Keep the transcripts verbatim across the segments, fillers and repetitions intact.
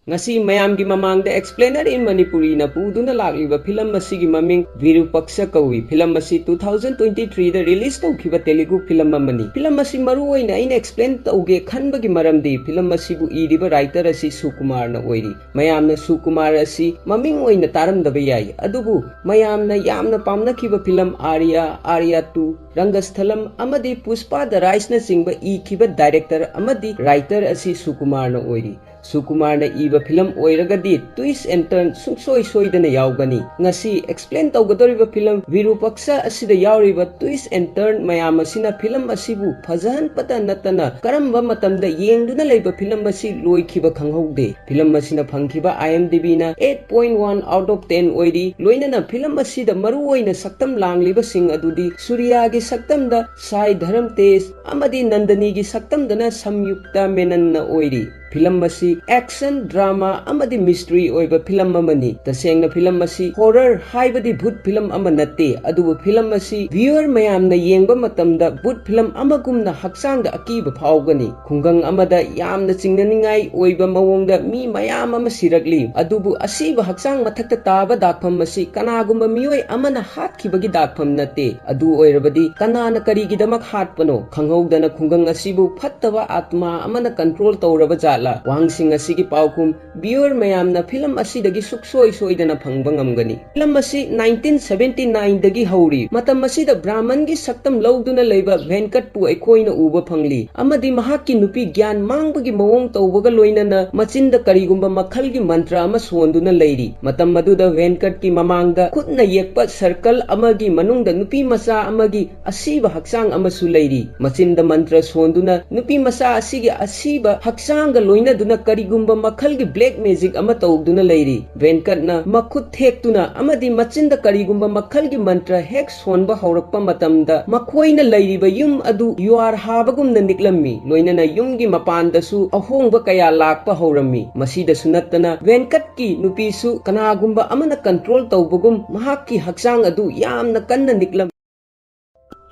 ꯉꯁꯤ ꯃꯌꯥꯝꯒꯤ ꯃꯃꯥꯡꯗ Explainer in Manipuri ꯅ ꯄꯨꯗꯨꯅ ꯂꯥꯛꯂꯤꯕ ꯐꯤꯂꯝ ꯑꯁꯤꯒꯤ ꯃꯃꯤꯡ ꯚꯤꯔꯨꯄꯛꯁ ꯀꯧꯏ꯫ ꯐꯤꯂꯝ ꯑꯁꯤ two thousand twenty three ꯗ release ꯇꯧꯈꯤꯕ Telugu ꯐꯤꯂꯝ ꯑꯃꯅꯤ꯫ ꯐꯤꯂꯝ ꯑꯁꯤ ꯃꯔꯨ ꯑꯣꯏꯅ ꯑꯩꯅ explain ꯇꯧꯒꯦ ꯈꯟꯕꯒꯤ ꯃꯔꯝꯗꯤ ꯐꯤꯂꯝ ꯑꯁꯤꯕꯨ ꯏꯔꯤꯕ writer ꯑꯁꯤ ꯁꯨꯀꯨꯃꯥꯔꯅ ꯑꯣꯏꯔꯤ꯫ ꯃꯌꯥꯝꯅ ꯁꯨꯀꯨꯃꯥꯔ ꯑꯁꯤ ꯃꯃꯤꯡ ꯑꯣꯏꯅ ꯇꯥꯔꯝꯗꯕ ꯌꯥꯏ, ꯑꯗꯨꯕꯨ ꯃꯌꯥꯝꯅ ꯌꯥꯝꯅ ꯄꯥꯝꯅꯈꯤꯕ ꯐꯤꯂꯝ ꯑꯥꯔꯤꯌꯥ, ꯑꯥꯔꯤꯌꯥ two, ꯔꯪꯒꯁꯊꯂꯝ ꯑꯃꯗꯤ ꯄꯨꯁꯄꯥ ꯗ ꯔꯥꯏꯖꯅꯆꯤꯡꯕ ꯏꯈꯤꯕ director ꯑꯃꯗꯤ writer ꯑꯁꯤ ꯁꯨꯀꯨꯃꯥꯔꯅ ꯑꯣꯏꯔꯤ꯫ ꯁꯨꯀꯨꯃꯥꯔꯅ ꯏꯕ ꯐꯤꯂꯝ ꯑꯣꯏꯔꯒꯗꯤ twist and turn ꯁꯨꯡꯁꯣꯏ ꯁꯣꯏꯗꯅ ꯌꯥꯎꯒꯅꯤ꯫ ꯉꯁꯤ explain ꯇꯧꯒꯗꯧꯔꯤꯕ ꯐꯤꯂꯝ ꯚꯤꯔꯨꯄꯛꯁ ꯑꯁꯤꯗ ꯌꯥꯎꯔꯤꯕ twist and turn ꯃꯌꯥꯝ ꯑꯁꯤꯅ ꯐꯤꯂꯝ ꯑꯁꯤꯕꯨ ꯐꯖꯍꯟꯕꯇ ꯅꯠꯇꯅ ꯀꯔꯝꯕ ꯃꯇꯝꯗ ꯌꯦꯡꯗꯨꯅ ꯂꯩꯕ ꯐꯤꯂꯝ ꯑꯁꯤ ꯂꯣꯏꯈꯤꯕ ꯈꯪꯍꯧꯗꯦ꯫ ꯐꯤꯂꯝ ꯑꯁꯤꯅ ꯐꯪꯈꯤꯕ IMDb ꯅ eight point one out of ten ꯑꯣꯏꯔꯤ꯫ ꯂꯣꯏꯅꯅ ꯐꯤꯂꯝ ꯑꯁꯤꯗ ꯃꯔꯨ ꯑꯣꯏꯅ ꯁꯛꯇꯝ ꯂꯥꯡꯂꯤꯕꯁꯤꯡ ꯑꯗꯨꯗꯤ ꯁꯨꯔꯤꯌꯥꯒꯤ ꯁꯛꯇꯝꯗ ꯁꯥꯏ ꯙꯔꯝ ꯇꯦꯖ ꯑꯃꯗꯤ ꯅꯟꯗꯅꯤꯒꯤ ꯁꯛꯇꯝꯗꯅ ꯁꯝꯌꯨꯛꯇ ꯃꯦꯅꯟꯅ ꯑꯣꯏꯔꯤ꯫ ꯐꯤꯂꯝ ꯑꯁꯤ action drama ꯑꯃꯗꯤ mystery ꯑꯣꯏꯕ ꯐꯤꯂꯝ ꯑꯃꯅꯤ꯫ ꯇꯁꯦꯡꯅ ꯐꯤꯂꯝ ꯑꯁꯤ horror ꯍꯥꯏꯕꯗꯤ ꯚꯨꯠ ꯐꯤꯂꯝ ꯑꯃ ꯅꯠꯇꯦ, ꯑꯗꯨꯕꯨ ꯐꯤꯂꯝ ꯑꯁꯤ viewer ꯃꯌꯥꯝꯅ ꯌꯦꯡꯕ ꯃꯇꯝꯗ ꯚꯨꯠ ꯐꯤꯂꯝ ꯑꯃꯒꯨꯝꯅ ꯍꯛꯆꯥꯡꯗ ꯑꯀꯤꯕ ꯐꯥꯎꯒꯅꯤ꯫ ꯈꯨꯡꯒꯪ ꯑꯃꯗ ꯌꯥꯝꯅ ꯆꯤꯡꯅꯅꯤꯡꯉꯥꯏ ꯑꯣꯏꯕ ꯃꯑꯣꯡꯗ ꯃꯤ ꯃꯌꯥꯝ ꯑꯃ ꯁꯤꯔꯛꯂꯤ, ꯑꯗꯨꯕꯨ ꯑꯁꯤꯕ ꯍꯛꯆꯥꯡ ꯃꯊꯛꯇ ꯇꯥꯕ ꯗꯥꯛꯐꯝ ꯑꯁꯤ ꯀꯅꯥꯒꯨꯝꯕ ꯃꯤꯑꯣꯏ ꯑꯃꯅ ꯍꯥꯠꯈꯤꯕꯒꯤ ꯗꯥꯛꯐꯝ ꯅꯠꯇꯦ꯫ ꯑꯗꯨ ꯑꯣꯏꯔꯕꯗꯤ ꯀꯅꯥꯅ ꯀꯔꯤꯒꯤꯗꯃꯛ ꯍꯥꯠꯄꯅꯣ? ꯈꯪꯍꯧꯗꯅ ꯈꯨꯡꯒꯪ ꯑꯁꯤꯕꯨ ꯐꯠꯇꯕ ꯑꯥꯇꯃꯥ ꯑꯃꯅ control ꯇꯧꯔꯕ ꯖꯥꯠꯂꯥ? ꯋꯥꯍꯪꯁꯤꯡ ꯑꯁꯤꯒꯤ ꯄꯥꯎꯈꯨꯝ viewer ꯃꯌꯥꯝꯅ ꯐꯤꯂꯝ ꯑꯁꯤꯗꯒꯤ ꯁꯨꯛꯁꯣꯏ ꯁꯣꯏꯗꯅ ꯐꯪꯕ ꯉꯝꯒꯅꯤ꯫ ꯐꯤꯂꯝ ꯑꯁꯤ nineteen seventy nine ꯗꯒꯤ ꯍꯧꯔꯤ꯫ ꯃꯇꯝ ꯑꯁꯤꯗ ꯕ꯭ꯔꯥꯍꯃꯟꯒꯤ ꯁꯛꯇꯝ ꯂꯧꯗꯨꯅ ꯂꯩꯕ ꯚꯦꯟꯀꯠꯄꯨ ꯑꯩꯈꯣꯏꯅ ꯎꯕ ꯐꯪꯂꯤ, ꯑꯃꯗꯤ ꯃꯍꯥꯛꯀꯤ ꯅꯨꯄꯤ ꯒ꯭ꯌꯥꯟ ꯃꯥꯡꯕꯒꯤ ꯃꯑꯣꯡ ꯇꯧꯕꯒ ꯂꯣꯏꯅꯅ ꯃꯆꯤꯟꯗ ꯀꯔꯤꯒꯨꯝꯕ ꯃꯈꯜꯒꯤ ꯃꯟꯇ꯭ꯔ ꯑꯃ ꯁꯣꯟꯗꯨꯅ ꯂꯩꯔꯤ꯫ ꯃꯇꯝ ꯑꯗꯨꯗ ꯚꯦꯟꯀꯠꯀꯤ ꯃꯃꯥꯡꯗ ꯈꯨꯠꯅ ꯌꯦꯛꯄ circle ꯑꯃꯒꯤ ꯃꯅꯨꯡꯗ ꯅꯨꯄꯤ ꯃꯆꯥ ꯑꯃꯒꯤ ꯑꯁꯤꯕ ꯍꯛꯆꯥꯡ ꯑꯃꯁꯨ ꯂꯩꯔꯤ꯫ ꯃꯆꯤꯟꯗ ꯃꯟꯇ꯭ꯔ ꯁꯣꯟꯗꯨꯅ ꯅꯨꯄꯤ ꯃꯆꯥ ꯑꯁꯤꯒꯤ ꯑꯁꯤꯕ ꯍꯛꯆꯥꯡꯒ ꯂꯣꯏꯅꯗꯨꯅ ꯀꯔꯤꯒꯨꯝꯕ ꯃꯈꯜꯒꯤ black magic ꯑꯃ ꯇꯧꯗꯨꯅ ꯂꯩꯔꯤ꯫ ꯚꯦꯟꯀꯠꯅ ꯃꯈꯨꯠ ꯊꯦꯛꯇꯨꯅ ꯑꯃꯗꯤ ꯃꯆꯤꯟꯗ ꯀꯔꯤꯒꯨꯝꯕ ꯃꯈꯜꯒꯤ ꯃꯟꯇ꯭ꯔ ꯍꯦꯛ ꯁꯣꯟꯕ ꯍꯧꯔꯛꯄ ꯃꯇꯝꯗ, ꯃꯈꯣꯏꯅ ꯂꯩꯔꯤꯕ ꯌꯨꯝ ꯑꯗꯨ ꯌꯨꯍꯥꯔ ꯍꯥꯕꯒꯨꯝꯅ ꯅꯤꯛꯂꯝꯃꯤ, ꯂꯣꯏꯅꯅ ꯌꯨꯝꯒꯤ ꯃꯄꯥꯟꯗꯁꯨ ꯑꯍꯣꯡꯕ ꯀꯌꯥ ꯂꯥꯛꯄ ꯍꯧꯔꯝꯃꯤ꯫ ꯃꯁꯤꯗꯁꯨ ꯅꯠꯇꯅ, ꯚꯦꯟꯀꯠꯀꯤ ꯅꯨꯄꯤꯁꯨ ꯀꯅꯥꯒꯨꯝꯕ ꯑꯃꯅ control ꯇꯧꯕꯒꯨꯝ ꯃꯍꯥꯛꯀꯤ ꯍꯛꯆꯥꯡ ꯑꯗꯨ ꯌꯥꯝꯅ ꯀꯟꯅ ꯅꯤꯛꯂꯝꯃꯤ꯫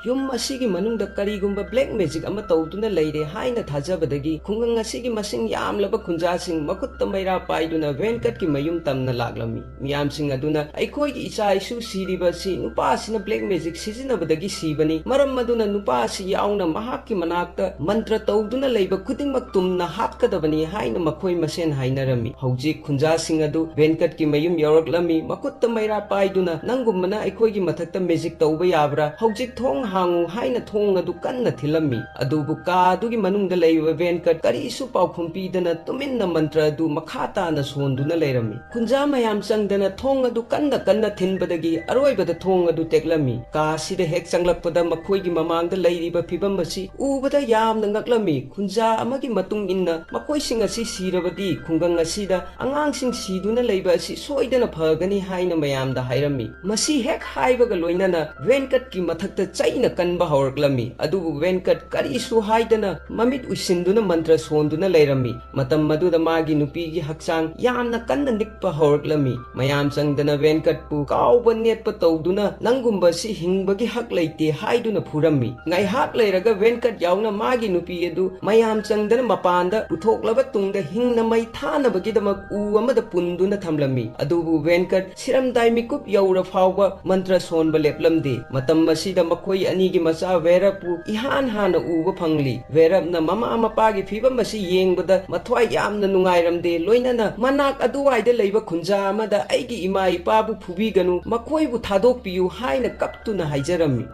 ꯌꯨꯝ ꯑꯁꯤꯒꯤ ꯃꯅꯨꯡꯗ ꯀꯔꯤꯒꯨꯝꯕ black magic ꯑꯃ ꯇꯧꯗꯨꯅ ꯂꯩꯔꯦ ꯍꯥꯏꯅ ꯊꯥꯖꯕꯗꯒꯤ ꯈꯨꯡꯒꯪ ꯑꯁꯤꯒꯤ ꯃꯁꯤꯡ ꯌꯥꯝꯂꯕ ꯈꯨꯟꯖꯥꯁꯤꯡ ꯃꯈꯨꯠꯇ ꯃꯩꯔꯥ ꯄꯥꯏꯗꯨꯅ ꯚꯦꯟꯀꯠꯀꯤ ꯃꯌꯨꯝ ꯇꯝꯅ ꯂꯥꯛꯂꯝꯃꯤ꯫ ꯃꯤꯌꯥꯝꯁꯤꯡ ꯑꯗꯨꯅ, "ꯑꯩꯈꯣꯏꯒꯤ ꯏꯆꯥ ꯏꯁꯨ ꯁꯤꯔꯤꯕ ꯑꯁꯤ ꯅꯨꯄꯥ ꯑꯁꯤꯅ black magic ꯁꯤꯖꯤꯟꯅꯕꯗꯒꯤ ꯁꯤꯕꯅꯤ, ꯃꯔꯝ ꯑꯗꯨꯅ ꯅꯨꯄꯥ ꯑꯁꯤ ꯌꯥꯎꯅ ꯃꯍꯥꯛꯀꯤ ꯃꯅꯥꯛꯇ ꯃꯟꯇ꯭ꯔ ꯇꯧꯗꯨꯅ ꯂꯩꯕ ꯈꯨꯗꯤꯡꯃꯛ ꯇꯨꯝꯅ ꯍꯥꯠꯀꯗꯕꯅꯤ" ꯍꯥꯏꯅ ꯃꯈꯣꯏ ꯃꯁꯦꯟ ꯍꯥꯏꯅꯔꯝꯃꯤ꯫ ꯍꯧꯖꯤꯛ ꯈꯨꯟꯖꯥꯁꯤꯡ ꯑꯗꯨ ꯚꯦꯟꯀꯠꯀꯤ ꯃꯌꯨꯝ ꯌꯧꯔꯛꯂꯝꯃꯤ꯫ ꯃꯈꯨꯠꯇ ꯃꯩꯔꯥ ꯄꯥꯏꯗꯨꯅ, "ꯅꯪꯒꯨꯝꯕꯅ ꯑꯩꯈꯣꯏꯒꯤ ꯃꯊꯛꯇ magic ꯇꯧꯕ ꯌꯥꯕ꯭ꯔꯥ? ꯍꯧꯖꯤꯛ ꯊꯣꯡ ꯍꯥꯡꯉꯨ" ꯍꯥꯏꯅ ꯊꯣꯡ ꯑꯗꯨ ꯀꯟꯅ ꯊꯤꯜꯂꯝꯃꯤ꯫ ꯑꯗꯨꯕꯨ ꯀꯥ ꯑꯗꯨꯒꯤ ꯃꯅꯨꯡꯗ ꯂꯩꯔꯤꯕ ꯚꯦꯟꯀꯠ ꯀꯔꯤꯁꯨ ꯄꯥꯎꯈꯨꯝ ꯄꯤꯗꯅ ꯇꯨꯃꯤꯟꯅ ꯃꯟꯇ꯭ꯔ ꯑꯗꯨ ꯃꯈꯥ ꯇꯥꯅ ꯁꯣꯟꯗꯨꯅ ꯂꯩꯔꯝꯃꯤ꯫ ꯈꯨꯟꯖꯥ ꯃꯌꯥꯝ ꯆꯪꯗꯅ ꯊꯣꯡ ꯑꯗꯨ ꯀꯟꯅ ꯀꯟꯅ ꯊꯤꯟꯕꯗꯒꯤ ꯑꯔꯣꯏꯕꯗ ꯊꯣꯡ ꯑꯗꯨ ꯇꯦꯛꯂꯝꯃꯤ꯫ ꯀꯥ ꯑꯁꯤꯗ ꯍꯦꯛ ꯆꯪꯂꯛꯄꯗ ꯃꯈꯣꯏꯒꯤ ꯃꯃꯥꯡꯗ ꯂꯩꯔꯤꯕ ꯐꯤꯕꯝ ꯑꯁꯤ ꯎꯕꯗ ꯌꯥꯝꯅ ꯉꯛꯂꯝꯃꯤ꯫ ꯈꯨꯟꯖꯥ ꯑꯃꯒꯤ ꯃꯇꯨꯡ ꯏꯟꯅ ꯃꯈꯣꯏꯁꯤꯡ ꯑꯁꯤ ꯁꯤꯔꯕꯗꯤ ꯈꯨꯡꯒꯪ ꯑꯁꯤꯗ ꯑꯉꯥꯡꯁꯤꯡ ꯁꯤꯗꯨꯅ ꯂꯩꯕ ꯑꯁꯤ ꯁꯣꯏꯗꯅ ꯐꯒꯅꯤ ꯍꯥꯏꯅ ꯃꯌꯥꯝꯗ ꯍꯥꯏꯔꯝꯃꯤ꯫ ꯃꯁꯤ ꯍꯦꯛ ꯍꯥꯏꯕꯒ ꯂꯣꯏꯅꯅ ꯚꯦꯟꯀꯠꯀꯤ ꯃꯊꯛꯇ ꯆꯩꯅ ꯀꯟꯕ ꯍꯧꯔꯛꯂꯝꯃꯤ꯫ ꯑꯗꯨꯕꯨ ꯚꯦꯟꯀꯠ ꯀꯔꯤꯁꯨ ꯍꯥꯏꯗꯅ ꯃꯃꯤꯠ ꯎꯏꯁꯤꯟꯗꯨꯅ ꯃꯟꯇ꯭ꯔ ꯁꯣꯟꯗꯨꯅ ꯂꯩꯔꯝꯃꯤ꯫ ꯃꯇꯝ ꯑꯗꯨꯗ ꯃꯥꯒꯤ ꯅꯨꯄꯤꯒꯤ ꯍꯛꯆꯥꯡ ꯌꯥꯝꯅ ꯀꯟꯅ ꯅꯤꯛꯄ ꯍꯧꯔꯛꯂꯝꯃꯤ꯫ ꯃꯌꯥꯝ ꯆꯪꯗꯅ ꯚꯦꯟꯀꯠꯄꯨ ꯀꯥꯎꯕ ꯅꯦꯠꯄ ꯇꯧꯗꯨꯅ, "ꯅꯪꯒꯨꯝꯕ ꯑꯁꯤ ꯍꯤꯡꯕꯒꯤ ꯍꯛ ꯂꯩꯇꯦ" ꯍꯥꯏꯗꯨꯅ ꯐꯨꯔꯝꯃꯤ꯫ ꯉꯥꯏꯍꯥꯛ ꯂꯩꯔꯒ ꯚꯦꯟꯀꯠ ꯌꯥꯎꯅ ꯃꯥꯒꯤ ꯅꯨꯄꯤ ꯑꯗꯨ ꯃꯌꯥꯝ ꯆꯪꯗꯅ ꯃꯄꯥꯟꯗ ꯄꯨꯊꯣꯛꯂꯕ ꯇꯨꯡꯗ ꯍꯤꯡꯅ ꯃꯩ ꯊꯥꯅꯕꯒꯤꯗꯃꯛ ꯎ ꯑꯃꯗ ꯄꯨꯟꯗꯨꯅ ꯊꯝꯂꯝꯃꯤ꯫ ꯑꯗꯨꯕꯨ ꯚꯦꯟꯀꯠ ꯁꯤꯔꯝꯗꯥꯏ ꯃꯤꯀꯨꯞ ꯌꯧꯔ ꯐꯥꯎꯕ ꯃꯟꯇ꯭ꯔ ꯁꯣꯟꯕ ꯂꯦꯞꯂꯝꯗꯦ꯫ ꯃꯇꯝ ꯑꯁꯤꯗ ꯃꯈꯣꯏ ꯑꯅꯤꯒꯤ ꯃꯆꯥ ꯚꯦꯔꯞꯄꯨ ꯏꯍꯥꯟ ꯍꯥꯟꯅ ꯎꯕ ꯐꯪꯂꯤ꯫ ꯚꯦꯔꯞꯅ ꯃꯃꯥ ꯃꯄꯥꯒꯤ ꯐꯤꯕꯝ ꯑꯁꯤ ꯌꯦꯡꯕꯗ ꯃꯊ꯭ꯋꯥꯏ ꯌꯥꯝꯅ ꯅꯨꯡꯉꯥꯏꯔꯝꯗꯦ, ꯂꯣꯏꯅꯅ ꯃꯅꯥꯛ ꯑꯗꯨꯋꯥꯏꯗ ꯂꯩꯕ ꯈꯨꯟꯖꯥ ꯑꯃꯗ "ꯑꯩꯒꯤ ꯏꯃꯥ ꯏꯄꯥꯕꯨ ꯐꯨꯕꯤꯒꯅꯨ, ꯃꯈꯣꯏꯕꯨ ꯊꯥꯗꯣꯛꯄꯤꯌꯨ" ꯍꯥꯏꯅ ꯀꯞꯇꯨꯅ ꯍꯥꯏꯖꯔꯝꯃꯤ꯫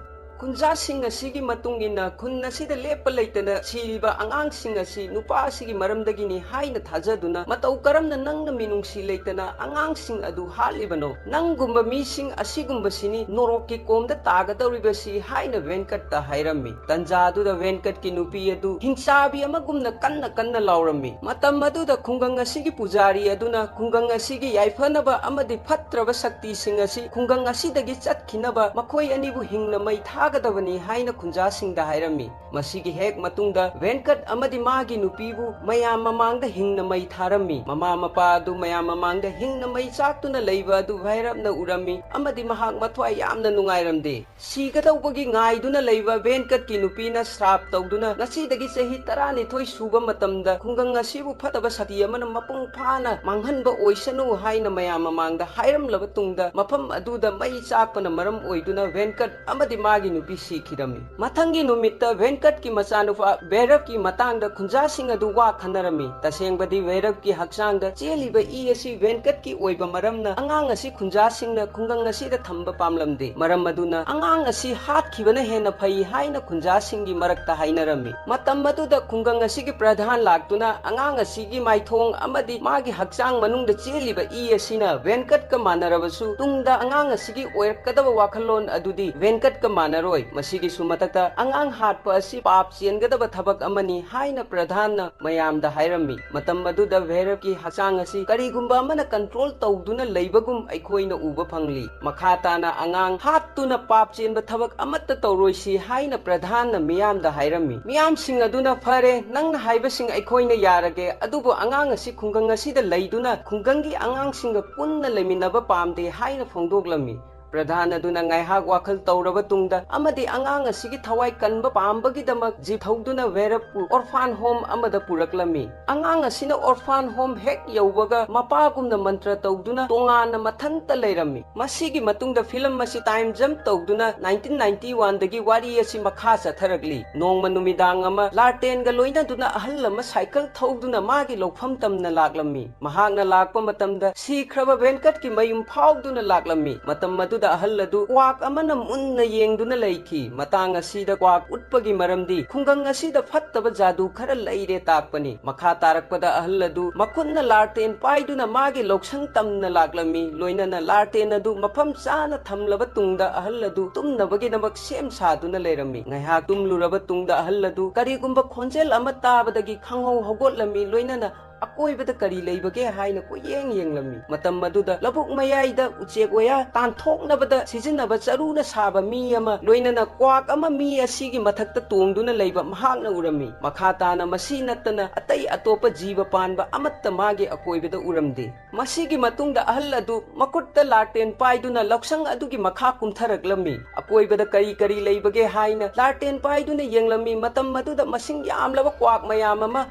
ꯈꯨꯟꯖꯥꯁꯤꯡ ꯑꯁꯤꯒꯤ ꯃꯇꯨꯡ ꯏꯟꯅ ꯈꯨꯟ ꯑꯁꯤꯗ ꯂꯦꯞꯄ ꯂꯩꯇꯅ ꯁꯤꯔꯤꯕ ꯑꯉꯥꯡꯁꯤꯡ ꯑꯁꯤ ꯅꯨꯄꯥ ꯑꯁꯤꯒꯤ ꯃꯔꯝꯗꯒꯤꯅꯤ ꯍꯥꯏꯅ ꯊꯥꯖꯗꯨꯅ, "ꯃꯇꯧ ꯀꯔꯝꯅ ꯅꯪꯅ ꯃꯤꯅꯨꯡꯁꯤ ꯂꯩꯇꯅ ꯑꯉꯥꯡꯁꯤꯡ ꯑꯗꯨ ꯍꯥꯠꯂꯤꯕꯅꯣ? ꯅꯪꯒꯨꯝꯕ ꯃꯤꯁꯤꯡ ꯑꯁꯤꯒꯨꯝꯕꯁꯤꯅꯤ ꯅꯣꯔꯣꯛꯀꯤ ꯀꯣꯝꯗ ꯇꯥꯒꯗꯧꯔꯤꯕꯁꯤ" ꯍꯥꯏꯅ ꯚꯦꯟꯀꯠꯇ ꯍꯥꯏꯔꯝꯃꯤ꯫ ꯇꯟꯖꯥꯗꯨꯗ ꯚꯦꯟꯀꯠꯀꯤ ꯅꯨꯄꯤ ꯑꯗꯨ ꯍꯤꯡꯆꯥꯕꯤ ꯑꯃꯒꯨꯝꯅ ꯀꯟꯅ ꯀꯟꯅ ꯂꯥꯎꯔꯝꯃꯤ꯫ ꯃꯇꯝ ꯑꯗꯨꯗ ꯈꯨꯡꯒꯪ ꯑꯁꯤꯒꯤ ꯄꯨꯖꯥꯔꯤ ꯑꯗꯨꯅ ꯈꯨꯡꯒꯪ ꯑꯁꯤꯒꯤ ꯌꯥꯏꯐꯅꯕ ꯑꯃꯗꯤ ꯐꯠꯇ꯭ꯔꯕ ꯁꯛꯇꯤꯁꯤꯡ ꯑꯁꯤ ꯈꯨꯡꯒꯪ ꯑꯁꯤꯗꯒꯤ ꯆꯠꯈꯤꯅꯕ ꯃꯈꯣꯏ ꯑꯅꯤꯕꯨ ꯍꯤꯡꯅ ꯃꯩ ꯊꯥ ꯆꯥꯒꯗꯕꯅꯤ ꯍꯥꯏꯅ ꯈꯨꯟꯖꯥꯁꯤꯡꯗ ꯍꯥꯏꯔꯝꯃꯤ꯫ ꯃꯁꯤꯒꯤ ꯍꯦꯛ ꯃꯇꯨꯡꯗ ꯚꯦꯟꯀꯠ ꯑꯃꯗꯤ ꯃꯥꯒꯤ ꯅꯨꯄꯤꯕꯨ ꯃꯌꯥꯝ ꯃꯃꯥꯡꯗ ꯍꯤꯡꯅ ꯃꯩ ꯊꯥꯔꯝꯃꯤ꯫ ꯃꯃꯥ ꯃꯄꯥ ꯑꯗꯨ ꯃꯌꯥꯝ ꯃꯃꯥꯡꯗ ꯍꯤꯡꯅ ꯃꯩ ꯆꯥꯛꯇꯨꯅ ꯂꯩꯕ ꯑꯗꯨ ꯚꯩꯔꯞꯅ ꯎꯔꯝꯃꯤ ꯑꯃꯗꯤ ꯃꯍꯥꯛ ꯃꯊ꯭ꯋꯥꯏ ꯌꯥꯝꯅ ꯅꯨꯡꯉꯥꯏꯔꯝꯗꯦ꯫ ꯁꯤꯒꯗꯧꯕꯒꯤ ꯉꯥꯏꯗꯨꯅ ꯂꯩꯕ ꯚꯦꯟꯀꯠꯀꯤ ꯅꯨꯄꯤꯅ ꯁ꯭ꯔꯥꯞ ꯇꯧꯗꯨꯅ ꯉꯁꯤꯗꯒꯤ ꯆꯍꯤ ꯇꯔꯥꯅꯤꯊꯣꯏ ꯁꯨꯕ ꯃꯇꯝꯗ ꯈꯨꯡꯒꯪ ꯑꯁꯤꯕꯨ ꯐꯠꯇꯕ ꯁꯛꯇꯤ ꯑꯃꯅ ꯃꯄꯨꯡ ꯐꯥꯅ ꯃꯥꯡꯍꯟꯕ ꯑꯣꯏꯁꯅꯨ ꯍꯥꯏꯅ ꯃꯌꯥꯝ ꯃꯃꯥꯡꯗ ꯍꯥꯏꯔꯝꯂꯕ ꯇꯨꯡꯗ ꯃꯐꯝ ꯑꯗꯨꯗ ꯃꯩ ꯆꯥꯛꯄꯅ ꯃꯔꯝ ꯑꯣꯏꯗꯨꯅ ꯚꯦꯟꯀꯠ ꯑꯃꯗꯤ ꯃꯥꯒꯤ ꯅꯨꯄꯤ ꯁꯤꯈꯤꯔꯝꯃꯤ꯫ ꯃꯊꯪꯒꯤ ꯅꯨꯃꯤꯠꯇ ꯚꯦꯟꯀꯠꯀꯤ ꯃꯆꯥꯅꯨꯄꯥ ꯚꯩꯔꯞꯀꯤ ꯃꯇꯥꯡꯗ ꯈꯨꯟꯖꯥꯁꯤꯡ ꯑꯗꯨ ꯋꯥ ꯈꯟꯅꯔꯝꯃꯤ꯫ ꯇꯁꯦꯡꯕꯗꯤ ꯚꯩꯔꯞꯀꯤ ꯍꯛꯆꯥꯡꯗ ꯆꯦꯜꯂꯤꯕ ꯏ ꯑꯁꯤ ꯚꯦꯟꯀꯠꯀꯤ ꯑꯣꯏꯕ ꯃꯔꯝꯅ ꯑꯉꯥꯡ ꯑꯁꯤ ꯈꯨꯟꯖꯥꯁꯤꯡꯅ ꯈꯨꯡꯒꯪ ꯑꯁꯤꯗ ꯊꯝꯕ ꯄꯥꯝꯂꯝꯗꯦ꯫ ꯃꯔꯝ ꯑꯗꯨꯅ ꯑꯉꯥꯡ ꯑꯁꯤ ꯍꯥꯠꯈꯤꯕꯅ ꯍꯦꯟꯅ ꯐꯩ ꯍꯥꯏꯅ ꯈꯨꯟꯖꯥꯁꯤꯡꯒꯤ ꯃꯔꯛꯇ ꯍꯥꯏꯅꯔꯝꯃꯤ꯫ ꯃꯇꯝ ꯑꯗꯨꯗ ꯈꯨꯡꯒꯪ ꯑꯁꯤꯒꯤ ꯄ꯭ꯔꯙꯥꯟ ꯂꯥꯛꯇꯨꯅ ꯑꯉꯥꯡ ꯑꯁꯤꯒꯤ ꯃꯥꯏꯊꯣꯡ ꯑꯃꯗꯤ ꯃꯥꯒꯤ ꯍꯛꯆꯥꯡ ꯃꯅꯨꯡꯗ ꯆꯦꯜꯂꯤꯕ ꯏ ꯑꯁꯤꯅ ꯚꯦꯟꯀꯠꯀ ꯃꯥꯟꯅꯔꯕꯁꯨ ꯇꯨꯡꯗ ꯑꯉꯥꯡ ꯑꯁꯤꯒꯤ ꯑꯣꯏꯔꯛꯀꯗꯕ ꯋꯥꯈꯜꯂꯣꯟ ꯑꯗꯨꯗꯤ ꯚꯦꯟꯀꯠꯀ ꯃꯥꯟꯅꯔꯣꯏ꯫ ꯃꯁꯤꯒꯤꯁꯨ ꯃꯊꯛꯇ ꯑꯉꯥꯡ ꯍꯥꯠꯄ ꯑꯁꯤ ꯄꯥꯞ ꯆꯦꯟꯒꯗꯕ ꯊꯕꯛ ꯑꯃꯅꯤ ꯍꯥꯏꯅ ꯄ꯭ꯔꯙꯥꯟꯅ ꯃꯌꯥꯝꯗ ꯍꯥꯏꯔꯝꯃꯤ꯫ ꯃꯇꯝ ꯑꯗꯨꯗ ꯚꯩꯔꯞꯀꯤ ꯍꯛꯆꯥꯡ ꯑꯁꯤ ꯀꯔꯤꯒꯨꯝꯕ ꯑꯃꯅ ꯀꯟꯇ꯭ꯔꯣꯜ ꯇꯧꯗꯨꯅ ꯂꯩꯕꯒꯨꯝ ꯑꯩꯈꯣꯏꯅ ꯎꯕ ꯐꯪꯂꯤ꯫ ꯃꯈꯥ ꯇꯥꯅ ꯑꯉꯥꯡ ꯍꯥꯠꯇꯨꯅ ꯄꯥꯞ ꯆꯦꯟꯕ ꯊꯕꯛ ꯑꯃꯠꯇ ꯇꯧꯔꯣꯏꯁꯤ ꯍꯥꯏꯅ ꯄ꯭ꯔꯙꯥꯟꯅ ꯃꯤꯌꯥꯝꯗ ꯍꯥꯏꯔꯝꯃꯤ꯫ ꯃꯤꯌꯥꯝꯁꯤꯡ ꯑꯗꯨꯅ ꯐꯔꯦ, ꯅꯪꯅ ꯍꯥꯏꯕꯁꯤꯡ ꯑꯩꯈꯣꯏꯅ ꯌꯥꯔꯒꯦ, ꯑꯗꯨꯕꯨ ꯑꯉꯥꯡ ꯑꯁꯤ ꯈꯨꯡꯒꯪ ꯑꯁꯤꯗ ꯂꯩꯗꯨꯅ ꯈꯨꯡꯒꯪꯒꯤ ꯑꯉꯥꯡꯁꯤꯡꯒ ꯄꯨꯟꯅ ꯂꯩꯃꯤꯟꯅꯕ ꯄꯥꯝꯗꯦ ꯍꯥꯏꯅ ꯐꯣꯡꯗꯣꯛꯂꯝꯃꯤ꯫ ꯄ꯭ꯔꯙꯥꯟ ꯑꯗꯨꯅ ꯉꯥꯏꯍꯥꯛ ꯋꯥꯈꯜ ꯇꯧꯔꯕ ꯇꯨꯡꯗ ꯑꯃꯗꯤ ꯑꯉꯥꯡ ꯑꯁꯤꯒꯤ ꯊꯋꯥꯏ ꯀꯟꯕ ꯄꯥꯝꯕꯒꯤꯗꯃꯛ ꯖꯤꯞ ꯊꯧꯗꯨꯅ ꯚꯩꯔꯞꯄꯨ ꯑꯣꯔꯐꯥꯟ ꯍꯣꯝ ꯑꯃꯗ ꯄꯨꯔꯛꯂꯝꯃꯤ꯫ ꯑꯉꯥꯡ ꯑꯁꯤꯅ ꯑꯣꯔꯐꯥꯟ ꯍꯣꯝ ꯍꯦꯛ ꯌꯧꯕꯒ ꯃꯄꯥꯒꯨꯝꯅ ꯃꯟꯇ꯭ꯔ ꯇꯧꯗꯨꯅ ꯇꯣꯉꯥꯟꯅ ꯃꯊꯟꯇ ꯂꯩꯔꯝꯃꯤ꯫ ꯃꯁꯤꯒꯤ ꯃꯇꯨꯡꯗ ꯐꯤꯂꯝ ꯑꯁꯤ ꯇꯥꯏꯝ ꯖꯝꯞ ꯇꯧꯗꯨꯅ ꯅꯥꯏꯟꯇꯤꯟ ꯅꯥꯏꯟꯇꯤ ꯋꯥꯟꯗꯒꯤ ꯋꯥꯔꯤ ꯑꯁꯤ ꯃꯈꯥ ꯆꯠꯊꯔꯛꯂꯤ꯫ ꯅꯣꯡꯃ ꯅꯨꯃꯤꯗꯥꯡ ꯑꯃ ꯂꯥꯔꯇꯦꯟꯒ ꯂꯣꯏꯅꯗꯨꯅ ꯑꯍꯜ ꯑꯃ ꯁꯥꯏꯀꯜ ꯊꯧꯗꯨꯅ ꯃꯥꯒꯤ ꯂꯧꯐꯝ ꯇꯝꯅ ꯂꯥꯛꯂꯝꯃꯤ꯫ ꯃꯍꯥꯛꯅ ꯂꯥꯛꯄ ꯃꯇꯝꯗ ꯁꯤꯈ꯭ꯔꯕ ꯚꯦꯟꯀꯠꯀꯤ ꯃꯌꯨꯝ ꯐꯥꯎꯗꯨꯅ ꯂꯥꯛꯂꯝꯃꯤ꯫ ꯃꯇꯝ ꯑꯗꯨꯗ ꯑꯍꯜ ꯑꯗꯨ ꯀ꯭ꯋꯥꯛ ꯑꯃꯅ ꯃꯨꯟꯅ ꯌꯦꯡꯗꯨꯅ ꯂꯩꯈꯤ꯫ ꯃꯇꯥꯡ ꯑꯁꯤꯗ ꯀ꯭ꯋꯥꯛ ꯎꯠꯄꯒꯤ ꯃꯔꯝꯗꯤ ꯈꯨꯡꯒꯪ ꯑꯁꯤꯗ ꯐꯠꯇꯕ ꯖꯥꯗꯨ ꯈꯔ ꯂꯩꯔꯦ ꯇꯥꯛꯄꯅꯤ꯫ ꯃꯈꯥ ꯇꯥꯔꯛꯄꯗ ꯑꯍꯜ ꯑꯗꯨ ꯃꯈꯨꯠꯅ ꯂꯥꯔꯇꯦꯟ ꯄꯥꯏꯗꯨꯅ ꯃꯥꯒꯤ ꯂꯧꯁꯪ ꯇꯝꯅ ꯂꯥꯛꯂꯝꯃꯤ꯫ ꯂꯣꯏꯅꯅ ꯂꯥꯔꯇꯦꯟ ꯑꯗꯨ ꯃꯐꯝ ꯆꯥꯅ ꯊꯝꯂꯕ ꯇꯨꯡꯗ ꯑꯍꯜ ꯑꯗꯨ ꯇꯨꯝꯅꯕꯒꯤꯗꯃꯛ ꯁꯦꯝ ꯁꯥꯗꯨꯅ ꯂꯩꯔꯝꯃꯤ꯫ ꯉꯥꯏꯍꯥꯛ ꯇꯨꯝꯂꯨꯔꯕ ꯇꯨꯡꯗ ꯑꯍꯜ ꯑꯗꯨ ꯀꯔꯤꯒꯨꯝꯕ ꯈꯣꯟꯖꯦꯜ ꯑꯃ ꯇꯥꯕꯗꯒꯤ ꯈꯪꯍꯧ ꯍꯧꯒꯠꯂꯝꯃꯤ꯫ ꯂꯣꯏꯅꯅ ꯑꯀꯣꯏꯕꯗ ꯀꯔꯤ ꯂꯩꯕꯒꯦ ꯍꯥꯏꯅ ꯀꯣꯏꯌꯦꯡ ꯌꯦꯡꯂꯝꯃꯤ꯫ ꯃꯇꯝ ꯑꯗꯨꯗ ꯂꯧꯕꯨꯛ ꯃꯌꯥꯏꯗ ꯎꯆꯦꯛ ꯋꯥꯌꯥ ꯇꯥꯟꯊꯣꯛꯅꯕꯗ ꯁꯤꯖꯤꯟꯅꯕ ꯆꯔꯨꯅ ꯁꯥꯕ ꯃꯤ ꯑꯃ, ꯂꯣꯏꯅꯅ ꯀ꯭ꯋꯥꯛ ꯑꯃ ꯃꯤ ꯑꯁꯤꯒꯤ ꯃꯊꯛꯇ ꯇꯣꯡꯗꯨꯅ ꯂꯩꯕ ꯃꯍꯥꯛꯅ ꯎꯔꯝꯃꯤ꯫ ꯃꯈꯥ ꯇꯥꯅ ꯃꯁꯤ ꯅꯠꯇꯅ ꯑꯇꯩ ꯑꯇꯣꯞꯄ ꯖꯤꯕ ꯄꯥꯟꯕ ꯑꯃꯠꯇ ꯃꯥꯒꯤ ꯑꯀꯣꯏꯕꯗ ꯎꯔꯝꯗꯦ꯫ ꯃꯁꯤꯒꯤ ꯃꯇꯨꯡꯗ ꯑꯍꯜ ꯑꯗꯨ ꯃꯈꯨꯠꯇ ꯂꯥꯇꯦꯟ ꯄꯥꯏꯗꯨꯅ ꯂꯧꯁꯪ ꯑꯗꯨꯒꯤ ꯃꯈꯥ ꯀꯨꯝꯊꯔꯛꯂꯝꯃꯤ꯫ ꯑꯀꯣꯏꯕꯗ ꯀꯔꯤ ꯀꯔꯤ ꯂꯩꯕꯒꯦ ꯍꯥꯏꯅ ꯂꯥꯇꯦꯟ ꯄꯥꯏꯗꯨꯅ ꯌꯦꯡꯂꯝꯃꯤ꯫ ꯃꯇꯝ ꯑꯗꯨꯗ ꯃꯁꯤꯡ ꯌꯥꯝꯂꯕ ꯀ꯭ꯋꯥꯛ ꯃꯌꯥꯝ ꯑꯃ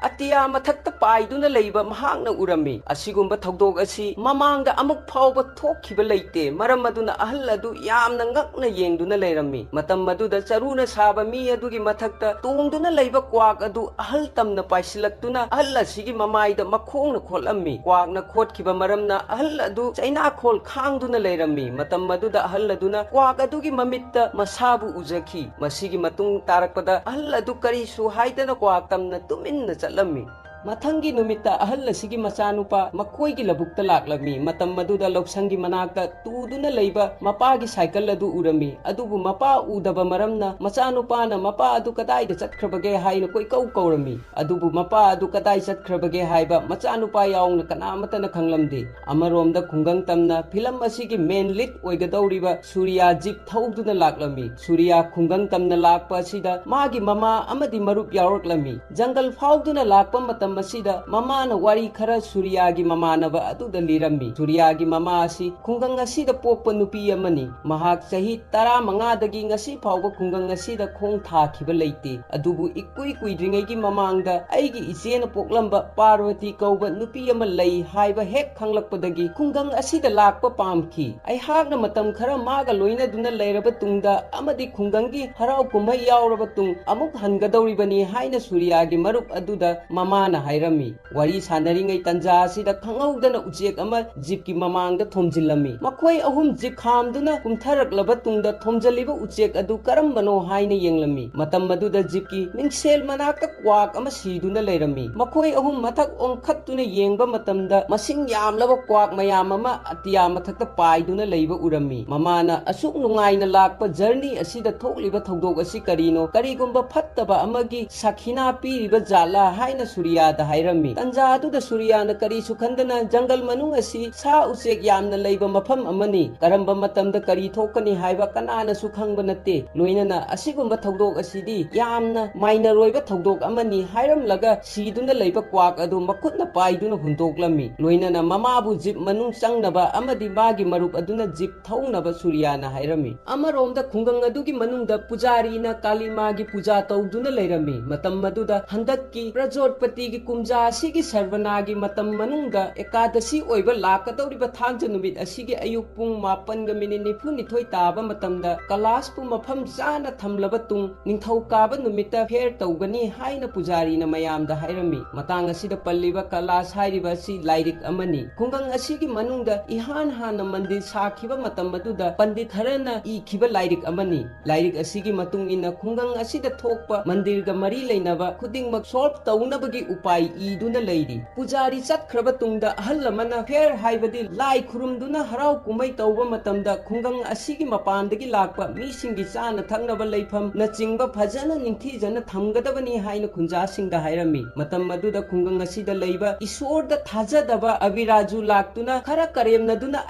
ꯑꯇꯤꯌꯥ ꯃꯊꯛꯇ ꯄꯥꯏꯗꯨꯅ ꯂꯩꯕ ꯃꯍꯥꯛꯅ ꯎꯔꯝꯃꯤ꯫ ꯑꯁꯤꯒꯨꯝꯕ ꯊꯧꯗꯣꯛ ꯑꯁꯤ ꯃꯃꯥꯡꯗ ꯑꯃꯨꯛ ꯐꯥꯎꯕ ꯊꯣꯛꯈꯤꯕ ꯂꯩꯇꯦ꯫ ꯃꯔꯝ ꯑꯗꯨꯅ ꯑꯍꯜ ꯑꯗꯨ ꯌꯥꯝꯅ ꯉꯛꯅ ꯌꯦꯡꯗꯨꯅ ꯂꯩꯔꯝꯃꯤ꯫ ꯃꯇꯝ ꯑꯗꯨꯗ ꯆꯔꯨꯅ ꯁꯥꯕ ꯃꯤ ꯑꯗꯨꯒꯤ ꯃꯊꯛꯇ ꯇꯣꯡꯗꯨꯅ ꯂꯩꯕ ꯀ꯭ꯋꯥꯛ ꯑꯗꯨ ꯑꯍꯜ ꯇꯝꯅ ꯄꯥꯏꯁꯤꯜꯂꯛꯇꯨꯅ ꯑꯍꯜ ꯑꯁꯤꯒꯤ ꯃꯃꯥꯏꯗ ꯃꯈꯣꯡꯅ ꯈꯣꯠꯂꯝꯃꯤ꯫ ꯀ꯭ꯋꯥꯛꯅ ꯈꯣꯠꯈꯤꯕ ꯃꯔꯝꯅ ꯑꯍꯜ ꯑꯗꯨ ꯆꯩꯅꯥꯈꯣꯜ ꯈꯥꯡꯗꯨꯅ ꯂꯩꯔꯝꯃꯤ꯫ ꯃꯇꯝ ꯑꯗꯨꯗ ꯑꯍꯜ ꯑꯗꯨꯅ ꯀ꯭ꯋꯥꯛ ꯑꯗꯨꯒꯤ ꯃꯃꯤꯠꯇ ꯃꯁꯥꯕꯨ ꯎꯖꯈꯤ꯫ ꯃꯁꯤꯒꯤ ꯃꯇꯨꯡ ꯇꯥꯔꯛꯄꯗ ꯑꯍꯜ ꯑꯗꯨ ꯀꯔꯤꯁꯨ ꯍꯥꯏꯗꯅ ꯀ꯭ꯋꯥꯛ ꯇꯝꯅ ꯇꯨꯃꯤꯟꯅ ꯆꯠꯂꯝꯃꯤ꯫ ꯃꯊꯪꯒꯤ ꯅꯨꯃꯤꯠꯇ ꯑꯍꯜ ꯑꯁꯤꯒꯤ ꯃꯆꯥꯅꯨꯄꯥ ꯃꯈꯣꯏꯒꯤ ꯂꯧꯕꯨꯛꯇ ꯂꯥꯛꯂꯝꯃꯤ꯫ ꯃꯇꯝ ꯑꯗꯨꯗ ꯂꯧꯁꯪꯒꯤ ꯃꯅꯥꯛꯇ ꯇꯨꯗꯨꯅ ꯂꯩꯕ ꯃꯄꯥꯒꯤ ꯁꯥꯏꯀꯜ ꯑꯗꯨ ꯎꯔꯝꯃꯤ꯫ ꯑꯗꯨꯕꯨ ꯃꯄꯥ ꯎꯗꯕ ꯃꯔꯝꯅ ꯃꯆꯥꯅꯨꯄꯥꯅ ꯃꯄꯥ ꯑꯗꯨ ꯀꯗꯥꯏꯗ ꯆꯠꯈ꯭ꯔꯕꯒꯦ ꯍꯥꯏꯅ ꯀꯣꯏꯀꯧ ꯀꯧꯔꯝꯃꯤ꯫ ꯑꯗꯨꯕꯨ ꯃꯄꯥ ꯑꯗꯨ ꯀꯗꯥꯏ ꯆꯠꯈ꯭ꯔꯕꯒꯦ ꯍꯥꯏꯕ ꯃꯆꯥꯅꯨꯄꯥ ꯌꯥꯎꯅ ꯀꯅꯥꯃꯠꯇꯅ ꯈꯪꯂꯝꯗꯦ꯫ ꯑꯃꯔꯣꯝꯗ ꯈꯨꯡꯒꯪ ꯇꯝꯅ ꯐꯤꯂꯝ ꯑꯁꯤꯒꯤ ꯃꯦꯟ ꯂꯤꯗ ꯑꯣꯏꯒꯗꯧꯔꯤꯕ ꯁꯨꯔꯤꯌꯥ ꯖꯤꯞ ꯊꯧꯗꯨꯅ ꯂꯥꯛꯂꯝꯃꯤ꯫ ꯁꯨꯔꯤꯌꯥ ꯈꯨꯡꯒꯪ ꯇꯝꯅ ꯂꯥꯛꯄ ꯑꯁꯤꯗ ꯃꯥꯒꯤ ꯃꯃꯥ ꯑꯃꯗꯤ ꯃꯔꯨꯞ ꯌꯥꯎꯔꯛꯂꯝꯃꯤ꯫ ꯖꯪꯒꯜ ꯐꯥꯎꯗꯨꯅ ꯂꯥꯛꯄ ꯃꯇꯝ ꯑꯁꯤꯗ ꯃꯃꯥꯅ ꯋꯥꯔꯤ ꯈꯔ ꯁꯨꯔꯤꯌꯥꯒꯤ ꯃꯃꯥꯟꯅꯕ ꯑꯗꯨꯗ ꯂꯤꯔꯝꯃꯤ꯫ ꯁꯨꯔꯤꯌꯥꯒꯤ ꯃꯃꯥ ꯑꯁꯤ ꯈꯨꯡꯒꯪ ꯑꯁꯤꯗ ꯄꯣꯛꯄ ꯅꯨꯄꯤ ꯑꯃꯅꯤ꯫ ꯃꯍꯥꯛ ꯆꯍꯤ ꯇꯔꯥꯃꯉꯥꯗꯒꯤ ꯉꯁꯤ ꯐꯥꯎꯕ ꯈꯨꯡꯒꯪ ꯑꯁꯤꯗ ꯈꯣꯡ ꯊꯥꯈꯤꯕ ꯂꯩꯇꯦ꯫ ꯑꯗꯨꯕꯨ ꯏꯀꯨꯏ ꯀꯨꯏꯗ꯭ꯔꯤꯉꯩꯒꯤ ꯃꯃꯥꯡꯗ ꯑꯩꯒꯤ ꯏꯆꯦꯅ ꯄꯣꯛꯂꯝꯕ ꯄꯥꯔꯣꯇꯤ ꯀꯧꯕ ꯅꯨꯄꯤ ꯑꯃ ꯂꯩ ꯍꯥꯏꯕ ꯍꯦꯛ ꯈꯪꯂꯛꯄꯗꯒꯤ ꯈꯨꯡꯒꯪ ꯑꯁꯤꯗ ꯂꯥꯛꯄ ꯄꯥꯝꯈꯤ꯫ ꯑꯩꯍꯥꯛꯅ ꯃꯇꯝ ꯈꯔ ꯃꯥꯒ ꯂꯣꯏꯅꯗꯨꯅ ꯂꯩꯔꯕ ꯇꯨꯡꯗ ꯑꯃꯗꯤ ꯈꯨꯡꯒꯪꯒꯤ ꯍꯔꯥꯎ ꯀꯨꯝꯍꯩ ꯌꯥꯎꯔꯕ ꯇꯨꯡ ꯑꯃꯨꯛ ꯍꯟꯒꯗꯧꯔꯤꯕꯅꯤ ꯍꯥꯏꯅ ꯁꯨꯔꯤꯌꯥꯒꯤ ꯃꯔꯨꯞ ꯑꯗꯨꯗ ꯃꯃꯥꯅ ꯍꯥꯏꯔꯝꯃꯤ꯫ ꯋꯥꯔꯤ ꯁꯥꯟꯅꯔꯤꯉꯩ ꯇꯟꯖꯥ ꯑꯁꯤꯗ ꯈꯪꯍꯧꯗꯅ ꯎꯆꯦꯛ ꯑꯃ ꯖꯤꯞꯀꯤ ꯃꯃꯥꯡꯗ ꯊꯣꯝꯖꯤꯜꯂꯝꯃꯤ꯫ ꯃꯈꯣꯏ ꯑꯍꯨꯝ ꯖꯤꯞ ꯈꯥꯝꯗꯨꯅ ꯀꯨꯝꯊꯔꯛꯂꯕ ꯇꯨꯡꯗ ꯊꯣꯝꯖꯤꯜꯂꯤꯕ ꯎꯆꯦꯛ ꯑꯗꯨ ꯀꯔꯝꯕꯅꯣ ꯍꯥꯏꯅ ꯌꯦꯡꯂꯝꯃꯤ꯫ ꯃꯇꯝ ꯑꯗꯨꯗ ꯖꯤꯞꯀꯤ ꯃꯤꯡꯁꯦꯜ ꯃꯅꯥꯛꯇ ꯀ꯭ꯋꯥꯛ ꯑꯃ ꯁꯤꯗꯨꯅ ꯂꯩꯔꯝꯃꯤ꯫ ꯃꯈꯣꯏ ꯑꯍꯨꯝ ꯃꯊꯛ ꯑꯣꯟꯈꯠꯇꯨꯅ ꯌꯦꯡꯕ ꯃꯇꯝꯗ ꯃꯁꯤꯡ ꯌꯥꯝꯂꯕ ꯀ꯭ꯋꯥꯛ ꯃꯌꯥꯝ ꯑꯃ ꯑꯇꯤꯌꯥ ꯃꯊꯛꯇ ꯄꯥꯏꯗꯨꯅ ꯂꯩꯕ ꯎꯔꯝꯃꯤ꯫ ꯃꯃꯥꯅ ꯑꯁꯨꯛ ꯅꯨꯡꯉꯥꯏꯅ ꯂꯥꯛꯄ ꯖꯔꯅꯤ ꯑꯁꯤꯗ ꯊꯣꯛꯂꯤꯕ ꯊꯧꯗꯣꯛ ꯑꯁꯤ ꯀꯔꯤꯅꯣ? ꯀꯔꯤꯒꯨꯝꯕ ꯐꯠꯇꯕ ꯑꯃꯒꯤ ꯁꯥꯈꯤꯅꯥ ꯄꯤꯔꯤꯕ ꯖꯥꯠꯂꯥ ꯍꯥꯏꯅ ꯁꯨꯔꯤꯌꯥ ꯁꯨꯔꯤꯌꯥꯗ ꯍꯥꯏꯔꯝꯃꯤ꯫ ꯇꯟꯖꯥ ꯑꯗꯨꯗ ꯁꯨꯔꯤꯌꯥꯅ ꯀꯔꯤꯁꯨ ꯈꯟꯗꯅ, "ꯖꯪꯒꯜ ꯃꯅꯨꯡ ꯑꯁꯤ ꯁꯥ ꯎꯆꯦꯛ ꯌꯥꯝꯅ ꯂꯩꯕ ꯃꯐꯝ ꯑꯃꯅꯤ, ꯀꯔꯝꯕ ꯃꯇꯝꯗ ꯀꯔꯤ ꯊꯣꯛꯀꯅꯤ ꯍꯥꯏꯕ ꯀꯅꯥꯅꯁꯨ ꯈꯪꯕ ꯅꯠꯇꯦ, ꯂꯣꯏꯅꯅ ꯑꯁꯤꯒꯨꯝꯕ ꯊꯧꯗꯣꯛ ꯑꯁꯤꯗꯤ ꯌꯥꯝꯅ ꯃꯥꯏꯅꯔ ꯑꯣꯏꯕ ꯊꯧꯗꯣꯛ ꯑꯃꯅꯤ" ꯍꯥꯏꯔꯝꯂꯒ ꯁꯤꯗꯨꯅ ꯂꯩꯕ ꯀ꯭ꯋꯥꯛ ꯑꯗꯨ ꯃꯈꯨꯠꯅ ꯄꯥꯏꯗꯨꯅ ꯍꯨꯟꯗꯣꯛꯂꯝꯃꯤ꯫ ꯂꯣꯏꯅꯅ ꯃꯃꯥꯕꯨ ꯖꯤꯞ ꯃꯅꯨꯡ ꯆꯪꯅꯕ ꯑꯃꯗꯤ ꯃꯥꯒꯤ ꯃꯔꯨꯞ ꯑꯗꯨꯅ ꯖꯤꯞ ꯊꯧꯅꯕ ꯁꯨꯔꯤꯌꯥꯅ ꯍꯥꯏꯔꯝꯃꯤ꯫ ꯑꯃꯔꯣꯝꯗ ꯈꯨꯡꯒꯪ ꯑꯗꯨꯒꯤ ꯃꯅꯨꯡꯗ ꯄꯨꯖꯥꯔꯤꯅ ꯀꯥꯂꯤꯃꯥꯒꯤ ꯄꯨꯖꯥ ꯇꯧꯗꯨꯅ ꯂꯩꯔꯝꯃꯤ꯫ ꯃꯇꯝ ꯑꯗꯨꯗ ꯍꯟꯗꯛꯀꯤ ꯄ꯭ꯔꯖꯣꯠꯄꯇꯤꯒꯤ ꯀꯨꯝꯖꯥ ꯑꯁꯤꯒꯤ ꯁꯔꯕꯅꯥꯒꯤ ꯃꯇꯝ ꯃꯅꯨꯡꯗ ꯑꯦꯀꯥꯗꯁꯤ ꯑꯣꯏꯕ ꯂꯥꯛꯀꯗꯧꯔꯤꯕ ꯊꯥꯡꯖ ꯅꯨꯃꯤꯠ ꯑꯁꯤꯒꯤ ꯑꯌꯨꯛ ꯄꯨꯡ ꯃꯥꯄꯟꯒ ꯃꯤꯅꯤꯠ ꯅꯤꯐꯨꯅꯤꯊꯣꯏ ꯇꯥꯕ ꯃꯇꯝꯗ ꯀꯂꯥꯁꯄꯨ ꯃꯐꯝ ꯆꯥꯅ ꯊꯝꯂꯕ ꯇꯨꯡ ꯅꯤꯡꯊꯧꯀꯥꯕ ꯅꯨꯃꯤꯠꯇ ꯐꯦꯔ ꯇꯧꯒꯅꯤ ꯍꯥꯏꯅ ꯄꯨꯖꯥꯔꯤꯅ ꯃꯌꯥꯝꯗ ꯍꯥꯏꯔꯝꯃꯤ꯫ ꯃꯇꯥꯡ ꯑꯁꯤꯗ ꯄꯜꯂꯤꯕ ꯀꯂꯥꯁ ꯍꯥꯏꯔꯤꯕ ꯑꯁꯤ ꯂꯥꯏꯔꯤꯛ ꯑꯃꯅꯤ꯫ ꯈꯨꯡꯒꯪ ꯑꯁꯤꯒꯤ ꯃꯅꯨꯡꯗ ꯏꯍꯥꯟ ꯍꯥꯟꯅ ꯃꯟꯗꯤꯔ ꯁꯥꯈꯤꯕ ꯃꯇꯝ ꯑꯗꯨꯗ ꯄꯟꯗꯤꯠ ꯈꯔꯅ ꯏꯈꯤꯕ ꯂꯥꯏꯔꯤꯛ ꯑꯃꯅꯤ꯫ ꯂꯥꯏꯔꯤꯛ ꯑꯁꯤꯒꯤ ꯃꯇꯨꯡ ꯏꯟꯅ ꯈꯨꯡꯒꯪ ꯑꯁꯤꯗ ꯊꯣꯛꯄ ꯃꯟꯗꯤꯔꯒ ꯃꯔꯤ ꯂꯩꯅꯕ ꯈꯨꯗꯤꯡꯃꯛ ꯁꯣꯜꯕ ꯇꯧꯅꯕꯒꯤ ꯎꯄꯥꯏ ꯏꯗꯨꯅ ꯂꯩꯔꯤ꯫ ꯄꯨꯖꯥꯔꯤ ꯆꯠꯈ꯭ꯔꯕ ꯇꯨꯡꯗ ꯑꯍꯜ ꯑꯃꯅ ꯐꯦꯔ ꯍꯥꯏꯕꯗꯤ ꯂꯥꯏ ꯈꯨꯔꯨꯝꯗꯨꯅ ꯍꯔꯥꯎ ꯀꯨꯝꯍꯩ ꯇꯧꯕ ꯃꯇꯝꯗ ꯈꯨꯡꯒꯪ ꯑꯁꯤꯒꯤ ꯃꯄꯥꯟꯗꯒꯤ ꯂꯥꯛꯄ ꯃꯤꯁꯤꯡꯒꯤ ꯆꯥꯅ ꯊꯛꯅꯕ ꯂꯩꯐꯝꯅꯆꯤꯡꯕ ꯐꯖꯅ ꯅꯤꯡꯊꯤꯖꯅ ꯊꯝꯒꯗꯕꯅꯤ ꯍꯥꯏꯅ ꯈꯨꯟꯖꯥꯁꯤꯡꯗ ꯍꯥꯏꯔꯝꯃꯤ꯫ ꯃꯇꯝ ꯑꯗꯨꯗ ꯈꯨꯡꯒꯪ ꯑꯁꯤꯗ ꯂꯩꯕ ꯏꯁꯣꯔꯗ ꯊꯥꯖꯗꯕ ꯑꯕꯤꯔꯥꯖꯨ ꯂꯥꯛꯇꯨꯅ ꯈꯔ ꯀꯔꯦꯝꯅꯗꯨꯅ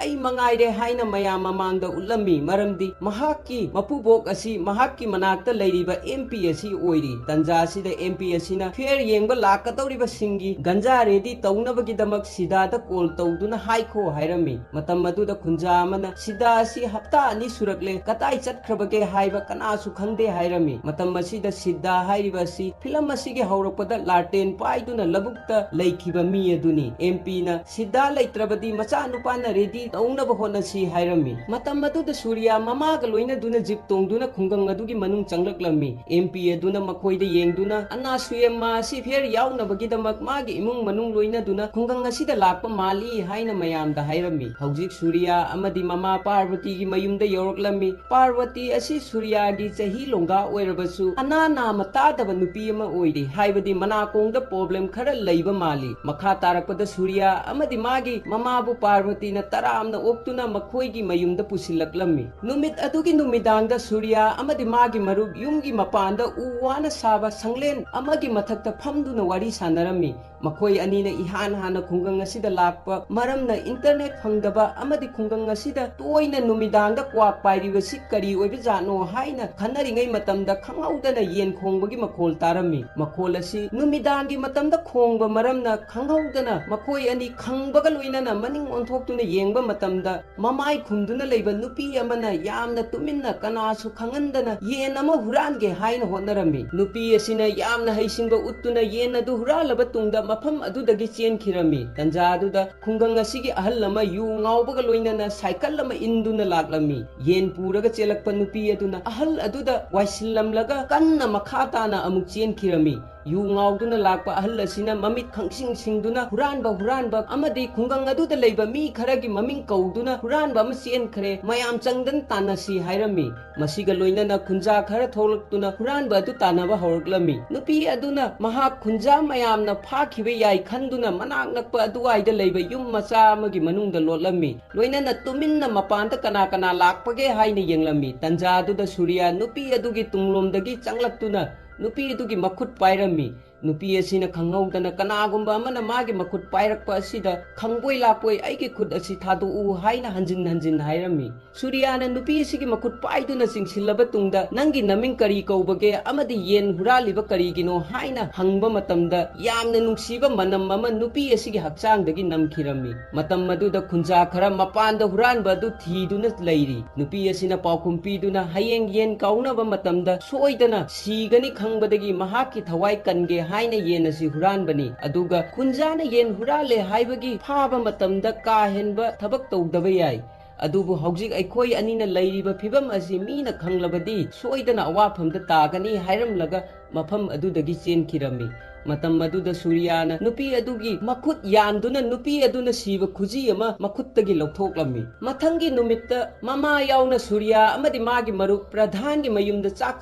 "ꯑꯩ ꯃꯉꯥꯏꯔꯦ" ꯍꯥꯏꯅ ꯃꯌꯥꯝ ꯃꯃꯥꯡꯗ ꯎꯠꯂꯝꯃꯤ꯫ ꯃꯔꯝꯗꯤ ꯃꯍꯥꯛꯀꯤ ꯃꯄꯨꯕꯣꯛ ꯑꯁꯤ ꯃꯍꯥꯛꯀꯤ ꯃꯅꯥꯛꯇ ꯂꯩꯔꯤꯕ ꯑꯦꯝ ꯄꯤ ꯑꯁꯤ ꯑꯣꯏꯔꯤ꯫ ꯇꯟꯖꯥ ꯑꯁꯤꯗ ꯑꯦꯝ ꯄꯤ ꯑꯁꯤꯅ ꯐꯦꯔ ꯌꯦꯡꯕ ꯂꯥꯛꯀꯗꯧꯔꯤꯕꯁꯤꯡꯒꯤ ꯒꯟꯖꯥ ꯔꯦꯗꯤ ꯇꯧꯅꯕꯒꯤꯗꯃꯛ ꯁꯤꯗꯥꯗ ꯀꯣꯜ ꯇꯧꯗꯨꯅ ꯍꯥꯏꯈꯣ ꯍꯥꯏꯔꯝꯃꯤ꯫ ꯃꯇꯝ ꯑꯗꯨꯗ ꯈꯨꯟꯖꯥ ꯑꯃꯅ, "ꯁꯤꯗꯥ ꯑꯁꯤ ꯍꯞꯇꯥ ꯑꯅꯤ ꯁꯨꯔꯛꯂꯦ, ꯀꯗꯥꯏ ꯆꯠꯈ꯭ꯔꯕꯒꯦ ꯍꯥꯏꯕ ꯀꯅꯥꯁꯨ ꯈꯪꯗꯦ" ꯍꯥꯏꯔꯝꯃꯤ꯫ ꯃꯇꯝ ꯑꯁꯤꯗ ꯁꯤꯗꯥ ꯍꯥꯏꯔꯤꯕ ꯑꯁꯤ ꯐꯤꯂꯝ ꯑꯁꯤꯒꯤ ꯍꯧꯔꯛꯄꯗ ꯂꯥꯔꯇꯦꯟ ꯄꯥꯏꯗꯨꯅ ꯂꯧꯕꯨꯛꯇ ꯂꯩꯈꯤꯕ ꯃꯤ ꯑꯗꯨꯅꯤ꯫ ꯑꯦꯝ ꯄꯤꯅ ꯁꯤꯗꯥ ꯂꯩꯇ꯭ꯔꯕꯗꯤ ꯃꯆꯥꯅꯨꯄꯥꯅ ꯔꯦꯗꯤ ꯇꯧꯅꯕ ꯍꯣꯠꯅꯁꯤ ꯍꯥꯏꯔꯝꯃꯤ꯫ ꯃꯇꯝ ꯑꯗꯨꯗ ꯁꯨꯔꯤꯌꯥ ꯃꯃꯥꯒ ꯂꯣꯏꯅꯗꯨꯅ ꯖꯤꯞ ꯇꯣꯡꯗꯨꯅ ꯈꯨꯡꯒꯪ ꯑꯗꯨꯒꯤ ꯃꯅꯨꯡ ꯆꯪꯂꯛꯂꯝꯃꯤ꯫ ꯑꯦꯝ ꯄꯤ ꯑꯗꯨꯅ ꯃꯈꯣꯏꯗ ꯌꯦꯡꯗꯨꯅ, "ꯑꯅꯥꯁꯨꯌꯦꯝꯃ ꯑꯁꯤ ꯐꯦꯔ ꯌꯥꯎꯅꯕꯒꯤꯗꯃꯛ ꯃꯥꯒꯤ ꯏꯃꯨꯡ ꯃꯅꯨꯡ ꯂꯣꯏꯅꯗꯨꯅ ꯈꯨꯡꯒꯪ ꯑꯁꯤꯗ ꯂꯥꯛꯄ ꯃꯥꯜꯂꯤ" ꯍꯥꯏꯅ ꯃꯌꯥꯝꯗ ꯍꯥꯏꯔꯝꯃꯤ꯫ ꯍꯧꯖꯤꯛ ꯁꯨꯔꯤꯌꯥ ꯑꯃꯗꯤ ꯃꯃꯥ ꯄꯥꯔꯕꯇꯤꯒꯤ ꯃꯌꯨꯝꯗ ꯌꯧꯔꯛꯂꯝꯃꯤ꯫ ꯄꯥꯔꯕꯇꯤ ꯑꯁꯤ ꯁꯨꯔꯤꯌꯥꯒꯤ ꯆꯍꯤ ꯂꯣꯡꯒꯥ ꯑꯣꯏꯔꯕꯁꯨ ꯑꯅꯥ ꯅꯥꯃ ꯇꯥꯗꯕ ꯅꯨꯄꯤ ꯑꯃ ꯑꯣꯏꯔꯤ, ꯍꯥꯏꯕꯗꯤ ꯃꯅꯥꯀꯣꯡꯗ ꯄ꯭ꯔꯣꯕ꯭ꯂꯦꯝ ꯈꯔ ꯂꯩꯕ ꯃꯥꯜꯂꯤ꯫ ꯃꯈꯥ ꯇꯥꯔꯛꯄꯗ ꯁꯨꯔꯤꯌꯥ ꯑꯃꯗꯤ ꯃꯥꯒꯤ ꯃꯃꯥꯕꯨ ꯄꯥꯔꯕꯇꯤꯅ ꯇꯔꯥꯝꯅ ꯑꯣꯛꯇꯨꯅ ꯃꯈꯣꯏꯒꯤ ꯃꯌꯨꯝꯗ ꯄꯨꯁꯤꯜꯂꯛꯂꯝꯃꯤ꯫ ꯅꯨꯃꯤꯠ ꯑꯗꯨꯒꯤ ꯅꯨꯃꯤꯗꯥꯡꯗ ꯁꯨꯔꯤꯌꯥ ꯑꯃꯗꯤ ꯃꯥꯒꯤ ꯃꯔꯨꯞ ꯌꯨꯝꯒꯤ ꯃꯄꯥꯟꯗ ꯎ ꯋꯥꯅ ꯁꯥꯕ ꯁꯪꯂꯦꯟ ꯑꯃꯒꯤ ꯃꯊꯛꯇ ꯐꯝꯗꯨꯅ ꯋꯥꯔꯤ ꯁꯥꯟꯅꯔꯤ꯫ ꯁꯥꯟꯅꯔꯝꯃꯤ꯫ ꯃꯈꯣꯏ ꯑꯅꯤꯅ ꯏꯍꯥꯟ ꯍꯥꯟꯅ ꯈꯨꯡꯒꯪ ꯑꯁꯤꯗ ꯂꯥꯛꯄ ꯃꯔꯝꯅ internet ꯐꯪꯗꯕ ꯑꯃꯗꯤ ꯈꯨꯡꯒꯪ ꯑꯁꯤꯗ ꯇꯣꯏꯅ ꯅꯨꯃꯤꯗꯥꯡꯗ ꯀ꯭ꯋꯥꯛ ꯄꯥꯏꯔꯤꯕꯁꯤ ꯀꯔꯤ ꯑꯣꯏꯕꯖꯥꯠꯅꯣ ꯍꯥꯏꯅ ꯈꯟꯅꯔꯤꯉꯩ ꯃꯇꯝꯗ ꯈꯪꯍꯧꯗꯅ ꯌꯦꯟ ꯈꯣꯡꯕꯒꯤ ꯃꯈꯣꯜ ꯇꯥꯔꯝꯃꯤ꯫ ꯃꯈꯣꯜ ꯑꯁꯤ ꯅꯨꯃꯤꯗꯥꯡꯒꯤ ꯃꯇꯝꯗ ꯈꯣꯡꯕ ꯃꯔꯝꯅ ꯈꯪꯍꯧꯗꯅ ꯃꯈꯣꯏ ꯑꯅꯤ ꯈꯪꯕꯒ ꯂꯣꯏꯅꯅ ꯃꯅꯤꯡ ꯑꯣꯟꯊꯣꯛꯇꯨꯅ ꯌꯦꯡꯕ ꯃꯇꯝꯗ ꯃꯃꯥꯏ ꯈꯨꯝꯗꯨꯅ ꯂꯩꯕ ꯅꯨꯄꯤ ꯑꯃꯅ ꯌꯥꯝꯅ ꯇꯨꯃꯤꯟꯅ ꯀꯅꯥꯁꯨ ꯈꯪꯍꯟꯗꯅ ꯌꯦꯟ ꯑꯃ ꯍꯨꯔꯥꯟꯒꯦ ꯍꯥꯏꯅ ꯍꯣꯠꯅꯔꯝꯃꯤ꯫ ꯅꯨꯄꯤ ꯑꯁꯤꯅ ꯌꯥꯝꯅ ꯍꯩꯁꯤꯡꯕ ꯎꯠꯇꯨꯅ ꯌꯦꯟ ꯑꯗꯨ ꯍꯨꯔꯥꯜꯂꯕ ꯇꯨꯡꯗ ꯃꯐꯝ ꯑꯗꯨꯗꯒꯤ ꯆꯦꯟꯈꯤꯔꯝꯃꯤ꯫ ꯇꯟꯖꯥ ꯑꯗꯨꯗ ꯈꯨꯡꯒꯪ ꯑꯁꯤꯒꯤ ꯑꯍꯜ ꯑꯃ ꯌꯨ ꯉꯥꯎꯕꯒ ꯂꯣꯏꯅꯅ ꯁꯥꯏꯀꯜ ꯑꯃ ꯏꯟꯗꯨꯅ ꯂꯥꯛꯂꯝꯃꯤ꯫ ꯌꯦꯟ ꯄꯨꯔꯒ ꯆꯦꯜꯂꯛꯄ ꯅꯨꯄꯤ ꯑꯗꯨꯅ ꯑꯍꯜ ꯑꯗꯨꯗ ꯋꯥꯏꯁꯤꯜꯂꯝꯂꯒ ꯀꯟꯅ ꯃꯈꯥ ꯇꯥꯅ ꯑꯃꯨꯛ ꯆꯦꯟꯈꯤꯔꯝꯃꯤ꯫ ꯌꯨ ꯉꯥꯎꯗꯨꯅ ꯂꯥꯛꯄ ꯑꯍꯜ ꯑꯁꯤꯅ ꯃꯃꯤꯠ ꯈꯪꯁꯤꯡ ꯁꯤꯡꯗꯨꯅ ꯍꯨꯔꯥꯟꯕ, ꯍꯨꯔꯥꯟꯕ ꯑꯃꯗꯤ ꯈꯨꯡꯒꯪ ꯑꯗꯨꯗ ꯂꯩꯕ ꯃꯤ ꯈꯔꯒꯤ ꯃꯃꯤꯡ ꯀꯧꯗꯨꯅ ꯍꯨꯔꯥꯟꯕ ꯑꯃ ꯆꯦꯟꯈ꯭ꯔꯦ, ꯃꯌꯥꯝ ꯆꯪꯗꯅ ꯇꯥꯟꯅꯁꯤ ꯍꯥꯏꯔꯝꯃꯤ꯫ ꯃꯁꯤꯒ ꯂꯣꯏꯅꯅ ꯈꯨꯟꯖꯥ ꯈꯔ ꯊꯣꯛꯂꯛꯇꯨꯅ ꯍꯨꯔꯥꯟꯕ ꯑꯗꯨ ꯇꯥꯟꯅꯕ ꯍꯧꯔꯛꯂꯝꯃꯤ꯫ ꯅꯨꯄꯤ ꯑꯗꯨꯅ ꯃꯍꯥꯛ ꯈꯨꯟꯖꯥ ꯃꯌꯥꯝꯅ ꯐꯥꯈꯤꯕ ꯌꯥꯏ ꯈꯟꯗꯨꯅ ꯃꯅꯥꯛ ꯅꯛꯄ ꯑꯗꯨꯋꯥꯏꯗ ꯂꯩꯕ ꯌꯨꯝ ꯃꯆꯥ ꯑꯃꯒꯤ ꯃꯅꯨꯡꯗ ꯂꯣꯠꯂꯝꯃꯤ꯫ ꯂꯣꯏꯅꯅ ꯇꯨꯃꯤꯟꯅ ꯃꯄꯥꯟꯗ ꯀꯅꯥ ꯀꯅꯥ ꯂꯥꯛꯄꯒꯦ ꯍꯥꯏꯅ ꯌꯦꯡꯂꯝꯃꯤ꯫ ꯇꯟꯖꯥ ꯑꯗꯨꯗ ꯁꯨꯔꯤꯌꯥ ꯅꯨꯄꯤ ꯑꯗꯨꯒꯤ ꯇꯨꯡꯂꯣꯝꯗꯒꯤ ꯆꯪꯂꯛꯇꯨꯅ ꯅꯨꯄꯤ ꯑꯗꯨꯒꯤ ꯃꯈꯨꯠ ꯄꯥꯏꯔꯝꯃꯤ꯫ ꯅꯨꯄꯤ ꯑꯁꯤꯅ ꯈꯪꯍꯧꯗꯅ ꯀꯅꯥꯒꯨꯝꯕ ꯑꯃꯅ ꯃꯥꯒꯤ ꯃꯈꯨꯠ ꯄꯥꯏꯔꯛꯄ ꯑꯁꯤꯗ, "ꯈꯪꯕꯣꯏ ꯂꯥꯛꯄꯣꯏ ꯑꯩꯒꯤ ꯈꯨꯠ ꯑꯁꯤ ꯊꯥꯗꯣꯛꯎ" ꯍꯥꯏꯅ ꯍꯟꯖꯤꯟ ꯍꯟꯖꯤꯟ ꯍꯥꯏꯔꯝꯃꯤ꯫ ꯁꯨꯔꯤꯌꯥꯅ ꯅꯨꯄꯤ ꯑꯁꯤꯒꯤ ꯃꯈꯨꯠ ꯄꯥꯏꯗꯨꯅ ꯆꯤꯡꯁꯤꯜꯂꯕ ꯇꯨꯡꯗ, "ꯅꯪꯒꯤ ꯅꯃꯤꯡ ꯀꯔꯤ ꯀꯧꯕꯒꯦ ꯑꯃꯗꯤ ꯌꯦꯟ ꯍꯨꯔꯥꯜꯂꯤꯕ ꯀꯔꯤꯒꯤꯅꯣ?" ꯍꯥꯏꯅ ꯍꯪꯕ ꯃꯇꯝꯗ, ꯌꯥꯝꯅ ꯅꯨꯡꯁꯤꯕ ꯃꯅꯝ ꯑꯃ ꯅꯨꯄꯤ ꯑꯁꯤꯒꯤ ꯍꯛꯆꯥꯡꯗꯒꯤ ꯅꯝꯈꯤꯔꯝꯃꯤ꯫ ꯃꯇꯝ ꯑꯗꯨꯗ ꯈꯨꯟꯖꯥ ꯈꯔ ꯃꯄꯥꯟꯗ ꯍꯨꯔꯥꯟꯕ ꯑꯗꯨ ꯊꯤꯗꯨꯅ ꯂꯩꯔꯤ꯫ ꯅꯨꯄꯤ ꯑꯁꯤꯅ ꯄꯥꯎꯈꯨꯝ ꯄꯤꯗꯨꯅ, "ꯍꯌꯦꯡ ꯌꯦꯟ ꯀꯥꯎꯅꯕ ꯃꯇꯝꯗ ꯁꯣꯏꯗꯅ ꯁꯤꯒꯅꯤ ꯈꯪꯕꯗꯒꯤ ꯃꯍꯥꯛꯀꯤ ꯊꯋꯥꯏ ꯀꯟꯒꯦ ꯍꯥꯏꯅ ꯌꯦꯟ ꯑꯁꯤ ꯍꯨꯔꯥꯟꯕꯅꯤ꯫ ꯑꯗꯨꯒ ꯈꯨꯟꯖꯥꯅ ꯌꯦꯟ ꯍꯨꯔꯥꯜꯂꯦ ꯍꯥꯏꯕꯒꯤ ꯐꯥꯕ ꯃꯇꯝꯗ ꯀꯥ ꯍꯦꯟꯕ ꯊꯕꯛ ꯇꯧꯗꯕ ꯌꯥꯏ꯫ ꯑꯗꯨꯕꯨ ꯍꯧꯖꯤꯛ ꯑꯩꯈꯣꯏ ꯑꯅꯤꯅ ꯂꯩꯔꯤꯕ ꯐꯤꯕꯝ ꯑꯁꯤ ꯃꯤꯅ ꯈꯪꯂꯕꯗꯤ ꯁꯣꯏꯗꯅ ꯑꯋꯥꯐꯝꯗ ꯇꯥꯒꯅꯤ" ꯍꯥꯏꯔꯝꯂꯒ ꯃꯐꯝ ꯑꯗꯨꯗꯒꯤ ꯆꯦꯟꯈꯤꯔꯝꯃꯤ꯫ ꯃꯇꯝ ꯑꯗꯨꯗ ꯁꯨꯔꯤꯌꯥꯅ ꯅꯨꯄꯤ ꯑꯗꯨꯒꯤ ꯃꯈꯨꯠ ꯌꯥꯟꯗꯨꯅ ꯅꯨꯄꯤ ꯑꯗꯨꯅ ꯁꯤꯕ ꯈꯨꯖꯤ ꯑꯃ ꯃꯈꯨꯠꯇꯒꯤ ꯂꯧꯊꯣꯛꯂꯝꯃꯤ꯫ ꯃꯊꯪꯒꯤ ꯅꯨꯃꯤꯠꯇ ꯃꯃꯥ ꯌꯥꯎꯅ ꯁꯨꯔꯤꯌꯥ ꯑꯃꯗꯤ ꯃꯥꯒꯤ ꯃꯔꯨꯞ ꯄ꯭ꯔꯙꯥꯟꯒꯤ ꯃꯌꯨꯝꯗ ꯆꯥꯛ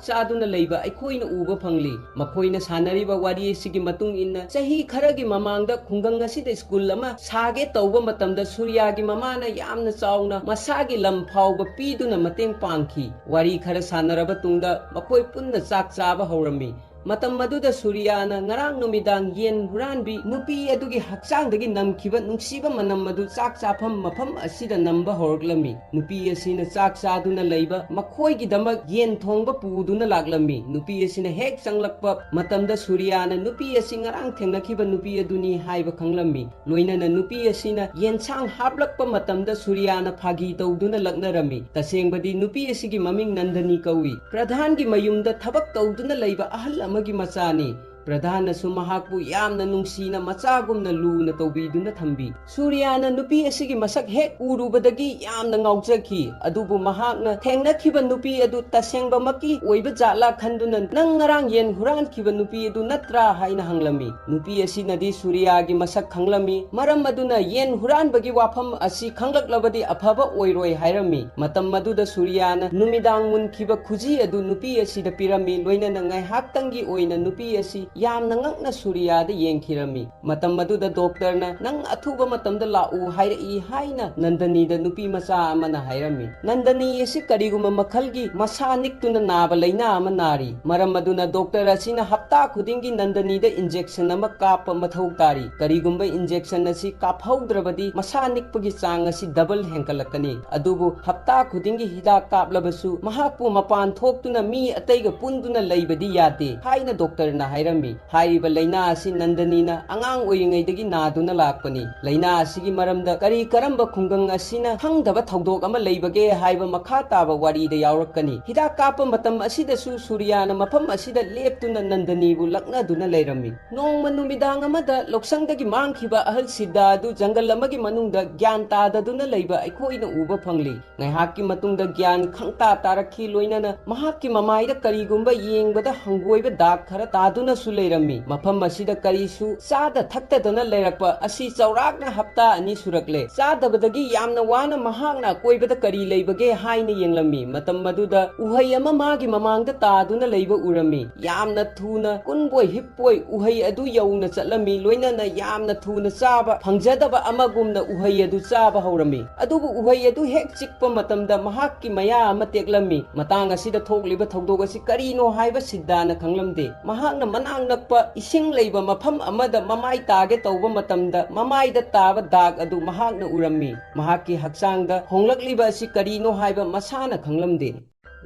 ꯆꯥꯗꯨꯅ ꯂꯩꯕ ꯑꯩꯈꯣꯏꯅ ꯎꯕ ꯐꯪꯂꯤ꯫ ꯃꯈꯣꯏꯅ ꯁꯥꯟꯅꯔꯤꯕ ꯋꯥꯔꯤ ꯑꯁꯤꯒꯤ ꯃꯇꯨꯡ ꯏꯟꯅ, ꯆꯍꯤ ꯈꯔꯒꯤ ꯃꯃꯥꯡꯗ ꯈꯨꯡꯒꯪ ꯑꯁꯤꯗ ꯁ꯭ꯀꯨꯜ ꯑꯃ ꯁꯥꯒꯦ ꯇꯧꯕ ꯃꯇꯝꯗ ꯁꯨꯔꯤꯌꯥꯒꯤ ꯃꯃꯥꯅ ꯌꯥꯝꯅ ꯆꯥꯎꯅ ꯃꯁꯥꯒꯤ ꯂꯝ ꯐꯥꯎꯕ ꯄꯤꯗꯨꯅ ꯃꯇꯦꯡ ꯄꯥꯡꯈꯤ꯫ ꯋꯥꯔꯤ ꯈꯔ ꯁꯥꯟꯅꯔꯕ ꯇꯨꯡꯗ ꯃꯈꯣꯏ ꯄꯨꯟꯅ ꯆꯥꯛ ꯆꯥꯕ ꯍꯧꯔꯝꯃꯤ꯫ ꯃꯇꯝ ꯑꯗꯨꯗ ꯁꯨꯔꯤꯌꯥꯅ ꯉꯔꯥꯡ ꯅꯨꯃꯤꯗꯥꯡ ꯌꯦꯟ ꯍꯨꯔꯥꯟꯕꯤ ꯅꯨꯄꯤ ꯑꯗꯨꯒꯤ ꯍꯛꯆꯥꯡꯗꯒꯤ ꯅꯝꯈꯤꯕ ꯅꯨꯡꯁꯤꯕ ꯃꯅꯝ ꯑꯗꯨ ꯆꯥꯛ ꯆꯥꯐꯝ ꯃꯐꯝ ꯑꯁꯤꯗ ꯅꯝꯕ ꯍꯧꯔꯛꯂꯝꯃꯤ꯫ ꯅꯨꯄꯤ ꯑꯁꯤꯅ ꯆꯥꯛ ꯆꯥꯗꯨꯅ ꯂꯩꯕ ꯃꯈꯣꯏꯒꯤꯗꯃꯛ ꯌꯦꯟ ꯊꯣꯡꯕ ꯄꯨꯗꯨꯅ ꯂꯥꯛꯂꯝꯃꯤ꯫ ꯅꯨꯄꯤ ꯑꯁꯤꯅ ꯍꯦꯛ ꯆꯪꯂꯛꯄ ꯃꯇꯝꯗ ꯁꯨꯔꯤꯌꯥꯅ ꯅꯨꯄꯤ ꯑꯁꯤ ꯉꯔꯥꯡ ꯊꯦꯡꯅꯈꯤꯕ ꯅꯨꯄꯤ ꯑꯗꯨꯅꯤ ꯍꯥꯏꯕ ꯈꯪꯂꯝꯃꯤ꯫ ꯂꯣꯏꯅꯅ ꯅꯨꯄꯤ ꯑꯁꯤꯅ ꯌꯦꯟꯁꯥꯡ ꯍꯥꯞꯂꯛꯄ ꯃꯇꯝꯗ ꯁꯨꯔꯤꯌꯥꯅ ꯐꯥꯒꯤ ꯇꯧꯗꯨꯅ ꯂꯛꯅꯔꯝꯃꯤ꯫ ꯇꯁꯦꯡꯕꯗꯤ ꯅꯨꯄꯤ ꯑꯁꯤꯒꯤ ꯃꯃꯤꯡ ꯅꯟꯗꯅꯤ ꯀꯧꯏ꯫ ꯄ꯭ꯔꯙꯥꯟꯒꯤ ꯃꯌꯨꯝꯗ ꯊꯕꯛ ꯇꯧꯗꯨꯅ ꯂꯩꯕ ꯑꯍꯜ ꯑꯃꯒꯤ ꯃꯆꯥꯅꯤ꯫ ꯄ꯭ꯔꯙꯥꯟꯅꯁꯨ ꯃꯍꯥꯛꯄꯨ ꯌꯥꯝꯅ ꯅꯨꯡꯁꯤꯅ ꯃꯆꯥꯒꯨꯝꯅ ꯂꯨꯅ ꯇꯧꯕꯤꯗꯨꯅ ꯊꯝꯕꯤ꯫ ꯁꯨꯔꯤꯌꯥꯅ ꯅꯨꯄꯤ ꯑꯁꯤꯒꯤ ꯃꯁꯛ ꯍꯦꯛ ꯎꯔꯨꯕꯗꯒꯤ ꯌꯥꯝꯅ ꯉꯥꯎꯖꯈꯤ, ꯑꯗꯨꯕꯨ ꯃꯍꯥꯛꯅ ꯊꯦꯡꯅꯈꯤꯕ ꯅꯨꯄꯤ ꯑꯗꯨ ꯇꯁꯦꯡꯕꯃꯛꯀꯤ ꯑꯣꯏꯕ ꯖꯥꯠꯂꯥ ꯈꯟꯗꯨꯅ, "ꯅꯪ ꯉꯔꯥꯡ ꯌꯦꯟ ꯍꯨꯔꯥꯟꯈꯤꯕ ꯅꯨꯄꯤ ꯑꯗꯨ ꯅꯠꯇ꯭ꯔꯥ?" ꯍꯥꯏꯅ ꯍꯪꯂꯝꯃꯤ꯫ ꯅꯨꯄꯤ ꯑꯁꯤꯅꯗꯤ ꯁꯨꯔꯤꯌꯥꯒꯤ ꯃꯁꯛ ꯈꯪꯂꯝꯃꯤ, ꯃꯔꯝ ꯑꯗꯨꯅ ꯌꯦꯟ ꯍꯨꯔꯥꯟꯕꯒꯤ ꯋꯥꯐꯝ ꯑꯁꯤ ꯈꯪꯂꯛꯂꯕꯗꯤ ꯑꯐꯕ ꯑꯣꯏꯔꯣꯏ ꯍꯥꯏꯔꯝꯃꯤ꯫ ꯃꯇꯝ ꯑꯗꯨꯗ ꯁꯨꯔꯤꯌꯥꯅ ꯅꯨꯃꯤꯗꯥꯡ ꯃꯨꯟꯈꯤꯕ ꯈꯨꯖꯤ ꯑꯗꯨ ꯅꯨꯄꯤ ꯑꯁꯤꯗ ꯄꯤꯔꯝꯃꯤ, ꯂꯣꯏꯅꯅ ꯉꯥꯏꯍꯥꯛꯇꯪꯒꯤ ꯑꯣꯏꯅ ꯅꯨꯄꯤ ꯑꯁꯤ ꯌꯥꯝꯅ ꯉꯛꯅ ꯁꯨꯔꯤꯌꯥꯗ ꯌꯦꯡꯈꯤꯔꯝꯃꯤ꯫ ꯃꯇꯝ ꯑꯗꯨꯗ ꯗꯣꯛꯇꯔꯅ, "ꯅꯪ ꯑꯊꯨꯕ ꯃꯇꯝꯗ ꯂꯥꯛꯎ" ꯍꯥꯏꯔꯛꯏ ꯍꯥꯏꯅ ꯅꯟꯗꯅꯤꯗ ꯅꯨꯄꯤ ꯃꯆꯥ ꯑꯃꯅ ꯍꯥꯏꯔꯝꯃꯤ꯫ ꯅꯟꯗꯅꯤ ꯑꯁꯤ ꯀꯔꯤꯒꯨꯝꯕ ꯃꯈꯜꯒꯤ ꯃꯁꯥ ꯅꯤꯛꯇꯨꯅ ꯅꯥꯕ ꯂꯥꯏꯅꯥ ꯑꯃ ꯅꯥꯔꯤ꯫ ꯃꯔꯝ ꯑꯗꯨꯅ ꯗꯣꯛꯇꯔ ꯑꯁꯤꯅ ꯍꯞꯇꯥ ꯈꯨꯗꯤꯡꯒꯤ ꯅꯟꯗꯅꯤꯗ ꯏꯟꯖꯦꯛꯁꯟ ꯑꯃ ꯀꯥꯞꯄ ꯃꯊꯧ ꯇꯥꯔꯤ꯫ ꯀꯔꯤꯒꯨꯝꯕ ꯏꯟꯖꯦꯛꯁꯟ ꯑꯁꯤ ꯀꯥꯞꯍꯧꯗ꯭ꯔꯕꯗꯤ ꯃꯁꯥ ꯅꯤꯛꯄꯒꯤ ꯆꯥꯡ ꯑꯁꯤ ꯗꯕꯜ ꯍꯦꯟꯒꯠꯂꯛꯀꯅꯤ꯫ ꯑꯗꯨꯕꯨ ꯍꯞꯇꯥ ꯈꯨꯗꯤꯡꯒꯤ ꯍꯤꯗꯥꯛ ꯀꯥꯞꯂꯕꯁꯨ ꯃꯍꯥꯛꯄꯨ ꯃꯄꯥꯟ ꯊꯣꯛꯇꯨꯅ ꯃꯤ ꯑꯇꯩꯒ ꯄꯨꯟꯗꯨꯅ ꯂꯩꯕꯗꯤ ꯌꯥꯗꯦ ꯍꯥꯏꯅ ꯗꯣꯛꯇꯔꯅ ꯍꯥꯏꯔꯝꯃꯤ꯫ ꯍꯥꯏꯔꯤꯕ ꯂꯥꯏꯅꯥ ꯑꯁꯤ ꯅꯟꯗꯅꯤꯅ ꯑꯉꯥꯡ ꯑꯣꯏꯔꯤꯉꯩꯗꯒꯤ ꯅꯥꯗꯨꯅ ꯂꯥꯛꯄꯅꯤ꯫ ꯂꯥꯏꯅꯥ ꯑꯁꯤꯒꯤ ꯃꯔꯝꯗ ꯀꯔꯤ ꯀꯔꯝꯕ ꯈꯨꯡꯒꯪ ꯑꯁꯤꯅ ꯈꯪꯗꯕ ꯊꯧꯗꯣꯛ ꯑꯃ ꯂꯩꯕꯒꯦ ꯍꯥꯏꯕ ꯃꯈꯥ ꯇꯥꯕ ꯋꯥꯔꯤꯗ ꯌꯥꯎꯔꯛꯀꯅꯤ꯫ ꯍꯤꯗꯥꯛ ꯀꯥꯞꯄ ꯃꯇꯝ ꯑꯁꯤꯗꯁꯨ ꯁꯨꯔꯤꯌꯥꯅ ꯃꯐꯝ ꯑꯁꯤꯗ ꯂꯦꯞꯇꯨꯅ ꯅꯟꯗꯅꯤꯕꯨ ꯂꯛꯅꯗꯨꯅ ꯂꯩꯔꯝꯃꯤ꯫ ꯅꯣꯡꯃ ꯅꯨꯃꯤꯗꯥꯡ ꯑꯃꯗ ꯂꯧꯁꯪꯗꯒꯤ ꯃꯥꯡꯈꯤꯕ ꯑꯍꯜ ꯁꯤꯗꯥ ꯑꯗꯨ ꯖꯪꯒꯜ ꯑꯃꯒꯤ ꯃꯅꯨꯡꯗ ꯒ꯭ꯌꯥꯟ ꯇꯥꯗꯗꯨꯅ ꯂꯩꯕ ꯑꯩꯈꯣꯏꯅ ꯎꯕ ꯐꯪꯂꯤ꯫ ꯉꯥꯏꯍꯥꯛꯀꯤ ꯃꯇꯨꯡꯗ ꯒ꯭ꯌꯥꯟ ꯈꯪꯇꯥ ꯇꯥꯔꯛꯈꯤ, ꯂꯣꯏꯅꯅ ꯃꯍꯥꯛꯀꯤ ꯃꯃꯥꯏꯗ ꯀꯔꯤꯒꯨꯝꯕ ꯌꯦꯡꯕꯗ ꯍꯪꯒꯣꯏꯕ ꯗꯥꯛ ꯈꯔ ꯇꯥꯗꯨꯅꯁꯨ ꯂꯩꯔꯝꯃꯤ꯫ ꯃꯐꯝ ꯑꯁꯤꯗ ꯀꯔꯤꯁꯨ ꯆꯥꯗ ꯊꯛꯇꯗꯅ ꯂꯩꯔꯛꯄ ꯑꯁꯤ ꯆꯥꯎꯔꯥꯛꯅ ꯍꯞꯇꯥ ꯑꯅꯤ ꯁꯨꯔꯛꯂꯦ꯫ ꯆꯥꯗꯕꯗꯒꯤ ꯌꯥꯝꯅ ꯋꯥꯅ ꯃꯍꯥꯛꯅ ꯑꯀꯣꯏꯕꯗ ꯀꯔꯤ ꯂꯩꯕꯒꯦ ꯍꯥꯏꯅ ꯌꯦꯡꯂꯝꯃꯤ꯫ ꯃꯇꯝ ꯑꯗꯨꯗ ꯎꯍꯩ ꯑꯃ ꯃꯥꯒꯤ ꯃꯃꯥꯡꯗ ꯇꯥꯗꯨꯅ ꯂꯩꯕ ꯎꯔꯝꯃꯤ꯫ ꯌꯥꯝꯅ ꯊꯨꯅ ꯀꯨꯟꯕꯣꯏ ꯍꯤꯞꯄꯣꯏ ꯎꯍꯩ ꯑꯗꯨ ꯌꯧꯅ ꯆꯠꯂꯝꯃꯤ, ꯂꯣꯏꯅꯅ ꯌꯥꯝꯅ ꯊꯨꯅ ꯆꯥꯕ ꯐꯪꯖꯗꯕ ꯑꯃꯒꯨꯝꯅ ꯎꯍꯩ ꯑꯗꯨ ꯆꯥꯕ ꯍꯧꯔꯝꯃꯤ꯫ ꯑꯗꯨꯕꯨ ꯎꯍꯩ ꯑꯗꯨ ꯍꯦꯛ ꯆꯤꯛꯄ ꯃꯇꯝꯗ ꯃꯍꯥꯛꯀꯤ ꯃꯌꯥ ꯑꯃ ꯇꯦꯛꯂꯝꯃꯤ꯫ ꯃꯇꯥꯡ ꯑꯁꯤꯗ ꯊꯣꯛꯂꯤꯕ ꯊꯧꯗꯣꯛ ꯑꯁꯤ ꯀꯔꯤꯅꯣ ꯍꯥꯏꯕ ꯁꯤꯗꯥꯅ ꯈꯪꯂꯝꯗꯦ꯫ ꯃꯍꯥꯛꯅ ꯃꯅꯥꯛ ꯅꯛꯄ ꯏꯁꯤꯡ ꯂꯩꯕ ꯃꯐꯝ ꯑꯃꯗ ꯃꯃꯥꯏ ꯇꯥꯒꯦ ꯇꯧꯕ ꯃꯇꯝꯗ, ꯃꯃꯥꯏꯗ ꯇꯥꯕ ꯗꯥꯛ ꯑꯗꯨ ꯃꯍꯥꯛꯅ ꯎꯔꯝꯃꯤ꯫ ꯃꯍꯥꯛꯀꯤ ꯍꯛꯆꯥꯡꯗ ꯍꯣꯡꯂꯛꯂꯤꯕ ꯑꯁꯤ ꯀꯔꯤꯅꯣ ꯍꯥꯏꯕ ꯃꯁꯥꯅ ꯈꯪꯂꯝꯗꯦ꯫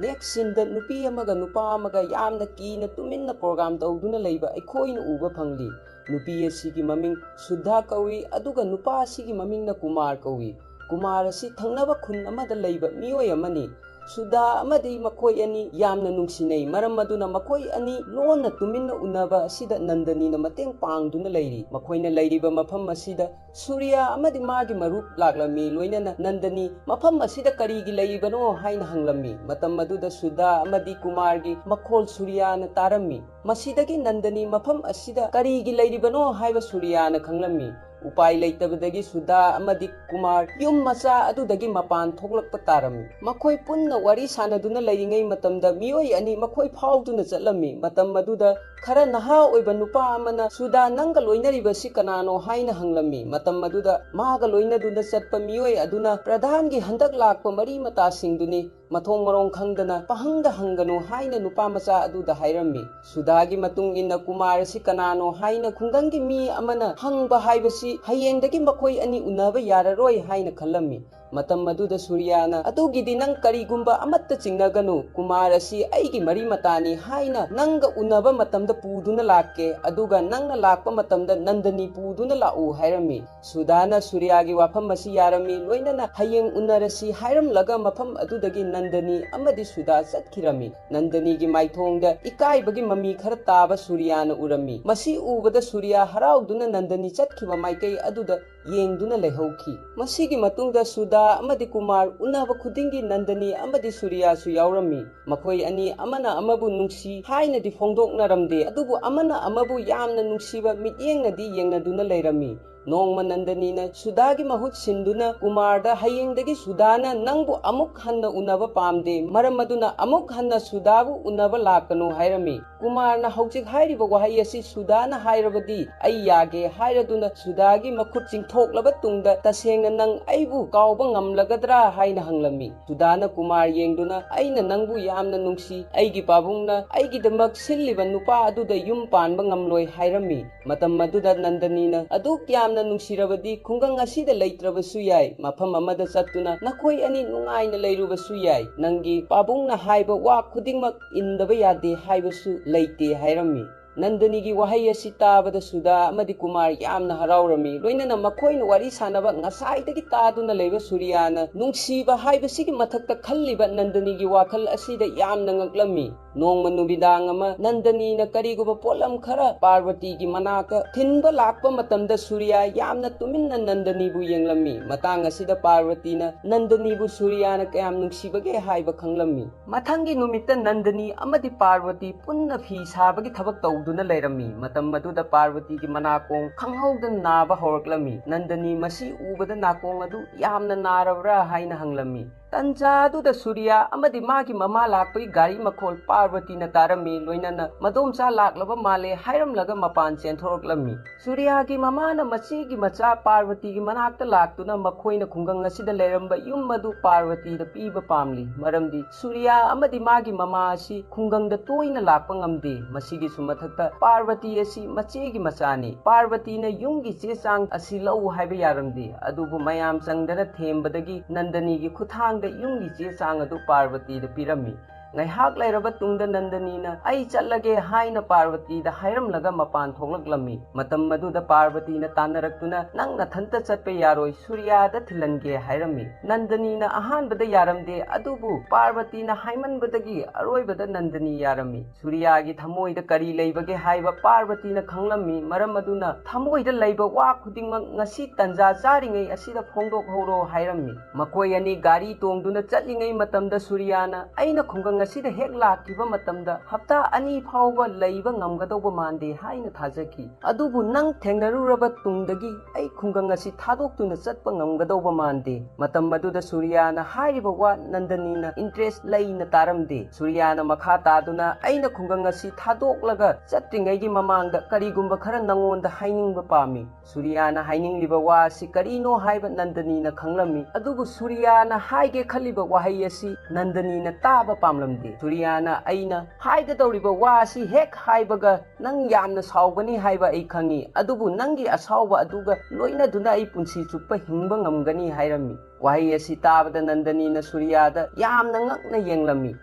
ꯅꯦꯛꯁ ꯁꯤꯟꯗ ꯅꯨꯄꯤ ꯑꯃꯒ ꯅꯨꯄꯥ ꯑꯃꯒ ꯌꯥꯝꯅ ꯀꯤꯅ ꯇꯨꯃꯤꯟꯅ ꯄ꯭ꯔꯣꯒ꯭ꯔꯥꯝ ꯇꯧꯗꯨꯅ ꯂꯩꯕ ꯑꯩꯈꯣꯏꯅ ꯎꯕ ꯐꯪꯂꯤ꯫ ꯅꯨꯄꯤ ꯑꯁꯤꯒꯤ ꯃꯃꯤꯡ ꯁꯨꯙꯥ ꯀꯧꯏ, ꯑꯗꯨꯒ ꯅꯨꯄꯥ ꯑꯁꯤꯒꯤ ꯃꯃꯤꯡꯅ ꯀꯨꯃꯥꯔ ꯀꯧꯏ꯫ ꯀꯨꯃꯥꯔ ꯑꯁꯤ ꯊꯪꯅꯕ ꯈꯨꯟ ꯑꯃꯗ ꯂꯩꯕ ꯃꯤꯑꯣꯏ ꯑꯃꯅꯤ꯫ ꯁꯨꯙꯥ ꯑꯃꯗꯤ ꯃꯈꯣꯏ ꯑꯅꯤ ꯌꯥꯝꯅ ꯅꯨꯡꯁꯤꯅꯩ, ꯃꯔꯝ ꯑꯗꯨꯅ ꯃꯈꯣꯏ ꯑꯅꯤ ꯂꯣꯟꯅ ꯇꯨꯃꯤꯟꯅ ꯎꯅꯕ ꯑꯁꯤꯗ ꯅꯟꯗꯅꯤꯅ ꯃꯇꯦꯡ ꯄꯥꯡꯗꯨꯅ ꯂꯩꯔꯤ꯫ ꯃꯈꯣꯏꯅ ꯂꯩꯔꯤꯕ ꯃꯐꯝ ꯑꯁꯤꯗ ꯁꯨꯔꯤꯌꯥ ꯑꯃꯗꯤ ꯃꯥꯒꯤ ꯃꯔꯨꯞ ꯂꯥꯛꯂꯝꯃꯤ, ꯂꯣꯏꯅꯅ ꯅꯟꯗꯅꯤ ꯃꯐꯝ ꯑꯁꯤꯗ ꯀꯔꯤꯒꯤ ꯂꯩꯔꯤꯕꯅꯣ ꯍꯥꯏꯅ ꯍꯪꯂꯝꯃꯤ꯫ ꯃꯇꯝ ꯑꯗꯨꯗ ꯁꯨꯙꯥ ꯑꯃꯗꯤ ꯀꯨꯃꯥꯔꯒꯤ ꯃꯈꯣꯜ ꯁꯨꯔꯤꯌꯥꯅ ꯇꯥꯔꯝꯃꯤ꯫ ꯃꯁꯤꯗꯒꯤ ꯅꯟꯗꯅꯤ ꯃꯐꯝ ꯑꯁꯤꯗ ꯀꯔꯤꯒꯤ ꯂꯩꯔꯤꯕꯅꯣ ꯍꯥꯏꯕ ꯁꯨꯔꯤꯌꯥꯅ ꯈꯪꯂꯝꯃꯤ꯫ ꯎꯄꯥꯏ ꯂꯩꯇꯕꯗꯒꯤ ꯁꯨꯙꯥ ꯑꯃꯗꯤ ꯀꯨꯃꯥꯔ ꯌꯨꯝ ꯃꯆꯥ ꯑꯗꯨꯗꯒꯤ ꯃꯄꯥꯟ ꯊꯣꯛꯂꯛꯄ ꯇꯥꯔꯝꯃꯤ꯫ ꯃꯈꯣꯏ ꯄꯨꯟꯅ ꯋꯥꯔꯤ ꯁꯥꯟꯅꯗꯨꯅ ꯂꯩꯔꯤꯉꯩ ꯃꯇꯝꯗ ꯃꯤꯑꯣꯏ ꯑꯅꯤ ꯃꯈꯣꯏ ꯐꯥꯎꯗꯨꯅ ꯆꯠꯂꯝꯃꯤ꯫ ꯃꯇꯝ ꯑꯗꯨꯗ ꯈꯔ ꯅꯍꯥ ꯑꯣꯏꯕ ꯅꯨꯄꯥ ꯑꯃꯅ, "ꯁꯨꯙꯥ, ꯅꯪꯒ ꯂꯣꯏꯅꯔꯤꯕꯁꯤ ꯀꯅꯥꯅꯣ?" ꯍꯥꯏꯅ ꯍꯪꯂꯝꯃꯤ꯫ ꯃꯇꯝ ꯑꯗꯨꯗ ꯃꯥꯒ ꯂꯣꯏꯅꯗꯨꯅ ꯆꯠꯄ ꯃꯤꯑꯣꯏ ꯑꯗꯨꯅ, "ꯄ꯭ꯔꯙꯥꯟꯒꯤ ꯍꯟꯗꯛ ꯂꯥꯛꯄ ꯃꯔꯤ ꯃꯇꯥꯁꯤꯡꯗꯨꯅꯤ꯫ ꯃꯊꯣꯡ ꯃꯔꯣꯡ ꯈꯪꯗꯅ ꯄꯥꯍꯪꯗ ꯍꯪꯒꯅꯨ," ꯍꯥꯏꯅ ꯅꯨꯄꯥ ꯃꯆꯥ ꯑꯗꯨꯗ ꯍꯥꯏꯔꯝꯃꯤ꯫ ꯁꯨꯙꯥꯒꯤ ꯃꯇꯨꯡ ꯏꯟꯅ ꯀꯨꯃꯥꯔ ꯑꯁꯤ ꯀꯅꯥꯅꯣ ꯍꯥꯏꯅ ꯈꯨꯡꯒꯪꯒꯤ ꯃꯤ ꯑꯃꯅ ꯍꯪꯕ ꯍꯥꯏꯕꯁꯤ ꯍꯌꯦꯡꯗꯒꯤ ꯃꯈꯣꯏ ꯑꯅꯤ ꯎꯅꯕ ꯌꯥꯔꯔꯣꯏ ꯍꯥꯏꯅ ꯈꯜꯂꯝꯃꯤ꯫ ꯃꯇꯝ ꯑꯗꯨꯗ ꯁꯨꯔꯤꯌꯥꯅ, "ꯑꯗꯨꯒꯤꯗꯤ ꯅꯪ ꯀꯔꯤꯒꯨꯝꯕ ꯑꯃꯠꯇ ꯆꯤꯡꯅꯒꯅꯨ, ꯀꯨꯃꯥꯔ ꯑꯁꯤ ꯑꯩꯒꯤ ꯃꯔꯤ ꯃꯇꯥꯅꯤ ꯍꯥꯏꯅ ꯅꯪꯒ ꯎꯅꯕ ꯃꯇꯝꯗ ꯄꯨꯗꯨꯅ ꯂꯥꯛꯀꯦ, ꯑꯗꯨꯒ ꯅꯪꯅ ꯂꯥꯛꯄ ꯃꯇꯝꯗ ꯅꯟꯗꯅꯤ ꯄꯨꯗꯨꯅ ꯂꯥꯛꯎ," ꯍꯥꯏꯔꯝꯃꯤ꯫ ꯁꯨꯙꯥꯅ ꯁꯨꯔꯤꯌꯥꯒꯤ ꯋꯥꯐꯝ ꯑꯁꯤ ꯌꯥꯔꯝꯃꯤ, ꯂꯣꯏꯅꯅ "ꯍꯌꯦꯡ ꯎꯅꯔꯁꯤ" ꯍꯥꯏꯔꯝꯂꯒ ꯃꯐꯝ ꯑꯗꯨꯗꯒꯤ ꯅꯟꯗꯅꯤ ꯑꯃꯗꯤ ꯁꯨꯙꯥ ꯆꯠꯈꯤꯔꯝꯃꯤ꯫ ꯅꯟꯗꯅꯤꯒꯤ ꯃꯥꯏꯊꯣꯡꯗ ꯏꯀꯥꯏꯕꯒꯤ ꯃꯃꯤ ꯈꯔ ꯇꯥꯕ ꯁꯨꯔꯤꯌꯥꯅ ꯎꯔꯝꯃꯤ꯫ ꯃꯁꯤ ꯎꯕꯗ ꯁꯨꯔꯤꯌꯥ ꯍꯔꯥꯎꯗꯨꯅ ꯅꯟꯗꯅꯤ ꯆꯠꯈꯤꯕ ꯃꯥꯏꯀꯩ ꯑꯗꯨꯗ ꯌꯦꯡꯗꯨꯅ ꯂꯩꯍꯧꯈꯤ꯫ ꯃꯁꯤꯒꯤ ꯃꯇꯨꯡꯗ ꯁꯨꯗꯥ ꯑꯃꯗꯤ ꯀꯨꯃꯥꯔ ꯎꯅꯕ ꯈꯨꯗꯤꯡꯒꯤ ꯅꯟꯗꯅꯤ ꯑꯃꯗꯤ ꯁꯨꯔꯤꯌꯥꯁꯨ ꯌꯥꯎꯔꯝꯃꯤ꯫ ꯃꯈꯣꯏ ꯑꯅꯤ ꯑꯃꯅ ꯑꯃꯕꯨ ꯅꯨꯡꯁꯤ ꯍꯥꯏꯅꯗꯤ ꯐꯣꯡꯗꯣꯛꯅꯔꯝꯗꯦ, ꯑꯗꯨꯕꯨ ꯑꯃꯅ ꯑꯃꯕꯨ ꯌꯥꯝꯅ ꯅꯨꯡꯁꯤꯕ ꯃꯤꯠꯌꯦꯡꯅꯗꯤ ꯌꯦꯡꯅꯗꯨꯅ ꯂꯩꯔꯝꯃꯤ꯫ ꯅꯣꯡꯃ ꯅꯟꯗꯅꯤꯅ ꯁꯨꯗꯥꯒꯤ ꯃꯍꯨꯠ ꯁꯤꯟꯗꯨꯅ ꯀꯨꯃꯥꯔꯗ, "ꯍꯌꯦꯡꯗꯒꯤ ꯁꯨꯗꯥꯅ ꯅꯪꯕꯨ ꯑꯃꯨꯛ ꯍꯟꯅ ꯎꯅꯕ ꯄꯥꯝꯗꯦ, ꯃꯔꯝ ꯑꯗꯨꯅ ꯑꯃꯨꯛ ꯍꯟꯅ ꯁꯨꯗꯥꯕꯨ ꯎꯅꯕ ꯂꯥꯛꯀꯅꯨ" ꯍꯥꯏꯔꯝꯃꯤ꯫ ꯀꯨꯃꯥꯔꯅ ꯍꯧꯖꯤꯛ ꯍꯥꯏꯔꯤꯕ ꯋꯥꯍꯩ ꯑꯁꯤ ꯁꯨꯗꯥꯅ ꯍꯥꯏꯔꯕꯗꯤ ꯑꯩ ꯌꯥꯒꯦ ꯍꯥꯏꯔꯗꯨꯅ ꯁꯨꯗꯥꯒꯤ ꯃꯈꯨꯠ ꯆꯤꯡꯊꯣꯛꯂꯕ ꯇꯨꯡꯗ, "ꯇꯁꯦꯡꯅ ꯅꯪ ꯑꯩꯕꯨ ꯀꯥꯎꯕ ꯉꯝꯂꯒꯗ꯭ꯔꯥ?" ꯍꯥꯏꯅ ꯍꯪꯂꯝꯃꯤ꯫ ꯁꯨꯗꯥꯅ ꯀꯨꯃꯥꯔ ꯌꯦꯡꯗꯨꯅ, "ꯑꯩꯅ ꯅꯪꯕꯨ ꯌꯥꯝꯅ ꯅꯨꯡꯁꯤ, ꯑꯩꯒꯤ ꯄꯥꯕꯨꯡꯅ ꯑꯩꯒꯤꯗꯃꯛ ꯁꯤꯜꯂꯤꯕ ꯅꯨꯄꯥ ꯑꯗꯨꯗ ꯌꯨꯝ ꯄꯥꯟꯕ ꯉꯝꯂꯣꯏ" ꯍꯥꯏꯔꯝꯃꯤ꯫ ꯃꯇꯝ ꯑꯗꯨꯗ ꯅꯟꯗꯅꯤꯅ, "ꯑꯗꯨꯛ ꯌꯥꯝꯅ ꯅꯨꯡꯁꯤꯔꯕꯗꯤ ꯈꯨꯡꯒꯪ ꯑꯁꯤꯗ ꯂꯩꯇ꯭ꯔꯕꯁꯨ ꯌꯥꯏ, ꯃꯐꯝ ꯑꯃꯗ ꯆꯠꯇꯨꯅ ꯅꯈꯣꯏ ꯑꯅꯤ ꯅꯨꯡꯉꯥꯏꯅ ꯂꯩꯔꯨꯕꯁꯨ ꯌꯥꯏ, ꯅꯪꯒꯤ ꯄꯥꯕꯨꯡꯅ ꯍꯥꯏꯕ ꯋꯥ ꯈꯨꯗꯤꯡꯃꯛ ꯏꯟꯗꯕ ꯌꯥꯗꯦ ꯍꯥꯏꯕꯁꯨ ꯂꯩꯇꯦ" ꯍꯥꯏꯔꯝꯃꯤ꯫ ꯅꯟꯗꯅꯤꯒꯤ ꯋꯥꯍꯩ ꯑꯁꯤ ꯇꯥꯕꯗ ꯁꯨꯗꯥ ꯑꯃꯗꯤ ꯀꯨꯃꯥꯔ ꯌꯥꯝꯅ ꯍꯔꯥꯎꯔꯝꯃꯤ, ꯂꯣꯏꯅꯅ ꯃꯈꯣꯏꯅ ꯋꯥꯔꯤ ꯁꯥꯟꯅꯕ ꯉꯁꯥꯏꯗꯒꯤ ꯇꯥꯗꯨꯅ ꯂꯩꯕ ꯁꯨꯔꯤꯌꯥꯅ ꯅꯨꯡꯁꯤꯕ ꯍꯥꯏꯕꯁꯤꯒꯤ ꯃꯊꯛꯇ ꯈꯜꯂꯤꯕ ꯅꯟꯗꯅꯤꯒꯤ ꯋꯥꯈꯜ ꯑꯁꯤꯗ ꯌꯥꯝꯅ ꯉꯛꯂꯝꯃꯤ꯫ ꯅꯣꯡꯃ ꯅꯨꯃꯤꯗꯥꯡ ꯑꯃ ꯅꯟꯗꯅꯤꯅ ꯀꯔꯤꯒꯨꯝꯕ ꯄꯣꯠꯂꯝ ꯈꯔ ꯄꯥꯔꯕꯇꯤꯒꯤ ꯃꯅꯥꯛꯇ ꯊꯤꯟꯕ ꯂꯥꯛꯄ ꯃꯇꯝꯗ ꯁꯨꯔꯤꯌꯥ ꯌꯥꯝꯅ ꯇꯨꯃꯤꯟꯅ ꯅꯟꯗꯅꯤꯕꯨ ꯌꯦꯡꯂꯝꯃꯤ꯫ ꯃꯇꯥꯡ ꯑꯁꯤꯗ ꯄꯥꯔꯕꯇꯤꯅ ꯅꯟꯗꯅꯤꯕꯨ ꯁꯨꯔꯤꯌꯥꯅ ꯀꯌꯥꯝ ꯅꯨꯡꯁꯤꯕꯒꯦ ꯍꯥꯏꯕ ꯈꯪꯂꯝꯃꯤ꯫ ꯃꯊꯪꯒꯤ ꯅꯨꯃꯤꯠꯇ ꯅꯟꯗꯅꯤ ꯑꯃꯗꯤ ꯄꯥꯔꯕꯇꯤ ꯄꯨꯟꯅ ꯐꯤ ꯁꯥꯕꯒꯤ ꯊꯕꯛ ꯇꯧꯗꯨꯅ ꯂꯩꯔꯝꯃꯤ꯫ ꯃꯇꯝ ꯑꯗꯨꯗ ꯄꯥꯔꯕꯇꯤꯒꯤ ꯃꯅꯥꯀꯣꯡ ꯈꯪꯍꯧꯗꯅ ꯅꯥꯕ ꯍꯧꯔꯛꯂꯝꯃꯤ꯫ ꯅꯟꯗꯅꯤ ꯃꯁꯤ ꯎꯕꯗ ꯅꯥꯀꯣꯡ ꯑꯗꯨ ꯌꯥꯝꯅ ꯅꯥꯔꯕ꯭ꯔꯥ ꯍꯥꯏꯅ ꯍꯪꯂꯝꯃꯤ꯫ ꯇꯟꯖꯥ ꯑꯗꯨꯗ ꯁꯨꯔꯤꯌꯥ ꯑꯃꯗꯤ ꯃꯥꯒꯤ ꯃꯃꯥ ꯂꯥꯛꯄꯒꯤ ꯒꯥꯔꯤ ꯃꯈꯣꯜ ꯄꯥꯔꯕꯇꯤꯅ ꯇꯥꯔꯝꯃꯤ, ꯂꯣꯏꯅꯅ "ꯃꯗꯣꯝꯆꯥ ꯂꯥꯛꯂꯕ ꯃꯥꯜꯂꯦ" ꯍꯥꯏꯔꯝꯂꯒ ꯃꯄꯥꯟ ꯆꯦꯟꯊꯣꯔꯛꯂꯝꯃꯤ꯫ ꯁꯨꯔꯤꯌꯥꯒꯤ ꯃꯃꯥꯅ ꯃꯆꯦꯒꯤ ꯃꯆꯥ ꯄꯥꯔꯕꯇꯤꯒꯤ ꯃꯅꯥꯛꯇ ꯂꯥꯛꯇꯨꯅ ꯃꯈꯣꯏꯅ ꯈꯨꯡꯒꯪ ꯑꯁꯤꯗ ꯂꯩꯔꯝꯕ ꯌꯨꯝ ꯑꯗꯨ ꯄꯥꯔꯕꯇꯤꯗ ꯄꯤꯕ ꯄꯥꯝꯂꯤ, ꯃꯔꯝꯗꯤ ꯁꯨꯔꯤꯌꯥ ꯑꯃꯗꯤ ꯃꯥꯒꯤ ꯃꯃꯥ ꯑꯁꯤ ꯈꯨꯡꯒꯪꯗ ꯇꯣꯏꯅ ꯂꯥꯛꯄ ꯉꯝꯗꯦ꯫ ꯃꯁꯤꯒꯤꯁꯨ ꯃꯊꯛꯇ ꯄꯥꯔꯕꯇꯤ ꯑꯁꯤ ꯃꯆꯦꯒꯤ ꯃꯆꯥꯅꯤ꯫ ꯄꯥꯔꯕꯇꯤꯅ ꯌꯨꯝꯒꯤ ꯆꯦ ꯆꯥꯡ ꯑꯁꯤ ꯂꯧ ꯍꯥꯏꯕ ꯌꯥꯔꯝꯗꯦ, ꯑꯗꯨꯕꯨ ꯃꯌꯥꯝ ꯆꯪꯗꯅ ꯊꯦꯝꯕꯗꯒꯤ ꯅꯟꯗꯅꯤꯒꯤ ꯈꯨꯠꯊꯥꯡꯗ ꯌꯨꯝꯒꯤ ꯆꯦ ꯆꯥꯡ ꯑꯗꯨ ꯄꯥꯔꯕꯇꯤꯗ ꯄꯤꯔꯝꯃꯤ꯫ ꯉꯥꯏꯍꯥꯛ ꯂꯩꯔꯕ ꯇꯨꯡꯗ ꯅꯟꯗꯅꯤꯅ "ꯑꯩ ꯆꯠꯂꯒꯦ" ꯍꯥꯏꯅ ꯄꯥꯔꯕꯇꯤꯗ ꯍꯥꯏꯔꯝꯂꯒ ꯃꯄꯥꯟ ꯊꯣꯛꯂꯛꯂꯝꯃꯤ꯫ ꯃꯇꯝ ꯑꯗꯨꯗ ꯄꯥꯔꯕꯇꯤꯅ ꯇꯥꯟꯅꯔꯛꯇꯨꯅ "ꯅꯪ ꯅꯊꯟꯇ ꯆꯠꯄ ꯌꯥꯔꯣꯏ, ꯁꯨꯔꯤꯌꯥꯗ ꯊꯤꯜꯍꯟꯒꯦ" ꯍꯥꯏꯔꯝꯃꯤ꯫ ꯅꯟꯗꯅꯤꯅ ꯑꯍꯥꯟꯕꯗ ꯌꯥꯔꯝꯗꯦ, ꯑꯗꯨꯕꯨ ꯄꯥꯔꯕꯇꯤꯅ ꯍꯥꯏꯃꯟꯕꯗꯒꯤ ꯑꯔꯣꯏꯕꯗ ꯅꯟꯗꯅꯤ ꯌꯥꯔꯝꯃꯤ꯫ ꯁꯨꯔꯤꯌꯥꯒꯤ ꯊꯃꯣꯏꯗ ꯀꯔꯤ ꯂꯩꯕꯒꯦ ꯍꯥꯏꯕ ꯄꯥꯔꯕꯇꯤꯅ ꯈꯪꯂꯝꯃꯤ꯫ ꯃꯔꯝ ꯑꯗꯨꯅ ꯊꯃꯣꯏꯗ ꯂꯩꯕ ꯋꯥ ꯈꯨꯗꯤꯡꯃꯛ ꯉꯁꯤ ꯇꯟꯖꯥ ꯆꯥꯔꯤꯉꯩ ꯑꯁꯤꯗ ꯐꯣꯡꯗꯣꯛꯍꯧꯔꯣ ꯍꯥꯏꯔꯝꯃꯤ꯫ ꯃꯈꯣꯏ ꯑꯅꯤ ꯒꯥꯔꯤ ꯇꯣꯡꯗꯨꯅ ꯆꯠꯂꯤꯉꯩ ꯃꯇꯝꯗ ꯁꯨꯔꯤꯌꯥꯅ "ꯑꯩꯅ ꯈꯨꯡꯒꯪ ꯑꯁꯤꯗ ꯍꯦꯛ ꯂꯥꯛꯈꯤꯕ ꯃꯇꯝꯗ ꯍꯞꯇꯥ ꯑꯅꯤ ꯐꯥꯎꯕ ꯂꯩꯕ ꯉꯝꯒꯗꯧꯕ ꯃꯥꯟꯗꯦ" ꯍꯥꯏꯅ ꯊꯥꯖꯈꯤ꯫ "ꯑꯗꯨꯕꯨ ꯅꯪ ꯊꯦꯡꯅꯔꯨꯔꯕ ꯇꯨꯡꯗꯒꯤ ꯑꯩ ꯈꯨꯡꯒꯪ ꯑꯁꯤ ꯊꯥꯗꯣꯛꯇꯨꯅ ꯆꯠꯄ ꯉꯝꯒꯗꯧꯕ ꯃꯥꯟꯗꯦ"꯫ ꯃꯇꯝ ꯑꯗꯨꯗ ꯁꯨꯔꯤꯌꯥꯅ ꯍꯥꯏꯔꯤꯕ ꯋꯥ ꯅꯟꯗꯅꯤꯅ ꯏꯟꯇꯔꯦꯁ ꯂꯩꯅ ꯇꯥꯔꯝꯗꯦ꯫ ꯁꯨꯔꯤꯌꯥꯅ ꯃꯈꯥ ꯇꯥꯗꯨꯅ "ꯑꯩꯅ ꯈꯨꯡꯒꯪ ꯑꯁꯤ ꯊꯥꯗꯣꯛꯂꯒ ꯆꯠꯇ꯭ꯔꯤꯉꯩꯒꯤ ꯃꯃꯥꯡꯗ ꯀꯔꯤꯒꯨꯝꯕ ꯈꯔ ꯅꯪꯉꯣꯟꯗ ꯍꯥꯏꯅꯤꯡꯕ ꯄꯥꯝꯃꯤ"꯫ ꯁꯨꯔꯤꯌꯥꯅ ꯍꯥꯏꯅꯤꯡꯂꯤꯕ ꯋꯥ ꯑꯁꯤ ꯀꯔꯤꯅꯣ ꯍꯥꯏꯕ ꯅꯟꯗꯅꯤꯅ ꯈꯪꯂꯝꯃꯤ, ꯑꯗꯨꯕꯨ ꯁꯨꯔꯤꯌꯥꯅ ꯍꯥꯏꯒꯦ ꯈꯜꯂꯤꯕ ꯋꯥꯍꯩ ꯑꯁꯤ ꯅꯟꯗꯅꯤꯅ ꯇꯥꯕ ꯄꯥꯝꯂꯝꯗꯦ꯫ ꯁꯨꯔꯤꯌꯥꯅ "ꯑꯩꯅ ꯍꯥꯏꯒꯗꯧꯔꯤꯕ ꯋꯥ ꯑꯁꯤ ꯍꯦꯛ ꯍꯥꯏꯕꯒ ꯅꯪ ꯌꯥꯝꯅ ꯁꯥꯎꯒꯅꯤ ꯍꯥꯏꯕ ꯑꯩ ꯈꯪꯏ, ꯑꯗꯨꯕꯨ ꯅꯪꯒꯤ ꯑꯁꯥꯎꯕ ꯑꯗꯨꯒ ꯂꯣꯏꯅꯗꯨꯅ ꯑꯩ ꯄꯨꯟꯁꯤ ꯆꯨꯞꯄ ꯍꯤꯡꯕ ꯉꯝꯒꯅꯤ" ꯍꯥꯏꯔꯝꯃꯤ꯫ ꯋꯥꯍꯩ ꯑꯁꯤ ꯇꯥꯕꯗ ꯅꯟꯗꯅꯤꯅ ꯁꯨꯔꯤꯌꯥꯗ ꯌꯥꯝꯅ ꯉꯛꯅ ꯌꯦꯡꯂꯝꯃꯤ꯫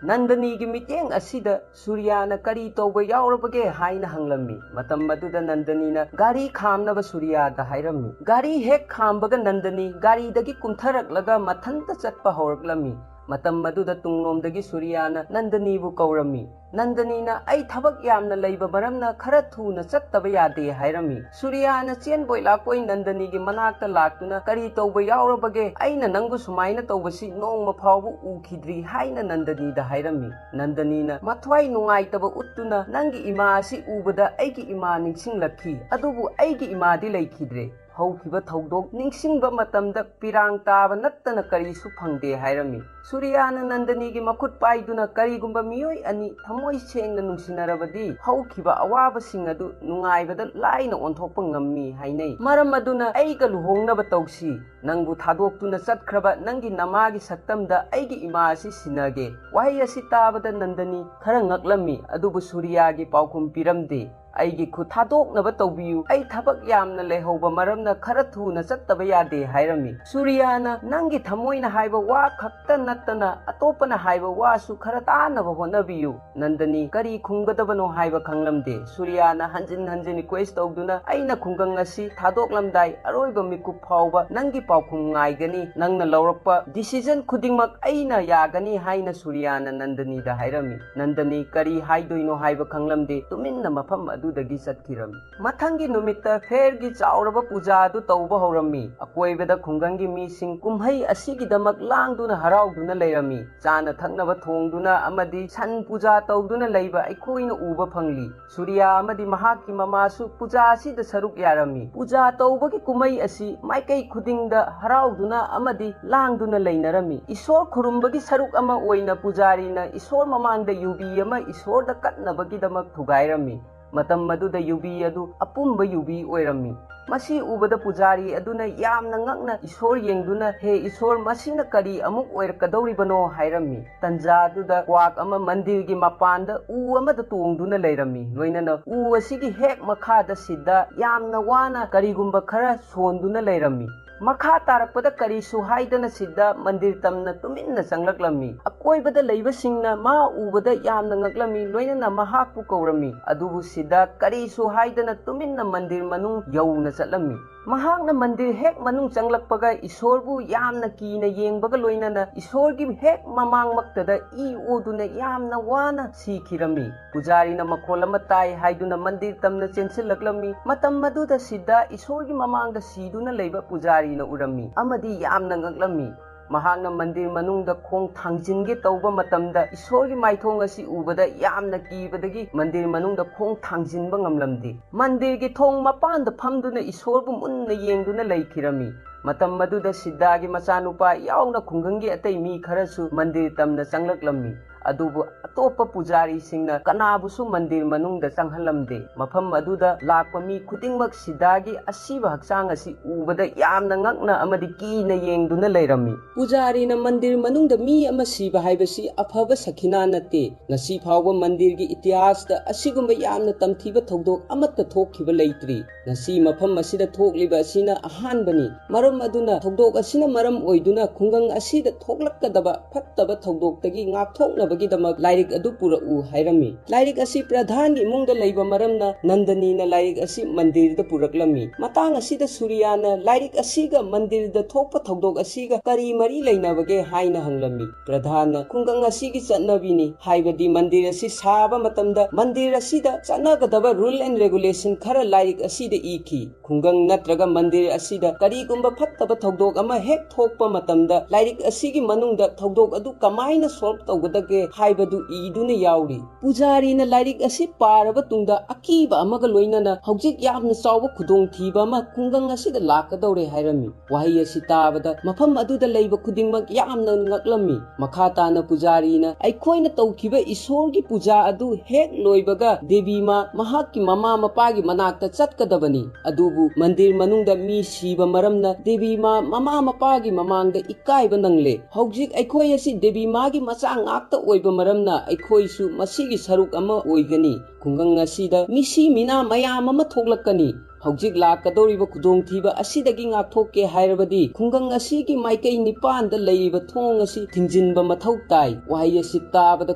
ꯅꯟꯗꯅꯤꯒꯤ ꯃꯤꯠꯌꯦꯡ ꯑꯁꯤꯗ ꯁꯨꯔꯤꯌꯥꯅ "ꯀꯔꯤ ꯇꯧꯕ ꯌꯥꯎꯔꯕꯒꯦ?" ꯍꯥꯏꯅ ꯍꯪꯂꯝꯃꯤ꯫ ꯃꯇꯝ ꯑꯗꯨꯗ ꯅꯟꯗꯅꯤꯅ ꯒꯥꯔꯤ ꯈꯥꯝꯅꯕ ꯁꯨꯔꯤꯌꯥꯗ ꯍꯥꯏꯔꯝꯃꯤ꯫ ꯒꯥꯔꯤ ꯍꯦꯛ ꯈꯥꯝꯕꯒ ꯅꯟꯗꯅꯤ ꯒꯥꯔꯤꯗꯒꯤ ꯀꯨꯝꯊꯔꯛꯂꯒ ꯃꯊꯟꯇ ꯆꯠꯄ ꯍꯧꯔꯛꯂꯝꯃꯤ꯫ ꯃꯇꯝ ꯑꯗꯨꯗ ꯇꯨꯡꯂꯣꯝꯗꯒꯤ ꯁꯨꯔꯤꯌꯥꯅ ꯅꯟꯗꯅꯤꯕꯨ ꯀꯧꯔꯝꯃꯤ꯫ ꯅꯟꯗꯅꯤꯅ "ꯑꯩ ꯊꯕꯛ ꯌꯥꯝꯅ ꯂꯩꯕ ꯃꯔꯝꯅ ꯈꯔ ꯊꯨꯅ ꯆꯠꯇꯕ ꯌꯥꯗꯦ" ꯍꯥꯏꯔꯝꯃꯤ꯫ ꯁꯨꯔꯤꯌꯥꯅ ꯆꯦꯟꯕꯣꯏ ꯂꯥꯛꯄꯣꯏ ꯅꯟꯗꯅꯤꯒꯤ ꯃꯅꯥꯛꯇ ꯂꯥꯛꯇꯨꯅ "ꯀꯔꯤ ꯇꯧꯕ ꯌꯥꯎꯔꯕꯒꯦ? ꯑꯩꯅ ꯅꯪꯕꯨ ꯁꯨꯃꯥꯏꯅ ꯇꯧꯕꯁꯤ ꯅꯣꯡꯃ ꯐꯥꯎꯕ ꯎꯈꯤꯗ꯭ꯔꯤ" ꯍꯥꯏꯅ ꯅꯟꯗꯅꯤꯗ ꯍꯥꯏꯔꯝꯃꯤ꯫ ꯅꯟꯗꯅꯤꯅ ꯃꯊ꯭ꯋꯥꯏ ꯅꯨꯡꯉꯥꯏꯇꯕ ꯎꯠꯇꯨꯅ "ꯅꯪꯒꯤ ꯏꯃꯥ ꯑꯁꯤ ꯎꯕꯗ ꯑꯩꯒꯤ ꯏꯃꯥ ꯅꯤꯡꯁꯤꯡꯂꯛꯈꯤ, ꯑꯗꯨꯕꯨ ꯑꯩꯒꯤ ꯏꯃꯥꯗꯤ ꯂꯩꯈꯤꯗ꯭ꯔꯦ꯫ ꯍꯧꯈꯤꯕ ꯊꯧꯗꯣꯛ ꯅꯤꯡꯁꯤꯡꯕ ꯃꯇꯝꯗ ꯄꯤꯔꯥꯡ ꯇꯥꯕ ꯅꯠꯇꯅ ꯀꯔꯤꯁꯨ ꯐꯪꯗꯦ" ꯍꯥꯏꯔꯝꯃꯤ꯫ ꯁꯨꯔꯤꯌꯥꯅ ꯅꯟꯗꯅꯤꯒꯤ ꯃꯈꯨꯠ ꯄꯥꯏꯗꯨꯅ "ꯀꯔꯤꯒꯨꯝꯕ ꯃꯤꯑꯣꯏ ꯑꯅꯤ ꯊꯃꯣꯏ ꯁꯦꯡꯅ ꯅꯨꯡꯁꯤꯅꯔꯕꯗꯤ ꯍꯧꯈꯤꯕ ꯑꯋꯥꯕꯁꯤꯡ ꯑꯗꯨ ꯅꯨꯡꯉꯥꯏꯕꯗ ꯂꯥꯏꯅ ꯑꯣꯟꯊꯣꯛꯄ ꯉꯝꯃꯤ" ꯍꯥꯏꯅꯩ꯫ "ꯃꯔꯝ ꯑꯗꯨꯅ ꯑꯩꯒ ꯂꯨꯍꯣꯡꯅꯕ ꯇꯧꯁꯤ꯫ ꯅꯪꯕꯨ ꯊꯥꯗꯣꯛꯇꯨꯅ ꯆꯠꯈ꯭ꯔꯕ ꯅꯪꯒꯤ ꯅꯃꯥꯒꯤ ꯁꯛꯇꯝꯗ ꯑꯩꯒꯤ ꯏꯃꯥ ꯑꯁꯤ ꯁꯤꯟꯅꯒꯦ"꯫ ꯋꯥꯍꯩ ꯑꯁꯤ ꯇꯥꯕꯗ ꯅꯟꯗꯅꯤ ꯈꯔ ꯉꯛꯂꯝꯃꯤ, ꯑꯗꯨꯕꯨ ꯁꯨꯔꯤꯌꯥꯒꯤ ꯄꯥꯎꯈꯨꯝ ꯄꯤꯔꯝꯗꯦ꯫ "ꯑꯩꯒꯤ ꯈꯨꯠ ꯊꯥꯗꯣꯛꯅꯕ ꯇꯧꯕꯤꯌꯨ, ꯑꯩ ꯊꯕꯛ ꯌꯥꯝꯅ ꯂꯩꯍꯧꯕ ꯃꯔꯝꯅ ꯈꯔ ꯊꯨꯅ ꯆꯠꯇꯕ ꯌꯥꯗꯦ" ꯍꯥꯏꯔꯝꯃꯤ꯫ ꯁꯨꯔꯤꯌꯥꯅ, "ꯅꯪꯒꯤ ꯊꯃꯣꯏꯅ ꯍꯥꯏꯕ ꯋꯥ ꯈꯛꯇ ꯅꯠꯇꯅ ꯑꯇꯣꯞꯄꯅ ꯍꯥꯏꯕ ꯋꯥꯁꯨ ꯈꯔ ꯇꯥꯅꯕ ꯍꯣꯠꯅꯕꯤꯌꯨ"꯫ ꯅꯟꯗꯅꯤ ꯀꯔꯤ ꯈꯨꯝꯒꯗꯕꯅꯣ ꯍꯥꯏꯕ ꯈꯪꯂꯝꯗꯦ꯫ ꯁꯨꯔꯤꯌꯥꯅ ꯍꯟꯖꯤꯟ ꯍꯟꯖꯤꯟ ꯔꯤꯀ꯭ꯋꯦꯁ ꯇꯧꯗꯨꯅ, "ꯑꯩꯅ ꯈꯨꯡꯒꯪ ꯑꯁꯤ ꯊꯥꯗꯣꯛꯂꯝꯗꯥꯏ ꯑꯔꯣꯏꯕ ꯃꯤꯀꯨꯞ ꯐꯥꯎꯕ ꯅꯪꯒꯤ ꯄꯥꯎꯈꯨꯝ ꯉꯥꯏꯒꯅꯤ꯫ ꯅꯪꯅ ꯂꯧꯔꯛꯄ ꯗꯤꯁꯤꯖꯟ ꯈꯨꯗꯤꯡꯃꯛ ꯑꯩꯅ ꯌꯥꯒꯅꯤ" ꯍꯥꯏꯅ ꯁꯨꯔꯤꯌꯥꯅ ꯅꯟꯗꯅꯤꯗ ꯍꯥꯏꯔꯝꯃꯤ꯫ ꯅꯟꯗꯅꯤ ꯀꯔꯤ ꯍꯥꯏꯗꯣꯏꯅꯣ ꯍꯥꯏꯕ ꯈꯪꯂꯝꯗꯦ, ꯇꯨꯃꯤꯟꯅ ꯃꯐꯝ ꯑꯗꯨꯗꯒꯤ ꯆꯠꯈꯤꯔꯝꯃꯤ꯫ ꯃꯊꯪꯒꯤ ꯅꯨꯃꯤꯠꯇ ꯐꯦꯔꯒꯤ ꯆꯥꯎꯔꯕ ꯄꯨꯖꯥ ꯑꯗꯨ ꯇꯧꯕ ꯍꯧꯔꯝꯃꯤ꯫ ꯑꯀꯣꯏꯕꯗ ꯈꯨꯡꯒꯪꯒꯤ ꯃꯤꯁꯤꯡ ꯀꯨꯝꯍꯩ ꯑꯁꯤꯒꯤꯗꯃꯛ ꯂꯥꯡꯗꯨꯅ ꯍꯔꯥꯎꯗꯨꯅ ꯂꯩꯔꯝꯃꯤ꯫ ꯆꯥꯅ ꯊꯛꯅꯕ ꯊꯣꯡꯗꯨꯅ ꯑꯃꯗꯤ ꯁꯟ ꯄꯨꯖꯥ ꯇꯧꯗꯨꯅ ꯂꯩꯕ ꯑꯩꯈꯣꯏꯅ ꯎꯕ ꯐꯪꯂꯤ꯫ ꯁꯨꯔꯤꯌꯥ ꯑꯃꯗꯤ ꯃꯍꯥꯛꯀꯤ ꯃꯃꯥꯁꯨ ꯄꯨꯖꯥ ꯑꯁꯤꯗ ꯁꯔꯨꯛ ꯌꯥꯔꯝꯃꯤ꯫ ꯄꯨꯖꯥ ꯇꯧꯕꯒꯤ ꯀꯨꯝꯍꯩ ꯑꯁꯤ ꯃꯥꯏꯀꯩ ꯈꯨꯗꯤꯡꯗ ꯍꯔꯥꯎꯗꯨꯅ ꯑꯃꯗꯤ ꯂꯥꯡꯗꯨꯅ ꯂꯩꯅꯔꯝꯃꯤ꯫ ꯏꯁꯣꯔ ꯈꯨꯔꯨꯝꯕꯒꯤ ꯁꯔꯨꯛ ꯑꯃ ꯑꯣꯏꯅ ꯄꯨꯖꯥꯔꯤꯅ ꯏꯁꯣꯔ ꯃꯃꯥꯡꯗ ꯌꯨꯕꯤ ꯑꯃ ꯏꯁꯣꯔꯗ ꯀꯠꯅꯕꯒꯤꯗꯃꯛ ꯊꯨꯒꯥꯏꯔꯝꯃꯤ꯫ ꯃꯇꯝ ꯑꯗꯨꯗ ꯌꯨꯕꯤ ꯑꯗꯨ ꯑꯄꯨꯝꯕ ꯌꯨꯕꯤ ꯑꯣꯏꯔꯝꯃꯤ꯫ ꯃꯁꯤ ꯎꯕꯗ ꯄꯨꯖꯥꯔꯤ ꯑꯗꯨꯅ ꯌꯥꯝꯅ ꯉꯛꯅ ꯏꯁꯣꯔ ꯌꯦꯡꯗꯨꯅ, "ꯍꯦ ꯏꯁꯣꯔ, ꯃꯁꯤꯅ ꯀꯔꯤ ꯑꯃꯨꯛ ꯑꯣꯏꯔꯛꯀꯗꯧꯔꯤꯕꯅꯣ?" ꯍꯥꯏꯔꯝꯃꯤ꯫ ꯇꯟꯖꯥ ꯑꯗꯨꯗ ꯀ꯭ꯋꯥꯛ ꯑꯃ ꯃꯟꯗꯤꯔꯒꯤ ꯃꯄꯥꯟꯗ ꯎ ꯑꯃꯗ ꯇꯣꯡꯗꯨꯅ ꯂꯩꯔꯝꯃꯤ꯫ ꯂꯣꯏꯅꯅ ꯎ ꯑꯁꯤꯒꯤ ꯍꯦꯛ ꯃꯈꯥꯗ ꯁꯤꯗ ꯌꯥꯝꯅ ꯋꯥꯅ ꯀꯔꯤꯒꯨꯝꯕ ꯈꯔ ꯁꯣꯟꯗꯨꯅ ꯂꯩꯔꯝꯃꯤ꯫ ꯃꯈꯥ ꯇꯥꯔꯛꯄꯗ ꯀꯔꯤꯁꯨ ꯍꯥꯏꯗꯅ ꯁꯤꯗ ꯃꯟꯗꯤꯔ ꯇꯝꯅ ꯇꯨꯃꯤꯟꯅ ꯆꯪꯂꯛꯂꯝꯃꯤ꯫ ꯑꯀꯣꯏꯕꯗ ꯂꯩꯕꯁꯤꯡꯅ ꯃꯥ ꯎꯕꯗ ꯌꯥꯝꯅ ꯉꯛꯂꯝꯃꯤ, ꯂꯣꯏꯅꯅ ꯃꯍꯥꯛꯄꯨ ꯀꯧꯔꯝꯃꯤ꯫ ꯑꯗꯨꯕꯨ ꯁꯤꯗ ꯀꯔꯤꯁꯨ ꯍꯥꯏꯗꯅ ꯇꯨꯃꯤꯟꯅ ꯃꯟꯗꯤꯔ ꯃꯅꯨꯡ ꯌꯧꯅ ꯆꯠꯂꯝꯃꯤ꯫ ꯃꯍꯥꯛꯅ ꯃꯟꯗꯤꯔ ꯍꯦꯛ ꯃꯅꯨꯡ ꯆꯪꯂꯛꯄꯒ ꯏꯁꯣꯔꯕꯨ ꯌꯥꯝꯅ ꯀꯤꯅ ꯌꯦꯡꯕꯒ ꯂꯣꯏꯅꯅ ꯏꯁꯣꯔꯒꯤ ꯍꯦꯛ ꯃꯃꯥꯡꯃꯛꯇꯗ ꯏ ꯑꯣꯗꯨꯅ ꯌꯥꯝꯅ ꯋꯥꯅ ꯁꯤꯈꯤꯔꯝꯃꯤ꯫ ꯄꯨꯖꯥꯔꯤꯅ ꯃꯈꯣꯜ ꯑꯃ ꯇꯥꯏ ꯍꯥꯏꯗꯨꯅ ꯃꯟꯗꯤꯔ ꯇꯝꯅ ꯆꯦꯟꯁꯤꯜꯂꯛꯂꯝꯃꯤ꯫ ꯃꯇꯝ ꯑꯗꯨꯗ ꯁꯤꯗ ꯏꯁꯣꯔꯒꯤ ꯃꯃꯥꯡꯗ ꯁꯤꯗꯨꯅ ꯂꯩꯕ ꯄꯨꯖꯥꯔꯤꯅ ꯎꯔꯝꯃꯤ ꯑꯃꯗꯤ ꯌꯥꯝꯅ ꯉꯛꯂꯝꯃꯤ꯫ ꯃꯍꯥꯛꯅ ꯃꯟꯗꯤꯔ ꯃꯅꯨꯡꯗ ꯈꯣꯡ ꯊꯥꯡꯖꯤꯟꯒꯦ ꯇꯧꯕ ꯃꯇꯝꯗ ꯏꯁꯣꯔꯒꯤ ꯃꯥꯏꯊꯣꯡ ꯑꯁꯤ ꯎꯕꯗ ꯌꯥꯝꯅ ꯀꯤꯕꯗꯒꯤ ꯃꯟꯗꯤꯔ ꯃꯅꯨꯡꯗ ꯈꯣꯡ ꯊꯥꯡꯖꯤꯟꯕ ꯉꯝꯂꯝꯗꯦ꯫ ꯃꯟꯗꯤꯔꯒꯤ ꯊꯣꯡ ꯃꯄꯥꯟꯗ ꯐꯝꯗꯨꯅ ꯏꯁꯣꯔꯕꯨ ꯃꯨꯟꯅ ꯌꯦꯡꯗꯨꯅ ꯂꯩꯈꯤꯔꯝꯃꯤ꯫ ꯃꯇꯝ ꯑꯗꯨꯗ ꯁꯤꯗꯥꯒꯤ ꯃꯆꯥꯅꯨꯄꯥ ꯌꯥꯎꯅ ꯈꯨꯡꯒꯪꯒꯤ ꯑꯇꯩ ꯃꯤ ꯈꯔꯁꯨ ꯃꯟꯗꯤꯔ ꯇꯝꯅ ꯆꯪꯂꯛꯂꯝꯃꯤ꯫ ꯑꯗꯨꯕꯨ ꯑꯇꯣꯞꯄ ꯄꯨꯖꯥꯔꯤꯁꯤꯡꯅ ꯀꯅꯥꯕꯨꯁꯨ ꯃꯟꯗꯤꯔ ꯃꯅꯨꯡꯗ ꯆꯪꯍꯜꯂꯝꯗꯦ꯫ ꯃꯐꯝ ꯑꯗꯨꯗ ꯂꯥꯛꯄ ꯃꯤ ꯈꯨꯗꯤꯡꯃꯛ ꯁꯤꯗꯥꯒꯤ ꯑꯁꯤꯕ ꯍꯛꯆꯥꯡ ꯑꯁꯤ ꯎꯕꯗ ꯌꯥꯝꯅ ꯉꯛꯅ ꯑꯃꯗꯤ ꯀꯤꯅ ꯌꯦꯡꯗꯨꯅ ꯂꯩꯔꯝꯃꯤ꯫ ꯄꯨꯖꯥꯔꯤꯅ ꯃꯟꯗꯤꯔ ꯃꯅꯨꯡꯗ ꯃꯤ ꯑꯃ ꯁꯤꯕ ꯍꯥꯏꯕꯁꯤ ꯑꯐꯕ ꯁꯈꯤꯅꯥ ꯅꯠꯇꯦ꯫ ꯉꯁꯤ ꯐꯥꯎꯕ ꯃꯟꯗꯤꯔꯒꯤ ꯏꯇꯤꯍꯥꯁꯇ ꯑꯁꯤꯒꯨꯝꯕ ꯌꯥꯝꯅ ꯇꯝꯊꯤꯕ ꯊꯧꯗꯣꯛ ꯑꯃꯠꯇ ꯊꯣꯛꯈꯤꯕ ꯂꯩꯇ꯭ꯔꯤ꯫ ꯉꯁꯤ ꯃꯐꯝ ꯑꯁꯤꯗ ꯊꯣꯛꯂꯤꯕ ꯑꯁꯤꯅ ꯑꯍꯥꯟꯕꯅꯤ꯫ ꯃꯔꯝ ꯑꯗꯨꯅ ꯊꯧꯗꯣꯛ ꯑꯁꯤꯅ ꯃꯔꯝ ꯑꯣꯏꯗꯨꯅ ꯈꯨꯡꯒꯪ ꯑꯁꯤꯗ ꯊꯣꯛꯂꯛꯀꯗꯕ ꯐꯠꯇꯕ ꯊꯧꯗꯣꯛꯇꯒꯤ ꯉꯥꯛꯊꯣꯛꯅꯕꯒꯤꯗꯃꯛ ꯂꯥꯏꯔꯤꯛ ꯑꯗꯨ ꯄꯨꯔꯛꯎ ꯍꯥꯏꯔꯝꯃꯤ꯫ ꯂꯥꯏꯔꯤꯛ ꯑꯁꯤ ꯄ꯭ꯔꯙꯥꯟꯒꯤ ꯏꯃꯨꯡꯗ ꯂꯩꯕ ꯃꯔꯝꯅ ꯅꯟꯗꯅꯤꯅ ꯂꯥꯏꯔꯤꯛ ꯑꯁꯤ ꯃꯟꯗꯤꯔꯗ ꯄꯨꯔꯛꯂꯝꯃꯤ꯫ ꯃꯇꯥꯡ ꯑꯁꯤꯗ ꯁꯨꯔꯤꯌꯥꯅ ꯂꯥꯏꯔꯤꯛ ꯑꯁꯤꯒ ꯃꯟꯗꯤꯔꯗ ꯊꯣꯛꯄ ꯊꯧꯗꯣꯛ ꯑꯁꯤꯒ ꯀꯔꯤ ꯃꯔꯤ ꯂꯩꯅꯕꯒꯦ ꯍꯥꯏꯅ ꯍꯪꯂꯝꯃꯤ꯫ ꯄ꯭ꯔꯙꯥꯟꯅ ꯈꯨꯡꯒꯪ ꯑꯁꯤꯒꯤ ꯆꯠꯅꯕꯤꯅꯤ, ꯍꯥꯏꯕꯗꯤ ꯃꯟꯗꯤꯔ ꯑꯁꯤ ꯁꯥꯕ ꯃꯇꯝꯗ ꯃꯟꯗꯤꯔ ꯑꯁꯤꯗ ꯆꯠꯅꯒꯗꯕ rule and regulation ꯈꯔ ꯂꯥꯏꯔꯤꯛ ꯑꯁꯤꯗ ꯏꯈꯤ꯫ ꯈꯨꯡꯒꯪ ꯅꯠꯇ꯭ꯔꯒ ꯃꯟꯗꯤꯔ ꯑꯁꯤꯗ ꯀꯔꯤꯒꯨꯝꯕ ꯐꯠꯇꯕ ꯊꯧꯗꯣꯛ ꯑꯃ ꯍꯦꯛ ꯊꯣꯛꯄ ꯃꯇꯝꯗ ꯂꯥꯏꯔꯤꯛ ꯑꯁꯤꯒꯤ ꯃꯅꯨꯡꯗ ꯊꯧꯗꯣꯛ ꯑꯗꯨ ꯀꯃꯥꯏꯅ solve ꯇꯧꯒꯗꯒꯦ ꯍꯥꯏꯕꯗꯨ ꯏꯗꯨꯅ ꯌꯥꯎꯔꯤ꯫ ꯄꯨꯖꯥꯔꯤꯅ ꯂꯥꯏꯔꯤꯛ ꯑꯁꯤ ꯄꯥꯔꯕ ꯇꯨꯡꯗ ꯑꯀꯤꯕ ꯑꯃꯒ ꯂꯣꯏꯅꯅ ꯍꯧꯖꯤꯛ ꯌꯥꯝꯅ ꯆꯥꯎꯕ ꯈꯨꯗꯣꯡꯊꯤꯕ ꯑꯃ ꯈꯨꯡꯒꯪ ꯑꯁꯤꯗ ꯂꯥꯛꯀꯗꯧꯔꯦ ꯍꯥꯏꯔꯝꯃꯤ꯫ ꯋꯥꯍꯩ ꯑꯁꯤ ꯇꯥꯕꯗ ꯃꯐꯝ ꯑꯗꯨꯗ ꯂꯩꯕ ꯈꯨꯗꯤꯡꯃꯛ ꯌꯥꯝꯅ ꯉꯛꯂꯝꯃꯤ꯫ ꯃꯈꯥ ꯇꯥꯅ ꯄꯨꯖꯥꯔꯤꯅ ꯑꯩꯈꯣꯏꯅ ꯇꯧꯈꯤꯕ ꯏꯁꯣꯔꯒꯤ ꯄꯨꯖꯥ ꯑꯗꯨ ꯍꯦꯛ ꯂꯣꯏꯕꯒ ꯗꯦꯕꯤ ꯃꯥ ꯃꯍꯥꯛꯀꯤ ꯃꯃꯥ ꯃꯄꯥꯒꯤ ꯃꯅꯥꯛꯇ ꯆꯠꯀꯗꯕꯅꯤ꯫ ꯑꯗꯨꯕꯨ ꯃꯟꯗꯤꯔ ꯃꯅꯨꯡꯗ ꯃꯤ ꯁꯤꯕ ꯃꯔꯝꯅ ꯗꯦꯕꯤ ꯃꯥ ꯃꯃꯥ ꯃꯄꯥꯒꯤ ꯃꯃꯥꯡꯗ ꯏꯀꯥꯏꯕ ꯅꯪꯂꯦ꯫ ꯍꯧꯖꯤꯛ ꯑꯩꯈꯣꯏ ꯑꯁꯤ ꯗꯦꯕꯤ ꯃꯥꯒꯤ ꯃꯆꯥ ꯉꯥꯛꯇ ꯑꯣꯏꯕ ꯃꯔꯝꯅ ꯑꯩꯈꯣꯏꯁꯨ ꯃꯁꯤꯒꯤ ꯁꯔꯨꯛ ꯑꯃ ꯑꯣꯏꯒꯅꯤ꯫ ꯈꯨꯡꯒꯪ ꯑꯁꯤꯗ ꯃꯤꯁꯤ ꯃꯤꯅꯥ ꯃꯌꯥꯝ ꯑꯃ ꯊꯣꯛꯂꯛꯀꯅꯤ꯫ ꯍꯧꯖꯤꯛ ꯂꯥꯛꯀꯗꯧꯔꯤꯕ ꯈꯨꯗꯣꯡꯊꯤꯕ ꯑꯁꯤꯗꯒꯤ ꯉꯥꯛꯊꯣꯛꯀꯦ ꯍꯥꯏꯔꯕꯗꯤ ꯈꯨꯡꯒꯪ ꯑꯁꯤꯒꯤ ꯃꯥꯏꯀꯩ ꯅꯤꯄꯥꯟꯗ ꯂꯩꯔꯤꯕ ꯊꯣꯡ ꯑꯁꯤ ꯊꯤꯡꯖꯤꯟꯕ ꯃꯊꯧ ꯇꯥꯏ꯫ ꯋꯥꯍꯩ ꯑꯁꯤ ꯇꯥꯕꯗ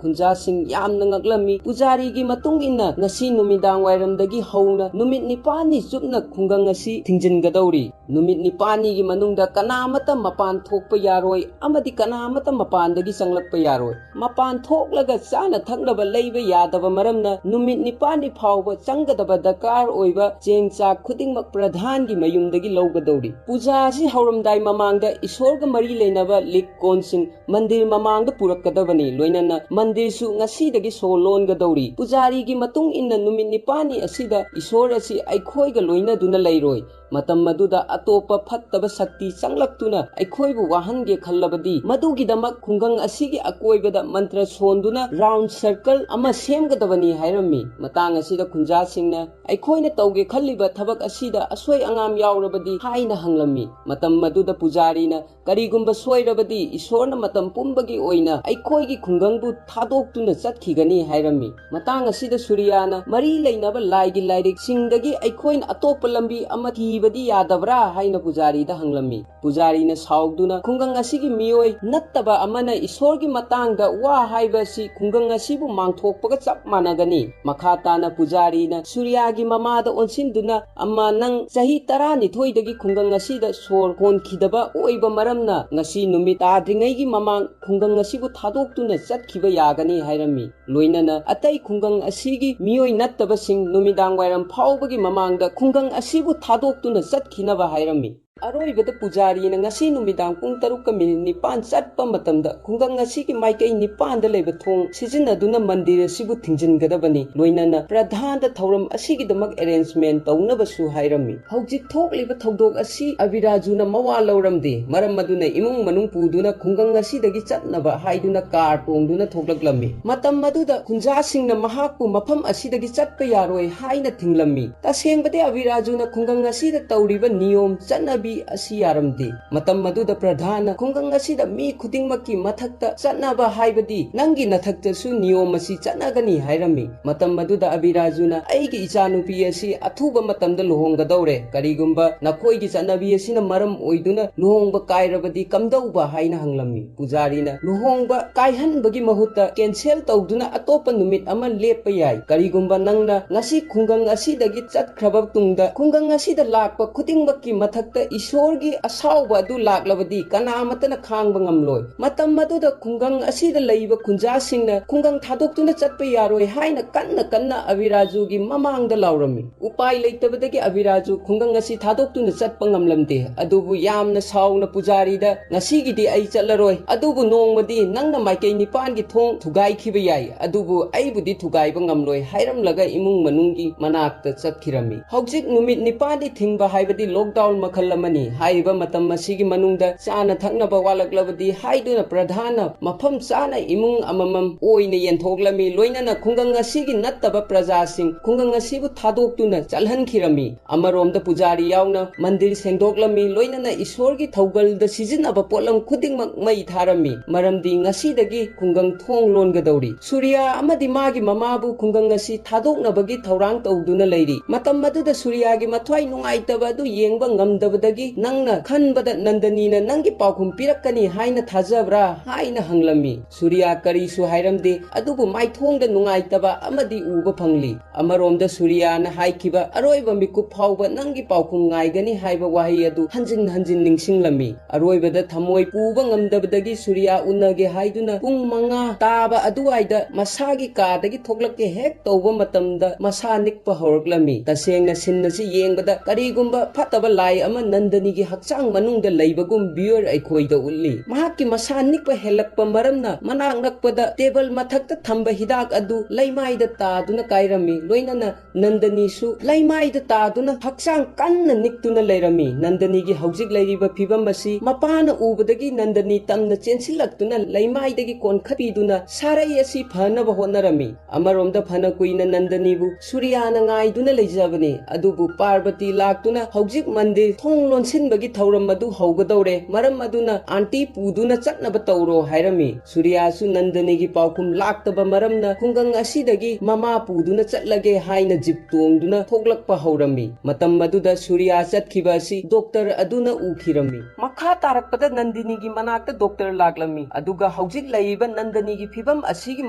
ꯈꯨꯟꯖꯥꯁꯤꯡ ꯌꯥꯝꯅ ꯉꯛꯂꯝꯃꯤ꯫ ꯄꯨꯖꯥꯔꯤꯒꯤ ꯃꯇꯨꯡ ꯏꯟꯅ ꯉꯁꯤ ꯅꯨꯃꯤꯗꯥꯡ ꯋꯥꯏꯔꯝꯗꯒꯤ ꯍꯧꯅ ꯅꯨꯃꯤꯠ ꯅꯤꯄꯥꯟꯅꯤ ꯆꯨꯞꯅ ꯈꯨꯡꯒꯪ ꯑꯁꯤ ꯊꯤꯡꯖꯤꯟꯒꯗꯧꯔꯤ꯫ ꯅꯨꯃꯤꯠ ꯅꯤꯄꯥꯟꯅꯤꯒꯤ ꯃꯅꯨꯡꯗ ꯀꯅꯥꯃꯠꯇ ꯃꯄꯥꯟ ꯊꯣꯛꯄ ꯌꯥꯔꯣꯏ ꯑꯃꯗꯤ ꯀꯅꯥꯃꯠꯇ ꯃꯄꯥꯟꯗꯒꯤ ꯆꯪꯂꯛꯄ ꯌꯥꯔꯣꯏ꯫ ꯃꯄꯥꯟ ꯊꯣꯛꯂꯒ ꯆꯥꯅ ꯊꯛꯅꯕ ꯂꯩꯕ ꯌꯥꯗꯕ ꯃꯔꯝꯅ ꯅꯨꯃꯤꯠ ꯅꯤꯄꯥꯟꯅꯤ ꯐꯥꯎꯕ ꯆꯪꯒꯗꯕ ꯗꯔꯀꯥꯔ ꯑꯣꯏꯕ ꯆꯦꯡ ꯆꯥꯛ ꯈꯨꯗꯤꯡꯃꯛ ꯄ꯭ꯔꯙꯥꯟꯒꯤ ꯃꯌꯨꯝꯗꯒꯤ ꯂꯧꯒꯗꯧꯔꯤ꯫ ꯄꯨꯖꯥ ꯑꯁꯤ ꯍꯧꯔꯝꯗꯥꯏ ꯃꯃꯥꯡꯗ ꯏꯁꯣꯔꯒ ꯃꯔꯤ ꯂꯩꯅꯕ ꯂꯤꯛ ꯀꯣꯟꯁꯤꯡ ꯃꯟꯗꯤꯔ ꯃꯃꯥꯡꯗ ꯄꯨꯔꯛꯀꯗꯕꯅꯤ꯫ ꯂꯣꯏꯅꯅ ꯃꯟꯗꯤꯔꯁꯨ ꯉꯁꯤꯗꯒꯤ ꯁꯣ ꯂꯣꯟꯒꯗꯧꯔꯤ꯫ ꯄꯨꯖꯥꯔꯤꯒꯤ ꯃꯇꯨꯡ ꯏꯟꯅ ꯅꯨꯃꯤꯠ ꯅꯤꯄꯥꯟꯅꯤ ꯑꯁꯤꯗ ꯏꯁꯣꯔ ꯑꯁꯤ ꯑꯩꯈꯣꯏꯒ ꯂꯣꯏꯅꯗꯨꯅ ꯂꯩꯔꯣꯏ꯫ ꯃꯇꯝ ꯑꯗꯨꯗ ꯑꯇꯣꯞꯄ ꯐꯠꯇꯕ ꯁꯛꯇꯤ ꯆꯪꯂꯛꯇꯨꯅ ꯑꯩꯈꯣꯏꯕꯨ ꯋꯥꯍꯟꯒꯦ ꯈꯜꯂꯕꯗꯤ, ꯃꯗꯨꯒꯤꯗꯃꯛ ꯈꯨꯡꯒꯪ ꯑꯁꯤꯒꯤ ꯑꯀꯣꯏꯕꯗ ꯃꯟꯇ꯭ꯔ ꯁꯣꯟꯗꯨꯅ round circle ꯑꯃ ꯁꯦꯝꯒꯗꯕꯅꯤ ꯍꯥꯏꯔꯝꯃꯤ꯫ ꯃꯇꯥꯡ ꯑꯁꯤꯗ ꯈꯨꯟꯖꯥꯁꯤꯡꯅ ꯑꯩꯈꯣꯏꯅ ꯇꯧꯒꯦ ꯈꯜꯂꯤꯕ ꯊꯕꯛ ꯑꯁꯤꯗ ꯑꯁꯣꯏ ꯑꯉꯥꯝ ꯌꯥꯎꯔꯕꯗꯤ ꯍꯥꯏꯅ ꯍꯪꯂꯝꯃꯤ꯫ ꯃꯇꯝ ꯑꯗꯨꯗ ꯄꯨꯖꯥꯔꯤꯅ, "ꯀꯔꯤꯒꯨꯝꯕ ꯁꯣꯏꯔꯕꯗꯤ, ꯏꯁꯣꯔꯅ ꯃꯇꯝ ꯄꯨꯝꯕꯒꯤ ꯑꯣꯏꯅ ꯑꯩꯈꯣꯏꯒꯤ ꯈꯨꯡꯒꯪꯕꯨ ꯊꯥꯗꯣꯛꯇꯨꯅ ꯆꯠꯈꯤꯒꯅꯤ" ꯍꯥꯏꯔꯝꯃꯤ꯫ ꯃꯇꯥꯡ ꯑꯁꯤꯗ ꯁꯨꯔꯤꯌꯥꯅ, "ꯃꯔꯤ ꯂꯩꯅꯕ ꯂꯥꯏꯒꯤ ꯂꯥꯏꯔꯤꯛꯁꯤꯡꯗꯒꯤ ꯑꯩꯈꯣꯏꯅ ꯑꯇꯣꯞꯄ ꯂꯝꯕꯤ ꯑꯃ ꯊꯤꯕꯗꯤ ꯌꯥꯗꯕ꯭ꯔꯥ?" ꯍꯥꯏꯅ ꯄꯨꯖꯥꯔꯤꯗ ꯍꯪꯂꯝꯃꯤ꯫ ꯄꯨꯖꯥꯔꯤꯅ ꯁꯥꯎꯗꯨꯅ, "ꯈꯨꯡꯒꯪ ꯑꯁꯤꯒꯤ ꯃꯤꯑꯣꯏ ꯅꯠꯇꯕ ꯑꯃꯅ ꯏꯁꯣꯔꯒꯤ ꯃꯇꯥꯡꯗ ꯋꯥ ꯍꯥꯏꯕ ꯑꯁꯤ ꯈꯨꯡꯒꯪ ꯑꯁꯤꯕꯨ ꯃꯥꯡꯊꯣꯛꯄꯒ ꯆꯞ ꯃꯥꯟꯅꯒꯅꯤ"꯫ ꯃꯈꯥ ꯇꯥꯅ ꯄꯨꯖꯥꯔꯤꯅ ꯁꯨꯔꯤꯌꯥꯒꯤ ꯃꯃꯥꯗ ꯑꯣꯟꯁꯤꯟꯗꯨꯅ, "ꯑꯃ, ꯅꯪ ꯆꯍꯤ ꯇꯔꯥꯅꯤꯊꯣꯏꯗꯒꯤ ꯈꯨꯡꯒꯪ ꯑꯁꯤꯗ ꯁꯣꯔ ꯍꯣꯟꯈꯤꯗꯕ ꯑꯣꯏꯕ ꯃꯔꯝꯅ ꯉꯁꯤ ꯅꯨꯃꯤꯠ ꯇꯥꯗ꯭ꯔꯤꯉꯩꯒꯤ ꯃꯃꯥꯡ ꯈꯨꯡꯒꯪ ꯑꯁꯤꯕꯨ ꯊꯥꯗꯣꯛꯇꯨꯅ ꯆꯠꯈꯤꯕ ꯌꯥꯒꯅꯤ" ꯍꯥꯏꯔꯝꯃꯤ꯫ ꯂꯣꯏꯅꯅ ꯑꯇꯩ ꯈꯨꯡꯒꯪ ꯑꯁꯤꯒꯤ ꯃꯤꯑꯣꯏ ꯅꯠꯇꯕꯁꯤꯡ ꯅꯨꯃꯤꯗꯥꯡ ꯋꯥꯏꯔꯝ ꯐꯥꯎꯕꯒꯤ ꯃꯃꯥꯡꯗ ꯈꯨꯡꯒꯪ ꯑꯁꯤꯕꯨ ꯊꯥꯗꯣꯛꯇꯨꯅ ꯆꯠꯈꯤꯅꯕ ꯍꯥꯏꯔꯝꯃꯤ꯫ ꯑꯔꯣꯏꯕꯗ ꯄꯨꯖꯥꯔꯤꯅ ꯉꯁꯤ ꯅꯨꯃꯤꯗꯥꯡ ꯄꯨꯡ ꯇꯔꯨꯛꯀ ꯃꯤꯅꯤꯠ ꯅꯤꯄꯥꯟ ꯆꯠꯄ ꯃꯇꯝꯗ ꯈꯨꯡꯒꯪ ꯑꯁꯤꯒꯤ ꯃꯥꯏꯀꯩ ꯅꯤꯄꯥꯟꯗ ꯂꯩꯕ ꯊꯣꯡ ꯁꯤꯖꯤꯟꯅꯗꯨꯅ ꯃꯟꯗꯤꯔ ꯑꯁꯤꯕꯨ ꯊꯤꯡꯖꯤꯟꯒꯗꯕꯅꯤ꯫ ꯂꯣꯏꯅꯅ ꯄ꯭ꯔꯙꯥꯟꯗ ꯊꯧꯔꯝ ꯑꯁꯤꯒꯤꯗꯃꯛ arrangement ꯇꯧꯅꯕꯁꯨ ꯍꯥꯏꯔꯝꯃꯤ꯫ ꯍꯧꯖꯤꯛ ꯊꯣꯛꯂꯤꯕ ꯊꯧꯗꯣꯛ ꯑꯁꯤ ꯑꯕꯤꯔꯥꯖꯨꯅ ꯃꯋꯥ ꯂꯧꯔꯝꯗꯦ꯫ ꯃꯔꯝ ꯑꯗꯨꯅ ꯏꯃꯨꯡ ꯃꯅꯨꯡ ꯄꯨꯗꯨꯅ ꯈꯨꯡꯒꯪ ꯑꯁꯤꯗꯒꯤ ꯆꯠꯅꯕ ꯍꯥꯏꯗꯨꯅ car ꯇꯣꯡꯗꯨꯅ ꯊꯣꯛꯂꯛꯂꯝꯃꯤ꯫ ꯃꯇꯝ ꯑꯗꯨꯗ ꯈꯨꯟꯖꯥꯁꯤꯡꯅ ꯃꯍꯥꯛꯄꯨ ꯃꯐꯝ ꯑꯁꯤꯗꯒꯤ ꯆꯠꯄ ꯌꯥꯔꯣꯏ ꯍꯥꯏꯅ ꯊꯤꯡꯂꯝꯃꯤ꯫ ꯇꯁꯦꯡꯕꯗꯤ ꯑꯕꯤꯔꯥꯖꯨꯅ ꯈꯨꯡꯒꯪ ꯑꯁꯤꯗ ꯇꯧꯔꯤꯕ ꯅꯤꯌꯣꯝ ꯆꯠꯅꯕꯤ ꯑꯁꯤ ꯌꯥꯔꯝꯗꯦ꯫ ꯃꯇꯝ ꯑꯗꯨꯗ ꯄ꯭ꯔꯙꯥꯟꯅ ꯈꯨꯡꯒꯪ ꯑꯁꯤꯗ ꯃꯤ ꯈꯨꯗꯤꯡꯃꯛꯀꯤ ꯃꯊꯛꯇ ꯆꯠꯅꯕ ꯍꯥꯏꯕꯗꯤ ꯅꯪꯒꯤ ꯅꯊꯛꯇꯁꯨ ꯅꯤꯌꯣꯝ ꯑꯁꯤ ꯆꯠꯅꯒꯅꯤ ꯍꯥꯏꯔꯝꯃꯤ꯫ ꯃꯇꯝ ꯑꯗꯨꯗ ꯑꯕꯤꯔꯥꯖꯨꯅ, "ꯑꯩꯒꯤ ꯏꯆꯥꯅꯨꯄꯤ ꯑꯁꯤ ꯑꯊꯨꯕ ꯃꯇꯝꯗ ꯂꯨꯍꯣꯡꯒꯗꯧꯔꯦ꯫ ꯀꯔꯤꯒꯨꯝꯕ ꯅꯈꯣꯏꯒꯤ ꯆꯠꯅꯕꯤ ꯑꯁꯤꯅ ꯃꯔꯝ ꯑꯣꯏꯗꯨꯅ ꯂꯨꯍꯣꯡꯕ ꯀꯥꯏꯔꯕꯗꯤ ꯀꯝꯗꯧꯕ?" ꯍꯥꯏꯅ ꯍꯪꯂꯝꯃꯤ꯫ ꯄꯨꯖꯥꯔꯤꯅ, "ꯂꯨꯍꯣꯡꯕ ꯀꯥꯏꯍꯟꯕꯒꯤ ꯃꯍꯨꯠꯇ cancel ꯇꯧꯗꯨꯅ ꯑꯇꯣꯞꯄ ꯅꯨꯃꯤꯠ ꯑꯃ ꯂꯦꯞꯄ ꯌꯥꯏ꯫ ꯀꯔꯤꯒꯨꯝꯕ ꯅꯪꯅ ꯉꯁꯤ ꯈꯨꯡꯒꯪ ꯑꯁꯤꯗꯒꯤ ꯆꯠꯈ꯭ꯔꯕ ꯇꯨꯡꯗ ꯈꯨꯡꯒꯪ ꯑꯁꯤꯗ ꯂꯥꯛꯄ ꯈꯨꯗꯤꯡꯃꯛꯀꯤ ꯃꯊꯛꯇ ꯏꯁꯣꯔꯒꯤ ꯑꯁꯥꯎꯕ ꯑꯗꯨ ꯂꯥꯛꯂꯕꯗꯤ ꯀꯅꯥ ꯑꯃꯠꯇꯅ ꯈꯥꯡꯕ ꯉꯝꯂꯣꯏ꯫ ꯃꯇꯝ ꯑꯗꯨꯗ ꯈꯨꯡꯒꯪ ꯑꯁꯤꯗ ꯂꯩꯕ ꯈꯨꯟꯖꯥꯁꯤꯡꯅ ꯈꯨꯡꯒꯪ ꯊꯥꯗꯣꯛꯇꯨꯅ ꯆꯠꯄ ꯌꯥꯔꯣꯏ ꯍꯥꯏꯅ ꯀꯟꯅ ꯀꯟꯅ ꯑꯕꯤꯔꯥꯖꯨꯒꯤ ꯃꯃꯥꯡꯗ ꯂꯥꯎꯔꯝꯃꯤ꯫ ꯎꯄꯥꯏ ꯂꯩꯇꯕꯗꯒꯤ ꯑꯕꯤꯔꯥꯖꯨ ꯈꯨꯡꯒꯪ ꯑꯁꯤ ꯊꯥꯗꯣꯛꯇꯨꯅ ꯆꯠꯄ ꯉꯝꯂꯝꯗꯦ꯫ ꯑꯗꯨꯕꯨ ꯌꯥꯝꯅ ꯁꯥꯎꯅ ꯄꯨꯖꯥꯔꯤꯗ, "ꯉꯁꯤꯒꯤꯗꯤ ꯑꯩ ꯆꯠꯂꯔꯣꯏ, ꯑꯗꯨꯕꯨ ꯅꯣꯡꯃꯗꯤ ꯅꯪꯅ ꯃꯥꯏꯀꯩ ꯅꯤꯄꯥꯟꯒꯤ ꯊꯣꯡ ꯊꯨꯒꯥꯏꯈꯤꯕ ꯌꯥꯏ, ꯑꯗꯨꯕꯨ ꯑꯩꯕꯨꯗꯤ ꯊꯨꯒꯥꯏꯕ ꯉꯝꯂꯣꯏ" ꯍꯥꯏꯔꯝꯂꯒ ꯏꯃꯨꯡ ꯃꯅꯨꯡꯒꯤ ꯃꯅꯥꯛꯇ ꯆꯠꯈꯤꯔꯝꯃꯤ꯫ ꯍꯧꯖꯤꯛ ꯅꯨꯃꯤꯠ ꯅꯤꯄꯥꯟꯗꯤ ꯊꯤꯡꯕ ꯍꯥꯏꯕꯗꯤ lockdown ꯃꯈꯜ ꯑꯃꯅꯤ꯫ ꯍꯥꯏꯔꯤꯕ ꯃꯇꯝ ꯑꯁꯤꯒꯤ ꯃꯅꯨꯡꯗ ꯆꯥꯅ ꯊꯛꯅꯕ ꯋꯥꯠꯂꯛꯂꯕꯗꯤ ꯍꯥꯏꯗꯨꯅ ꯄ꯭ꯔꯙꯥꯟꯅ ꯃꯐꯝ ꯆꯥꯅ ꯏꯃꯨꯡ ꯑꯃꯃꯝ ꯑꯣꯏꯅ ꯌꯦꯟꯊꯣꯛꯂꯝꯃꯤ꯫ ꯂꯣꯏꯅꯅ ꯈꯨꯡꯒꯪ ꯑꯁꯤꯒꯤ ꯅꯠꯇꯕ ꯄ꯭ꯔꯖꯥꯁꯤꯡ ꯈꯨꯡꯒꯪ ꯑꯁꯤꯕꯨ ꯊꯥꯗꯣꯛꯇꯨꯅ ꯆꯠꯍꯟꯈꯤꯔꯝꯃꯤ꯫ ꯑꯃꯔꯣꯝꯗ ꯄꯨꯖꯥꯔꯤ ꯌꯥꯎꯅ ꯃꯟꯗꯤꯔ ꯁꯦꯡꯗꯣꯛꯂꯝꯃꯤ, ꯂꯣꯏꯅꯅ ꯏꯁꯣꯔꯒꯤ ꯊꯧꯒꯜꯗ ꯁꯤꯖꯤꯟꯅꯕ ꯄꯣꯠꯂꯝ ꯈꯨꯗꯤꯡꯃꯛ ꯃꯩ ꯊꯥꯔꯝꯃꯤ, ꯃꯔꯝꯗꯤ ꯉꯁꯤꯗꯒꯤ ꯈꯨꯡꯒꯪ ꯊꯣꯡ ꯂꯣꯟꯒꯗꯧꯔꯤ꯫ ꯁꯨꯔꯤꯌꯥ ꯑꯃꯗꯤ ꯃꯥꯒꯤ ꯃꯃꯥꯕꯨ ꯈꯨꯡꯒꯪ ꯑꯁꯤ ꯊꯥꯗꯣꯛꯅꯕꯒꯤ ꯊꯧꯔꯥꯡ ꯇꯧꯗꯨꯅ ꯂꯩꯔꯤ꯫ ꯃꯇꯝ ꯑꯗꯨꯗ ꯁꯨꯔꯤꯌꯥꯒꯤ ꯃꯊ꯭ꯋꯥꯏ ꯅꯨꯡꯉꯥꯏꯇꯕ ꯑꯗꯨ ꯌꯦꯡꯕ ꯉꯝꯗꯕꯗꯒꯤ, "ꯅꯪꯅ ꯈꯟꯕꯗ ꯅꯟꯗꯅꯤꯅ ꯅꯪꯒꯤ ꯄꯥꯎꯈꯨꯝ ꯄꯤꯔꯛꯀꯅꯤ ꯍꯥꯏꯅ ꯊꯥꯖꯕ꯭ꯔꯥ?" ꯍꯥꯏꯅ ꯍꯪꯂꯝꯃꯤ꯫ ꯁꯨꯔꯤꯌꯥ ꯀꯔꯤꯁꯨ ꯍꯥꯏꯔꯝꯗꯦ, ꯑꯗꯨꯕꯨ ꯃꯥꯏꯊꯣꯡꯗ ꯅꯨꯡꯉꯥꯏꯇꯕ ꯑꯃꯗꯤ ꯎꯕ ꯐꯪꯂꯤ꯫ ꯑꯃꯔꯣꯝꯗ ꯁꯨꯔꯤꯌꯥꯅ ꯍꯥꯏꯈꯤꯕ "ꯑꯔꯣꯏꯕ ꯃꯤꯀꯨꯞ ꯐꯥꯎꯕ ꯅꯪꯒꯤ ꯄꯥꯎꯈꯨꯝ ꯉꯥꯏꯒꯅꯤ" ꯍꯥꯏꯕ ꯋꯥꯍꯩ ꯑꯗꯨ ꯍꯟꯖꯤꯟ ꯍꯟꯖꯤꯟ ꯅꯤꯡꯁꯤꯡꯂꯝꯃꯤ꯫ ꯑꯔꯣꯏꯕꯗ ꯊꯃꯣꯏ ꯄꯨꯕ ꯉꯝꯗꯕꯗꯒꯤ ꯁꯨꯔꯤꯌꯥ ꯎꯅꯒꯦ ꯍꯥꯏꯗꯨꯅ ꯄꯨꯡ ꯃꯉꯥ ꯇꯥꯕ ꯑꯗꯨꯋꯥꯏꯗ ꯃꯁꯥꯒꯤ ꯀꯥꯗꯒꯤ ꯊꯣꯛꯂꯛꯀꯦ ꯍꯦꯛ ꯇꯧꯕ ꯃꯇꯝꯗ ꯃꯁꯥ ꯅꯤꯛꯄ ꯍꯧꯔꯛꯂꯝꯃꯤ꯫ ꯇꯁꯦꯡꯅ scene ꯑꯁꯤ ꯌꯦꯡꯕꯗ ꯀꯔꯤꯒꯨꯝꯕ ꯐꯠꯇꯕ ꯂꯥꯏ ꯑꯃ ꯅꯟꯗꯅꯤꯒꯤ ꯍꯛꯆꯥꯡ ꯃꯅꯨꯡꯗ ꯂꯩꯕꯒꯨꯝ viewer ꯑꯩꯈꯣꯏꯗ ꯎꯠꯂꯤ꯫ ꯃꯍꯥꯛꯀꯤ ꯃꯁꯥ ꯅꯤꯛꯄ ꯍꯦꯜꯂꯛꯄ ꯃꯔꯝꯅ ꯃꯅꯥꯛ ꯅꯛꯄꯗ table ꯃꯊꯛꯇ ꯊꯝꯕ ꯍꯤꯗꯥꯛ ꯑꯗꯨ ꯂꯩꯃꯥꯏꯗ ꯇꯥꯗꯨꯅ ꯀꯥꯏꯔꯝꯃꯤ꯫ ꯂꯣꯏꯅꯅ ꯅꯟꯗꯅꯤꯁꯨ ꯂꯩꯃꯥꯏꯗ ꯇꯥꯗꯨꯅ ꯍꯛꯆꯥꯡ ꯀꯟꯅ ꯅꯤꯛꯇꯨꯅ ꯂꯩꯔꯝꯃꯤ꯫ ꯅꯟꯗꯅꯤꯒꯤ ꯍꯧꯖꯤꯛ ꯂꯩꯔꯤꯕ ꯐꯤꯕꯝ ꯑꯁꯤ ꯃꯄꯥꯅ ꯎꯕꯗꯒꯤ ꯅꯟꯗꯅꯤ ꯇꯝꯅ ꯆꯦꯟꯁꯤꯜꯂꯛꯇꯨꯅ ꯂꯩꯃꯥꯏꯗꯒꯤ ꯀꯣꯟꯈꯠꯄꯤꯗꯨꯅ ꯁꯥꯔꯩ ꯑꯁꯤ ꯐꯅꯕ ꯍꯣꯠꯅꯔꯝꯃꯤ꯫ ꯑꯃꯔꯣꯝꯗ ꯐꯅ ꯀꯨꯏꯅ ꯅꯟꯗꯅꯤꯕꯨ ꯁꯨꯔꯤꯌꯥꯅ ꯉꯥꯏꯗꯨꯅ ꯂꯩꯖꯕꯅꯤ, ꯑꯗꯨꯕꯨ ꯄꯥꯔꯕꯇꯤ ꯂꯥꯛꯇꯨꯅ ꯍꯧꯖꯤꯛ ꯃꯟꯗꯤꯔ ꯊꯣꯡ ꯂꯣꯟꯁꯤꯟꯕꯒꯤ ꯊꯧꯔꯝ ꯑꯗꯨ ꯍꯧꯒꯗꯧꯔꯦ, ꯃꯔꯝ ꯑꯗꯨꯅ aunty ꯄꯨꯗꯨꯅ ꯆꯠꯅꯕ ꯇꯧꯔꯣ ꯍꯥꯏꯔꯝꯃꯤ꯫ ꯁꯨꯔꯤꯌꯥꯁꯨ ꯅꯟꯗꯅꯤꯒꯤ ꯄꯥꯎꯈꯨꯝ ꯂꯥꯛꯇꯕ ꯃꯔꯝꯅ ꯈꯨꯡꯒꯪ ꯑꯁꯤꯗꯒꯤ ꯃꯃꯥ ꯄꯨꯗꯨꯅ ꯆꯠꯂꯒꯦ ꯍꯥꯏꯅ jeep ꯇꯣꯡꯗꯨꯅ ꯊꯣꯛꯂꯛꯄ ꯍꯧꯔꯝꯃꯤ꯫ ꯃꯇꯝ ꯑꯗꯨꯗ ꯁꯨꯔꯤꯌꯥ ꯆꯠꯈꯤꯕ ꯑꯁꯤ doctor ꯑꯗꯨꯅ ꯎꯈꯤꯔꯝꯃꯤ꯫ ꯃꯈꯥ ꯇꯥꯔꯛꯄꯗ ꯅꯟꯗꯤꯅꯤꯒꯤ ꯃꯅꯥꯛꯇ doctor ꯂꯥꯛꯂꯝꯃꯤ, ꯑꯗꯨꯒ ꯍꯧꯖꯤꯛ ꯂꯩꯔꯤꯕ ꯅꯟꯗꯅꯤꯒꯤ ꯐꯤꯕꯝ ꯑꯁꯤꯒꯤ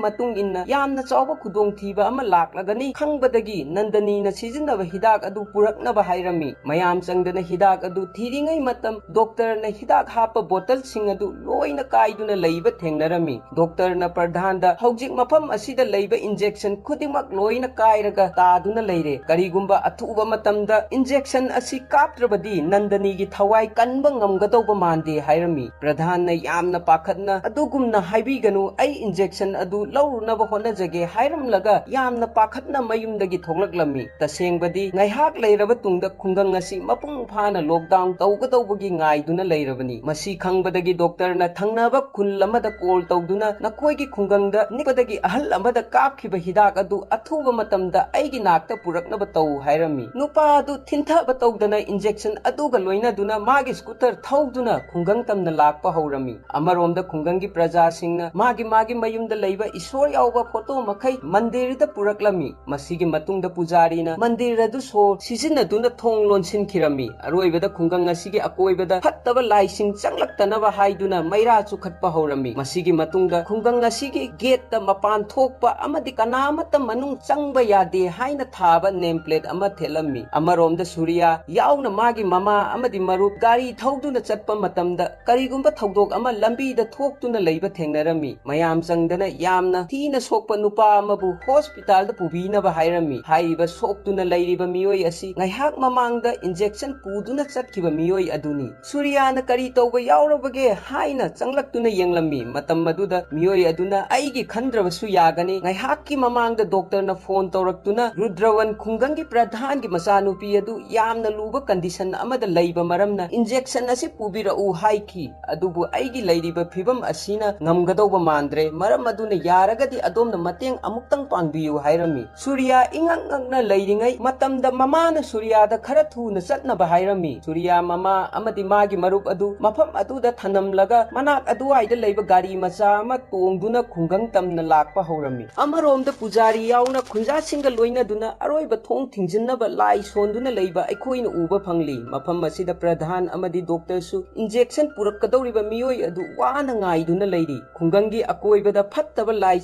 ꯃꯇꯨꯡ ꯏꯟꯅ ꯌꯥꯝꯅ ꯆꯥꯎꯕ ꯈꯨꯗꯣꯡꯊꯤꯕ ꯑꯃ ꯂꯥꯛꯂꯒꯅꯤ ꯈꯪꯕꯗꯒꯤ ꯅꯟꯗꯅꯤꯅ ꯁꯤꯖꯤꯟꯅꯕ ꯍꯤꯗꯥꯛ ꯑꯗꯨ ꯄꯨꯔꯛꯅꯕ ꯍꯥꯏꯔꯝꯃꯤ꯫ ꯃꯌꯥꯝ ꯆꯪꯗꯅ ꯍꯤꯗꯥꯛ ꯑꯗꯨ ꯑꯗꯨ ꯊꯤꯔꯤꯉꯩ ꯃꯇꯝ ꯗꯣꯛꯇꯔꯅ ꯍꯤꯗꯥꯛ ꯍꯥꯞꯄ ꯕꯣꯇꯜꯁꯤꯡ ꯑꯗꯨ ꯂꯣꯏꯅ ꯀꯥꯏꯗꯨꯅ ꯂꯩꯕ ꯊꯦꯡꯅꯔꯝꯃꯤ꯫ ꯗꯣꯛꯇꯔꯅ ꯄ꯭ꯔꯙꯥꯟꯗ ꯍꯧꯖꯤꯛ ꯃꯐꯝ ꯑꯁꯤꯗ ꯂꯩꯕ ꯏꯟꯖꯦꯛꯁꯟ ꯈꯨꯗꯤꯡꯃꯛ ꯂꯣꯏꯅ ꯀꯥꯏꯔꯒ ꯇꯥꯗꯨꯅ ꯂꯩꯔꯦ꯫ ꯀꯔꯤꯒꯨꯝꯕ ꯑꯊꯨꯕ ꯃꯇꯝꯗ ꯏꯟꯖꯦꯛꯁꯟ ꯑꯁꯤ ꯀꯥꯞꯇ꯭ꯔꯕꯗꯤ ꯅꯟꯗꯅꯤꯒꯤ ꯊꯋꯥꯏ ꯀꯟꯕ ꯉꯝꯒꯗꯧꯕ ꯃꯥꯟꯗꯦ ꯍꯥꯏꯔꯝꯃꯤ꯫ ꯄ꯭ꯔꯙꯥꯟꯅ ꯌꯥꯝꯅ ꯄꯥꯈꯠꯅ ꯑꯗꯨꯒꯨꯝꯅ ꯍꯥꯏꯕꯤꯒꯅꯨ, ꯑꯩ ꯏꯟꯖꯦꯛꯁꯟ ꯑꯗꯨ ꯂꯧꯔꯨꯅꯕ ꯍꯣꯠꯅꯖꯒꯦ ꯍꯥꯏꯔꯝꯂꯒ ꯌꯥꯝꯅ ꯄꯥꯈꯠꯅ ꯃꯌꯨꯝꯗꯒꯤ ꯊꯣꯛꯂꯛꯂꯝꯃꯤ꯫ ꯇꯁꯦꯡꯕꯗꯤ ꯉꯥꯏꯍꯥꯛ ꯂꯩꯔꯕ ꯇꯨꯡꯗ ꯈꯨꯡꯒꯪ ꯑꯁꯤ ꯃꯄꯨꯡ ꯐꯥꯅ ꯂꯣꯛꯗꯥꯎꯟ ꯇꯧꯒꯗꯧꯕꯒꯤ ꯉꯥꯏꯗꯨꯅ ꯂꯩꯔꯕꯅꯤ꯫ ꯃꯁꯤ ꯈꯪꯕꯗꯒꯤ ꯗꯣꯛꯇꯔꯅ ꯊꯪꯅꯕ ꯈꯨꯜ ꯑꯃꯗ ꯀꯣꯜ ꯇꯧꯗꯨꯅ ꯅꯈꯣꯏꯒꯤ ꯈꯨꯡꯒꯪꯗ ꯅꯤꯛꯄꯗꯒꯤ ꯑꯍꯜ ꯑꯃꯗ ꯀꯥꯞꯈꯤꯕ ꯍꯤꯗꯥꯛ ꯑꯗꯨ ꯑꯊꯨꯕ ꯃꯇꯝꯗ ꯑꯩꯒꯤ ꯅꯥꯛꯇ ꯄꯨꯔꯛꯅꯕ ꯇꯧ ꯍꯥꯏꯔꯝꯃꯤ꯫ ꯅꯨꯄꯥ ꯑꯗꯨ ꯊꯤꯟꯊꯕ ꯇꯧꯗꯅ ꯏꯟꯖꯦꯛꯁꯟ ꯑꯗꯨꯒ ꯂꯣꯏꯅꯗꯨꯅ ꯃꯥꯒꯤ ꯁ꯭ꯀꯨꯇꯔ ꯊꯧꯗꯨꯅ ꯈꯨꯡꯒꯪ ꯇꯝꯅ ꯂꯥꯛꯄ ꯍꯧꯔꯝꯃꯤ꯫ ꯑꯃꯔꯣꯝꯗ ꯈꯨꯡꯒꯪꯒꯤ ꯄ꯭ꯔꯖꯥꯁꯤꯡꯅ ꯃꯥꯒꯤ ꯃꯥꯒꯤ ꯃꯌꯨꯝꯗ ꯂꯩꯕ ꯏꯁꯣꯔ ꯌꯥꯎꯕ ꯐꯣꯇꯣ ꯃꯈꯩ ꯃꯟꯗꯤꯔꯗ ꯄꯨꯔꯛꯂꯝꯃꯤ꯫ ꯃꯁꯤꯒꯤ ꯃꯇꯨꯡꯗ ꯄꯨꯖꯥꯔꯤꯅ ꯃꯟꯗꯤꯔ ꯑꯗꯨ ꯁꯣ ꯁꯤꯖꯤꯟꯅꯗꯨꯅ ꯊꯣꯡ ꯂꯣꯟꯁꯤꯟꯈꯤꯔꯝꯃꯤ꯫ ꯑꯔꯣꯏꯕꯗ ꯈꯨꯡꯒꯪ ꯑꯁꯤꯒꯤ ꯑꯀꯣꯏꯕꯗ ꯐꯠꯇꯕ ꯂꯥꯏꯁꯤꯡ ꯆꯪꯂꯛꯇꯅꯕ ꯍꯥꯏꯗꯨꯅ ꯃꯩꯔꯥ ꯆꯨꯈꯠꯄ ꯍꯧꯔꯝꯃꯤ꯫ ꯃꯁꯤꯒꯤ ꯃꯇꯨꯡꯗ ꯈꯨꯡꯒꯪ ꯑꯁꯤꯒꯤ ꯒꯦꯠꯇ ꯃꯄꯥꯟ ꯊꯣꯛꯄ ꯑꯃꯗꯤ ꯀꯅꯥꯃꯠꯇ ꯃꯅꯨꯡ ꯆꯪꯕ ꯌꯥꯗꯦ ꯍꯥꯏꯅ ꯊꯥꯕ ꯅꯦꯝ ꯄ꯭ꯂꯦꯠ ꯑꯃ ꯊꯦꯠꯂꯝꯃꯤ꯫ ꯑꯃꯔꯣꯝꯗ ꯁꯨꯔꯤꯌꯥ ꯌꯥꯎꯅ ꯃꯥꯒꯤ ꯃꯃꯥ ꯑꯃꯗꯤ ꯃꯔꯨꯞ ꯒꯥꯔꯤ ꯊꯧꯗꯨꯅ ꯆꯠꯄ ꯃꯇꯝꯗ ꯀꯔꯤꯒꯨꯝꯕ ꯊꯧꯗꯣꯛ ꯑꯃ ꯂꯝꯕꯤꯗ ꯊꯣꯛꯇꯨꯅ ꯂꯩꯕ ꯊꯦꯡꯅꯔꯝꯃꯤ꯫ ꯃꯌꯥꯝ ꯆꯪꯗꯅ ꯌꯥꯝꯅ ꯊꯤꯅ ꯁꯣꯛꯄ ꯅꯨꯄꯥ ꯑꯃꯕꯨ ꯍꯣꯁꯄꯤꯇꯥꯜꯗ ꯄꯨꯕꯤꯅꯕ ꯍꯥꯏꯔꯝꯃꯤ꯫ ꯍꯥꯏꯔꯤꯕ ꯁꯣꯛꯇꯨꯅ ꯂꯩꯔꯤꯕ ꯃꯤꯑꯣꯏ ꯑꯁꯤ ꯉꯥꯏꯍꯥꯛ ꯃꯃꯥꯡꯗ ꯏꯟꯖꯦꯛꯁꯟ ꯄꯨꯗꯨꯅ ꯆꯠꯈꯤꯕ ꯃꯤꯑꯣꯏ ꯑꯗꯨꯅꯤ꯫ ꯁꯨꯔꯤꯌꯥꯅ ꯀꯔꯤ ꯇꯧꯕ ꯌꯥꯎꯔꯕꯒꯦ ꯍꯥꯏꯅ ꯆꯪꯂꯛꯇꯨꯅ ꯌꯦꯡꯂꯝꯃꯤ꯫ ꯃꯇꯝ ꯑꯗꯨꯗ ꯃꯤꯑꯣꯏ ꯑꯗꯨꯅ ꯑꯩꯒꯤ ꯈꯟꯗ꯭ꯔꯕꯁꯨ ꯌꯥꯒꯅꯤ, ꯉꯥꯏꯍꯥꯛꯀꯤ ꯃꯃꯥꯡꯗ ꯗꯣꯛꯇꯔꯅ ꯐꯣꯟ ꯇꯧꯔꯛꯇꯨꯅ ꯔꯨꯗ꯭ꯔꯋꯟ ꯈꯨꯡꯒꯪꯒꯤ ꯄ꯭ꯔꯙꯥꯟꯒꯤ ꯃꯆꯥꯅꯨꯄꯤ ꯑꯗꯨ ꯌꯥꯝꯅ ꯂꯨꯕ ꯀꯟꯗꯤꯁꯟ ꯑꯃꯗ ꯂꯩꯕ ꯃꯔꯝꯅ ꯏꯟꯖꯦꯛꯁꯟ ꯑꯁꯤ ꯄꯨꯕꯤꯔꯛꯎ ꯍꯥꯏꯈꯤ꯫ ꯑꯗꯨꯕꯨ ꯑꯩꯒꯤ ꯂꯩꯔꯤꯕ ꯐꯤꯕꯝ ꯑꯁꯤꯅ ꯉꯝꯒꯗꯧꯕ ꯃꯥꯟꯗ꯭ꯔꯦ, ꯃꯔꯝ ꯑꯗꯨꯅ ꯌꯥꯔꯒꯗꯤ ꯑꯗꯣꯝꯅ ꯃꯇꯦꯡ ꯑꯃꯨꯛꯇꯪ ꯄꯥꯡꯕꯤꯌꯨ ꯍꯥꯏꯔꯝꯃꯤ꯫ ꯁꯨꯔꯤꯌꯥ ꯏꯉꯛ ꯉꯛꯅ ꯂꯩꯔꯤꯉꯩ ꯃꯇꯝꯗ ꯃꯃꯥꯅ ꯁꯨꯔꯤꯌꯥꯗ ꯈꯔ ꯊꯨꯅ ꯆꯠꯅꯕ ꯍꯥꯏꯔꯝꯃꯤ꯫ ꯁꯨꯔꯤꯌꯥ ꯃꯃꯥ ꯑꯃꯗꯤ ꯃꯥꯒꯤ ꯃꯔꯨꯞ ꯑꯗꯨ ꯃꯐꯝ ꯑꯗꯨꯗ ꯊꯅꯝꯂꯒ ꯃꯅꯥꯛ ꯑꯗꯨꯋꯥꯏꯗ ꯂꯩꯕ ꯒꯥꯔꯤ ꯃꯆꯥ ꯑꯃ ꯇꯣꯡꯗꯨꯅ ꯈꯨꯡꯒꯪ ꯇꯝꯅ ꯂꯥꯛꯄ ꯍꯧꯔꯝꯃꯤ꯫ ꯑꯃꯔꯣꯝꯗ ꯄꯨꯖꯥꯔꯤ ꯌꯥꯎꯅ ꯈꯨꯟꯖꯥꯁꯤꯡꯒ ꯂꯣꯏꯅꯗꯨꯅ ꯑꯔꯣꯏꯕ ꯊꯣꯡ ꯊꯤꯡꯖꯤꯟꯅꯕ ꯂꯥꯏ ꯁꯣꯟꯗꯨꯅ ꯂꯩꯕ ꯑꯩꯈꯣꯏꯅ ꯎꯕ ꯐꯪꯂꯤ꯫ ꯃꯐꯝ ꯑꯁꯤꯗ ꯄ꯭ꯔꯙꯥꯟ ꯑꯃꯗꯤ ꯗꯣꯛꯇꯔꯁꯨ ꯏꯟꯖꯦꯛꯁꯟ ꯄꯨꯔꯛꯀꯗꯧꯔꯤꯕ ꯃꯤꯑꯣꯏ ꯑꯗꯨ ꯋꯥꯅ ꯉꯥꯏꯗꯨꯅ ꯂꯩꯔꯤ꯫ ꯈꯨꯡꯒꯪꯒꯤ ꯑꯀꯣꯏꯕꯗ ꯐꯠꯇꯕ ꯂꯥꯏ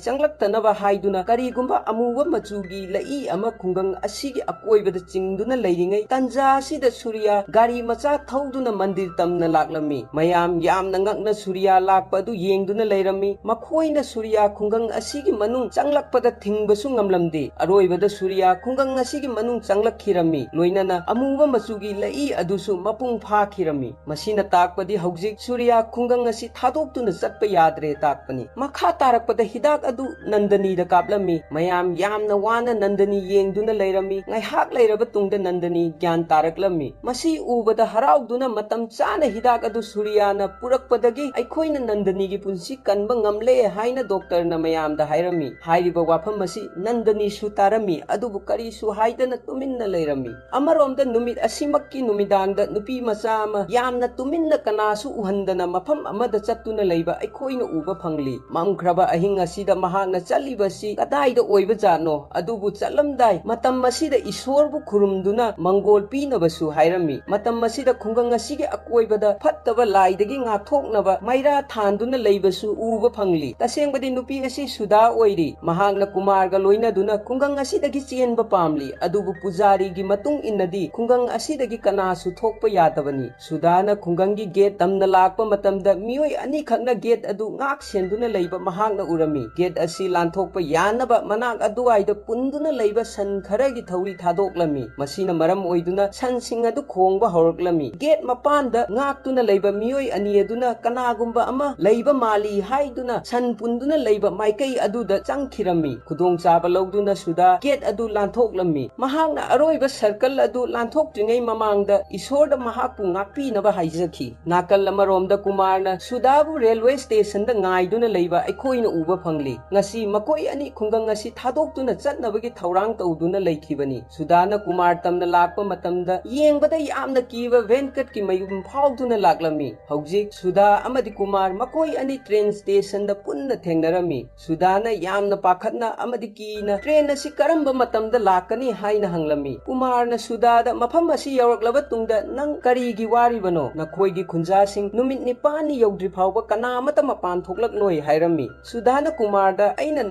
ꯆꯪꯂꯛꯇꯅꯕ ꯍꯥꯏꯗꯨꯅ ꯀꯔꯤꯒꯨꯝꯕ ꯑꯃꯨꯕ ꯃꯆꯨꯒꯤ ꯂꯩꯏ ꯑꯃ ꯈꯨꯡꯒꯪ ꯑꯁꯤꯒꯤ ꯑꯀꯣꯏꯕꯗ ꯆꯤꯡꯗꯨꯅ ꯂꯩꯔꯤꯉꯩ ꯇꯟꯖꯥ ꯑꯁꯤꯗ ꯁꯨꯔꯤꯌꯥ ꯒꯥꯔꯤ ꯒꯥꯔꯤ ꯃꯆꯥ ꯊꯧꯗꯨꯅ ꯃꯟꯗꯤꯔ ꯇꯝꯅ ꯂꯥꯛꯂꯝꯃꯤ꯫ ꯃꯌꯥꯝ ꯌꯥꯝꯅ ꯉꯛꯅ ꯁꯨꯔꯤꯌꯥ ꯂꯥꯛꯄ ꯑꯗꯨ ꯌꯦꯡꯗꯨꯅ ꯂꯩꯔꯝꯃꯤ꯫ ꯃꯈꯣꯏꯅ ꯁꯨꯔꯤꯌꯥ ꯈꯨꯡꯒꯪ ꯑꯁꯤꯒꯤ ꯃꯅꯨꯡ ꯆꯪꯂꯛꯄꯗ ꯊꯤꯡꯕꯁꯨ ꯉꯝꯂꯝꯗꯦ꯫ ꯑꯔꯣꯏꯕꯗ ꯁꯨꯔꯤꯌꯥ ꯈꯨꯡꯒꯪ ꯑꯁꯤꯒꯤ ꯃꯅꯨꯡ ꯆꯪꯂꯛꯈꯤꯔꯝꯃꯤ, ꯂꯣꯏꯅꯅ ꯑꯃꯨꯕ ꯃꯆꯨꯒꯤ ꯂꯩꯏ ꯑꯗꯨꯁꯨ ꯃꯄꯨꯡ ꯐꯥꯈꯤꯔꯝꯃꯤ꯫ ꯃꯁꯤꯅ ꯇꯥꯛꯄꯗꯤ ꯍꯧꯖꯤꯛ ꯁꯨꯔꯤꯌꯥ ꯈꯨꯡꯒꯪ ꯑꯁꯤ ꯊꯥꯗꯣꯛꯇꯨꯅ ꯆꯠꯄ ꯌꯥꯗ꯭ꯔꯦ ꯇꯥꯛꯄꯅꯤ꯫ ꯃꯈꯥ ꯇꯥꯔꯛꯄꯗ ꯍꯤꯗꯥꯛ ꯑꯗꯨ ꯅꯟꯗꯅꯤꯗ ꯀꯥꯞꯂꯝꯃꯤ꯫ ꯃꯌꯥꯝ ꯌꯥꯝꯅ ꯋꯥꯅ ꯅꯟꯗꯅꯤ ꯌꯦꯡꯗꯨꯅ ꯂꯩꯔꯝꯃꯤ꯫ ꯉꯥꯏꯍꯥꯛ ꯂꯩꯔꯕ ꯇꯨꯡꯗ ꯅꯟꯗꯅꯤ ꯒ꯭ꯌꯥꯟ ꯇꯥꯔꯛꯂꯝꯃꯤ꯫ ꯃꯁꯤ ꯎꯕꯗ ꯍꯔꯥꯎꯗꯨꯅ ꯃꯇꯝ ꯆꯥꯅ ꯍꯤꯗꯥꯛ ꯑꯗꯨ ꯁꯨꯔꯤꯌꯥꯅ ꯄꯨꯔꯛꯄꯗꯒꯤ ꯑꯩꯈꯣꯏꯅ ꯅꯟꯗꯅꯤꯒꯤ ꯄꯨꯟꯁꯤ ꯀꯟꯕ ꯉꯝꯂꯦ ꯍꯥꯏꯅ ꯗꯣꯛꯇꯔꯅ ꯃꯌꯥꯝꯗ ꯍꯥꯏꯔꯝꯃꯤ꯫ ꯍꯥꯏꯔꯤꯕ ꯋꯥꯐꯝ ꯑꯁꯤ ꯅꯟꯗꯅꯤꯁꯨ ꯇꯥꯔꯝꯃꯤ, ꯑꯗꯨꯕꯨ ꯀꯔꯤꯁꯨ ꯍꯥꯏꯗꯅ ꯇꯨꯃꯤꯟꯅ ꯂꯩꯔꯝꯃꯤ꯫ ꯑꯃꯔꯣꯝꯗ ꯅꯨꯃꯤꯠ ꯑꯁꯤꯃꯛꯀꯤ ꯅꯨꯃꯤꯗꯥꯡꯗ ꯅꯨꯄꯤ ꯃꯆꯥ ꯑꯃ ꯌꯥꯝꯅ ꯇꯨꯃꯤꯟꯅ ꯀꯅꯥꯁꯨ ꯎꯍꯟꯗꯅ ꯃꯐꯝ ꯑꯃꯗ ꯆꯠꯇꯨꯅ ꯂꯩꯕ ꯑꯩꯈꯣꯏꯅ ꯎꯕ ꯐꯪꯂꯤ꯫ ꯃꯝꯈ꯭ꯔꯕ ꯑꯍꯤꯡ ꯑꯁꯤꯗ ꯃꯍꯥꯛꯅ ꯆꯠꯂꯤꯕꯁꯤ ꯀꯗꯥꯏꯗ ꯑꯣꯏꯕꯖꯥꯠꯅꯣ? ꯑꯗꯨꯕꯨ ꯆꯠꯂꯝꯗꯥꯏ ꯃꯇꯝ ꯑꯁꯤꯗ ꯏꯁꯣꯔꯕꯨ ꯈꯨꯔꯨꯝꯗꯨꯅ ꯃꯪꯒꯣꯜ ꯄꯤꯅꯕꯁꯨ ꯍꯥꯏꯔꯝꯃꯤ꯫ ꯃꯇꯝ ꯑꯁꯤꯗ ꯈꯨꯡꯒꯪ ꯑꯁꯤꯒꯤ ꯑꯀꯣꯏꯕꯗ ꯐꯠꯇꯕ ꯂꯥꯏꯗꯒꯤ ꯉꯥꯛꯊꯣꯛꯅꯕ ꯃꯩꯔꯥ ꯊꯥꯟꯗꯨꯅ ꯂꯩꯕꯁꯨ ꯎꯕ ꯐꯪꯂꯤ꯫ ꯇꯁꯦꯡꯕꯗꯤ ꯅꯨꯄꯤ ꯑꯁꯤ ꯁꯨꯗꯥ ꯑꯣꯏꯔꯤ꯫ ꯃꯍꯥꯛꯅ ꯀꯨꯃꯥꯔꯒ ꯂꯣꯏꯅꯗꯨꯅ ꯈꯨꯡꯒꯪ ꯑꯁꯤꯗꯒꯤ ꯆꯦꯟꯕ ꯄꯥꯝꯂꯤ꯫ ꯑꯗꯨꯕꯨ ꯄꯨꯖꯥꯔꯤꯒꯤ ꯃꯇꯨꯡ ꯏꯟꯅꯗꯤ ꯈꯨꯡꯒꯪ ꯑꯁꯤꯗꯒꯤ ꯀꯅꯥꯁꯨ ꯊꯣꯛꯄ ꯌꯥꯗꯕꯅꯤ꯫ ꯁꯨꯗꯥꯅ ꯈꯨꯡꯒꯪꯒꯤ ꯒꯦꯠ ꯇꯝꯅ ꯂꯥꯛꯄ ꯃꯇꯝꯗ ꯃꯤꯑꯣꯏ ꯑꯅꯤꯈꯛꯅ ꯒꯦꯠ ꯑꯗꯨ ꯉꯥꯛ ꯁꯦꯟꯗꯨꯅ ꯂꯩꯕ ꯃꯍꯥꯛꯅ ꯎꯔꯝꯃꯤ꯫ ꯒꯦꯠ ꯑꯁꯤ ꯂꯥꯟꯊꯣꯛꯄ ꯌꯥꯅꯕ ꯃꯅꯥꯛ ꯑꯗꯨꯋꯥꯏꯗ ꯄꯨꯟꯗꯨꯅ ꯂꯩꯕ ꯁꯟ ꯈꯔꯒꯤ ꯊꯧꯔꯤ ꯊꯥꯗꯣꯛꯂꯝꯃꯤ꯫ ꯃꯁꯤꯅ ꯃꯔꯝ ꯑꯣꯏꯗꯨꯅ ꯁꯟꯁꯤꯡ ꯑꯗꯨ ꯈꯣꯡꯕ ꯍꯧꯔꯛꯂꯝꯃꯤ꯫ ꯒꯦꯠ ꯃꯄꯥꯟꯗ ꯉꯥꯛꯇꯨꯅ ꯂꯩꯕ ꯃꯤꯑꯣꯏ ꯑꯅꯤ ꯑꯗꯨꯅ ꯀꯅꯥꯒꯨꯝꯕ ꯑꯃ ꯂꯩꯕ ꯃꯥꯜꯂꯤ ꯍꯥꯏꯗꯨꯅ ꯁꯟ ꯄꯨꯟꯗꯨꯅ ꯂꯩꯕ ꯃꯥꯏꯀꯩ ꯑꯗꯨꯗ ꯆꯪꯈꯤꯔꯝꯃꯤ꯫ ꯈꯨꯗꯣꯡꯆꯥꯕ ꯂꯧꯗꯨꯅ ꯁꯨꯗꯥ ꯒꯦꯠ ꯑꯗꯨ ꯂꯥꯟꯊꯣꯛꯂꯝꯃꯤ꯫ ꯃꯍꯥꯛꯅ ꯑꯔꯣꯏꯕ ꯁꯔꯀꯜ ꯑꯗꯨ ꯂꯥꯟꯊꯣꯛꯇ꯭ꯔꯤꯉꯩ ꯃꯃꯥꯡꯗ ꯏꯁꯣꯔꯗ ꯃꯍꯥꯛꯄꯨ ꯉꯥꯛꯄꯤꯅꯕ ꯍꯥꯏꯖꯈꯤ꯫ ꯅꯥꯀꯜ ꯑꯃꯔꯣꯝꯗ ꯀꯨꯃꯥꯔꯅ ꯁꯨꯗꯥꯕꯨ ꯔꯦꯜꯋꯦ ꯁ꯭ꯇꯦꯁꯟꯗ ꯉꯥꯏꯗꯨꯅ ꯂꯩꯕ ꯑꯩꯈꯣꯏꯅ ꯎꯕ ꯐꯪꯂꯤ꯫ ꯉꯁꯤ ꯃꯈꯣꯏ ꯑꯅꯤ ꯈꯨꯡꯒꯪ ꯑꯁꯤ ꯊꯥꯗꯣꯛꯇꯨꯅ ꯆꯠꯅꯕꯒꯤ ꯊꯧꯔꯥꯡ ꯇꯧꯗꯨꯅ ꯂꯩꯈꯤꯕꯅꯤ꯫ ꯁꯨꯗꯥꯅ ꯀꯨꯃꯥꯔ ꯇꯝꯅ ꯂꯥꯛꯄ ꯃꯇꯝꯗ ꯌꯦꯡꯕꯗ ꯌꯥꯝꯅ ꯀꯤꯕ ꯚꯦꯟꯀꯠꯀꯤ ꯃꯌꯨꯝ ꯐꯥꯎꯗꯨꯅ ꯂꯥꯛꯂꯝꯃꯤ꯫ ꯍꯧꯖꯤꯛ ꯁꯨꯗꯥ ꯑꯃꯗꯤ ꯀꯨꯃꯥꯔ ꯃꯈꯣꯏ ꯑꯅꯤ ꯇ꯭ꯔꯦꯟ ꯁ꯭ꯇꯦꯁꯟꯗ ꯄꯨꯟꯅ ꯊꯦꯡꯅꯔꯝꯃꯤ꯫ ꯁꯨꯗꯥꯅ ꯌꯥꯝꯅ ꯄꯥꯈꯠꯅ ꯑꯃꯗꯤ ꯀꯤꯅ ꯇ꯭ꯔꯦꯟ ꯑꯁꯤ ꯀꯔꯝꯕ ꯃꯇꯝꯗ ꯂꯥꯛꯀꯅꯤ ꯍꯥꯏꯅ ꯍꯪꯂꯝꯃꯤ꯫ ꯀꯨꯃꯥꯔꯅ ꯁꯨꯗꯥꯗ ꯃꯐꯝ ꯑꯁꯤ ꯌꯧꯔꯛꯂꯕ ꯇꯨꯡꯗ ꯅꯪ ꯀꯔꯤꯒꯤ ꯋꯥꯔꯤꯕꯅꯣ? ꯅꯈꯣꯏꯒꯤ ꯈꯨꯟꯖꯥꯁꯤꯡ ꯅꯨꯃꯤꯠ ꯅꯤꯄꯥꯟꯅꯤ ꯌꯧꯗ꯭ꯔꯤ ꯐꯥꯎꯕ ꯀꯅꯥ ꯑꯃꯠꯇ ꯃꯄꯥꯟ ꯊꯣꯛꯂꯛꯂꯣꯏ ꯍꯥꯏꯔꯝꯃꯤ꯫ ꯁꯨꯗꯥꯅ ꯀꯨꯃꯥꯔꯗ ꯑꯩꯅ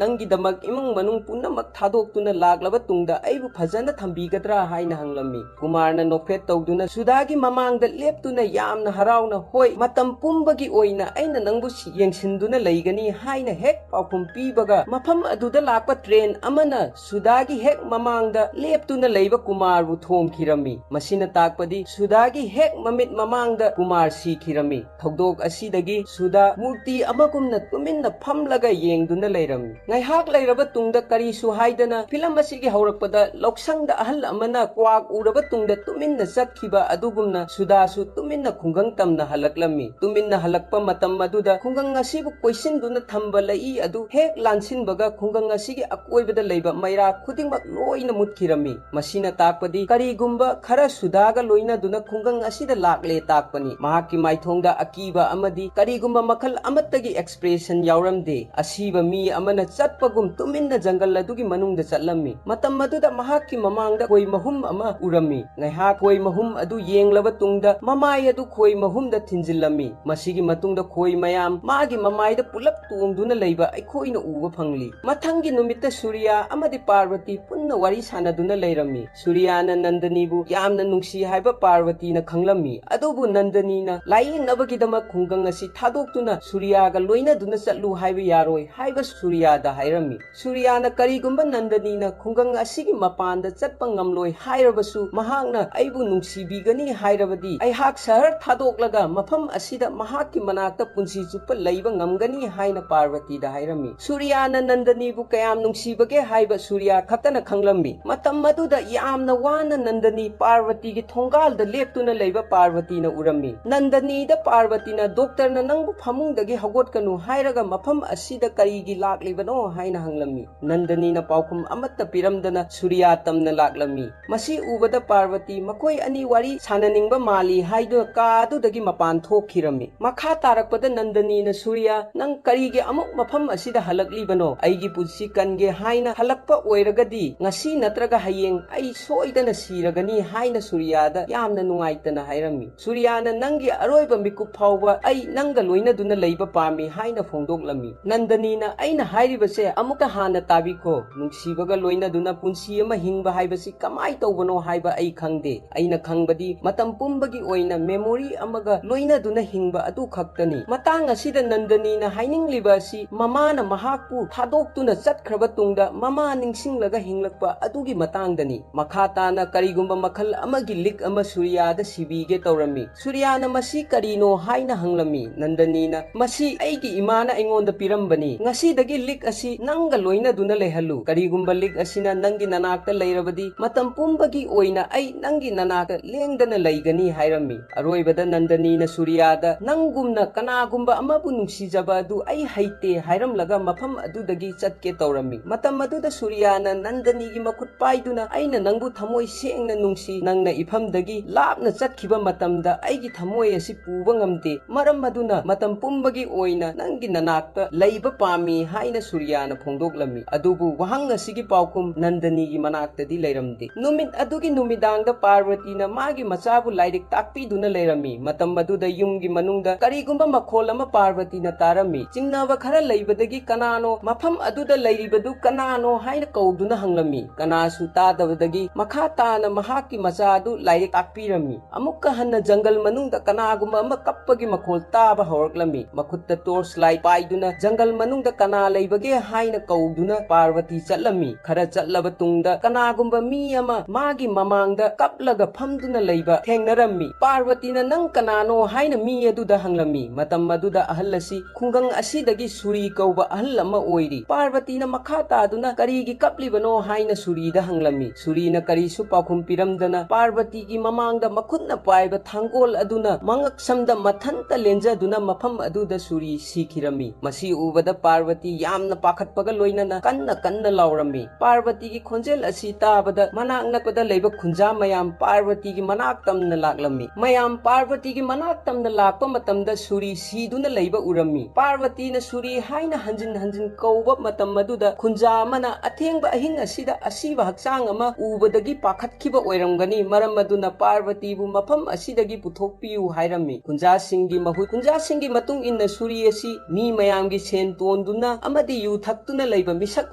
ꯅꯪꯒꯤꯗꯃꯛ ꯏꯃꯨꯡ ꯃꯅꯨꯡ ꯄꯨꯝꯅꯃꯛ ꯊꯥꯗꯣꯛꯇꯨꯅ ꯂꯥꯛꯂꯕ ꯇꯨꯡꯗ ꯑꯩꯕꯨ ꯐꯖꯅ ꯊꯝꯕꯤꯒꯗ꯭ꯔꯥ ꯍꯥꯏꯅ ꯍꯪꯂꯝꯃꯤ꯫ ꯀꯨꯃꯥꯔꯅ ꯅꯣꯛꯐꯦꯠ ꯇꯧꯗꯨꯅ ꯁꯨꯙꯥꯒꯤ ꯃꯃꯥꯡꯗ ꯂꯦꯞꯇꯨꯅ ꯌꯥꯝꯅ ꯍꯔꯥꯎꯅ, "ꯍꯣꯏ, ꯃꯇꯝ ꯄꯨꯝꯕꯒꯤ ꯑꯣꯏꯅ ꯑꯩꯅ ꯅꯪꯕꯨ ꯁꯤ-, ꯌꯦꯡꯁꯤꯟꯗꯨꯅ ꯂꯩꯒꯅꯤ" ꯍꯥꯏꯅ ꯍꯦꯛ ꯄꯥꯎꯈꯨꯝ ꯄꯤꯕꯒ, ꯃꯐꯝ ꯑꯗꯨꯗ ꯂꯥꯛꯄ ꯇ꯭ꯔꯦꯟ ꯑꯃꯅ ꯁꯨꯙꯥꯒꯤ ꯍꯦꯛ ꯃꯃꯥꯡꯗ ꯂꯦꯞꯇꯨꯅ ꯂꯩꯕ ꯀꯨꯃꯥꯔꯕꯨ ꯊꯣꯝꯈꯤꯔꯝꯃꯤ꯫ ꯃꯁꯤꯅ ꯇꯥꯛꯄꯗꯤ ꯁꯨꯙꯥꯒꯤ ꯍꯦꯛ ꯃꯃꯤꯠ ꯃꯃꯥꯡꯗ ꯀꯨꯃꯥꯔ ꯁꯤꯈꯤꯔꯝꯃꯤ꯫ ꯊꯧꯗꯣꯛ ꯑꯁꯤꯗꯒꯤ ꯁꯨꯙꯥ ꯃꯨꯔꯇꯤ ꯑꯃꯒꯨꯝꯅ ꯇꯨꯃꯤꯟꯅ ꯐꯝꯂꯒ ꯌꯦꯡꯗꯨꯅ ꯂꯩꯔꯝꯃꯤ꯫ ꯉꯥꯏꯍꯥꯛ ꯂꯩꯔꯕ ꯇꯨꯡꯗ, ꯀꯔꯤꯁꯨ ꯍꯥꯏꯗꯅ, ꯐꯤꯂꯝ ꯑꯁꯤꯒꯤ ꯍꯧꯔꯛꯄꯗ ꯂꯧꯁꯪꯗ ꯑꯍꯜ ꯑꯃꯅ ꯀ꯭ꯋꯥꯛ ꯎꯔꯕ ꯇꯨꯡꯗ ꯇꯨꯃꯤꯟꯅ ꯆꯠꯈꯤꯕ ꯑꯗꯨꯒꯨꯝꯅ ꯁꯨꯙꯥꯁꯨ ꯇꯨꯃꯤꯟꯅ ꯈꯨꯡꯒꯪ ꯇꯝꯅ ꯍꯜꯂꯛꯂꯝꯃꯤ꯫ ꯇꯨꯃꯤꯟꯅ ꯍꯜꯂꯛꯄ ꯃꯇꯝ ꯑꯗꯨꯗ ꯈꯨꯡꯒꯪ ꯑꯁꯤꯕꯨ ꯀꯣꯏꯁꯤꯟꯗꯨꯅ ꯊꯝꯕ ꯂꯩꯏ ꯑꯗꯨ ꯍꯦꯛ ꯂꯥꯟꯁꯤꯟꯕꯒ, ꯈꯨꯡꯒꯪ ꯑꯁꯤꯒꯤ ꯑꯀꯣꯏꯕꯗ ꯂꯩꯕ ꯃꯩꯔꯥ ꯈꯨꯗꯤꯡꯃꯛ ꯂꯣꯏꯅ ꯃꯨꯠꯈꯤꯔꯝꯃꯤ꯫ ꯃꯁꯤꯅ ꯇꯥꯛꯄꯗꯤ ꯀꯔꯤꯒꯨꯝꯕ ꯈꯔ ꯁꯨꯗꯥꯒ ꯂꯣꯏꯅꯗꯨꯅ ꯈꯨꯡꯒꯪ ꯑꯁꯤꯗ ꯂꯥꯛꯂꯦ ꯇꯥꯛꯄꯅꯤ꯫ ꯃꯍꯥꯛꯀꯤ ꯃꯥꯏꯊꯣꯡꯗ ꯑꯀꯤꯕ ꯑꯃꯗꯤ ꯀꯔꯤꯒꯨꯝꯕ ꯃꯈꯜ ꯑꯃꯠꯇꯒꯤ ꯑꯦꯛꯁꯄ꯭ꯔꯦꯁꯟ ꯌꯥꯎꯔꯝꯗꯦ꯫ ꯑꯁꯤꯕ ꯃꯤ ꯑꯃꯅ ꯆꯠꯄꯒꯨꯝ ꯇꯨꯃꯤꯟꯅ ꯖꯪꯒꯜ ꯑꯗꯨꯒꯤ ꯃꯅꯨꯡꯗ ꯆꯠꯂꯝꯃꯤ꯫ ꯃꯇꯝ ꯑꯗꯨꯗ ꯃꯍꯥꯛꯀꯤ ꯃꯃꯥꯡꯗ ꯈꯣꯏ ꯃꯍꯨꯝ ꯑꯃ ꯎꯔꯝꯃꯤ꯫ ꯉꯥꯏꯍꯥꯛ ꯈꯣꯏ ꯃꯍꯨꯝ ꯑꯗꯨ ꯌꯦꯡꯂꯕ ꯇꯨꯡꯗ ꯃꯃꯥꯏ ꯑꯗꯨ ꯈꯣꯏ ꯃꯍꯨꯝꯗ ꯊꯤꯟꯖꯤꯜꯂꯝꯃꯤ꯫ ꯃꯁꯤꯒꯤ ꯃꯇꯨꯡꯗ ꯈꯣꯏ ꯃꯌꯥꯝ ꯃꯥꯒꯤ ꯃꯃꯥꯏꯗ ꯄꯨꯂꯞ ꯇꯣꯡꯗꯨꯅ ꯂꯩꯕ ꯑꯩꯈꯣꯏꯅ ꯎꯕ ꯐꯪꯂꯤ꯫ ꯃꯊꯪꯒꯤ ꯅꯨꯃꯤꯠꯇ ꯁꯨꯔꯤꯌꯥ ꯑꯃꯗꯤ ꯄꯥꯔꯕꯇꯤ ꯄꯨꯟꯅ ꯋꯥꯔꯤ ꯁꯥꯟꯅꯗꯨꯅ ꯂꯩꯔꯝꯃꯤ꯫ ꯁꯨꯔꯤꯌꯥꯅ ꯅꯟꯗꯅꯤꯕꯨ ꯌꯥꯝꯅ ꯅꯨꯡꯁꯤ ꯍꯥꯏꯕ ꯄꯥꯔꯕꯇꯤꯅ ꯈꯪꯂꯝꯃꯤ꯫ ꯑꯗꯨꯕꯨ ꯅꯟꯗꯅꯤꯅ ꯂꯥꯌꯦꯡꯅꯕꯒꯤꯗꯃꯛ ꯈꯨꯡꯒꯪ ꯑꯁꯤ ꯊꯥꯗꯣꯛꯇꯨꯅ ꯁꯨꯔꯤꯌꯥꯒ ꯂꯣꯏꯅꯗꯨꯅ ꯆꯠꯂꯨ ꯍꯥꯏꯕ ꯌꯥꯔꯣꯏ ꯍꯥꯏꯕ ꯁꯨꯔꯤꯌꯥꯗ ꯍꯥꯏꯔꯝꯃꯤ꯫ ꯁꯨꯔꯤꯌꯥꯅ ꯀꯔꯤꯒꯨꯝꯕ ꯅꯟꯗꯅꯤꯅ ꯈꯨꯡꯒꯪ ꯑꯁꯤꯒꯤ ꯃꯄꯥꯟꯗ ꯆꯠꯄ ꯉꯝꯂꯣꯏ ꯍꯥꯏꯔꯕꯁꯨ, ꯃꯍꯥꯛꯅ ꯑꯩꯕꯨ ꯅꯨꯡꯁꯤꯕꯤꯒꯅꯤ ꯍꯥꯏꯔꯕꯗꯤ, ꯑꯩꯍꯥꯛ ꯁꯍꯔ ꯊꯥꯗꯣꯛꯂꯒ ꯃꯐꯝ ꯑꯁꯤꯗ ꯃꯍꯥꯛꯀꯤ ꯃꯅꯥꯛꯇ ꯄꯨꯟꯁꯤ ꯆꯨꯞꯄ ꯂꯩꯕ ꯉꯝꯒꯅꯤ ꯍꯥꯏꯅ ꯄꯥꯔꯕꯇꯤꯗ ꯍꯥꯏꯔꯝꯃꯤ꯫ ꯁꯨꯔꯤꯌꯥꯅ ꯅꯟꯗꯅꯤꯕꯨ ꯀꯌꯥꯝ ꯅꯨꯡꯁꯤꯕꯒꯦ ꯍꯥꯏꯕ ꯁꯨꯔꯤꯌꯥ ꯈꯛꯇꯅ ꯈꯪꯂꯝꯃꯤ꯫ ꯃꯇꯝ ꯑꯗꯨꯗ ꯌꯥꯝꯅ ꯋꯥꯅ ꯅꯟꯗꯅꯤ ꯄꯥꯔꯕꯇꯤꯒꯤ ꯊꯣꯡꯒꯥꯜꯗ ꯂꯦꯞꯇꯨꯅ ꯂꯩꯕ ꯄꯥꯔꯕꯇꯤꯅ ꯎꯔꯝꯃꯤ꯫ ꯅꯟꯗꯅꯤꯗ ꯄꯥꯔꯕꯇꯤꯅ, "ꯗꯣꯛꯇꯔꯅ ꯅꯪꯕꯨ ꯐꯃꯨꯡꯗꯒꯤ ꯍꯧꯒꯠꯀꯅꯨ ꯍꯥꯏꯔꯒ ꯃꯐꯝ ꯑꯁꯤꯗ ꯀꯔꯤꯒꯤ ꯂꯥꯛꯂꯤꯕꯅꯣ?" ꯍꯥꯏꯅ ꯍꯪꯂꯝꯃꯤ꯫ ꯅꯟꯗꯅꯤꯅ ꯄꯥꯎꯈꯨꯝ ꯑꯃꯠꯇ ꯄꯤꯔꯝꯗꯅ ꯁꯨꯔꯤꯌꯥ ꯇꯝꯅ ꯂꯥꯛꯂꯝꯃꯤ꯫ ꯃꯁꯤ ꯎꯕꯗ ꯄꯥꯔꯕꯇꯤ ꯃꯈꯣꯏ ꯑꯅꯤ ꯋꯥꯔꯤ ꯁꯥꯟꯅꯅꯤꯡꯕ ꯃꯥꯜꯂꯤ ꯍꯥꯏꯗꯨꯅ ꯀꯥ ꯑꯗꯨꯗꯒꯤ ꯃꯄꯥꯟ ꯊꯣꯛꯈꯤꯔꯝꯃꯤ꯫ ꯃꯈꯥ ꯇꯥꯔꯛꯄꯗ ꯅꯟꯗꯅꯤꯅ ꯁꯨꯔꯤꯌꯥ, "ꯅꯪ ꯀꯔꯤꯒꯤ ꯑꯃꯨꯛ ꯃꯐꯝ ꯑꯁꯤꯗ ꯍꯜꯂꯛꯂꯤꯕꯅꯣ? ꯑꯩꯒꯤ ꯄꯨꯟꯁꯤ ꯀꯟꯒꯦ ꯍꯥꯏꯅ ꯍꯜꯂꯛꯄ ꯑꯣꯏꯔꯒꯗꯤ ꯉꯁꯤ ꯅꯠꯇ꯭ꯔꯒ ꯍꯌꯦꯡ ꯑꯩ ꯁꯣꯏꯗꯅ ꯁꯤꯔꯒꯅꯤ" ꯍꯥꯏꯅ ꯁꯨꯔꯤꯌꯥꯗ ꯌꯥꯝꯅ ꯅꯨꯡꯉꯥꯏꯇꯅ ꯍꯥꯏꯔꯝꯃꯤ꯫ ꯁꯨꯔꯤꯌꯥꯅ, "ꯅꯪꯒꯤ ꯑꯔꯣꯏꯕ ꯃꯤꯀꯨꯞ ꯐꯥꯎꯕ ꯑꯩ ꯅꯪꯒ ꯂꯣꯏꯅꯗꯨꯅ ꯂꯩꯕ ꯄꯥꯝꯃꯤ" ꯍꯥꯏꯅ ꯐꯣꯡꯗꯣꯛꯂꯝꯃꯤ꯫ ꯅꯟꯗꯅꯤꯅ, "ꯑꯩꯅ ꯍꯥꯏꯔꯤꯕꯁꯦ ꯑꯃꯨꯛꯇ ꯍꯥꯟꯅ ꯇꯥꯕꯤꯈꯣ꯫ ꯅꯨꯡꯁꯤꯕꯒ ꯂꯣꯏꯅꯗꯨꯅ ꯄꯨꯟꯁꯤ ꯑꯃ ꯍꯤꯡꯕ ꯍꯥꯏꯕꯁꯤ ꯀꯃꯥꯏ ꯇꯧꯕꯅꯣ ꯍꯥꯏꯕ ꯑꯩ ꯈꯪꯗꯦ꯫ ꯑꯩꯅ ꯈꯪꯕꯗꯤ ꯃꯇꯝ ꯄꯨꯝꯕꯒꯤ ꯑꯣꯏꯅ memory ꯑꯃꯒ ꯂꯣꯏꯅꯗꯨꯅ ꯍꯤꯡꯕ ꯑꯗꯨ ꯈꯛꯇꯅꯤ꯫ ꯃꯇꯥꯡ ꯑꯁꯤꯗ ꯅꯟꯗꯅꯤꯅ ꯍꯥꯏꯅꯤꯡꯂꯤꯕ ꯑꯁꯤ ꯃꯃꯥꯅ ꯃꯍꯥꯛꯄꯨ ꯊꯥꯗꯣꯛꯇꯨꯅ ꯆꯠꯈ꯭ꯔꯕ ꯇꯨꯡꯗ ꯃꯃꯥ ꯅꯤꯡꯁꯤꯡꯂꯒ ꯍꯤꯡꯂꯛꯄ ꯑꯗꯨꯒꯤ ꯃꯇꯥꯡꯗꯅꯤ꯫ ꯃꯈꯥ ꯇꯥꯅ ꯀꯔꯤꯒꯨꯝꯕ ꯃꯈꯜ ꯑꯃꯒꯤ ꯂꯤꯛ ꯑꯃ ꯁꯨꯔꯤꯌꯥꯗ ꯁꯤꯕꯤꯒꯦ ꯇꯧꯔꯝꯃꯤ꯫ ꯁꯨꯔꯤꯌꯥꯅ ꯃꯁꯤ ꯀꯔꯤꯅꯣ ꯍꯥꯏꯅ ꯍꯪꯂꯝꯃꯤ꯫ ꯅꯟꯗꯅꯤꯅ, "ꯃꯁꯤ ꯑꯩꯒꯤ ꯏꯃꯥꯅ ꯑꯩꯉꯣꯟꯗ ꯄꯤꯔꯝꯕꯅꯤ꯫ ꯉꯁꯤꯗꯒꯤ ꯂꯤꯛ ꯑꯁꯤ ꯅꯪꯒ ꯂꯣꯏꯅꯗꯨꯅ ꯂꯩꯍꯜꯂꯨ꯫ ꯀꯔꯤꯒꯨꯝꯕ ꯂꯤꯛ ꯑꯁꯤꯅ ꯅꯪꯒꯤ ꯅꯅꯥꯛꯇ ꯂꯩꯔꯕꯗꯤ, ꯃꯇꯝ ꯄꯨꯝꯕꯒꯤ ꯑꯣꯏꯅ ꯑꯩ ꯅꯪꯒꯤ ꯅꯅꯥꯛꯇ ꯂꯦꯡꯗꯅ ꯂꯩꯒꯅꯤ" ꯍꯥꯏꯔꯝꯃꯤ꯫ ꯑꯔꯣꯏꯕꯗ ꯅꯟꯗꯅꯤꯅ ꯁꯨꯔꯤꯌꯥꯗ, "ꯅꯪꯒꯨꯝꯅ ꯀꯅꯥꯒꯨꯝꯕ ꯑꯃꯕꯨ ꯅꯨꯡꯁꯤꯖꯕ ꯑꯗꯨ ꯑꯩ ꯍꯩꯇꯦ" ꯍꯥꯏꯔꯝꯂꯒ ꯃꯐꯝ ꯑꯗꯨꯗꯒꯤ ꯆꯠꯀꯦ ꯇꯧꯔꯝꯃꯤ꯫ ꯃꯇꯝ ꯑꯗꯨꯗ ꯁꯨꯔꯤꯌꯥꯅ ꯅꯟꯗꯅꯤꯒꯤ ꯃꯈꯨꯠ ꯄꯥꯏꯗꯨꯅ, "ꯑꯩꯅ ꯅꯪꯕꯨ ꯊꯃꯣꯏ ꯁꯦꯡꯅ ꯅꯨꯡꯁꯤ꯫ ꯅꯪꯅ ꯏꯐꯝꯗꯒꯤ ꯂꯥꯞꯅ ꯆꯠꯈꯤꯕ ꯃꯇꯝꯗ ꯑꯩꯒꯤ ꯊꯃꯣꯏ ꯑꯁꯤ ꯄꯨꯕ ꯉꯝꯗꯦ꯫ ꯃꯔꯝ ꯑꯗꯨꯅ ꯃꯇꯝ ꯄꯨꯝꯕꯒꯤ ꯑꯣꯏꯅ ꯅꯪꯒꯤ ꯅꯅꯥꯛꯇ ꯂꯩꯕ ꯄꯥꯝꯃꯤ" ꯍꯥꯏꯅ ꯁꯨꯔꯤꯌꯥꯅ ꯐꯣꯡꯗꯣꯛꯂꯝꯃꯤ꯫ ꯑꯗꯨꯕꯨ ꯋꯥꯍꯪ ꯑꯁꯤꯒꯤ ꯄꯥꯎꯈꯨꯝ ꯅꯟꯗꯅꯤꯒꯤ ꯃꯅꯥꯛꯇꯗꯤ ꯂꯩꯔꯝꯗꯦ꯫ ꯅꯨꯃꯤꯠ ꯑꯗꯨꯒꯤ ꯅꯨꯃꯤꯗꯥꯡꯗ ꯄꯥꯔꯕꯇꯤꯅ ꯃꯥꯒꯤ ꯃꯆꯥꯕꯨ ꯂꯥꯏꯔꯤꯛ ꯇꯥꯛꯄꯤꯗꯨꯅ ꯂꯩꯔꯝꯃꯤ꯫ ꯃꯇꯝ ꯑꯗꯨꯗ ꯌꯨꯝꯒꯤ ꯃꯅꯨꯡꯗ ꯀꯔꯤꯒꯨꯝꯕ ꯃꯈꯣꯜ ꯑꯃ ꯄꯥꯔꯕꯇꯤꯅ ꯇꯥꯔꯝꯃꯤ꯫ ꯆꯤꯡꯅꯕ ꯈꯔ ꯂꯩꯕꯗꯒꯤ ꯀꯅꯥꯅꯣ, ꯃꯐꯝ ꯑꯗꯨꯗ ꯂꯩꯔꯤꯕꯗꯨ ꯀꯅꯥꯅꯣ ꯍꯥꯏꯅ ꯀꯧꯗꯨꯅ ꯍꯪꯂꯝꯃꯤ꯫ ꯀꯅꯥꯁꯨ ꯇꯥꯗꯕꯗꯒꯤ ꯃꯈꯥ ꯇꯥꯅ ꯃꯍꯥꯛꯀꯤ ꯃꯆꯥ ꯑꯗꯨ ꯂꯥꯏꯔꯤꯛ ꯇꯥꯛꯄꯤꯔꯝꯃꯤ꯫ ꯑꯃꯨꯛꯀ ꯍꯟꯅ ꯖꯪꯒꯜ ꯃꯅꯨꯡꯗ ꯀꯅꯥꯒꯨꯝꯕ ꯑꯃ ꯀꯞꯄꯒꯤ ꯃꯈꯣꯜ ꯇꯥꯕ ꯍꯧꯔꯛꯂꯝꯃꯤ꯫ ꯃꯈꯨꯠꯇ torch light ꯄꯥꯏꯗꯨꯅ ꯖꯪꯒꯜ ꯃꯅꯨꯡꯗ ꯀꯅꯥ ꯂꯩꯕꯒꯦ ꯍꯥꯏꯅ ꯀꯧꯗꯨꯅ ꯄꯥꯔꯕꯇꯤ ꯆꯠꯂꯝꯃꯤ꯫ ꯈꯔ ꯆꯠꯂꯕ ꯇꯨꯡꯗ ꯀꯅꯥꯒꯨꯝꯕ ꯃꯤ ꯑꯃ ꯃꯥꯒꯤ ꯃꯃꯥꯡꯗ ꯀꯞꯂꯒ ꯐꯝꯗꯨꯅ ꯂꯩꯕ ꯊꯦꯡꯅꯔꯝꯃꯤ꯫ ꯄꯥꯔꯕꯇꯤꯅ, "ꯅꯪ ꯀꯅꯥꯅꯣ?" ꯍꯥꯏꯅ ꯃꯤ ꯑꯗꯨꯗ ꯍꯪꯂꯝꯃꯤ꯫ ꯃꯇꯝ ꯑꯗꯨꯗ ꯑꯍꯜ ꯑꯁꯤ ꯈꯨꯡꯒꯪ ꯑꯁꯤꯗꯒꯤ ꯁꯨꯔꯤ ꯀꯧꯕ ꯑꯍꯜ ꯑꯃ ꯑꯣꯏꯔꯤ꯫ ꯄꯥꯔꯕꯇꯤꯅ ꯃꯈꯥ ꯇꯥꯗꯨꯅ, "ꯀꯔꯤꯒꯤ ꯀꯞꯂꯤꯕꯅꯣ?" ꯍꯥꯏꯅ ꯁꯨꯔꯤꯗ ꯍꯪꯂꯝꯃꯤ꯫ ꯁꯨꯔꯤꯅ ꯀꯔꯤꯁꯨ ꯄꯥꯎꯈꯨꯝ ꯄꯤꯔꯝꯗꯅ ꯄꯥꯔꯕꯇꯤꯒꯤ ꯃꯃꯥꯡꯗ ꯃꯈꯨꯠꯅ ꯄꯥꯏꯕ ꯊꯥꯡꯒꯣꯜ ꯑꯗꯨꯅ ꯃꯉꯛꯁꯝꯗ ꯃꯊꯟꯇ ꯂꯦꯟꯖꯗꯨꯅ ꯃꯐꯝ ꯑꯗꯨꯗ ꯁꯨꯔꯤ ꯁꯤꯈꯤꯔꯝꯃꯤ꯫ ꯃꯁꯤ ꯎꯕꯗ ꯄꯥꯔꯕꯇꯤ ꯌꯥꯝꯅ ꯄꯥꯈꯠꯄꯒ ꯂꯣꯏꯅꯅ ꯀꯟꯅ ꯀꯟꯅ ꯂꯥꯎꯔꯝꯃꯤ꯫ ꯄꯥꯔꯕꯇꯤꯒꯤ ꯈꯣꯟꯖꯦꯜ ꯑꯁꯤ ꯇꯥꯕꯗ ꯃꯅꯥꯛ ꯅꯛꯄꯗ ꯂꯩꯕ ꯈꯨꯟꯖꯥ ꯃꯌꯥꯝ ꯄꯥꯔꯕꯇꯤꯒꯤ ꯃꯅꯥꯛ ꯇꯝꯅ ꯂꯥꯛꯂꯝꯃꯤ꯫ ꯃꯌꯥꯝ ꯄꯥꯔꯕꯇꯤꯒꯤ ꯃꯅꯥꯛ ꯇꯝꯅ ꯂꯥꯛꯄ ꯃꯇꯝꯗ ꯁꯨꯔꯤ ꯁꯤꯗꯨꯅ ꯂꯩꯕ ꯎꯔꯝꯃꯤ꯫ ꯄꯥꯔꯕꯇꯤꯅ ꯁꯨꯔꯤ ꯍꯥꯏꯅ ꯍꯟꯖꯤꯟ ꯍꯟꯖꯤꯟ ꯀꯧꯕ ꯃꯇꯝ ꯑꯗꯨꯗ ꯈꯨꯟꯖꯥ ꯑꯃꯅ ꯑꯊꯦꯡꯕ ꯑꯍꯤꯡ ꯑꯁꯤꯗ ꯑꯁꯤꯕ ꯍꯛꯆꯥꯡ ꯑꯃ ꯎꯕꯗꯒꯤ ꯄꯥꯈꯠꯈꯤꯕ ꯑꯣꯏꯔꯝꯒꯅꯤ, ꯃꯔꯝ ꯑꯗꯨꯅ ꯄꯥꯔꯕꯇꯤꯕꯨ ꯃꯐꯝ ꯑꯁꯤꯗꯒꯤ ꯄꯨꯊꯣꯛꯄꯤꯌꯨ ꯍꯥꯏꯔꯝꯃꯤ꯫ ꯈꯨꯟꯖꯥꯁꯤꯡꯒꯤ ꯃꯍꯨꯠ, ꯈꯨꯟꯖꯥꯁꯤꯡꯒꯤ ꯃꯇꯨꯡ ꯏꯟꯅ ꯁꯨꯔꯤ ꯑꯁꯤ ꯃꯤ ꯃꯌꯥꯝꯒꯤ ꯁꯦꯟ ꯇꯣꯟꯗꯨꯅ ꯑꯃꯗꯤ ꯌꯨ ꯊꯛꯇꯨꯅ ꯂꯩꯕ ꯃꯤꯁꯛ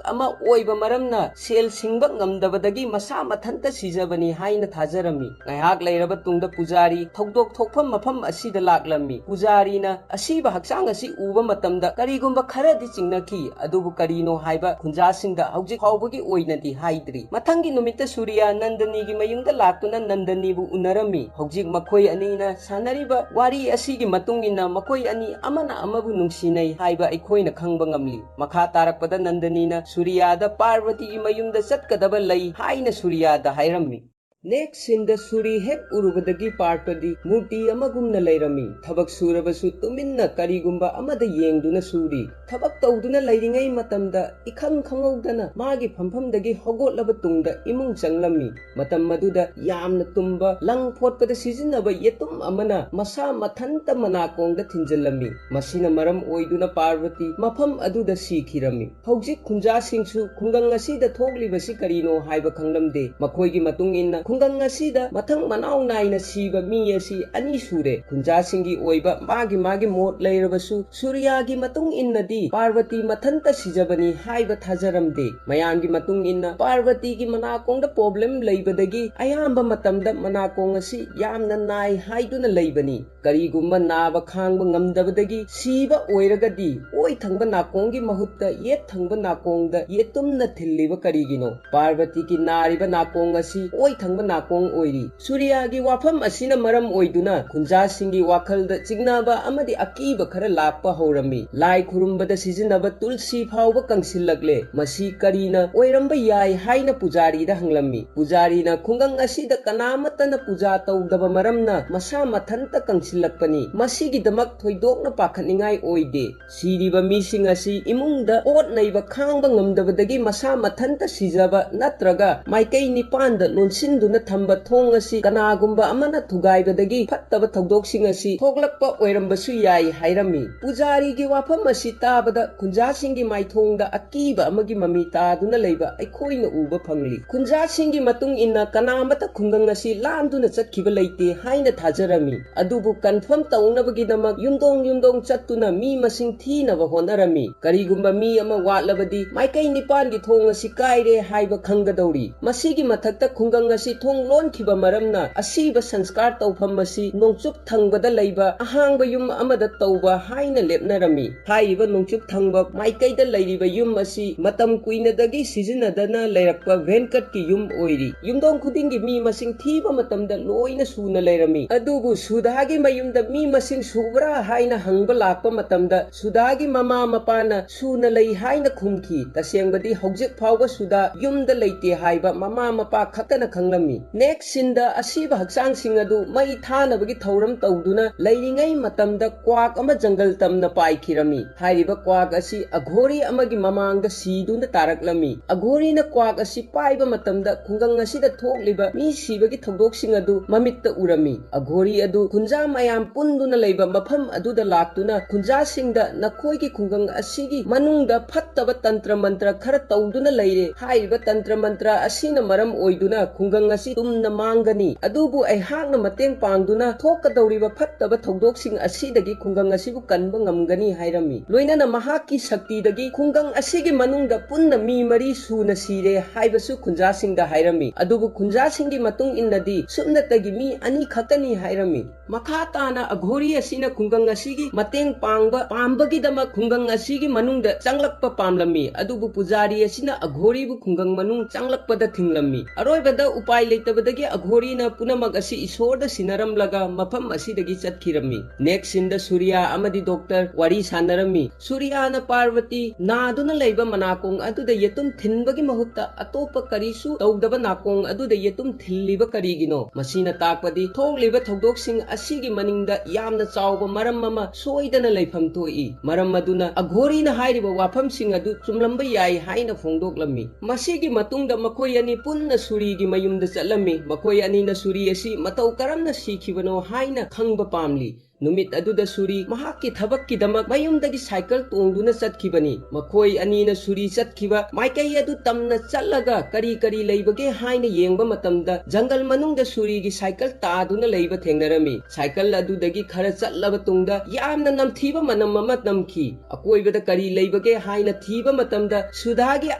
ꯑꯃ ꯑꯣꯏꯕ ꯃꯔꯝꯅ ꯁꯦꯜ ꯁꯤꯡꯕ ꯉꯝꯗꯕꯗꯒꯤ ꯃꯁꯥ ꯃꯊꯟꯇ ꯁꯤꯖꯕꯅꯤ ꯍꯥꯏꯅ ꯊꯥꯖꯔꯝꯃꯤ꯫ ꯉꯥꯏꯍꯥꯛ ꯂꯩꯔꯕ ꯇꯨꯡꯗ ꯄꯨꯖꯥꯔꯤ ꯊꯧꯗꯣꯛ ꯊꯣꯛꯐꯝ ꯃꯐꯝ ꯑꯁꯤꯗ ꯂꯥꯛꯂꯝꯃꯤ꯫ ꯄꯨꯖꯥꯔꯤꯅ ꯑꯁꯤꯕ ꯍꯛꯆꯥꯡ ꯑꯁꯤ ꯎꯕ ꯃꯇꯝꯗ ꯀꯔꯤꯒꯨꯝꯕ ꯈꯔꯗꯤ ꯆꯤꯡꯅꯈꯤ, ꯑꯗꯨꯕꯨ ꯀꯔꯤꯅꯣ ꯍꯥꯏꯕ ꯈꯨꯟꯖꯥꯁꯤꯡꯗ ꯍꯧꯖꯤꯛ ꯐꯥꯎꯕꯒꯤ ꯑꯣꯏꯅꯗꯤ ꯍꯥꯏꯗ꯭ꯔꯤ꯫ ꯃꯊꯪꯒꯤ ꯅꯨꯃꯤꯠꯇ ꯁꯨꯔꯤꯌꯥ ꯅꯟꯗꯅꯤꯒꯤ ꯃꯌꯨꯝꯗ ꯂꯥꯛꯇꯨꯅ ꯅꯟꯗꯅꯤꯕꯨ ꯎꯅꯔꯝꯃꯤ꯫ ꯍꯧꯖꯤꯛ ꯃꯈꯣꯏ ꯑꯅꯤꯅ ꯁꯥꯟꯅꯔꯤꯕ ꯋꯥꯔꯤ ꯑꯁꯤꯒꯤ ꯃꯇꯨꯡ ꯏꯟꯅ ꯃꯈꯣꯏ ꯑꯅꯤ ꯑꯃꯅ ꯑꯃꯕꯨ ꯅꯨꯡꯁꯤꯅꯩ ꯍꯥꯏꯕ ꯑꯩꯈꯣꯏꯅ ꯈꯪꯕ ꯉꯝꯂꯤ꯫ ꯃꯈꯥ ꯇꯥꯔꯛꯄꯗ ꯅꯟꯗꯅꯤꯅ ꯁꯨꯔꯤꯌꯥꯗ ꯄꯥꯔꯕꯇꯤꯒꯤ ꯃꯌꯨꯝꯗ ꯆꯠꯀꯗꯕ ꯂꯩ ꯍꯥꯏꯅ ꯁꯨꯔꯤꯌꯥꯗ ꯍꯥꯏꯔꯝꯃꯤ꯫ Next scene ꯗ ꯁꯨꯔꯤ ꯍꯦꯛ ꯎꯔꯨꯕꯗꯒꯤ ꯄꯥꯔꯕꯇꯤ ꯃꯨꯔꯇꯤ ꯑꯃꯒꯨꯝꯅ ꯂꯩꯔꯝꯃꯤ꯫ ꯊꯕꯛ ꯁꯨꯔꯕꯁꯨ ꯇꯨꯃꯤꯟꯅ ꯀꯔꯤꯒꯨꯝꯕ ꯑꯃꯗ ꯌꯦꯡꯗꯨꯅ ꯁꯨꯔꯤ꯫ ꯊꯕꯛ ꯇꯧꯗꯨꯅ ꯂꯩꯔꯤꯉꯩ ꯃꯇꯝꯗ ꯏꯈꯪ ꯈꯪꯍꯧꯗꯅ ꯃꯥꯒꯤ ꯐꯝꯐꯝꯗꯒꯤ ꯍꯧꯒꯠꯂꯕ ꯇꯨꯡꯗ ꯏꯃꯨꯡ ꯆꯪꯂꯝꯃꯤ꯫ ꯃꯇꯝ ꯑꯗꯨꯗ ꯌꯥꯝꯅ ꯇꯨꯝꯕ, ꯂꯪ ꯐꯣꯠꯄꯗ ꯁꯤꯖꯤꯟꯅꯕ ꯌꯦꯇꯨꯝ ꯑꯃꯅ ꯃꯁꯥ ꯃꯊꯟꯇ ꯃꯅꯥꯀꯣꯡꯗ ꯊꯤꯟꯖꯤꯜꯂꯝꯃꯤ꯫ ꯃꯁꯤꯅ ꯃꯔꯝ ꯑꯣꯏꯗꯨꯅ ꯄꯥꯔꯕꯇꯤ ꯃꯐꯝ ꯑꯗꯨꯗ ꯁꯤꯈꯤꯔꯝꯃꯤ꯫ ꯍꯧꯖꯤꯛ ꯈꯨꯟꯖꯥꯁꯤꯡꯁꯨ ꯈꯨꯡꯒꯪ ꯑꯁꯤꯗ ꯊꯣꯛꯂꯤꯕꯁꯤ ꯀꯔꯤꯅꯣ ꯍꯥꯏꯕ ꯈꯪꯂꯝꯗꯦ꯫ ꯃꯈꯣꯏꯒꯤ ꯃꯇꯨꯡ ꯏꯟꯅ ꯈꯨꯡꯒꯪ ꯑꯁꯤꯗ ꯃꯊꯪ ꯃꯅꯥꯎ ꯅꯥꯏꯅ ꯁꯤꯕ ꯃꯤ ꯑꯁꯤ ꯑꯅꯤ ꯁꯨꯔꯦ꯫ ꯈꯨꯟꯖꯥꯁꯤꯡꯒꯤ ꯑꯣꯏꯕ ꯃꯥꯒꯤ ꯃꯥꯒꯤ ꯃꯣꯠ ꯂꯩꯔꯕꯁꯨ ꯁꯨꯔꯤꯌꯥꯒꯤ ꯃꯇꯨꯡ ꯏꯟꯅꯗꯤ ꯄꯥꯔꯕꯇꯤ ꯃꯊꯟꯇ ꯁꯤꯖꯕꯅꯤ ꯍꯥꯏꯕ ꯊꯥꯖꯔꯝꯗꯦ꯫ ꯃꯌꯥꯝꯒꯤ ꯃꯇꯨꯡ ꯏꯟꯅ ꯄꯥꯔꯕꯇꯤꯒꯤ ꯃꯅꯥꯀꯣꯡꯗ problem ꯂꯩꯕꯗꯒꯤ ꯑꯌꯥꯝꯕ ꯃꯇꯝꯗ ꯃꯅꯥꯀꯣꯡ ꯑꯁꯤ ꯌꯥꯝꯅ ꯅꯥꯏ ꯍꯥꯏꯗꯨꯅ ꯂꯩꯕꯅꯤ꯫ ꯀꯔꯤꯒꯨꯝꯕ ꯅꯥꯕ ꯈꯥꯡꯕ ꯉꯝꯗꯕꯗꯒꯤ ꯁꯤꯕ ꯑꯣꯏꯔꯒꯗꯤ ꯑꯣꯏ ꯊꯪꯕ ꯅꯥꯀꯣꯡꯒꯤ ꯃꯍꯨꯠꯇ ꯌꯦꯠ ꯊꯪꯕ ꯅꯥꯀꯣꯡꯗ ꯌꯦꯇꯨꯝꯅ ꯊꯤꯜꯂꯤꯕ ꯀꯔꯤꯒꯤꯅꯣ? ꯄꯥꯔꯕꯇꯤꯒꯤ ꯅꯥꯔꯤꯕ ꯅꯥꯀꯣꯡ ꯑꯁꯤ ꯑꯣꯏ ꯊꯪꯕ ꯅꯥꯀꯣꯡ ꯑꯣꯏꯔꯤ꯫ ꯁꯨꯔꯤꯌꯥꯒꯤ ꯋꯥꯐꯝ ꯑꯁꯤꯅ ꯃꯔꯝ ꯑꯣꯏꯗꯨꯅ ꯈꯨꯟꯖꯥꯁꯤꯡꯒꯤ ꯋꯥꯈꯜꯗ ꯆꯤꯡꯅꯕ ꯑꯃꯗꯤ ꯑꯀꯤꯕ ꯈꯔ ꯂꯥꯛꯄ ꯍꯧꯔꯝꯃꯤ꯫ ꯂꯥꯏ ꯈꯨꯔꯨꯝꯕꯗ ꯁꯤꯖꯤꯟꯅꯕ ꯇꯨꯜꯁꯤ ꯐꯥꯎꯕ ꯀꯪꯁꯤꯜꯂꯛꯂꯦ꯫ ꯃꯁꯤ ꯀꯔꯤꯅ ꯑꯣꯏꯔꯝꯕ ꯌꯥꯏ ꯍꯥꯏꯅ ꯄꯨꯖꯥꯔꯤꯗ ꯍꯪꯂꯝꯃꯤ꯫ ꯄꯨꯖꯥꯔꯤꯅ ꯈꯨꯡꯒꯪ ꯑꯁꯤꯗ ꯀꯅꯥꯃꯠꯇꯅ ꯄꯨꯖꯥ ꯇꯧꯗꯕ ꯃꯔꯝꯅ ꯃꯁꯥ ꯃꯊꯟꯇ ꯀꯪꯁꯤꯜꯂꯛꯄꯅꯤ꯫ ꯃꯁꯤꯒꯤꯗꯃꯛ ꯊꯣꯏꯗꯣꯛꯅ ꯄꯥꯈꯠꯅꯤꯡꯉꯥꯏ ꯑꯣꯏꯗꯦ꯫ ꯁꯤꯔꯤꯕ ꯃꯤꯁꯤꯡ ꯑꯁꯤ ꯏꯃꯨꯡꯗ ꯄꯣꯠ ꯅꯩꯕ ꯈꯥꯡꯕ ꯉꯝꯗꯕꯗꯒꯤ ꯃꯁꯥ ꯃꯊꯟꯇ ꯁꯤꯖꯕ ꯅꯠꯇ꯭ꯔꯒ ꯃꯥꯏꯀꯩ ꯅꯤꯄꯥꯟꯗ ꯂꯣꯟꯁꯤꯟꯗꯨꯅ ꯊꯝꯕ ꯊꯣꯡ ꯑꯁꯤ ꯀꯅꯥꯒꯨꯝꯕ ꯑꯃꯅ ꯊꯨꯒꯥꯏꯕꯗꯒꯤ ꯐꯠꯇꯕ ꯊꯧꯗꯣꯛꯁꯤꯡ ꯑꯁꯤ ꯊꯣꯛꯂꯛꯄ ꯑꯣꯏꯔꯝꯕꯁꯨ ꯌꯥꯏ ꯍꯥꯏꯔꯝꯃꯤ꯫ ꯄꯨꯖꯥꯔꯤꯒꯤ ꯋꯥꯐꯝ ꯑꯁꯤ ꯇꯥꯕꯗ ꯈꯨꯟꯖꯥꯁꯤꯡꯒꯤ ꯃꯥꯏꯊꯣꯡꯗ ꯑꯀꯤꯕ ꯑꯃꯒꯤ ꯃꯃꯤ ꯇꯥꯗꯨꯅ ꯂꯩꯕ ꯑꯩꯈꯣꯏꯅ ꯎꯕ ꯐꯪꯂꯤ꯫ ꯈꯨꯟꯖꯥꯁꯤꯡꯒꯤ ꯃꯇꯨꯡ ꯏꯟꯅ ꯀꯅꯥꯃꯠꯇ ꯈꯨꯡꯒꯪ ꯑꯁꯤ ꯂꯥꯟꯗꯨꯅ ꯆꯠꯈꯤꯕ ꯂꯩꯇꯦ ꯍꯥꯏꯅ ꯊꯥꯖꯔꯝꯃꯤ꯫ ꯑꯗꯨꯕꯨ confirm ꯇꯧꯅꯕꯒꯤꯗꯃꯛ ꯌꯨꯝꯊꯣꯡ ꯌꯨꯝꯊꯣꯡ ꯆꯠꯇꯨꯅ ꯃꯤ ꯃꯁꯤꯡ ꯊꯤꯅꯕ ꯍꯣꯠꯅꯔꯝꯃꯤ꯫ ꯀꯔꯤꯒꯨꯝꯕ ꯃꯤ ꯑꯃ ꯋꯥꯠꯂꯕꯗꯤ ꯃꯥꯏꯀꯩ ꯅꯤꯄꯥꯟꯒꯤ ꯊꯣꯡ ꯑꯁꯤ ꯀꯥꯏꯔꯦ ꯍꯥꯏꯕ ꯈꯪꯒꯗꯧꯔꯤ꯫ ꯃꯁꯤꯒꯤ ꯃꯊꯛꯇ ꯈꯨꯡꯒꯪ ꯑꯁꯤ ꯊꯣꯡ ꯂꯣꯟꯈꯤꯕ ꯃꯔꯝꯅ ꯑꯁꯤꯕ ꯁꯪꯁꯀꯥꯔ ꯇꯧꯐꯝ ꯑꯁꯤ ꯅꯣꯡꯆꯨꯞ ꯊꯪꯕꯗ ꯂꯩꯕ ꯑꯍꯥꯡꯕ ꯌꯨꯝ ꯑꯃꯗ ꯇꯧꯕ ꯍꯥꯏꯅ ꯂꯦꯞꯅꯔꯝꯃꯤ꯫ ꯍꯥꯏꯔꯤꯕ ꯅꯣꯡꯆꯨꯞ ꯊꯪꯕ ꯃꯥꯏꯀꯩꯗ ꯂꯩꯔꯤꯕ ꯌꯨꯝ ꯑꯁꯤ ꯃꯇꯝ ꯀꯨꯏꯅꯗꯒꯤ ꯁꯤꯖꯤꯟꯅꯗꯅ ꯂꯩꯔꯛꯄ ꯚꯦꯟꯀꯠꯀꯤ ꯌꯨꯝ ꯑꯣꯏꯔꯤ꯫ ꯌꯨꯝꯊꯣꯡ ꯈꯨꯗꯤꯡꯒꯤ ꯃꯤ ꯃꯁꯤꯡ ꯊꯤꯕ ꯃꯇꯝꯗ ꯂꯣꯏꯅ ꯁꯨꯅ ꯂꯩꯔꯝꯃꯤ꯫ ꯑꯗꯨꯕꯨ ꯁꯨꯙꯥꯒꯤ ꯃꯌꯨꯝꯗ ꯃꯤ ꯃꯁꯤꯡ ꯁꯨꯕ꯭ꯔꯥ ꯍꯥꯏꯅ ꯍꯪꯕ ꯂꯥꯛꯄ ꯃꯇꯝꯗ ꯁꯨꯙꯥꯒꯤ ꯃꯃꯥ ꯃꯄꯥꯅ ꯁꯨꯅ ꯂꯩ ꯍꯥꯏꯅ ꯈꯨꯝꯈꯤ꯫ ꯇꯁꯦꯡꯕꯗꯤ ꯍꯧꯖꯤꯛ ꯐꯥꯎꯕ ꯁꯨꯙꯥ ꯌꯨꯝꯗ ꯂꯩꯇꯦ ꯍꯥꯏꯕ ꯃꯃꯥ ꯃꯄꯥ ꯈꯛꯇꯅ ꯈꯪꯂꯝꯃꯤ꯫ ꯅꯦꯛꯁ ꯁꯤꯟꯗ ꯑꯁꯤꯕ ꯍꯛꯆꯥꯡꯁꯤꯡ ꯑꯗꯨ ꯃꯩ ꯊꯥꯅꯕꯒꯤ ꯊꯧꯔꯝ ꯇꯧꯗꯨꯅ ꯂꯩꯔꯤꯉꯩ ꯃꯇꯝꯗ ꯀ꯭ꯋꯥꯛ ꯑꯃ ꯖꯪꯒꯜ ꯇꯝꯅ ꯄꯥꯏꯈꯤꯔꯝꯃꯤ꯫ ꯍꯥꯏꯔꯤꯕ ꯀ꯭ꯋꯥꯛ ꯑꯁꯤ ꯑꯘꯣꯔꯤ ꯑꯃꯒꯤ ꯃꯃꯥꯡꯗ ꯁꯤꯗꯨꯅ ꯇꯥꯔꯛꯂꯝꯃꯤ꯫ ꯑꯘꯣꯔꯤꯅ ꯀ꯭ꯋꯥꯛ ꯑꯁꯤ ꯄꯥꯏꯕ ꯃꯇꯝꯗ ꯈꯨꯡꯒꯪ ꯑꯁꯤꯗ ꯊꯣꯛꯂꯤꯕ ꯃꯤ ꯁꯤꯕꯒꯤ ꯊꯧꯗꯣꯛꯁꯤꯡ ꯑꯗꯨ ꯃꯃꯤꯠꯇ ꯎꯔꯝꯃꯤ꯫ ꯑꯘꯣꯔꯤ ꯑꯗꯨ ꯈꯨꯟꯖꯥ ꯃꯌꯥꯝ ꯄꯨꯟꯗꯨꯅ ꯂꯩꯕ ꯃꯐꯝ ꯑꯗꯨꯗ ꯂꯥꯛꯇꯨꯅ ꯈꯨꯟꯖꯥꯁꯤꯡꯗ ꯅꯈꯣꯏꯒꯤ ꯈꯨꯡꯒꯪ ꯑꯁꯤꯒꯤ ꯃꯅꯨꯡꯗ ꯐꯠꯇꯕ ꯇꯟꯇ꯭ꯔ ꯃꯟꯇ꯭ꯔ ꯈꯔ ꯇꯧꯗꯨꯅ ꯂꯩꯔꯦ꯫ ꯍꯥꯏꯔꯤꯕ ꯇꯟꯇ꯭ꯔ ꯃꯟꯇ꯭ꯔ ꯑꯁꯤꯅ ꯃꯔꯝ ꯑꯣꯏꯗꯨꯅ ꯈꯨꯡꯒꯪ ꯑꯁꯤ ꯇꯨꯝꯅ ꯃꯥꯡꯒꯅꯤ꯫ ꯑꯗꯨꯕꯨ ꯑꯩꯍꯥꯛꯅ ꯃꯇꯦꯡ ꯄꯥꯡꯗꯨꯅ ꯊꯣꯛꯀꯗꯧꯔꯤꯕ ꯐꯠꯇꯕ ꯊꯧꯗꯣꯛꯁꯤꯡ ꯑꯁꯤꯗꯒꯤ ꯈꯨꯡꯒꯪ ꯑꯁꯤꯕꯨ ꯀꯟꯕ ꯉꯝꯒꯅꯤ ꯍꯥꯏꯔꯝꯃꯤ꯫ ꯂꯣꯏꯅꯅ ꯃꯍꯥꯛꯀꯤ ꯁꯛꯇꯤꯗꯒꯤ ꯈꯨꯡꯒꯪ ꯑꯁꯤꯒꯤ ꯃꯅꯨꯡꯗ ꯄꯨꯟꯅ ꯃꯤ ꯃꯔꯤ ꯁꯨꯅ ꯁꯤꯔꯦ ꯍꯥꯏꯕꯁꯨ ꯈꯨꯟꯖꯥꯁꯤꯡꯗ ꯍꯥꯏꯔꯝꯃꯤ꯫ ꯑꯗꯨꯕꯨ ꯈꯨꯟꯖꯥꯁꯤꯡꯒꯤ ꯃꯇꯨꯡ ꯏꯟꯅꯗꯤ ꯁꯨꯞꯅꯇꯒꯤ ꯃꯤ ꯑꯅꯤ ꯈꯛꯇꯅꯤ ꯍꯥꯏꯔꯝꯃꯤ꯫ ꯃꯈꯥ ꯇꯥꯅ ꯑꯘꯣꯔꯤ ꯑꯁꯤꯅ ꯈꯨꯡꯒꯪ ꯑꯁꯤꯒꯤ ꯃꯇꯦꯡ ꯄꯥꯡꯕ ꯄꯥꯝꯕꯒꯤꯗꯃꯛ ꯈꯨꯡꯒꯪ ꯑꯁꯤꯒꯤ ꯃꯅꯨꯡꯗ ꯆꯪꯂꯛꯄ ꯄꯥꯝꯂꯝꯃꯤ꯫ ꯑꯗꯨꯕꯨ ꯄꯨꯖꯥꯔꯤ ꯑꯁꯤꯅ ꯑꯘꯣꯔꯤꯕꯨ ꯈꯨꯡꯒꯪ ꯃꯅꯨꯡ ꯆꯪꯂꯛꯄꯗ ꯊꯤꯡꯂꯝꯃꯤ꯫ ꯑꯔꯣꯏꯕꯗ ꯎꯄꯥꯏ ꯂꯩꯇꯕꯗꯒꯤ ꯑꯘꯣꯔꯤꯅ ꯄꯨꯝꯅꯃꯛ ꯑꯁꯤ ꯏꯁꯣꯔꯗ ꯁꯤꯟꯅꯔꯝꯂꯒ ꯃꯐꯝ ꯑꯁꯤꯗꯒꯤ ꯆꯠꯈꯤꯔꯝꯃꯤ꯫ ꯅꯦꯛꯁ ꯁꯤꯟꯗ ꯁꯨꯔꯤꯌꯥ ꯑꯃꯗꯤ ꯗꯣꯛꯇꯔ ꯋꯥꯔꯤ ꯁꯥꯟꯅꯔꯝꯃꯤ꯫ ꯁꯨꯔꯤꯌꯥꯅ ꯄꯥꯔꯕꯇꯤ ꯅꯥꯗꯨꯅ ꯂꯩꯕ ꯃꯅꯥꯀꯣꯡ ꯑꯗꯨꯗ ꯌꯦꯇꯨꯝ ꯊꯤꯟꯕꯒꯤ ꯃꯍꯨꯠꯇ ꯑꯇꯣꯞꯄ ꯀꯔꯤꯁꯨ ꯇꯧꯗꯕ ꯅꯥꯀꯣꯡ ꯑꯗꯨꯗ ꯌꯦꯇꯨꯝ ꯊꯤꯜꯂꯤꯕ ꯀꯔꯤꯒꯤꯅꯣ? ꯃꯁꯤꯅ ꯇꯥꯛꯄꯗꯤ ꯊꯣꯛꯂꯤꯕ ꯊꯧꯗꯣꯛꯁꯤꯡ ꯑꯁꯤꯒꯤ ꯃꯅꯤꯡꯗ ꯌꯥꯝꯅ ꯆꯥꯎꯕ ꯃꯔꯝ ꯑꯃ ꯁꯣꯏꯗꯅ ꯂꯩꯐꯝ ꯊꯣꯛꯏ꯫ ꯃꯔꯝ ꯑꯗꯨꯅ ꯑꯘꯣꯔꯤꯅ ꯍꯥꯏꯔꯤꯕ ꯋꯥꯐꯝꯁꯤꯡ ꯑꯗꯨ ꯆꯨꯝꯂꯝꯕ ꯌꯥꯏ ꯍꯥꯏꯅ ꯐꯣꯡꯗꯣꯛꯂꯝꯃꯤ꯫ ꯃꯁꯤꯒꯤ ꯃꯇꯨꯡꯗ ꯃꯈꯣꯏ ꯑꯅꯤ ꯄꯨꯟꯅ ꯁꯨꯔꯤꯒꯤ ꯃꯌꯨꯝꯗ ꯆꯠꯂꯝꯃꯤ꯫ ꯃꯈꯣꯏ ꯑꯅꯤꯅ ꯁꯨꯔꯤ ꯑꯁꯤ ꯃꯇꯧ ꯀꯔꯝꯅ ꯁꯤꯈꯤꯕꯅꯣ ꯍꯥꯏꯅ ꯈꯪꯕ ꯄꯥꯝꯂꯤ꯫ ꯅꯨꯃꯤꯠ ꯑꯗꯨꯗ ꯁꯨꯔꯤ ꯃꯍꯥꯛꯀꯤ ꯊꯕꯛꯀꯤꯗꯃꯛ ꯃꯌꯨꯝꯗꯒꯤ ꯁꯥꯏꯀꯜ ꯇꯣꯡꯗꯨꯅ ꯆꯠꯈꯤꯕꯅꯤ꯫ ꯃꯈꯣꯏ ꯑꯅꯤꯅ ꯁꯨꯔꯤ ꯆꯠꯈꯤꯕ ꯃꯥꯏꯀꯩ ꯑꯗꯨ ꯇꯝꯅ ꯆꯠꯂꯒ ꯀꯔꯤ ꯀꯔꯤ ꯂꯩꯕꯒꯦ ꯍꯥꯏꯅ ꯌꯦꯡꯕ ꯃꯇꯝꯗ ꯖꯪꯒꯜ ꯃꯅꯨꯡꯗ ꯁꯨꯔꯤꯒꯤ ꯁꯥꯏꯀꯜ ꯇꯥꯗꯨꯅ ꯂꯩꯕ ꯊꯦꯡꯅꯔꯝꯃꯤ꯫ ꯁꯥꯏꯀꯜ ꯑꯗꯨꯗꯒꯤ ꯈꯔ ꯆꯠꯂꯕ ꯇꯨꯡꯗ ꯌꯥꯝꯅ ꯅꯝꯊꯤꯕ ꯃꯅꯝ ꯑꯃ ꯅꯝꯈꯤ꯫ ꯑꯀꯣꯏꯕꯗ ꯀꯔꯤ ꯂꯩꯕꯒꯦ ꯍꯥꯏꯅ ꯊꯤꯕ ꯃꯇꯝꯗ ꯁꯨꯙꯥꯒꯤ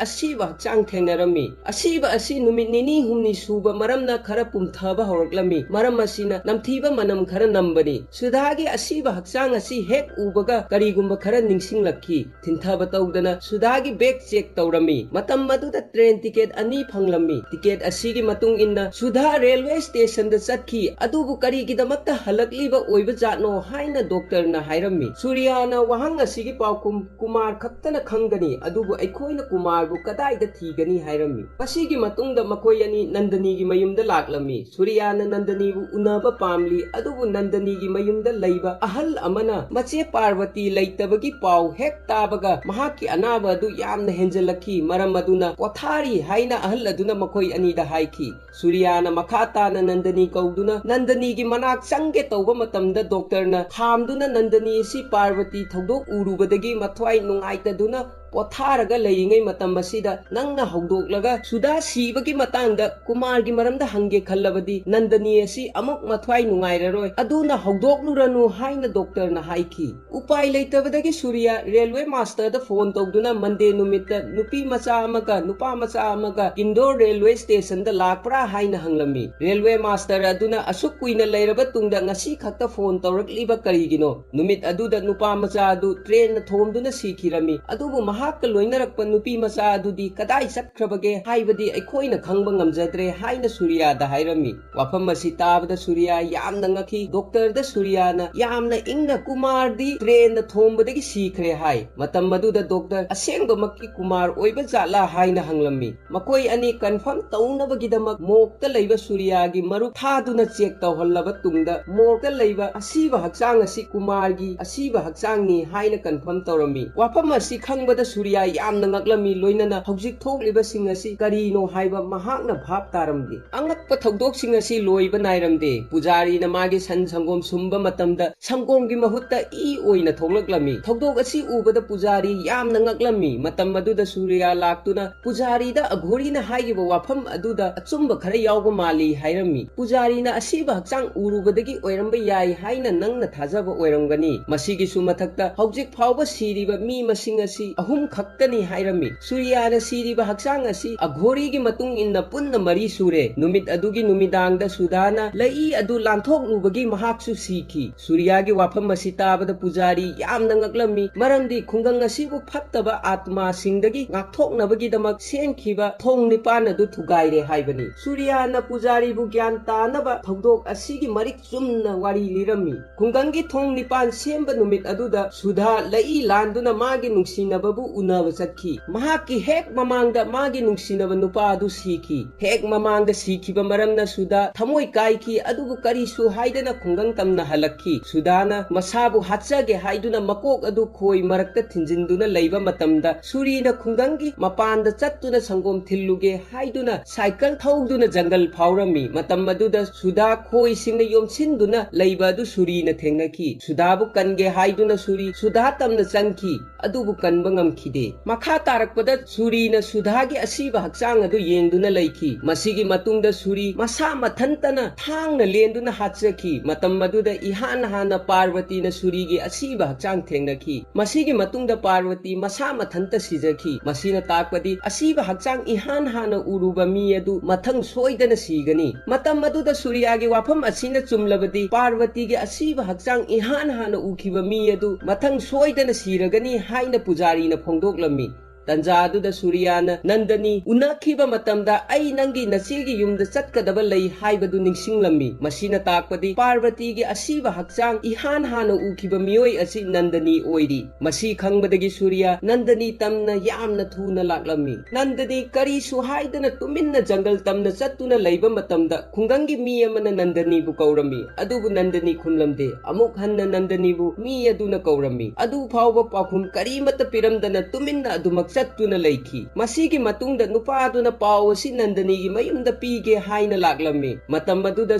ꯑꯁꯤꯕ ꯍꯛꯆꯥꯡ ꯊꯦꯡꯅꯔꯝꯃꯤ꯫ ꯑꯁꯤꯕ ꯑꯁꯤ ꯅꯨꯃꯤꯠ ꯅꯤꯅꯤ ꯍꯨꯝꯅꯤ ꯁꯨꯕ ꯃꯔꯝꯅ ꯈꯔ ꯄꯨꯝꯊꯕ ꯍꯧꯔꯛꯂꯝꯃꯤ꯫ ꯃꯔꯝ ꯑꯁꯤꯅ ꯅꯝꯊꯤꯕ ꯃꯅꯝ ꯈꯔ ꯅꯝꯕꯅꯤ꯫ ꯁꯨꯙꯥꯒꯤ ꯑꯁꯤꯕ ꯍꯛꯆꯥꯡ ꯑꯁꯤ ꯍꯦꯛ ꯎꯕꯒ ꯀꯔꯤꯒꯨꯝꯕ ꯈꯔ ꯅꯤꯡꯁꯤꯡꯂꯛꯈꯤ꯫ ꯊꯤꯟꯊꯕ ꯇꯧꯗꯅ ꯁꯨꯙꯥꯒꯤ ꯕꯦꯒ ꯆꯦꯛ ꯇꯧꯔꯝꯃꯤ꯫ ꯃꯇꯝ ꯑꯗꯨꯗ ꯇ꯭ꯔꯦꯟ ꯇꯤꯀꯦꯠ ꯑꯅꯤ ꯐꯪꯂꯝꯃꯤ꯫ ꯇꯤꯀꯦꯠ ꯑꯁꯤꯒꯤ ꯃꯇꯨꯡ ꯏꯟꯅ ꯁꯨꯙꯥ ꯔꯦꯜꯋꯦ ꯁ꯭ꯇꯦꯁꯟꯗ ꯆꯠꯈꯤ꯫ ꯑꯗꯨꯕꯨ ꯀꯔꯤꯒꯤꯗꯃꯛꯇ ꯍꯜꯂꯛꯂꯤꯕ ꯑꯣꯏꯕ ꯖꯥꯠꯅꯣ ꯍꯥꯏꯅ ꯗꯣꯛꯇꯔꯅ ꯍꯥꯏꯔꯝꯃꯤ꯫ ꯁꯨꯔꯤꯌꯥꯅ ꯋꯥꯍꯪ ꯑꯁꯤꯒꯤ ꯄꯥꯎꯈꯨꯝ ꯀꯨꯃꯥꯔ ꯈꯛꯇꯅ ꯈꯪꯒꯅꯤ, ꯑꯗꯨꯕꯨ ꯑꯩꯈꯣꯏꯅ ꯀꯨꯃꯥꯔꯕꯨ ꯀꯗꯥꯏꯗ ꯊꯤꯒꯅꯤ ꯍꯥꯏꯔꯝꯃꯤ꯫ ꯃꯁꯤꯒꯤ ꯃꯇꯨꯡꯗ ꯃꯈꯣꯏ ꯑꯅꯤ ꯅꯟꯗꯅꯤꯒꯤ ꯃꯌꯨꯝꯗ ꯂꯥꯛꯂꯝꯃꯤ꯫ ꯁꯨꯔꯤꯌꯥꯅ ꯅꯟꯗꯅꯤꯕꯨ ꯎꯅꯕ ꯄꯥꯝꯂꯤ, ꯑꯗꯨꯕꯨ ꯅꯟꯗꯅꯤꯒꯤ ꯃꯌꯨꯝꯗ ꯂꯩꯕ ꯑꯍꯜ ꯑꯃꯅ ꯃꯆꯦ ꯄꯥꯔꯕꯇꯤ ꯂꯩꯇꯕꯒꯤ ꯄꯥꯎ ꯍꯦꯛ ꯇꯥꯕꯒ ꯃꯍꯥꯛꯀꯤ ꯑꯅꯥꯕ ꯑꯗꯨ ꯌꯥꯝꯅ ꯍꯦꯟꯖꯜꯂꯛꯈꯤ꯫ ꯃꯔꯝ ꯑꯗꯨꯅ ꯄꯣꯊꯥꯔꯤ ꯍꯥꯏꯅ ꯑꯍꯜ ꯑꯗꯨꯅ ꯃꯈꯣꯏ ꯑꯅꯤꯗ ꯍꯥꯏꯈꯤ꯫ ꯁꯨꯔꯤꯌꯥꯅ ꯃꯈꯥ ꯇꯥꯅ ꯅꯟꯗꯅꯤ ꯀꯧꯗꯨꯅ ꯅꯟꯗꯅꯤꯒꯤ ꯃꯅꯥꯛ ꯆꯪꯒꯦ ꯇꯧꯕ ꯃꯇꯝꯗ ꯗꯣꯛꯇꯔꯅ ꯈꯥꯝꯗꯨꯅ ꯅꯟꯗꯅꯤ ꯑꯁꯤ ꯄꯥꯔꯕꯇꯤ ꯊꯧꯗꯣꯛ ꯎꯔꯨꯕꯗꯒꯤ ꯃꯊ꯭ꯋꯥꯏ ꯅꯨꯡꯉꯥꯏꯇꯗꯨꯅ ꯄꯣꯊꯥꯔꯒ ꯂꯩꯔꯤꯉꯩ ꯃꯇꯝ ꯑꯁꯤꯗ ꯅꯪꯅ ꯍꯧꯗꯣꯛꯂꯒ ꯁꯨꯙꯥ ꯁꯤꯕꯒꯤ ꯃꯇꯥꯡꯗ ꯀꯨꯃꯥꯔꯒꯤ ꯃꯔꯝꯗ ꯍꯪꯒꯦ ꯈꯜꯂꯕꯗꯤ ꯅꯟꯗꯅꯤ ꯑꯁꯤ ꯑꯃꯨꯛ ꯃꯊ꯭ꯋꯥꯏ ꯅꯨꯡꯉꯥꯏꯔꯔꯣꯏ, ꯑꯗꯨꯅ ꯍꯧꯗꯣꯛꯂꯨꯔꯅꯨ ꯍꯥꯏꯅ ꯗꯣꯛꯇꯔꯅ ꯍꯥꯏꯈꯤ꯫ ꯎꯄꯥꯏ ꯂꯩꯇꯕꯗꯒꯤ ꯁꯨꯔꯤꯌꯥ ꯔꯦꯜꯋꯦ ꯃꯥꯁꯇꯔꯗ ꯐꯣꯟ ꯇꯧꯗꯨꯅ ꯃꯟꯗꯦ ꯅꯨꯃꯤꯠꯇ ꯅꯨꯄꯤ ꯃꯆꯥ ꯑꯃꯒ ꯅꯨꯄꯥ ꯃꯆꯥ ꯑꯃꯒ ꯏꯟꯗꯣꯔ ꯔꯦꯜꯋꯦ ꯁ꯭ꯇꯦꯁꯟꯗ ꯂꯥꯛꯄ꯭ꯔꯥ ꯍꯥꯏꯅ ꯍꯪꯂꯝꯃꯤ꯫ ꯔꯦꯜꯋꯦ ꯃꯥꯁꯇꯔ ꯑꯗꯨꯅ ꯑꯁꯨꯛ ꯀꯨꯏꯅ ꯂꯩꯔꯕ ꯇꯨꯡꯗ ꯉꯁꯤ ꯈꯛꯇ ꯐꯣꯟ ꯇꯧꯔꯛꯂꯤꯕ ꯀꯔꯤꯒꯤꯅꯣ? ꯅꯨꯃꯤꯠ ꯑꯗꯨꯗ ꯅꯨꯄꯥ ꯃꯆꯥ ꯑꯗꯨ ꯇ꯭ꯔꯦꯟꯅ ꯊꯣꯝꯗꯨꯅ ꯁꯤꯈꯤꯔꯝꯃꯤ꯫ ꯑꯗꯨꯕꯨ ꯃꯍꯥꯛꯀ ꯂꯣꯏꯅꯔꯛꯄ ꯅꯨꯄꯤ ꯃꯆꯥ ꯑꯗꯨꯗꯤ ꯀꯗꯥꯏ ꯆꯠꯈ꯭ꯔꯕꯒꯦ ꯍꯥꯏꯕꯗꯤ ꯑꯩꯈꯣꯏꯅ ꯈꯪꯕ ꯉꯝꯖꯗ꯭ꯔꯦ ꯍꯥꯏꯅ ꯁꯨꯔꯤꯌꯥꯗ ꯍꯥꯏꯔꯝꯃꯤ꯫ ꯋꯥꯐꯝ ꯑꯁꯤ ꯇꯥꯕꯗ ꯁꯨꯔꯤꯌꯥ ꯌꯥꯝꯅ ꯉꯛꯈꯤ꯫ ꯗꯣꯛꯇꯔꯗ ꯁꯨꯔꯤꯌꯥꯅ ꯌꯥꯝꯅ ꯏꯪꯅ ꯀꯨꯃꯥꯔꯗꯤ ꯇ꯭ꯔꯦꯟꯅ ꯊꯣꯝꯕꯗꯒꯤ ꯁꯤꯈ꯭ꯔꯦ ꯍꯥꯏ꯫ ꯃꯇꯝ ꯑꯗꯨꯗ ꯗꯣꯛꯇꯔ ꯑꯁꯦꯡꯕꯃꯛꯀꯤ ꯀꯨꯃꯥꯔ ꯑꯣꯏꯕ ꯖꯥꯠꯂꯥ ꯍꯥꯏꯅ ꯍꯪꯂꯝꯃꯤ꯫ ꯃꯈꯣꯏ ꯑꯅꯤ ꯀꯟꯐꯥꯔꯝ ꯇꯧꯅꯕꯒꯤꯗꯃꯛ ꯃꯣꯔꯒꯇ ꯂꯩꯕ ꯁꯨꯔꯤꯌꯥꯒꯤ ꯃꯔꯨꯞ ꯊꯥꯗꯨꯅ ꯆꯦꯛ ꯇꯧꯍꯜꯂꯕ ꯇꯨꯡꯗ ꯃꯣꯔꯒꯇ ꯂꯩꯕ ꯑꯁꯤꯕ ꯍꯛꯆꯥꯡ ꯑꯁꯤ ꯀꯨꯃꯥꯔꯒꯤ ꯑꯁꯤꯕ ꯍꯛꯆꯥꯡꯅꯤ ꯍꯥꯏꯅ ꯀꯟꯐꯥꯔꯝ ꯇꯧꯔꯝꯃꯤ꯫ ꯋꯥꯐꯝ ꯑꯁꯤ ꯈꯪꯕꯗ ꯁꯨꯔꯤꯌꯥ ꯌꯥꯝꯅ ꯉꯛꯂꯝꯃꯤ, ꯂꯣꯏꯅꯅ ꯍꯧꯖꯤꯛ ꯊꯣꯛꯂꯤꯕꯁꯤꯡ ꯑꯁꯤ ꯀꯔꯤꯅꯣ ꯍꯥꯏꯕ ꯃꯍꯥꯛꯅ ꯚꯥꯞ ꯇꯥꯔꯝꯗꯦ꯫ ꯑꯉꯛꯄ ꯊꯧꯗꯣꯛꯁꯤꯡ ꯑꯁꯤ ꯂꯣꯏꯕ ꯅꯥꯏꯔꯝꯗꯦ꯫ ꯄꯨꯖꯥꯔꯤꯅ ꯃꯥꯒꯤ ꯁꯟ ꯁꯪꯒꯣꯝ ꯁꯨꯝꯕ ꯃꯇꯝꯗ ꯁꯪꯒꯣꯝꯒꯤ ꯃꯍꯨꯠꯇ ꯏ ꯑꯣꯏꯅ ꯊꯣꯛꯂꯛꯂꯝꯃꯤ꯫ ꯊꯧꯗꯣꯛ ꯑꯁꯤ ꯎꯕꯗ ꯄꯨꯖꯥꯔꯤ ꯌꯥꯝꯅ ꯉꯛꯂꯝꯃꯤ꯫ ꯃꯇꯝ ꯑꯗꯨꯗ ꯁꯨꯔꯤꯌꯥ ꯂꯥꯛꯇꯨꯅ ꯄꯨꯖꯥꯔꯤꯗ ꯑꯘꯣꯔꯤꯅ ꯍꯥꯏꯈꯤꯕ ꯋꯥꯐꯝ ꯑꯗꯨꯗ ꯑꯆꯨꯝꯕ ꯈꯔ ꯌꯥꯎꯕ ꯃꯥꯜꯂꯤ ꯍꯥꯏꯔꯝꯃꯤ꯫ ꯄꯨꯖꯥꯔꯤꯅ ꯑꯁꯤꯕ ꯍꯛꯆꯥꯡ ꯎꯔꯨꯕꯗꯒꯤ ꯑꯣꯏꯔꯝꯕ ꯌꯥꯏ ꯍꯥꯏꯅ ꯅꯪꯅ ꯊꯥꯖꯕ ꯑꯣꯏꯔꯝꯒꯅꯤ꯫ ꯃꯁꯤꯒꯤꯁꯨ ꯃꯊꯛꯇ ꯍꯧꯖꯤꯛ ꯐꯥꯎꯕ ꯁꯤꯔꯤꯕ ꯃꯤ ꯃꯁꯤꯡ ꯑꯁꯤ ꯑꯍꯨꯝ ꯈꯛꯇꯅꯤ ꯍꯥꯏꯔꯝꯃꯤ꯫ ꯁꯨꯔꯤꯌꯥꯅ ꯁꯤꯔꯤꯕ ꯍꯛꯆꯥꯡ ꯑꯁꯤ ꯑꯘꯣꯔꯤꯒꯤ ꯃꯇꯨꯡ ꯏꯟꯅ ꯄꯨꯟꯅ ꯃꯔꯤ ꯁꯨꯔꯦ꯫ ꯅꯨꯃꯤꯠ ꯑꯗꯨꯒꯤ ꯅꯨꯃꯤꯗꯥꯡꯗ ꯁꯨꯗꯥꯅ ꯂꯩꯏ ꯑꯗꯨ ꯂꯥꯟꯊꯣꯛꯂꯨꯕꯒꯤ ꯃꯍꯥꯛꯁꯨ ꯁꯤꯈꯤ꯫ ꯁꯨꯔꯤꯌꯥꯒꯤ ꯋꯥꯐꯝ ꯑꯁꯤ ꯇꯥꯕꯗ ꯄꯨꯖꯥꯔꯤ ꯌꯥꯝꯅ ꯉꯛꯂꯝꯃꯤ, ꯃꯔꯝꯗꯤ ꯈꯨꯡꯒꯪ ꯑꯁꯤꯕꯨ ꯐꯠꯇꯕ ꯑꯥꯠꯃꯥꯁꯤꯡꯗꯒꯤ ꯉꯥꯛꯊꯣꯛꯅꯕꯒꯤꯗꯃꯛ ꯁꯦꯝꯈꯤꯕ ꯊꯣꯡ ꯅꯤꯄꯥꯟ ꯑꯗꯨ ꯊꯨꯒꯥꯏꯔꯦ ꯍꯥꯏꯕꯅꯤ꯫ ꯁꯨꯔꯤꯌꯥꯅ ꯄꯨꯖꯥꯔꯤꯕꯨ ꯒ꯭ꯌꯥꯟ ꯇꯥꯅꯕ ꯊꯧꯗꯣꯛ ꯑꯁꯤꯒꯤ ꯃꯔꯤꯛ ꯆꯨꯝꯅ ꯋꯥꯔꯤ ꯂꯤꯔꯝꯃꯤ꯫ ꯈꯨꯡꯒꯪꯒꯤ ꯊꯣꯡ ꯅꯤꯄꯥꯟ ꯁꯦꯝꯕ ꯅꯨꯃꯤꯠ ꯑꯗꯨꯗ ꯁꯨꯙꯥ ꯂꯩꯏ ꯂꯥꯟꯗꯨꯅ ꯃꯥꯒꯤ ꯅꯨꯡꯁꯤꯅꯕꯕꯨ ꯎꯅꯕ ꯆꯠꯈꯤ꯫ ꯃꯍꯥꯛꯀꯤ ꯍꯦꯛ ꯃꯃꯥꯡꯗ ꯃꯥꯒꯤ ꯅꯨꯡꯁꯤꯅꯕ ꯅꯨꯄꯥ ꯑꯗꯨ ꯁꯤꯈꯤ꯫ ꯍꯦꯛ ꯃꯃꯥꯡꯗ ꯁꯤꯈꯤꯕ ꯃꯔꯝꯅ ꯁꯨꯙꯥ ꯊꯃꯣꯏ ꯀꯥꯏꯈꯤ, ꯑꯗꯨꯕꯨ ꯀꯔꯤꯁꯨ ꯍꯥꯏꯗꯅ ꯈꯨꯡꯒꯪ ꯇꯝꯅ ꯍꯜꯂꯛꯈꯤ꯫ ꯁꯨꯙꯥꯅ ꯃꯁꯥꯕꯨ ꯍꯥꯠꯆꯒꯦ ꯍꯥꯏꯗꯨꯅ ꯃꯀꯣꯛ ꯑꯗꯨ ꯈꯣꯏ ꯃꯔꯛꯇ ꯊꯤꯟꯖꯤꯟꯗꯨꯅ ꯂꯩꯕ ꯃꯇꯝꯗ ꯁꯨꯔꯤꯅ ꯈꯨꯡꯒꯪꯒꯤ ꯃꯄꯥꯟꯗ ꯆꯠꯇꯨꯅ ꯁꯪꯒꯣꯝ ꯊꯤꯜꯂꯨꯒꯦ ꯍꯥꯏꯗꯨꯅ ꯁꯥꯏꯀꯜ ꯊꯧꯗꯨꯅ ꯖꯪꯒꯜ ꯐꯥꯎꯔꯝꯃꯤ꯫ ꯃꯇꯝ ꯑꯗꯨꯗ ꯁꯨꯙꯥ ꯈꯣꯏꯁꯤꯡꯅ ꯌꯣꯝꯁꯤꯟꯗꯨꯅ ꯂꯩꯕ ꯑꯗꯨ ꯁꯨꯔꯤꯅ ꯊꯦꯡꯅꯈꯤ꯫ ꯁꯨꯙꯥꯕꯨ ꯀꯟꯒꯦ ꯍꯥꯏꯗꯨꯅ ꯁꯨꯔꯤ ꯁꯨꯙꯥ ꯇꯝꯅ ꯆꯪꯈꯤ, ꯑꯗꯨꯕꯨ ꯀꯟꯕ ꯉꯝꯈꯤꯗꯦ꯫ ꯃꯈꯥ ꯇꯥꯔꯛꯄꯗ ꯁꯨꯔꯤꯅ ꯁꯨꯙꯥꯒꯤ ꯑꯁꯤꯕ ꯍꯛꯆꯥꯡ ꯑꯗꯨ ꯌꯦꯡꯗꯨꯅ ꯂꯩꯈꯤ꯫ ꯃꯁꯤꯒꯤ ꯃꯇꯨꯡꯗ ꯁꯨꯔꯤ ꯃꯁꯥ ꯃꯊꯟꯇꯅ ꯊꯥꯡꯅ ꯂꯦꯟꯗꯨꯅ ꯍꯥꯠꯆꯈꯤ꯫ ꯃꯇꯝ ꯑꯗꯨꯗ ꯏꯍꯥꯟ ꯍꯥꯟꯅ ꯄꯥꯔꯕꯇꯤꯅ ꯁꯨꯔꯤꯒꯤ ꯑꯁꯤꯕ ꯍꯛꯆꯥꯡ ꯊꯦꯡꯅꯈꯤ꯫ ꯃꯁꯤꯒꯤ ꯃꯇꯨꯡꯗ ꯄꯥꯔꯕꯇꯤ ꯃꯁꯥ ꯃꯊꯟꯇ ꯁꯤꯖꯈꯤ꯫ ꯃꯁꯤꯅ ꯇꯥꯛꯄꯗꯤ ꯑꯁꯤꯕ ꯍꯛꯆꯥꯡ ꯏꯍꯥꯟ ꯍꯥꯟꯅ ꯎꯔꯨꯕ ꯃꯤ ꯑꯗꯨ ꯃꯊꯪ ꯁꯣꯏꯗꯅ ꯁꯤꯒꯅꯤ꯫ ꯃꯇꯝ ꯑꯗꯨꯗ ꯁꯨꯔꯤꯌꯥꯒꯤ ꯋꯥꯐꯝ ꯑꯁꯤꯅ ꯆꯨꯝꯂꯕꯗꯤ ꯄꯥꯔꯕꯇꯤꯒꯤ ꯑꯁꯤꯕ ꯍꯛꯆꯥꯡ ꯏꯍꯥꯟ ꯍꯥꯟꯅ ꯎꯈꯤꯕ ꯃꯤ ꯑꯗꯨ ꯃꯊꯪ ꯁꯣꯏꯗꯅ ꯁꯤꯔꯒꯅꯤ ꯍꯥꯏꯅ ꯄꯨꯖꯥꯔꯤꯅ ꯐꯣꯡꯗꯣꯛꯂꯝꯃꯤ꯫ ꯇꯟꯖꯥ ꯑꯗꯨꯗ ꯁꯨꯔꯤꯌꯥꯅ ꯅꯟꯗꯅꯤ ꯎꯅꯈꯤꯕ ꯃꯇꯝꯗ, "ꯑꯩ ꯅꯪꯒꯤ ꯅꯆꯦꯒꯤ ꯌꯨꯝꯗ ꯆꯠꯀꯗꯕ ꯂꯩ" ꯍꯥꯏꯕꯗꯨ ꯅꯤꯡꯁꯤꯡꯂꯝꯃꯤ꯫ ꯃꯁꯤꯅ ꯇꯥꯛꯄꯗꯤ ꯄꯥꯔꯕꯇꯤꯒꯤ ꯑꯁꯤꯕ ꯍꯛꯆꯥꯡ ꯏꯍꯥꯟ ꯍꯥꯟꯅ ꯎꯈꯤꯕ ꯃꯤꯑꯣꯏ ꯑꯁꯤ ꯅꯟꯗꯅꯤ ꯑꯣꯏꯔꯤ꯫ ꯃꯁꯤ ꯈꯪꯕꯗꯒꯤ ꯁꯨꯔꯤꯌꯥ ꯅꯟꯗꯅꯤ ꯇꯝꯅ ꯌꯥꯝꯅ ꯊꯨꯅ ꯂꯥꯛꯂꯝꯃꯤ꯫ ꯅꯟꯗꯅꯤ ꯀꯔꯤꯁꯨ ꯍꯥꯏꯗꯅ ꯇꯨꯃꯤꯟꯅ ꯖꯪꯒꯜ ꯇꯝꯅ ꯆꯠꯇꯨꯅ ꯂꯩꯕ ꯃꯇꯝꯗ, ꯈꯨꯡꯒꯪꯒꯤ ꯃꯤ ꯑꯃꯅ ꯅꯟꯗꯅꯤꯕꯨ ꯀꯧꯔꯝꯃꯤ, ꯑꯗꯨꯕꯨ ꯅꯟꯗꯅꯤ ꯈꯨꯝꯂꯝꯗꯦ꯫ ꯑꯃꯨꯛ ꯍꯟꯅ ꯅꯟꯗꯅꯤꯕꯨ ꯃꯤ ꯑꯗꯨꯅ ꯀꯧꯔꯝꯃꯤ꯫ ꯑꯗꯨ ꯐꯥꯎꯕ ꯄꯥꯎꯈꯨꯝ ꯀꯔꯤꯃꯠꯇ ꯄꯤꯔꯝꯗꯅ ꯇꯨꯃꯤꯟꯅ ꯑꯗꯨꯃꯛ ꯆꯠꯇꯨꯅ ꯂꯩꯈꯤ꯫ ꯃꯁꯤꯒꯤ ꯃꯇꯨꯡꯗ ꯅꯨꯄꯥ ꯑꯗꯨꯅ ꯄꯥꯎ ꯑꯁꯤ ꯅꯟꯗꯅꯤꯒꯤ ꯃꯌꯨꯝꯗ ꯄꯤꯒꯦ ꯍꯥꯏꯅ ꯂꯥꯛꯂꯝꯃꯤ꯫ ꯃꯇꯝ ꯑꯗꯨꯗ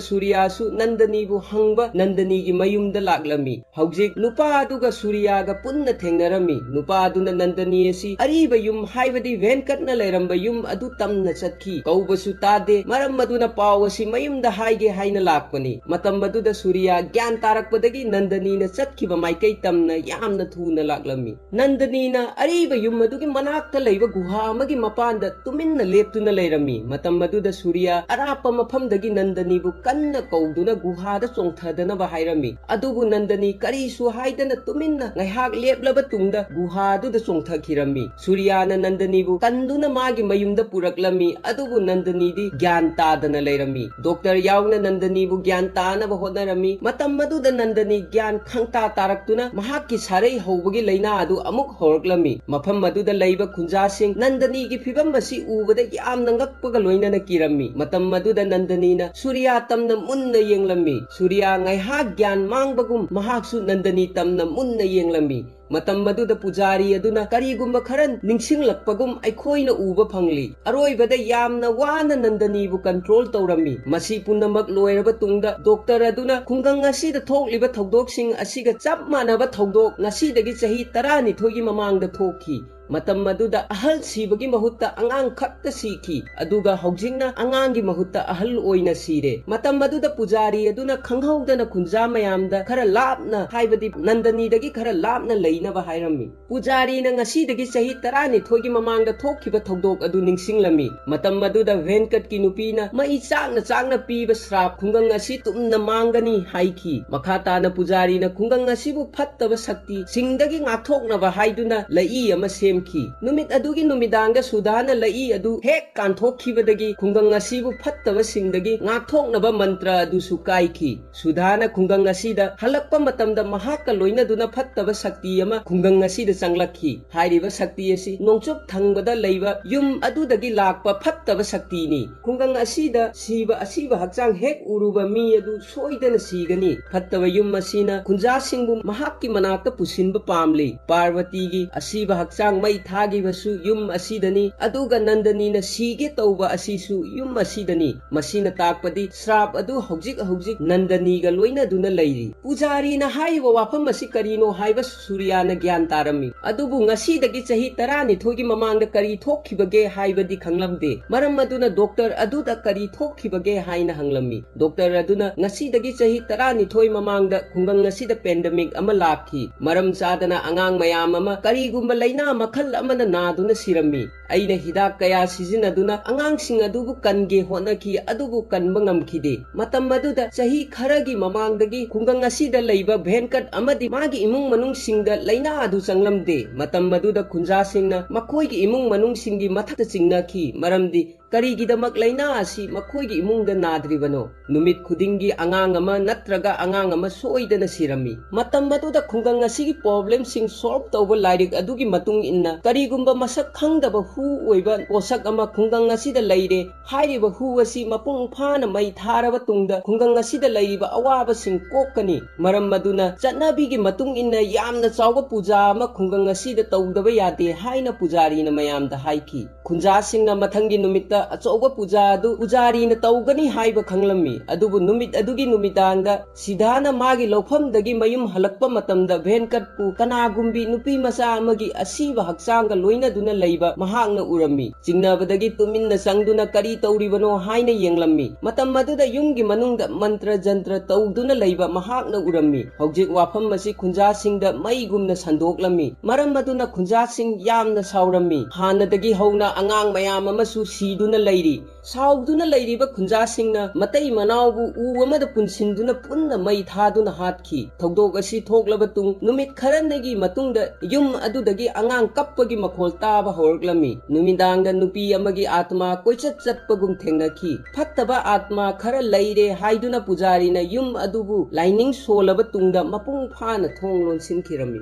ꯁꯨꯔꯤꯌꯥꯁꯨ ꯅꯟꯗꯅꯤꯕꯨ ꯍꯪꯕ ꯅꯟꯗꯅꯤꯒꯤ ꯃꯌꯨꯝꯗ ꯂꯥꯛꯂꯝꯃꯤ꯫ ꯍꯧꯖꯤꯛ ꯅꯨꯄꯥ ꯑꯗꯨꯒ ꯁꯨꯔꯤꯌꯥꯒ ꯄꯨꯟꯅ ꯊꯦꯡꯅꯔꯝꯃꯤ꯫ ꯅꯨꯄꯥ ꯑꯗꯨꯅ ꯅꯟꯗꯅꯤ ꯑꯁꯤ ꯑꯔꯤꯕ ꯌꯨꯝ, ꯍꯥꯏꯕꯗꯤ ꯚꯦꯟꯀꯠꯅ ꯂꯩꯔꯝꯕ ꯌꯨꯝ ꯑꯗꯨ ꯇꯝꯅ ꯆꯠꯈꯤ꯫ ꯀꯧꯕꯁꯨ ꯇꯥꯗꯦ꯫ ꯃꯔꯝ ꯑꯗꯨꯅ ꯄꯥꯎ ꯑꯁꯤ ꯃꯌꯨꯝꯗ ꯍꯥꯏꯒꯦ ꯍꯥꯏꯅ ꯂꯥꯛꯄꯅꯤ꯫ ꯃꯇꯝ ꯑꯗꯨꯗ ꯁꯨꯔꯤꯌꯥ ꯒ꯭ꯌꯥꯟ ꯇꯥꯔꯛꯄꯗꯒꯤ ꯅꯟꯗꯅꯤꯅ ꯆꯠꯈꯤꯕ ꯃꯥꯏꯀꯩ ꯇꯝꯅ ꯌꯥꯝꯅ ꯊꯨꯅ ꯂꯥꯛꯂꯝꯃꯤ꯫ ꯅꯟꯗꯅꯤꯅ ꯑꯔꯤꯕ ꯌꯨꯝ ꯑꯗꯨꯒꯤ ꯃꯅꯥꯛꯇ ꯂꯩꯕ ꯒꯨꯍꯥ ꯑꯃꯒꯤ ꯃꯄꯥꯟꯗ ꯇꯨꯃꯤꯟꯅ ꯂꯦꯞꯇꯨꯅ ꯂꯩꯔꯝꯃꯤ꯫ ꯃꯇꯝ ꯑꯗꯨꯗ ꯁꯨꯔꯤꯌꯥ ꯑꯔꯥꯞꯄ ꯃꯐꯝꯗꯒꯤ ꯅꯟꯗꯅꯤꯕꯨ ꯀꯟꯅ ꯀꯧꯗꯨꯅ ꯒꯨꯍꯥꯗ ꯆꯣꯡꯊꯗꯅꯕ ꯍꯥꯏꯔꯝꯃꯤ꯫ ꯑꯗꯨꯕꯨ ꯅꯟꯗꯅꯤ ꯀꯔꯤꯁꯨ ꯍꯥꯏꯗꯅ ꯇꯨꯃꯤꯟꯅ ꯉꯥꯏꯍꯥꯛ ꯂꯦꯞꯂꯕ ꯇꯨꯡꯗ ꯒꯨꯍꯥꯗꯨꯗ ꯆꯣꯡꯊꯈꯤꯔꯝꯃꯤ꯫ ꯁꯨꯔꯤꯌꯥꯅ ꯅꯟꯗꯅꯤꯕꯨ ꯀꯟꯗꯨꯅ ꯃꯥꯒꯤ ꯃꯌꯨꯝꯗ ꯄꯨꯔꯛꯂꯝꯃꯤ, ꯑꯗꯨꯕꯨ ꯅꯟꯗꯅꯤꯗꯤ ꯒ꯭ꯌꯥꯟ ꯇꯥꯗꯅ ꯂꯩꯔꯝꯃꯤ꯫ ꯗꯣꯛꯇꯔ ꯌꯥꯎꯅ ꯅꯟꯗꯅꯤꯕꯨ ꯒ꯭ꯌꯥꯟ ꯇꯥꯅꯕ ꯍꯣꯠꯅꯔꯝꯃꯤ꯫ ꯃꯇꯝ ꯑꯗꯨꯗ ꯅꯟꯗꯅꯤ ꯒ꯭ꯌꯥꯟ ꯈꯪꯇꯥ ꯇꯥꯔꯛꯇꯨꯅ ꯃꯍꯥꯛꯀꯤ ꯁꯥꯔꯩ ꯍꯧꯕꯒꯤ ꯂꯥꯏꯅꯥ ꯑꯗꯨ ꯑꯃꯨꯛ ꯍꯧꯔꯛꯂꯝꯃꯤ꯫ ꯃꯐꯝ ꯑꯗꯨꯗ ꯂꯩꯕ ꯈꯨꯟꯖꯥꯁꯤꯡ ꯅꯟꯗꯅꯤꯒꯤ ꯐꯤꯕꯝ ꯑꯁꯤ ꯎꯕꯗ ꯌꯥꯝꯅ ꯉꯛꯄꯒ ꯂꯣꯏꯅꯅ ꯀꯤꯔꯝꯃꯤ꯫ ꯃꯇꯝ ꯑꯗꯨꯗ ꯅꯟꯗꯅꯤꯅ ꯁꯨꯔꯤꯌꯥ ꯇꯝꯅ ꯃꯨꯟꯅ ꯌꯦꯡꯂꯝꯃꯤ꯫ ꯁꯨꯔꯤꯌꯥ ꯉꯥꯏꯍꯥꯛ ꯒ꯭ꯌꯥꯟ ꯃꯥꯡꯕꯒꯨꯝ ꯃꯍꯥꯛꯁꯨ ꯅꯟꯗꯅꯤ ꯇꯝꯅ ꯃꯨꯟꯅ ꯌꯦꯡꯂꯝꯃꯤ꯫ ꯃꯇꯝ ꯑꯗꯨꯗ ꯄꯨꯖꯥꯔꯤ ꯑꯗꯨꯅ ꯀꯔꯤꯒꯨꯝꯕ ꯈꯔ ꯅꯤꯡꯁꯤꯡꯂꯛꯄꯒꯨꯝ ꯑꯩꯈꯣꯏꯅ ꯎꯕ ꯐꯪꯂꯤ꯫ ꯑꯔꯣꯏꯕꯗ ꯌꯥꯝꯅ ꯋꯥꯅ ꯅꯟꯗꯅꯤꯕꯨ ꯀꯟꯇ꯭ꯔꯣꯜ ꯇꯧꯔꯝꯃꯤ꯫ ꯃꯁꯤ ꯄꯨꯝꯅꯃꯛ ꯂꯣꯏꯔꯕ ꯇꯨꯡꯗ ꯗꯣꯛꯇꯔ ꯑꯗꯨꯅ ꯈꯨꯡꯒꯪ ꯑꯁꯤꯗ ꯊꯣꯛꯂꯤꯕ ꯊꯧꯗꯣꯛꯁꯤꯡ ꯑꯁꯤꯒ ꯆꯞ ꯃꯥꯟꯅꯕ ꯊꯧꯗꯣꯛ ꯉꯁꯤꯗꯒꯤ ꯆꯍꯤ ꯇꯔꯥꯅꯤꯊꯣꯏꯒꯤ ꯃꯃꯥꯡꯗ ꯊꯣꯛꯈꯤ꯫ ꯃꯇꯝ ꯑꯗꯨꯗ ꯑꯍꯜ ꯁꯤꯕꯒꯤ ꯃꯍꯨꯠꯇ ꯑꯉꯥꯡ ꯈꯛꯇ ꯁꯤꯈꯤ, ꯑꯗꯨꯒ ꯍꯧꯖꯤꯛꯅ ꯑꯉꯥꯡꯒꯤ ꯃꯍꯨꯠꯇ ꯑꯍꯜ ꯑꯣꯏꯅ ꯁꯤꯔꯦ꯫ ꯃꯇꯝ ꯑꯗꯨꯗ ꯄꯨꯖꯥꯔꯤ ꯑꯗꯨꯅ ꯈꯪꯍꯧꯗꯅ ꯈꯨꯟꯖꯥ ꯃꯌꯥꯝꯗ ꯈꯔ ꯂꯥꯞꯅ, ꯍꯥꯏꯕꯗꯤ ꯅꯟꯗꯅꯤꯗꯒꯤ ꯈꯔ ꯂꯥꯞꯅ ꯂꯩꯅꯕ ꯍꯥꯏꯔꯝꯃꯤ꯫ ꯄꯨꯖꯥꯔꯤꯅ ꯉꯁꯤꯗꯒꯤ ꯆꯍꯤ ꯇꯔꯥꯅꯤꯊꯣꯏꯒꯤ ꯃꯃꯥꯡꯗ ꯊꯣꯛꯈꯤꯕ ꯊꯧꯗꯣꯛ ꯑꯗꯨ ꯅꯤꯡꯁꯤꯡꯂꯝꯃꯤ꯫ ꯃꯇꯝ ꯑꯗꯨꯗ ꯚꯦꯟꯀꯠꯀꯤ ꯅꯨꯄꯤꯅ ꯃꯩ ꯆꯥꯛꯅ ꯆꯥꯛꯅ ꯄꯤꯕ ꯁ꯭ꯔꯥꯞ ꯈꯨꯡꯒꯪ ꯑꯁꯤ ꯇꯨꯝꯅ ꯃꯥꯡꯒꯅꯤ ꯍꯥꯏꯈꯤ꯫ ꯃꯈꯥ ꯇꯥꯅ ꯄꯨꯖꯥꯔꯤꯅ ꯈꯨꯡꯒꯪ ꯑꯁꯤꯕꯨ ꯐꯠꯇꯕ ꯁꯛꯇꯤꯁꯤꯡꯗꯒꯤ ꯉꯥꯛꯊꯣꯛꯅꯕ ꯍꯥꯏꯗꯨꯅ ꯂꯩꯏ ꯑꯃ ꯁꯦꯝ ꯈꯤ꯫ ꯅꯨꯃꯤꯠ ꯑꯗꯨꯒꯤ ꯅꯨꯃꯤꯗꯥꯡꯗ ꯁꯨꯗꯥꯅ ꯂꯩꯏ ꯑꯗꯨ ꯍꯦꯛ ꯀꯥꯟꯊꯣꯛꯈꯤꯕꯗꯒꯤ ꯈꯨꯡꯒꯪ ꯑꯁꯤꯕꯨ ꯐꯠꯇꯕꯁꯤꯡꯗꯒꯤ ꯉꯥꯛꯊꯣꯛꯅꯕ ꯃꯟꯇ꯭ꯔ ꯑꯗꯨꯁꯨ ꯀꯥꯏꯈꯤ꯫ ꯁꯨꯗꯥꯅ ꯈꯨꯡꯒꯪ ꯑꯁꯤꯗ ꯍꯜꯂꯛꯄ ꯃꯇꯝꯗ ꯃꯍꯥꯛꯀ ꯂꯣꯏꯅꯗꯨꯅ ꯐꯠꯇꯕ ꯁꯛꯇꯤ ꯑꯃ ꯈꯨꯡꯒꯪ ꯑꯁꯤꯗ ꯆꯪꯂꯛꯈꯤ꯫ ꯍꯥꯏꯔꯤꯕ ꯁꯛꯇꯤ ꯑꯁꯤ ꯅꯣꯡꯆꯨꯞ ꯊꯪꯕꯗ ꯂꯩꯕ ꯌꯨꯝ ꯑꯗꯨꯗꯒꯤ ꯂꯥꯛꯄ ꯐꯠꯇꯕ ꯁꯛꯇꯤꯅꯤ꯫ ꯈꯨꯡꯒꯪ ꯑꯁꯤꯗ ꯁꯤꯕ ꯑꯁꯤꯕ ꯍꯛꯆꯥꯡ ꯍꯦꯛ ꯎꯔꯨꯕ ꯃꯤ ꯑꯗꯨ ꯁꯣꯏꯗꯅ ꯁꯤꯒꯅꯤ꯫ ꯐꯠꯇꯕ ꯌꯨꯝ ꯑꯁꯤꯅ ꯈꯨꯟꯖꯥꯁꯤꯡꯕꯨ ꯃꯍꯥꯛꯀꯤ ꯃꯅꯥꯛꯇ ꯄꯨꯁꯤꯟꯕ ꯄꯥꯝꯂꯤ꯫ ꯄꯥꯔꯕꯇꯤꯒꯤ ꯑꯁꯤꯕ ꯍꯛꯆꯥꯡ ꯃꯩ ꯊꯥꯈꯤꯕꯁꯨ ꯌꯨꯝ ꯑꯁꯤꯗꯅꯤ, ꯑꯗꯨꯒ ꯅꯟꯗꯅꯤꯅ ꯁꯤꯒꯦ ꯇꯧꯕ ꯑꯁꯤꯁꯨ ꯌꯨꯝ ꯑꯁꯤꯗꯅꯤ꯫ ꯃꯁꯤꯅ ꯇꯥꯛꯄꯗꯤ ꯁ꯭ꯔꯥꯞ ꯑꯗꯨ ꯍꯧꯖꯤꯛ ꯍꯧꯖꯤꯛ ꯅꯟꯗꯅꯤꯒ ꯂꯣꯏꯅꯗꯨꯅ ꯂꯩꯔꯤ꯫ ꯄꯨꯖꯥꯔꯤꯅ ꯍꯥꯏꯔꯤꯕ ꯋꯥꯐꯝ ꯑꯁꯤ ꯀꯔꯤꯅꯣ ꯍꯥꯏꯕ ꯁꯨꯔꯤꯌꯥꯅ ꯒ꯭ꯌꯥꯟ ꯇꯥꯔꯝꯃꯤ꯫ ꯑꯗꯨꯕꯨ ꯉꯁꯤꯗꯒꯤ ꯆꯍꯤ ꯇꯔꯥꯅꯤꯊꯣꯏꯒꯤ ꯃꯃꯥꯡꯗ ꯀꯔꯤ ꯊꯣꯛꯈꯤꯕꯒꯦ ꯍꯥꯏꯕꯗꯤ ꯈꯪꯂꯝꯗꯦ꯫ ꯃꯔꯝ ꯑꯗꯨꯅ ꯗꯣꯛꯇꯔ ꯑꯗꯨꯗ ꯀꯔꯤ ꯊꯣꯛꯈꯤꯕꯒꯦ ꯍꯥꯏꯅ ꯍꯪꯂꯝꯃꯤ꯫ ꯗꯣꯛꯇꯔ ꯑꯗꯨꯅ ꯉꯁꯤꯗꯒꯤ ꯆꯍꯤ ꯇꯔꯥꯅꯤꯊꯣꯏ ꯃꯃꯥꯡꯗ ꯈꯨꯡꯒꯪ ꯑꯁꯤꯗ ꯄꯦꯟꯗꯦꯃꯤꯛ ꯑꯃ ꯂꯥꯛꯈꯤ꯫ ꯃꯔꯝ ꯆꯥꯗꯅ ꯑꯉꯥꯡ ꯃꯌꯥꯝ ꯑꯃ ꯀꯔꯤꯒꯨꯝꯕ ꯂꯩꯅꯥ ꯃꯈꯜ ꯑꯃꯅ ꯅꯥꯗꯨꯅ ꯁꯤꯔꯝꯃꯤ꯫ ꯑꯩꯅ ꯍꯤꯗꯥꯛ ꯀꯌꯥ ꯁꯤꯖꯤꯟꯅꯗꯨꯅ ꯑꯉꯥꯡꯁꯤꯡ ꯑꯗꯨꯕꯨ ꯀꯟꯒꯦ ꯍꯣꯠꯅꯈꯤ, ꯑꯗꯨꯕꯨ ꯀꯟꯕ ꯉꯝꯈꯤꯗꯦ꯫ ꯃꯇꯝ ꯑꯗꯨꯗ ꯆꯍꯤ ꯈꯔꯒꯤ ꯃꯃꯥꯡꯗꯒꯤ ꯈꯨꯡꯒꯪ ꯑꯁꯤꯗ ꯂꯩꯕ ꯚꯦꯟꯀꯠ ꯑꯃꯗꯤ ꯃꯥꯒꯤ ꯏꯃꯨꯡ ꯃꯅꯨꯡꯁꯤꯡꯗ ꯂꯩꯅꯥ ꯑꯗꯨ ꯆꯪꯂꯝꯗꯦ꯫ ꯃꯇꯝ ꯑꯗꯨꯗ ꯈꯨꯟꯖꯥꯁꯤꯡꯅ ꯃꯈꯣꯏꯒꯤ ꯏꯃꯨꯡ ꯃꯅꯨꯡꯁꯤꯡꯒꯤ ꯃꯊꯛꯇ ꯆꯤꯡꯅꯈꯤ, ꯃꯔꯝꯗꯤ ꯀꯔꯤꯒꯤꯗꯃꯛ ꯂꯩꯅꯥ ꯑꯁꯤ ꯃꯈꯣꯏꯒꯤ ꯏꯃꯨꯡꯗ ꯅꯥꯗ꯭ꯔꯤꯕꯅꯣ? ꯅꯨꯃꯤꯠ ꯈꯨꯗꯤꯡꯒꯤ ꯑꯉꯥꯡ ꯑꯃ ꯅꯠꯇ꯭ꯔꯒ ꯑꯉꯥꯡ ꯑꯃ ꯁꯣꯏꯗꯅ ꯁꯤꯔꯝꯃꯤ꯫ ꯃꯇꯝ ꯑꯗꯨꯗ ꯈꯨꯡꯒꯪ ꯑꯁꯤꯒꯤ ꯄ꯭ꯔꯣꯕ꯭ꯂꯦꯝꯁꯤꯡ ꯁꯣꯜꯕ ꯇꯧꯕ ꯂꯥꯏꯔꯤꯛ ꯑꯗꯨꯒꯤ ꯃꯇꯨꯡ ꯏꯟꯅ ꯀꯔꯤꯒꯨꯝꯕ ꯃꯁꯛ ꯈꯪꯗꯕ ꯍꯨ ꯑꯣꯏꯕ ꯄꯣꯠꯁꯛ ꯑꯃ ꯈꯨꯡꯒꯪ ꯑꯁꯤꯗ ꯂꯩꯔꯦ꯫ ꯍꯥꯏꯔꯤꯕ ꯍꯨ ꯑꯁꯤ ꯃꯄꯨꯡ ꯐꯥꯅ ꯃꯩ ꯊꯥꯔꯕ ꯇꯨꯡꯗ ꯈꯨꯡꯒꯪ ꯑꯁꯤꯗ ꯂꯩꯔꯤꯕ ꯑꯋꯥꯕꯁꯤꯡ ꯀꯣꯛꯀꯅꯤ꯫ ꯃꯔꯝ ꯑꯗꯨꯅ ꯆꯠꯅꯕꯤꯒꯤ ꯃꯇꯨꯡ ꯏꯟꯅ ꯌꯥꯝꯅ ꯆꯥꯎꯕ ꯄꯨꯖꯥ ꯑꯃ ꯈꯨꯡꯒꯪ ꯑꯁꯤꯗ ꯇꯧꯗꯕ ꯌꯥꯗꯦ ꯍꯥꯏꯅ ꯄꯨꯖꯥꯔꯤꯅ ꯃꯌꯥꯝꯗ ꯍꯥꯏꯈꯤ꯫ ꯈꯨꯟꯖꯥꯁꯤꯡꯅ ꯃꯊꯪꯒꯤ ꯅꯨꯃꯤꯠꯇ ꯑꯆꯧꯕ ꯄꯨꯖꯥ ꯑꯗꯨ ꯄꯨꯖꯥꯔꯤꯅ ꯇꯧꯒꯅꯤ ꯍꯥꯏꯕ ꯈꯪꯂꯝꯃꯤ꯫ ꯑꯗꯨꯕꯨ ꯅꯨꯃꯤꯠ ꯑꯗꯨꯒꯤ ꯅꯨꯃꯤꯗꯥꯡꯗ ꯁꯤꯗꯥꯅ ꯃꯥꯒꯤ ꯂꯧꯐꯝꯗꯒꯤ ꯃꯌꯨꯝ ꯍꯜꯂꯛꯄ ꯃꯇꯝꯗ ꯚꯦꯟꯀꯠꯄꯨ ꯀꯅꯥꯒꯨꯝꯕꯤ ꯅꯨꯄꯤ ꯃꯆꯥ ꯑꯃꯒꯤ ꯑꯁꯤꯕ ꯍꯛꯆꯥꯡꯒ ꯂꯣꯏꯅꯗꯨꯅ ꯂꯩꯕ ꯃꯍꯥꯛꯅ ꯎꯔꯝꯃꯤ꯫ ꯆꯤꯡꯅꯕꯗꯒꯤ ꯇꯨꯃꯤꯟꯅ ꯆꯪꯗꯨꯅ ꯀꯔꯤ ꯇꯧꯔꯤꯕꯅꯣ ꯍꯥꯏꯅ ꯌꯦꯡꯂꯝꯃꯤ꯫ ꯃꯇꯝ ꯑꯗꯨꯗ ꯌꯨꯝꯒꯤ ꯃꯅꯨꯡꯗ ꯃꯟꯇ꯭ꯔ ꯖꯟꯇ꯭ꯔ ꯇꯧꯗꯨꯅ ꯂꯩꯕ ꯃꯍꯥꯛꯅ ꯎꯔꯝꯃꯤ꯫ ꯍꯧꯖꯤꯛ ꯋꯥꯐꯝ ꯑꯁꯤ ꯈꯨꯟꯖꯥꯁꯤꯡꯗ ꯃꯩꯒꯨꯝꯅ ꯁꯟꯗꯣꯛꯂꯝꯃꯤ꯫ ꯃꯔꯝ ꯑꯗꯨꯅ ꯈꯨꯟꯖꯥꯁꯤꯡ ꯌꯥꯝꯅ ꯁꯥꯎꯔꯝꯃꯤ꯫ ꯍꯥꯟꯅꯗꯒꯤ ꯍꯧꯅ ꯑꯉꯥꯡ ꯃꯌꯥꯝ ꯑꯃꯁꯨ ꯁꯤꯗꯨꯅ ꯂꯩꯔꯤ꯫ ꯁꯥꯎꯗꯨꯅ ꯂꯩꯔꯤꯕ ꯈꯨꯟꯖꯥꯁꯤꯡꯅ ꯃꯇꯩ ꯃꯅꯥꯎꯕꯨ ꯎ ꯑꯃꯗ ꯄꯨꯟꯁꯤꯟꯗꯨꯅ ꯄꯨꯟꯅ ꯃꯩ ꯊꯥꯗꯨꯅ ꯍꯥꯠꯈꯤ꯫ ꯊꯧꯗꯣꯛ ꯑꯁꯤ ꯊꯣꯛꯂꯕ ꯇꯨꯡ ꯅꯨꯃꯤꯠ ꯈꯔꯅꯤꯒꯤ ꯃꯇꯨꯡꯗ ꯌꯨꯝ ꯑꯗꯨꯗꯒꯤ ꯑꯉꯥꯡ ꯀꯞꯄꯒꯤ ꯃꯈꯣꯜ ꯇꯥꯕ ꯍꯧꯔꯛꯂꯝꯃꯤ꯫ ꯅꯨꯃꯤꯗꯥꯡꯗ ꯅꯨꯄꯤ ꯑꯃꯒꯤ ꯑꯥꯠꯃꯥ ꯀꯣꯏꯆꯠ ꯆꯠꯄꯒꯨꯝ ꯊꯦꯡꯅꯈꯤ꯫ ꯐꯠꯇꯕ ꯑꯥꯠꯃꯥ ꯈꯔ ꯂꯩꯔꯦ ꯍꯥꯏꯗꯨꯅ ꯄꯨꯖꯥꯔꯤꯅ ꯌꯨꯝ ꯑꯗꯨꯕꯨ ꯂꯥꯏꯅꯤꯡ ꯁꯣꯜꯂꯕ ꯇꯨꯡꯗ ꯃꯄꯨꯡ ꯐꯥꯅ ꯊꯣꯡ ꯂꯣꯟꯁꯤꯟꯈꯤꯔꯝꯃꯤ꯫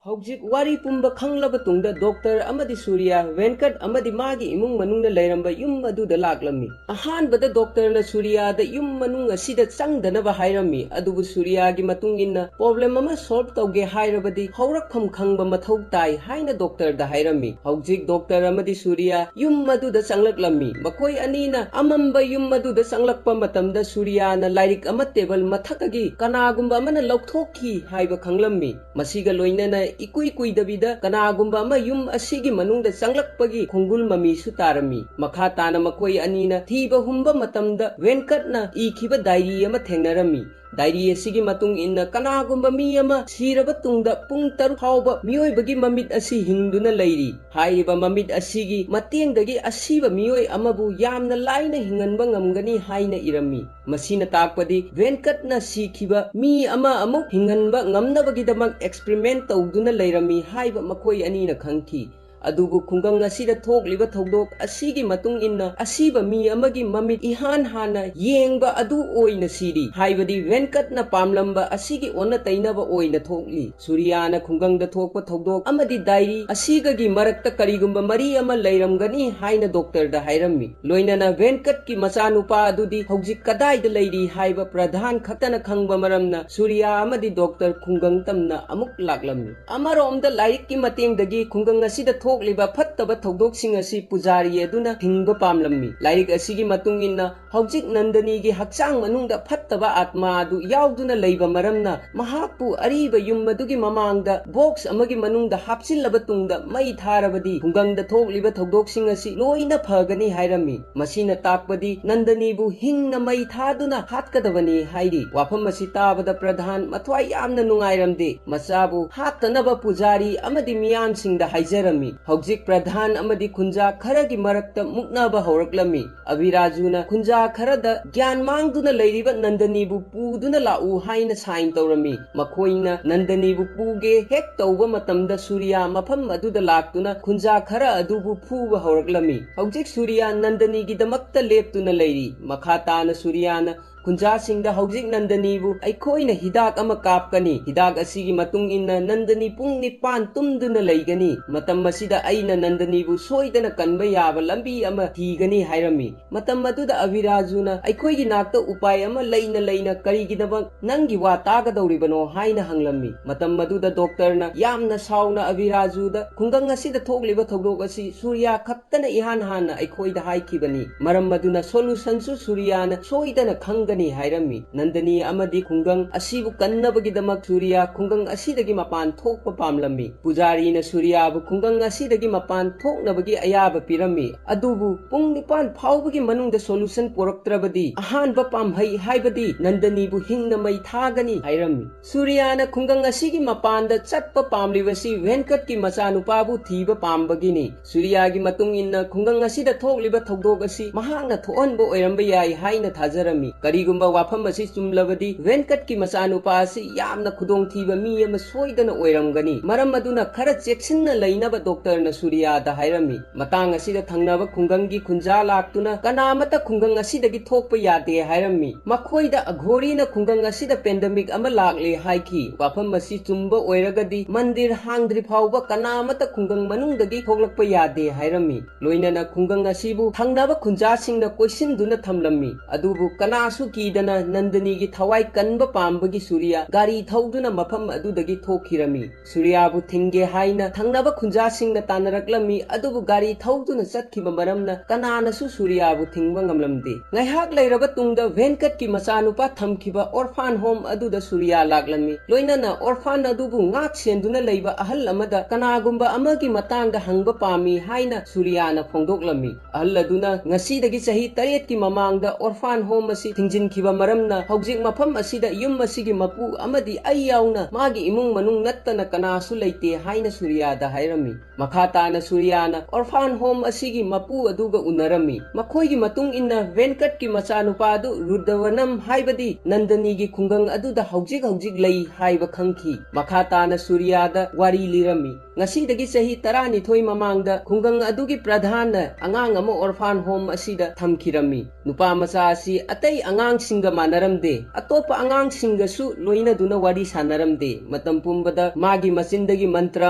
ꯍꯧꯖꯤꯛ ꯋꯥꯔꯤ ꯄꯨꯝꯕ ꯈꯪꯂꯕ ꯇꯨꯡꯗ ꯗꯣꯛꯇꯔ ꯑꯃꯗꯤ ꯁꯨꯔꯤꯌꯥ, ꯚꯦꯟꯀꯠ ꯑꯃꯗꯤ ꯃꯥꯒꯤ ꯏꯃꯨꯡ ꯃꯅꯨꯡꯗ ꯂꯩꯔꯝꯕ ꯌꯨꯝ ꯑꯗꯨꯗ ꯂꯥꯛꯂꯝꯃꯤ꯫ ꯑꯍꯥꯟꯕꯗ ꯗꯣꯛꯇꯔꯅ ꯁꯨꯔꯤꯌꯥꯗ ꯌꯨꯝ ꯃꯅꯨꯡ ꯑꯁꯤꯗ ꯆꯪꯗꯅꯕ ꯍꯥꯏꯔꯝꯃꯤ, ꯑꯗꯨꯕꯨ ꯁꯨꯔꯤꯌꯥꯒꯤ ꯃꯇꯨꯡ ꯏꯟꯅ ꯄ꯭ꯔꯣꯕ꯭ꯂꯦꯝ ꯑꯃ ꯁꯣꯜꯕ ꯇꯧꯒꯦ ꯍꯥꯏꯔꯕꯗꯤ ꯍꯧꯔꯛꯐꯝ ꯈꯪꯕ ꯃꯊꯧ ꯇꯥꯏ ꯍꯥꯏꯅ ꯗꯣꯛꯇꯔꯗ ꯍꯥꯏꯔꯝꯃꯤ꯫ ꯍꯧꯖꯤꯛ ꯗꯣꯛꯇꯔ ꯑꯃꯗꯤ ꯁꯨꯔꯤꯌꯥ ꯌꯨꯝ ꯑꯗꯨꯗ ꯆꯪꯂꯛꯂꯝꯃꯤ꯫ ꯃꯈꯣꯏ ꯑꯅꯤꯅ ꯑꯃꯝꯕ ꯌꯨꯝ ꯑꯗꯨꯗ ꯆꯪꯂꯛꯄ ꯃꯇꯝꯗ ꯁꯨꯔꯤꯌꯥꯅ ꯂꯥꯏꯔꯤꯛ ꯑꯃ ꯇꯦꯕꯜ ꯃꯊꯛꯇꯒꯤ ꯀꯅꯥꯒꯨꯝꯕ ꯑꯃꯅ ꯂꯧꯊꯣꯛꯈꯤ ꯍꯥꯏꯕ ꯈꯪꯂꯝꯃꯤ꯫ ꯃꯁꯤꯒ ꯂꯣꯏꯅꯅ ꯏꯀꯨꯏ ꯀꯨꯏꯗꯕꯤꯗ ꯀꯅꯥꯒꯨꯝꯕ ꯑꯃ ꯌꯨꯝ ꯑꯁꯤꯒꯤ ꯃꯅꯨꯡꯗ ꯆꯪꯂꯛꯄꯒꯤ ꯈꯣꯡꯒꯨꯜ ꯃꯃꯤꯁꯨ ꯇꯥꯔꯝꯃꯤ꯫ ꯃꯈꯥ ꯇꯥꯅ ꯃꯈꯣꯏ ꯑꯅꯤꯅ ꯊꯤꯕ ꯍꯨꯝꯕ ꯃꯇꯝꯗ ꯚꯦꯟꯀꯠꯅ ꯏꯈꯤꯕ ꯗꯥꯏꯔꯤ ꯑꯃ ꯊꯦꯡꯅꯔꯝꯃꯤ꯫ ꯗꯥꯏꯔꯤ ꯑꯁꯤꯒꯤ ꯃꯇꯨꯡ ꯏꯟꯅ ꯀꯅꯥꯒꯨꯝꯕ ꯃꯤ ꯑꯃ ꯁꯤꯔꯕ ꯇꯨꯡꯗ ꯄꯨꯡ ꯇꯔꯨꯛ ꯐꯥꯎꯕ ꯃꯤꯑꯣꯏꯕꯒꯤ ꯃꯃꯤꯠ ꯑꯁꯤ ꯍꯤꯡꯗꯨꯅ ꯂꯩꯔꯤ꯫ ꯍꯥꯏꯔꯤꯕ ꯃꯃꯤꯠ ꯑꯁꯤꯒꯤ ꯃꯇꯦꯡꯗꯒꯤ ꯑꯁꯤꯕ ꯃꯤꯑꯣꯏ ꯑꯃꯕꯨ ꯌꯥꯝꯅ ꯂꯥꯏꯅ ꯍꯤꯡꯍꯟꯕ ꯉꯝꯒꯅꯤ ꯍꯥꯏꯅ ꯏꯔꯝꯃꯤ꯫ ꯃꯁꯤꯅ ꯇꯥꯛꯄꯗꯤ ꯚꯦꯟꯀꯠꯅ ꯁꯤꯈꯤꯕ ꯃꯤ ꯑꯃ ꯑꯃꯨꯛ ꯍꯤꯡꯍꯟꯕ ꯉꯝꯅꯕꯒꯤꯗꯃꯛ ꯑꯦꯛꯁꯄꯔꯤꯃꯦꯟ ꯇꯧꯗꯨꯅ ꯂꯩꯔꯝꯃꯤ ꯍꯥꯏꯕ ꯃꯈꯣꯏ ꯑꯅꯤꯅ ꯈꯪꯈꯤ꯫ ꯑꯗꯨꯕꯨ ꯈꯨꯡꯒꯪ ꯑꯁꯤꯗ ꯊꯣꯛꯂꯤꯕ ꯊꯧꯗꯣꯛ ꯑꯁꯤꯒꯤ ꯃꯇꯨꯡ ꯏꯟꯅ ꯑꯁꯤꯕ ꯃꯤ ꯑꯃꯒꯤ ꯃꯃꯤꯠ ꯏꯍꯥꯟ ꯍꯥꯟꯅ ꯌꯦꯡꯕ ꯑꯗꯨ ꯑꯣꯏꯅ ꯁꯤꯔꯤ, ꯍꯥꯏꯕꯗꯤ ꯚꯦꯟꯀꯠꯅ ꯄꯥꯝꯂꯝꯕ ꯑꯁꯤꯒꯤ ꯑꯣꯟꯅ ꯇꯩꯅꯕ ꯑꯣꯏꯅ ꯊꯣꯛꯂꯤ꯫ ꯁꯨꯔꯤꯌꯥꯅ ꯈꯨꯡꯒꯪꯗ ꯊꯣꯛꯄ ꯊꯧꯗꯣꯛ ꯑꯃꯗꯤ ꯗꯥꯏꯔꯤ ꯑꯁꯤꯒꯒꯤ ꯃꯔꯛꯇ ꯀꯔꯤꯒꯨꯝꯕ ꯃꯔꯤ ꯑꯃ ꯂꯩꯔꯝꯒꯅꯤ ꯍꯥꯏꯅ ꯗꯣꯛꯇꯔꯗ ꯍꯥꯏꯔꯝꯃꯤ꯫ ꯂꯣꯏꯅꯅ ꯚꯦꯟꯀꯠꯀꯤ ꯃꯆꯥꯅꯨꯄꯥ ꯑꯗꯨꯗꯤ ꯍꯧꯖꯤꯛ ꯀꯗꯥꯏꯗ ꯂꯩꯔꯤ ꯍꯥꯏꯕ ꯄ꯭ꯔꯙꯥꯟ ꯈꯛꯇꯅ ꯈꯪꯕ ꯃꯔꯝꯅ ꯁꯨꯔꯤꯌꯥ ꯑꯃꯗꯤ ꯗꯣꯛꯇꯔ ꯈꯨꯡꯒꯪ ꯇꯝꯅ ꯑꯃꯨꯛ ꯂꯥꯛꯂꯝꯃꯤ꯫ ꯑꯃꯔꯣꯝꯗ ꯂꯥꯏꯔꯤꯛꯀꯤ ꯃꯇꯦꯡꯗꯒꯤ ꯈꯨꯡꯒꯪ ꯑꯁꯤꯗ ꯊꯣꯛꯂꯤꯕ ꯐꯠꯇꯕ ꯊꯧꯗꯣꯛꯁꯤꯡ ꯑꯁꯤ ꯄꯨꯖꯥꯔꯤ ꯑꯗꯨꯅ ꯊꯤꯡꯕ ꯄꯥꯝꯂꯝꯃꯤ꯫ ꯂꯥꯏꯔꯤꯛ ꯑꯁꯤꯒꯤ ꯃꯇꯨꯡ ꯏꯟꯅ ꯍꯧꯖꯤꯛ ꯅꯟꯗꯅꯤꯒꯤ ꯍꯛꯆꯥꯡ ꯃꯅꯨꯡꯗ ꯐꯠꯇꯕ ꯑꯥꯠꯃꯥ ꯑꯗꯨ ꯌꯥꯎꯗꯨꯅ ꯂꯩꯕ ꯃꯔꯝꯅ ꯃꯍꯥꯛꯄꯨ ꯑꯔꯤꯕ ꯌꯨꯝ ꯑꯗꯨꯒꯤ ꯃꯃꯥꯡꯗ ꯕꯣꯛꯁ ꯑꯃꯒꯤ ꯃꯅꯨꯡꯗ ꯍꯥꯞꯆꯤꯜꯂꯕ ꯇꯨꯡꯗ ꯃꯩ ꯊꯥꯔꯕꯗꯤ ꯈꯨꯡꯒꯪꯗ ꯊꯣꯛꯂꯤꯕ ꯊꯧꯗꯣꯛꯁꯤꯡ ꯑꯁꯤ ꯂꯣꯏꯅ ꯐꯒꯅꯤ ꯍꯥꯏꯔꯝꯃꯤ꯫ ꯃꯁꯤꯅ ꯇꯥꯛꯄꯗꯤ ꯅꯟꯗꯅꯤꯕꯨ ꯍꯤꯡꯅ ꯃꯩ ꯊꯥꯗꯨꯅ ꯍꯥꯠꯀꯗꯕꯅꯤ ꯍꯥꯏꯔꯤ꯫ ꯋꯥꯐꯝ ꯑꯁꯤ ꯇꯥꯕꯗ ꯄ꯭ꯔꯙꯥꯟ ꯃꯊ꯭ꯋꯥꯏ ꯌꯥꯝꯅ ꯅꯨꯡꯉꯥꯏꯔꯝꯗꯦ꯫ ꯃꯆꯥꯕꯨ ꯍꯥꯠꯇꯅꯕ ꯄꯨꯖꯥꯔꯤ ꯑꯃꯗꯤ ꯃꯤꯌꯥꯝꯁꯤꯡꯗ ꯍꯥꯏꯖꯔꯝꯃꯤ꯫ ꯍꯧꯖꯤꯛ ꯄ꯭ꯔꯙꯥꯟ ꯑꯃꯗꯤ ꯈꯨꯟꯖꯥ ꯈꯔꯒꯤ ꯃꯔꯛꯇ ꯃꯨꯛꯅꯕ ꯍꯧꯔꯛꯂꯝꯃꯤ꯫ ꯑꯚꯤꯔꯥꯖꯨꯅ ꯈꯨꯟꯖꯥ ꯈꯔꯗ ꯒ꯭ꯌꯥꯟ ꯃꯥꯡꯗꯨꯅ ꯂꯩꯔꯤꯕ ꯅꯟꯗꯅꯤꯕꯨ ꯄꯨꯗꯨꯅ ꯂꯥꯛꯎ ꯍꯥꯏꯅ ꯁꯥꯏꯟ ꯇꯧꯔꯝꯃꯤ꯫ ꯃꯈꯣꯏꯅ ꯅꯟꯗꯅꯤꯕꯨ ꯄꯨꯒꯦ ꯍꯦꯛ ꯇꯧꯕ ꯃꯇꯝꯗ ꯁꯨꯔꯤꯌꯥ ꯃꯐꯝ ꯑꯗꯨꯗ ꯂꯥꯛꯇꯨꯅ ꯈꯨꯟꯖꯥ ꯈꯔ ꯑꯗꯨꯕꯨ ꯐꯨꯕ ꯍꯧꯔꯛꯂꯝꯃꯤ꯫ ꯍꯧꯖꯤꯛ ꯁꯨꯔꯤꯌꯥ ꯅꯟꯗꯅꯤꯒꯤꯗꯃꯛꯇ ꯂꯦꯞꯇꯨꯅ ꯂꯩꯔꯤ꯫ ꯃꯈꯥ ꯇꯥꯅ ꯁꯨꯔꯤꯌꯥꯅ ꯈꯨꯟꯖꯥꯁꯤꯡꯗ ꯍꯧꯖꯤꯛ ꯅꯟꯗꯅꯤꯕꯨ ꯑꯩꯈꯣꯏꯅ ꯍꯤꯗꯥꯛ ꯑꯃ ꯀꯥꯞꯀꯅꯤ꯫ ꯍꯤꯗꯥꯛ ꯑꯁꯤꯒꯤ ꯃꯇꯨꯡ ꯏꯟꯅ ꯅꯟꯗꯅꯤ ꯄꯨꯡ ꯅꯤꯄꯥꯟ ꯇꯨꯝꯗꯨꯅ ꯂꯩꯒꯅꯤ꯫ ꯃꯇꯝ ꯑꯁꯤꯗ ꯑꯩꯅ ꯅꯟꯗꯅꯤꯕꯨ ꯁꯣꯏꯗꯅ ꯀꯟꯕ ꯌꯥꯕ ꯂꯝꯕꯤ ꯑꯃ ꯊꯤꯒꯅꯤ ꯍꯥꯏꯔꯝꯃꯤ꯫ ꯃꯇꯝ ꯑꯗꯨꯗ ꯑꯚꯤꯔꯥꯖꯨꯅ ꯑꯩꯈꯣꯏꯒꯤ ꯅꯥꯛꯇ ꯎꯄꯥꯏ ꯑꯃ ꯂꯩꯅ ꯂꯩꯅ ꯀꯔꯤꯒꯤꯗꯃꯛ ꯅꯪꯒꯤ ꯋꯥ ꯇꯥꯒꯗꯧꯔꯤꯕꯅꯣ ꯍꯥꯏꯅ ꯍꯪꯂꯝꯃꯤ꯫ ꯃꯇꯝ ꯑꯗꯨꯗ ꯗꯣꯛꯇꯔꯅ ꯌꯥꯝꯅ ꯁꯥꯎꯅ ꯑꯚꯤꯔꯥꯖꯨꯗ ꯈꯨꯡꯒꯪ ꯑꯁꯤꯗ ꯊꯣꯛꯂꯤꯕ ꯊꯧꯗꯣꯛ ꯑꯁꯤ ꯁꯨꯔꯤꯌꯥ ꯈꯛ ꯇꯅ ꯏꯍꯥꯟ ꯍꯥꯟꯅ ꯑꯩꯈꯣꯏꯗ ꯍꯥꯏꯈꯤꯕꯅꯤ꯫ ꯃꯔꯝ ꯑꯗꯨꯅ ꯁꯣꯂꯨꯁꯟꯁꯨ ꯁꯨꯔꯤꯌꯥꯅ ꯁꯣꯏꯗꯅ ꯈꯪꯒꯅꯤ ꯍꯥꯏꯔꯝꯃꯤ꯫ ꯅꯟꯗꯅꯤ ꯑꯃꯗꯤ ꯈꯨꯡꯒꯪ ꯑꯁꯤꯕꯨ ꯀꯟꯅꯕꯒꯤꯗꯃꯛ ꯁꯨꯔꯤꯌꯥ ꯈꯨꯡꯒꯪ ꯑꯁꯤꯗꯒꯤ ꯃꯄꯥꯟ ꯊꯣꯛꯄ ꯄꯥꯝꯂꯝꯃꯤ꯫ ꯄꯨꯖꯥꯔꯤꯅ ꯁꯨꯔꯤꯌꯥꯕꯨ ꯈꯨꯡꯒꯪ ꯑꯁꯤꯗꯒꯤ ꯃꯄꯥꯟ ꯊꯣꯛꯅꯕꯒꯤ ꯑꯌꯥꯕ ꯄꯤꯔꯝꯃꯤ꯫ ꯑꯗꯨꯕꯨ ꯄꯨꯡ ꯅꯤꯄꯥꯟ ꯐꯥꯎꯕꯒꯤ ꯃꯅꯨꯡꯗ ꯁꯣꯂꯨꯁꯟ ꯄꯨꯔꯛꯇ꯭ꯔꯕꯗꯤ ꯑꯍꯥꯟꯕ ꯄꯥꯝꯍꯩ ꯍꯥꯏꯕꯗꯤ ꯅꯟꯗꯅꯤꯕꯨ ꯍꯤꯡꯅ ꯃꯩ ꯊꯥꯒꯅꯤ ꯍꯥꯏꯔꯝꯃꯤ꯫ ꯁꯨꯔꯤꯌꯥꯅ ꯈꯨꯡꯒꯪ ꯑꯁꯤꯒꯤ ꯃꯄꯥꯟꯗ ꯆꯠꯄ ꯄꯥꯝꯂꯤꯕꯁꯤ ꯚꯦꯟꯀꯠꯀꯤ ꯃꯆꯥꯅꯨꯄꯥꯕꯨ ꯊꯤꯕ ꯄꯥꯝꯕꯒꯤꯅꯤ꯫ ꯁꯨꯔꯤꯌꯥꯒꯤ ꯃꯇꯨꯡ ꯏꯟꯅ ꯈꯨꯡꯒꯪ ꯑꯁꯤꯗ ꯊꯣꯛꯂꯤꯕ ꯊꯧꯗꯣꯛ ꯑꯁꯤ ꯃꯍꯥꯛꯅ ꯊꯣꯛꯍꯟꯕ ꯑꯣꯏꯔꯝꯕ ꯌꯥꯏ ꯍꯥꯏꯅ ꯊꯥꯖꯔꯝꯃꯤ꯫ ꯀꯔꯤꯒꯨꯝꯕ ꯋꯥꯐꯝ ꯑꯁꯤ ꯆꯨꯝꯂꯕꯗꯤ ꯚꯦꯟꯀꯠꯀꯤ ꯃꯆꯥꯅꯨꯄꯥ ꯑꯁꯤ ꯌꯥꯝꯅ ꯈꯨꯗꯣꯡꯊꯤꯕ ꯃꯤ ꯑꯃ ꯁꯣꯏꯗꯅ ꯑꯣꯏꯔꯝꯒꯅꯤ꯫ ꯃꯔꯝ ꯑꯗꯨꯅ ꯈꯔ ꯆꯦꯛꯁꯤꯟꯅ ꯂꯩꯅꯕ ꯗꯣꯛꯇꯔꯅ ꯁꯨꯔꯤꯌꯥꯗ ꯍꯥꯏꯔꯝꯃꯤ꯫ ꯃꯇꯥꯡ ꯑꯁꯤꯗ ꯊꯪꯅꯕ ꯈꯨꯡꯒꯪꯒꯤ ꯈꯨꯟꯖꯥ ꯂꯥꯛꯇꯨꯅ ꯀꯅꯥꯃꯠꯇ ꯈꯨꯡꯒꯪ ꯑꯁꯤꯗꯒꯤ ꯊꯣꯛꯄ ꯌꯥꯗꯦ ꯍꯥꯏꯔꯝꯃꯤ꯫ ꯃꯈꯣꯏꯗ ꯑꯘꯣꯔꯤꯅ ꯈꯨꯡꯒꯪ ꯑꯁꯤꯗ ꯄꯦꯟꯗꯦꯃꯤꯛ ꯑꯃ ꯂꯥꯛꯂꯦ ꯍꯥꯏꯈꯤ꯫ ꯋꯥꯐꯝ ꯑꯁꯤ ꯆꯨꯝꯕ ꯑꯣꯏꯔꯒꯗꯤ ꯃꯟꯗꯤꯔ ꯍꯥꯡꯗ꯭ꯔꯤ ꯐꯥꯎꯕ ꯀꯅꯥꯃꯠꯇ ꯈꯨꯡꯒꯪ ꯃꯅꯨꯡꯗꯒꯤ ꯊꯣꯛꯂꯛꯄ ꯌꯥꯗꯦ ꯍꯥꯏꯔꯝꯃꯤ꯫ ꯂꯣꯏꯅꯅ ꯈꯨꯡꯒꯪ ꯑꯁꯤꯕꯨ ꯊꯪꯅꯕ ꯈꯨꯟꯖꯥꯁꯤꯡꯅ ꯀꯣꯏꯁꯤꯟꯗꯨꯅ ꯊꯝꯂꯝꯃꯤ꯫ ꯑꯗꯨꯕꯨ ꯀꯅꯥꯁꯨ ꯀꯤꯗꯅ ꯅꯟꯗꯅꯤꯒꯤ ꯊꯋꯥꯏ ꯀꯟꯕ ꯄꯥꯝꯕꯒꯤ ꯁꯨꯔꯤꯌꯥ ꯒꯥꯔꯤ ꯊꯧꯗꯨꯅ ꯃꯐꯝ ꯑꯗꯨꯗꯒꯤ ꯊꯣꯛꯈꯤꯔꯝꯃꯤ꯫ ꯁꯨꯔꯤꯌꯥꯕꯨ ꯊꯤꯡꯒꯦ ꯍꯥꯏꯅ ꯊꯪꯅꯕ ꯈꯨꯟꯖꯥꯁꯤꯡꯅ ꯇꯥꯟꯅꯔꯛꯂꯝꯃꯤ, ꯑꯗꯨꯕꯨ ꯒꯥꯔꯤ ꯊꯧꯗꯨꯅ ꯆꯠꯈꯤꯕ ꯃꯔꯝꯅ ꯀꯅꯥꯅꯁꯨ ꯁꯨꯔꯤꯌꯥꯕꯨ ꯊꯤꯡꯕ ꯉꯝꯂꯝꯗꯦ꯫ ꯉꯥꯏꯍꯥꯛ ꯂꯩꯔꯕ ꯇꯨꯡꯗ ꯚꯦꯟꯀꯠꯀꯤ ꯃꯆꯥꯅꯨꯄꯥ ꯊꯝꯈꯤꯕ ꯑꯣꯔꯐꯥꯟ ꯍꯣꯝ ꯑꯗꯨꯗ ꯁꯨꯔꯤꯌꯥ ꯂꯥꯛꯂꯝꯃꯤ꯫ ꯂꯣꯏꯅꯅ ꯑꯣꯔꯐꯥꯟ ꯑꯗꯨꯕꯨ ꯉꯥꯛ ꯁꯦꯟꯗꯨꯅ ꯂꯩꯕ ꯑꯍꯜ ꯑꯃꯗ ꯀꯅꯥꯒꯨꯝꯕ ꯑꯃꯒꯤ ꯃꯇꯥꯡꯗ ꯍꯪꯕ ꯄꯥꯝꯃꯤ ꯍꯥꯏꯅ ꯁꯨꯔꯤꯌꯥꯅ ꯐꯣꯡꯗꯣꯛꯂꯝꯃꯤ꯫ ꯑꯍꯜ ꯑꯗꯨꯅ ꯉꯁꯤꯗꯒꯤ ꯆꯍꯤ ꯇꯔꯦꯠꯀꯤ ꯃꯃꯥꯡꯗ ꯑꯣꯔꯐꯥꯟ ꯍꯣꯝ ꯑꯁꯤ ꯊꯤꯡꯖꯤꯟ ꯂꯣꯏꯁꯤꯟꯈꯤꯕ ꯃꯔꯝꯅ ꯍꯧꯖꯤꯛ ꯃꯐꯝ ꯑꯁꯤꯗ ꯌꯨꯝ ꯑꯁꯤꯒꯤ ꯃꯄꯨ ꯑꯃꯗꯤ ꯑꯩ ꯌꯥꯎꯅ ꯃꯥꯒꯤ ꯏꯃꯨꯡ ꯃꯅꯨꯡ ꯅꯠꯇꯅ ꯀꯅꯥꯁꯨ ꯂꯩꯇꯦ" ꯍꯥꯏꯅ ꯁꯨꯔꯤꯌꯥꯗ ꯍꯥꯏꯔꯝꯃꯤ꯫ ꯃꯈꯥ ꯇꯥꯅ ꯁꯨꯔꯤꯌꯥꯅ orphan home ꯑꯁꯤꯒꯤ ꯃꯄꯨ ꯑꯗꯨꯒ ꯎꯅꯔꯝꯃꯤ꯫ ꯃꯈꯣꯏꯒꯤ ꯃꯇꯨꯡ ꯏꯟꯅ ꯚꯦꯟꯀꯠꯀꯤ ꯃꯆꯥꯅꯨꯄꯥ ꯑꯗꯨ ꯔꯨꯗ꯭ꯔꯕꯅꯝ ꯍꯥꯏꯕꯗꯤ ꯅꯟꯗꯅꯤꯒꯤ ꯈꯨꯡꯒꯪ ꯑꯗꯨꯗ ꯍꯧꯖꯤꯛ ꯍꯧꯖꯤꯛ ꯂꯩ ꯍꯥꯏꯕ ꯈꯪꯈꯤ꯫ ꯃꯈꯥ ꯇꯥꯅ ꯁꯨꯔꯤꯌꯥꯗ ꯋꯥꯔꯤ ꯂꯤꯔꯝꯃꯤ꯫ ꯉꯁꯤꯗꯒꯤ ꯆꯍꯤ ꯇꯔꯥꯅꯤꯊꯣꯏ ꯃꯃꯥꯡꯗ ꯈꯨꯡꯒꯪ ꯑꯗꯨꯒꯤ ꯄ꯭ꯔꯙꯥꯟꯅ ꯑꯉꯥꯡ ꯑꯃ orphan home ꯑꯁꯤꯗ ꯊꯝꯈꯤꯔꯝꯃꯤ꯫ ꯅꯨꯄꯥ ꯃꯆꯥ ꯑꯁꯤ ꯑꯇꯩ ꯑꯉꯥꯡꯁꯤꯡꯒ ꯃꯥꯟꯅꯔꯝꯗꯦ꯫ ꯑꯇꯣꯞꯄ ꯑꯉꯥꯡꯁꯤꯡꯒꯁꯨ ꯂꯣꯏꯅꯗꯨꯅ ꯋꯥꯔꯤ ꯁꯥꯟꯅꯔꯝꯗꯦ꯫ ꯃꯇꯝ ꯄꯨꯝꯕꯗ ꯃꯥꯒꯤ ꯃꯆꯤꯟꯗꯒꯤ ꯃꯟꯇ꯭ꯔ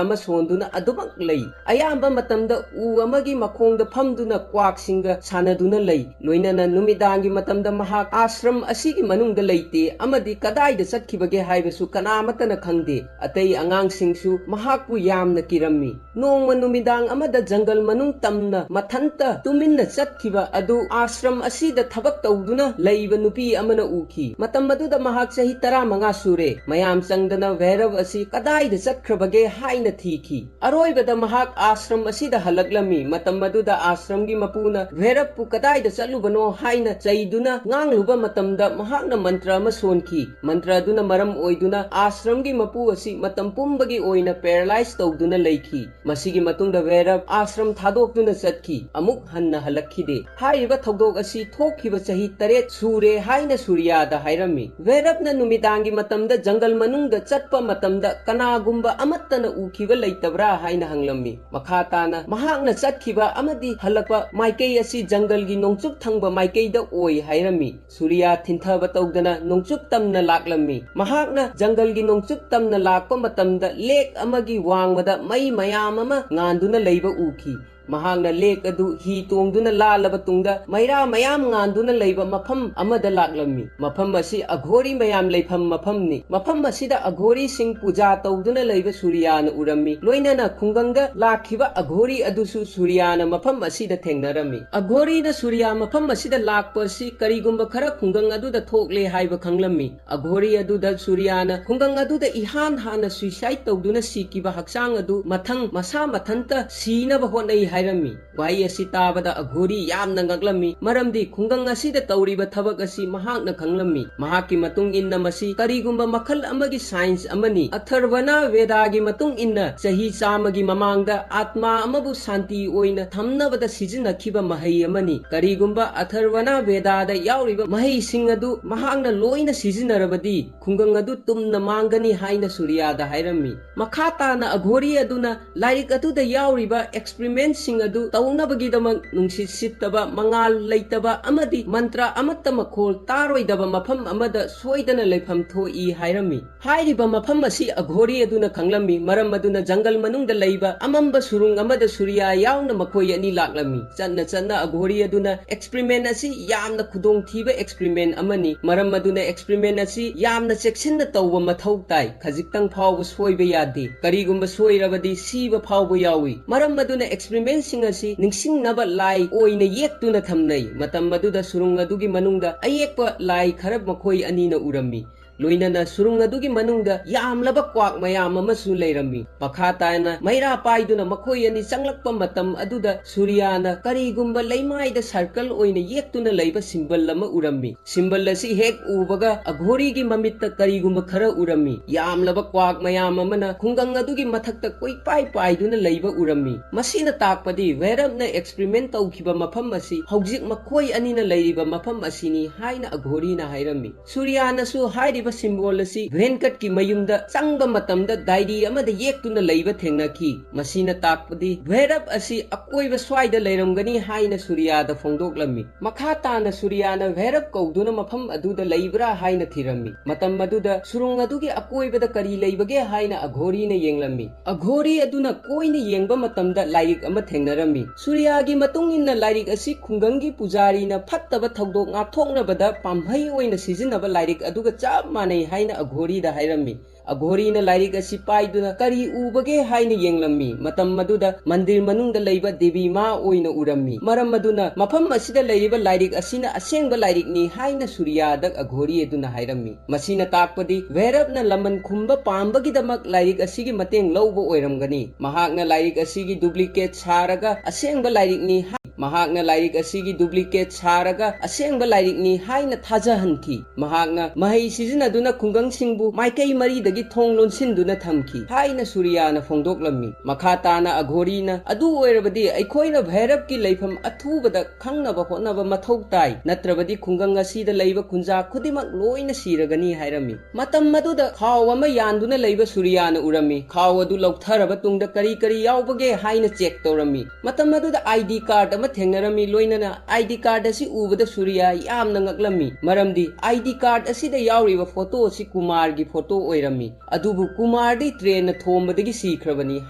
ꯑꯃ ꯁꯣꯟꯗꯨꯅ ꯑꯗꯨꯃꯛ ꯂꯩ꯫ ꯑꯌꯥꯝꯕ ꯃꯇꯝꯗ ꯎ ꯑꯃꯒꯤ ꯃꯈꯣꯡꯗ ꯐꯝꯗꯨꯅ ꯀ꯭ꯋꯥꯛꯁꯤꯡꯒ ꯁꯥꯟꯅꯗꯨꯅ ꯂꯩ꯫ ꯂꯣꯏꯅꯅ ꯅꯨꯃꯤꯗꯥꯡꯒꯤ ꯃꯇꯝꯗ ꯃꯍꯥꯛ ꯑꯥꯁ꯭ꯔꯝ ꯑꯁꯤꯒꯤ ꯃꯅꯨꯡꯗ ꯂꯩꯇꯦ ꯑꯃꯗꯤ ꯀꯗꯥꯏꯗ ꯆꯠꯈꯤꯕꯒꯦ ꯍꯥꯏꯕꯁꯨ ꯀꯅꯥꯃꯠꯇꯅ ꯈꯪꯗꯦ꯫ ꯑꯇꯩ ꯑꯉꯥꯡꯁꯤꯡꯁꯨ ꯃꯍꯥꯛꯄꯨ ꯌꯥꯝꯅ ꯀꯤꯔꯝꯃꯤ꯫ ꯅꯣꯡꯃ ꯅꯨꯃꯤꯗꯥꯡ ꯑꯃꯗ ꯖꯪꯒꯜ ꯃꯅꯨꯡ ꯇꯝꯅ ꯃꯊꯟꯇ ꯇꯨꯃꯤꯟꯅ ꯆꯠꯈꯤꯕ ꯑꯗꯨ ꯑꯥꯁ꯭ꯔꯝ ꯑꯁꯤꯗ ꯊꯕꯛ ꯇꯧꯗꯨꯅ ꯂꯩꯕ ꯅꯨꯄꯤ ꯑꯃꯅ ꯎꯈꯤ꯫ ꯃꯇꯝ ꯑꯗꯨꯗ ꯃꯍꯥꯛ ꯆꯍꯤ ꯇꯔꯥꯃꯉꯥ ꯁꯨꯔꯦ꯫ ꯃꯌꯥꯝ ꯆꯪꯗꯅ ꯚꯩꯔꯕ ꯑꯁꯤ ꯀꯗꯥꯏꯗ ꯆꯠꯈ꯭ꯔꯕꯒꯦ ꯍꯥꯏꯅ ꯊꯤꯈꯤ꯫ ꯑꯔꯣꯏꯕꯗ ꯃꯍꯥꯛ ꯑꯥꯁ꯭ꯔꯝ ꯑꯁꯤꯗ ꯍꯜꯂꯛꯂꯝꯃꯤ꯫ ꯃꯇꯝ ꯑꯗꯨꯗ ꯑꯥꯁ꯭ꯔꯝꯒꯤ ꯃꯄꯨꯅ ꯚꯩꯔꯕꯄꯨ ꯀꯗꯥꯏꯗ ꯆꯠꯂꯨꯕꯅꯣ ꯍꯥꯏꯅ ꯆꯩꯗꯨꯅ ꯉꯥꯡꯂꯨꯕ ꯃꯇꯝꯗ ꯃꯍꯥꯛꯅ ꯃꯟꯇ꯭ꯔ ꯑꯃ ꯁꯣꯟꯈꯤ꯫ ꯃꯟꯇ꯭ꯔ ꯑꯗꯨꯅ ꯃꯔꯝ ꯑꯣꯏꯗꯨꯅ ꯑꯥꯁ꯭ꯔꯝꯒꯤ ꯃꯄꯨ ꯑꯁꯤ ꯃꯇꯝ ꯄꯨꯝꯕꯒꯤ ꯑꯣꯏꯅ paralyze ꯇꯧꯗꯨꯅ ꯂꯩꯈꯤ꯫ ꯃꯁꯤꯒꯤ ꯃꯇꯨꯡꯗ ꯚꯩꯔꯕ ꯑꯥꯁ꯭ꯔꯝ ꯊꯥꯗꯣꯛꯇꯨꯅ ꯆꯠꯈꯤ, ꯑꯃꯨꯛ ꯍꯟꯅ ꯍꯜꯂꯛꯈꯤꯗꯦ꯫ ꯍꯥꯏꯔꯤꯕ ꯊꯧꯗꯣꯛ ꯑꯁꯤ ꯊꯣꯛꯈꯤꯕ ꯆꯍꯤ ꯇꯔꯦꯠ ꯁꯨꯔꯦ ꯍꯥꯏꯅ ꯁꯨꯔꯤꯌꯥꯗ ꯍꯥꯏꯔꯝꯃꯤ꯫ ꯚꯩꯔꯕꯅ ꯅꯨꯃꯤꯗꯥꯡꯒꯤ ꯃꯇꯝꯗ ꯖꯪꯒꯜ ꯃꯅꯨꯡꯗ ꯆꯠꯄ ꯃꯇꯝꯗ ꯀꯅꯥꯒꯨꯝꯕ ꯑꯃꯠꯇꯅ ꯎꯈꯤꯕ ꯂꯩꯇꯕ꯭ꯔꯥ ꯍꯥꯏꯅ ꯍꯪꯂꯝꯃꯤ꯫ ꯃꯈꯥ ꯇꯥꯅ ꯃꯍꯥꯛꯅ ꯆꯠꯈꯤꯕ ꯑꯃꯗꯤ ꯍꯜꯂꯛꯄ ꯃꯥꯏꯀꯩ ꯑꯁꯤ ꯖꯪꯒꯜꯒꯤ ꯅꯣꯡꯆꯨꯞ ꯊꯪꯕ ꯃꯥꯏꯀꯩꯗ ꯑꯣꯏ ꯍꯥꯏꯔꯝꯃꯤ꯫ ꯁꯨꯔꯤꯌꯥ ꯊꯤꯟꯊꯕ ꯇꯧꯗꯅ ꯅꯣꯡꯆꯨꯞ ꯇꯝꯅ ꯂꯥꯛꯂꯝꯃꯤ꯫ ꯃꯍꯥꯛꯅ ꯖꯪꯒꯜꯒꯤ ꯅꯣꯡꯆꯨꯞ ꯇꯝꯅ ꯂꯥꯛꯄ ꯃꯇꯝꯗ ꯂꯦꯛ ꯑꯃꯒꯤ ꯋꯥꯡꯃꯗ ꯃꯩ ꯃꯌꯥꯝ ꯑꯃ ꯉꯥꯟꯗꯨꯅ ꯂꯩꯕ ꯎꯈꯤ꯫ ꯃꯍꯥꯛꯅ ꯂꯦꯛ ꯑꯗꯨ ꯍꯤ ꯇꯣꯡꯗꯨꯅ ꯂꯥꯜꯂꯕ ꯇꯨꯡꯗ ꯃꯩꯔꯥ ꯃꯌꯥꯝ ꯉꯥꯟꯗꯨꯅ ꯂꯩꯕ ꯃꯐꯝ ꯑꯃꯗ ꯂꯥꯛꯂꯝꯃꯤ꯫ ꯃꯐꯝ ꯑꯁꯤ ꯑꯘꯣꯔꯤ ꯃꯌꯥꯝ ꯂꯩꯐꯝ ꯃꯐꯝꯅꯤ꯫ ꯃꯐꯝ ꯑꯁꯤꯗ ꯑꯘꯣꯔꯤꯁꯤꯡ ꯄꯨꯖꯥ ꯇꯧꯗꯨꯅ ꯂꯩꯕ ꯁꯨꯔꯤꯌꯥꯅ ꯎꯔꯝꯃꯤ꯫ ꯂꯣꯏꯅꯅ ꯈꯨꯡꯒꯪꯗ ꯂꯥꯛꯈꯤꯕ ꯑꯘꯣꯔꯤ ꯑꯗꯨꯁꯨ ꯁꯨꯔꯤꯌꯥꯅ ꯃꯐꯝ ꯑꯁꯤꯗ ꯊꯦꯡꯅꯔꯝꯃꯤ꯫ ꯑꯘꯣꯔꯤꯅ ꯁꯨꯔꯤꯌꯥ ꯃꯐꯝ ꯑꯁꯤꯗ ꯂꯥꯛꯄ ꯑꯁꯤ ꯀꯔꯤꯒꯨꯝꯕ ꯈꯔ ꯈꯨꯡꯒꯪ ꯑꯗꯨꯗ ꯊꯣꯛꯂꯦ ꯍꯥꯏꯕ ꯈꯪꯂꯝꯃꯤ꯫ ꯑꯘꯣꯔꯤ ꯑꯗꯨꯗ ꯁꯨꯔꯤꯌꯥꯅ ꯈꯨꯡꯒꯪ ꯑꯗꯨꯗ ꯏꯍꯥꯟ ꯍꯥꯟꯅ suicide ꯇꯧꯗꯨꯅ ꯁꯤꯈꯤꯕ ꯍꯛꯆꯥꯡ ꯑꯗꯨ ꯃꯊꯪ ꯃꯁꯥ ꯃꯊꯟꯇ ꯁꯤꯅꯕ ꯍꯣꯠꯅꯩ ꯍꯥꯏ꯫ ꯍꯥꯏꯔꯝꯃꯤ꯫ ꯋꯥꯍꯩ ꯑꯁꯤ ꯇꯥꯕꯗ ꯑꯘꯣꯔꯤ ꯌꯥꯝꯅ ꯉꯛꯂꯝꯃꯤ, ꯃꯔꯝꯗꯤ ꯈꯨꯡꯒꯪ ꯑꯁꯤꯗ ꯇꯧꯔꯤꯕ ꯊꯕꯛ ꯑꯁꯤ ꯃꯍꯥꯛꯅ ꯈꯪꯂꯝꯃꯤ꯫ ꯃꯍꯥꯛꯀꯤ ꯃꯇꯨꯡ ꯏꯟꯅ ꯃꯁꯤ ꯀꯔꯤꯒꯨꯝꯕ ꯃꯈꯜ ꯑꯃꯒꯤ ꯁꯥꯏꯟꯁ ꯑꯃꯅꯤ꯫ ꯑꯊꯔꯚꯅ ꯚꯦꯗꯥꯒꯤ ꯃꯇꯨꯡ ꯏꯟꯅ ꯆꯍꯤ ꯆꯥꯝꯃꯒꯤ ꯃꯃꯥꯡꯗ ꯑꯥꯠꯃꯥ ꯑꯃꯕꯨ ꯁꯥꯟꯇꯤ ꯑꯣꯏꯅ ꯊꯝꯅꯕꯗ ꯁꯤꯖꯤꯟꯅꯈꯤꯕ ꯃꯍꯩ ꯑꯃꯅꯤ꯫ ꯀꯔꯤꯒꯨꯝꯕ ꯑꯊꯔꯚꯅ ꯚꯦꯗꯥꯗ ꯌꯥꯎꯔꯤꯕ ꯃꯍꯩꯁꯤꯡ ꯑꯗꯨ ꯃꯍꯥꯛꯅ ꯂꯣꯏꯅ ꯁꯤꯖꯤꯟꯅꯔꯕꯗꯤ ꯈꯨꯡꯒꯪ ꯑꯗꯨ ꯇꯨꯝꯅ ꯃꯥꯡꯒꯅꯤ ꯍꯥꯏꯅ ꯁꯨꯔꯤꯌꯥꯗ ꯍꯥꯏꯔꯝꯃꯤ꯫ ꯃꯈꯥ ꯇꯥꯅ ꯑꯘꯣꯔꯤ ꯑꯗꯨꯅ ꯂꯥꯏꯔꯤꯛ ꯑꯗꯨꯗ ꯌꯥꯎꯔꯤꯕ ꯑꯦꯛꯁꯄ꯭ꯔꯤꯃꯦꯟꯁꯤꯡ ꯑꯗꯨ ꯇꯧꯅꯕꯒꯤꯗꯃꯛ ꯅꯨꯡꯁꯤꯠ ꯁꯤꯠꯇꯕ, ꯃꯉꯥꯜ ꯂꯩꯇꯕ ꯑꯃꯗꯤ ꯃꯟꯇ꯭ꯔ ꯑꯃꯠꯇ ꯃꯈꯣꯜ ꯇꯥꯔꯣꯏꯗꯕ ꯃꯐꯝ ꯑꯃꯗ ꯁꯣꯏꯗꯅ ꯂꯩꯐꯝ ꯊꯣꯛꯏ ꯍꯥꯏꯔꯝꯃꯤ꯫ ꯍꯥꯏꯔꯤꯕ ꯃꯐꯝ ꯑꯁꯤ ꯑꯘꯣꯔꯤ ꯑꯗꯨꯅ ꯈꯪꯂꯝꯃꯤ, ꯃꯔꯝ ꯑꯗꯨꯅ ꯖꯪꯒꯜ ꯃꯅꯨꯡꯗ ꯂꯩꯕ ꯑꯃꯝꯕ ꯁꯨꯔꯨꯡ ꯑꯃꯗ ꯁꯨꯔꯤꯌꯥ ꯌꯥꯎꯅ ꯃꯈꯣꯏ ꯑꯅꯤ ꯂꯥꯛꯂꯝꯃꯤ꯫ ꯆꯠꯅ ꯆꯠꯅ ꯑꯘꯣꯔꯤ ꯑꯗꯨꯅ ꯑꯦꯛꯁꯄ꯭ꯔꯤꯃꯦꯟ ꯑꯁꯤ ꯌꯥꯝꯅ ꯈꯨꯗꯣꯡꯊꯤꯕ ꯑꯦꯛꯁꯄ꯭ꯔꯤꯃꯦꯟ ꯑꯃꯅꯤ, ꯃꯔꯝ ꯑꯗꯨꯅ ꯑꯦꯛꯁꯄ꯭ꯔꯤꯃꯦꯟ ꯑꯁꯤ ꯌꯥꯝꯅ ꯆꯦꯛꯁꯤꯟꯅ ꯇꯧꯕ ꯃꯊꯧ ꯇꯥꯏ꯫ ꯈꯖꯤꯛꯇꯪ ꯐꯥꯎꯕ ꯁꯣꯏꯕ ꯌꯥꯗꯦ꯫ ꯀꯔꯤꯒꯨꯝꯕ ꯁꯣꯏꯔꯕꯗꯤ ꯁꯤꯕ ꯐꯥꯎꯕ ꯌꯥꯎꯏ꯫ ꯃꯔꯝ ꯑꯗꯨꯅ ꯑꯦꯛꯁꯄ꯭ꯔꯤꯃꯦꯟꯁꯤꯡ ꯑꯁꯤ ꯅꯤꯡꯁꯤꯡꯅꯕ ꯂꯥꯏ ꯑꯣꯏꯅ ꯌꯦꯛꯇꯨꯅ ꯊꯝꯅꯩ꯫ ꯃꯇꯝ ꯑꯗꯨꯗ ꯁꯨꯔꯨꯡ ꯑꯗꯨꯒꯤ ꯃꯅꯨꯡꯗ ꯑꯌꯦꯛꯄ ꯂꯥꯏ ꯈꯔ ꯃꯈꯣꯏ ꯑꯅꯤꯅ ꯎꯔꯝꯃꯤ꯫ ꯂꯣꯏꯅꯅ ꯁꯨꯔꯨꯡ ꯑꯗꯨꯒꯤ ꯃꯅꯨꯡꯗ ꯌꯥꯝꯂꯕ ꯀ꯭ꯋꯥꯛ ꯃꯌꯥꯝ ꯑꯃꯁꯨ ꯂꯩꯔꯝꯃꯤ꯫ ꯃꯈꯥ ꯇꯥꯅ ꯃꯩꯔꯥ ꯄꯥꯏꯗꯨꯅ ꯃꯈꯣꯏ ꯑꯅꯤ ꯆꯪꯂꯛꯄ ꯃꯇꯝ ꯑꯗꯨꯗ ꯁꯨꯔꯤꯌꯥꯅ ꯀꯔꯤꯒꯨꯝꯕ ꯂꯩꯃꯥꯏꯗ ꯁꯔꯀꯜ ꯑꯣꯏꯅ ꯌꯦꯛꯇꯨꯅ ꯂꯩꯕ ꯁꯤꯝꯕꯜ ꯑꯃ ꯎꯔꯝꯃꯤ꯫ ꯁꯤꯝꯕꯜ ꯑꯁꯤ ꯍꯦꯛ ꯎꯕꯒ ꯑꯘꯣꯔꯤꯒꯤ ꯃꯃꯤꯠꯇ ꯀꯔꯤꯒꯨꯝꯕ ꯈꯔ ꯎꯔꯝꯃꯤ꯫ ꯌꯥꯝꯂꯕ ꯀ꯭ꯋꯥꯛ ꯃꯌꯥꯝ ꯑꯃꯅ ꯈꯨꯡꯒꯪ ꯑꯗꯨꯒꯤ ꯃꯊꯛꯇ ꯀꯣꯏꯄꯥꯏ ꯄꯥꯏꯗꯨꯅ ꯂꯩꯕ ꯎꯔꯝꯃꯤ꯫ ꯃꯁꯤꯅ ꯇꯥꯛꯄꯗꯤ ꯚꯩꯔꯞꯅ ꯑꯦꯛꯁꯄ꯭ꯔꯤꯃꯦꯟ ꯇꯧꯈꯤꯕ ꯃꯐꯝ ꯑꯁꯤ ꯍꯧꯖꯤꯛ ꯃꯈꯣꯏ ꯑꯅꯤꯅ ꯂꯩꯔꯤꯕ ꯃꯐꯝ ꯑꯁꯤꯅꯤ ꯍꯥꯏꯅ ꯑꯘꯣꯔꯤꯅ ꯍꯥꯏꯔꯝꯃꯤ꯫ ꯁꯨꯔꯤꯌꯥꯅꯁꯨ ꯍꯥꯏꯔꯤꯕ ꯁꯤꯝꯕꯣꯜ ꯑꯁꯤ ꯚꯦꯟꯀꯠꯀꯤ ꯃꯌꯨꯝꯗ ꯆꯪꯕ ꯃꯇꯝꯗ ꯗꯥꯏꯔꯤ ꯑꯃꯗ ꯌꯦꯛꯇꯨꯅ ꯂꯩꯕ ꯊꯦꯡꯅꯈꯤ꯫ ꯃꯁꯤꯅ ꯇꯥꯛꯄꯗꯤ ꯚꯩꯔꯞ ꯑꯁꯤ ꯑꯀꯣꯏꯕ ꯁ꯭ꯋꯥꯏꯗ ꯂꯩꯔꯝꯒꯅꯤ ꯍꯥꯏꯅ ꯁꯨꯔꯤꯌꯥꯗ ꯐꯣꯡꯗꯣꯛꯂꯝꯃꯤ꯫ ꯃꯈꯥ ꯇꯥꯅ ꯁꯨꯔꯤꯌꯥꯅ ꯚꯩꯔꯞ ꯀꯧꯗꯨꯅ ꯃꯐꯝ ꯑꯗꯨꯗ ꯂꯩꯕ꯭ꯔꯥ ꯍꯥꯏꯅ ꯊꯤꯔꯝꯃꯤ꯫ ꯃꯇꯝ ꯑꯗꯨꯗ ꯁꯨꯔꯨꯡ ꯑꯗꯨꯒꯤ ꯑꯀꯣꯏꯕꯗ ꯀꯔꯤ ꯂꯩꯕꯒꯦ ꯍꯥꯏꯅ ꯑꯘꯣꯔꯤꯅ ꯌꯦꯡꯂꯝꯃꯤ꯫ ꯑꯘꯣꯔꯤ ꯑꯗꯨꯅ ꯀꯣꯏꯅ ꯌꯦꯡꯕ ꯃꯇꯝꯗ ꯂꯥꯏꯔꯤꯛ ꯑꯃ ꯊꯦꯡꯅꯔꯝꯃꯤ꯫ ꯁꯨꯔꯤꯌꯥꯒꯤ ꯃꯇꯨꯡ ꯏꯟꯅ ꯂꯥꯏꯔꯤꯛ ꯑꯁꯤ ꯈꯨꯡꯒꯪꯒꯤ ꯄꯨꯖꯥꯔꯤꯅ ꯐꯠꯇꯕ ꯊꯧꯗꯣꯛ ꯉꯥꯛꯊꯣꯛꯅꯕꯗ ꯄꯥꯝꯕꯩ ꯑꯣꯏꯅ ꯁꯤꯖꯤꯟꯅꯕ ꯂꯥꯏꯔꯤꯛ ꯑꯗꯨꯒ ꯆꯞ ꯃꯥꯟꯅꯩ ꯍꯥꯏꯅ ꯑꯘꯣꯔꯤꯗ ꯍꯥꯏꯔꯝꯃꯤ꯫ ꯑꯘꯣꯔꯤꯅ ꯂꯥꯏꯔꯤꯛ ꯑꯁꯤ ꯄꯥꯏꯗꯨꯅ ꯀꯔꯤ ꯎꯕꯒꯦ ꯍꯥꯏꯅ ꯌꯦꯡꯂꯝꯃꯤ꯫ ꯃꯇꯝ ꯑꯗꯨꯗ ꯃꯟꯗꯤꯔ ꯃꯅꯨꯡꯗ ꯂꯩꯕ ꯗꯦꯕꯤ ꯃꯥ ꯑꯣꯏꯅ ꯎꯔꯝꯃꯤ꯫ ꯃꯔꯝ ꯑꯗꯨꯅ ꯃꯐꯝ ꯑꯁꯤꯗ ꯂꯩꯔꯤꯕ ꯂꯥꯏꯔꯤꯛ ꯑꯁꯤꯅ ꯑꯁꯦꯡꯕ ꯂꯥꯏꯔꯤꯛꯅꯤ ꯍꯥꯏꯅ ꯁꯨꯔꯤꯌꯥꯗ ꯑꯘꯣꯔꯤ ꯑꯗꯨꯅ ꯍꯥꯏꯔꯝꯃꯤ꯫ ꯃꯁꯤꯅ ꯇꯥꯛꯄꯗꯤ ꯚꯩꯔꯞꯅ ꯂꯃꯟ ꯈꯨꯝꯕ ꯄꯥꯝꯕꯒꯤꯗꯃꯛ ꯂꯥꯏꯔꯤꯛ ꯑꯁꯤꯒꯤ ꯃꯇꯦꯡ ꯂꯧꯕ ꯑꯣꯏꯔꯝꯒꯅꯤ꯫ ꯃꯍꯥꯛꯅ ꯂꯥꯏꯔꯤꯛ ꯑꯁꯤꯒꯤ duplicate ꯁꯥꯔꯒ ꯑꯁꯦꯡꯕ ꯂꯥꯏꯔꯤꯛꯅꯤ ꯍꯥꯏ-, ꯃꯍꯥꯛꯅ ꯂꯥꯏꯔꯤꯛ ꯑꯁꯤꯒꯤ duplicate ꯁꯥꯔꯒ ꯑꯁꯦꯡꯕ ꯂꯥꯏꯔꯤꯛꯅꯤ ꯍꯥꯏꯅ ꯊꯥꯖꯍꯟꯈꯤ꯫ ꯃꯍꯥꯛꯅ ꯃꯍꯩ ꯁꯤꯖꯤꯟꯅꯗꯨꯅ ꯈꯨꯡꯒꯪꯁꯤꯡꯕꯨ ꯃꯥꯏꯀꯩ ꯃꯔꯤꯗꯒꯤ ꯊꯣꯡ ꯂꯣꯟꯁꯤꯟꯗꯨꯅ ꯊꯝꯈꯤ ꯍꯥꯏꯅ ꯁꯨꯔꯤꯌꯥꯅ ꯐꯣꯡꯗꯣꯛꯂꯝꯃꯤ꯫ ꯃꯈꯥ ꯇꯥꯅ ꯑꯘꯣꯔꯤꯅ, "ꯑꯗꯨ ꯑꯣꯏꯔꯕꯗꯤ ꯑꯩꯈꯣꯏꯅ ꯚꯩꯔꯞꯀꯤ ꯂꯩꯐꯝ ꯑꯊꯨꯕꯗ ꯈꯪꯅꯕ ꯍꯣꯠꯅꯕ ꯃꯊꯧ ꯇꯥꯏ, ꯅꯠꯇ꯭ꯔꯕꯗꯤ ꯈꯨꯡꯒꯪ ꯑꯁꯤꯗ ꯂꯩꯕ ꯈꯨꯟꯖꯥ ꯈꯨꯗꯤꯡꯃꯛ ꯂꯣꯏꯅ ꯁꯤꯔꯒꯅꯤ" ꯍꯥꯏꯔꯝꯃꯤ꯫ ꯃꯇꯝ ꯑꯗꯨꯗ ꯈꯥꯎ ꯑꯃ ꯌꯥꯟꯗꯨꯅ ꯂꯩꯕ ꯁꯨꯔꯤꯌꯥꯅ ꯎꯔꯝꯃꯤ꯫ ꯈꯥꯎ ꯑꯗꯨ ꯂꯧꯊꯔꯕ ꯇꯨꯡꯗ ꯀꯔꯤ ꯀꯔꯤ ꯌꯥꯎꯕꯒꯦ ꯍꯥꯏꯅ check ꯇꯧꯔꯝꯃꯤ꯫ ꯃꯇꯝ ꯑꯗꯨꯗ ID card ꯑꯃ ꯊꯦꯡꯅꯔꯝꯃꯤ꯫ ꯂꯣꯏꯅꯅ ID card ꯑꯁꯤ ꯎꯕꯗ ꯁꯨꯔꯤꯌꯥ ꯌꯥꯝꯅ ꯉꯛꯂꯝꯃꯤ, ꯃꯔꯝꯗꯤ ID card ꯑꯁꯤꯗ ꯌꯥꯎꯔꯤꯕ photo ꯑꯁꯤ ꯀꯨꯃꯥꯔꯒꯤ photo ꯑꯣꯏꯔꯝꯃꯤ꯫ ꯑꯗꯨꯕꯨ ꯀꯨꯃꯥꯔꯗꯤ trainꯅ ꯊꯣꯝꯕꯗꯒꯤ ꯁꯤꯈ꯭ꯔꯕꯅꯤ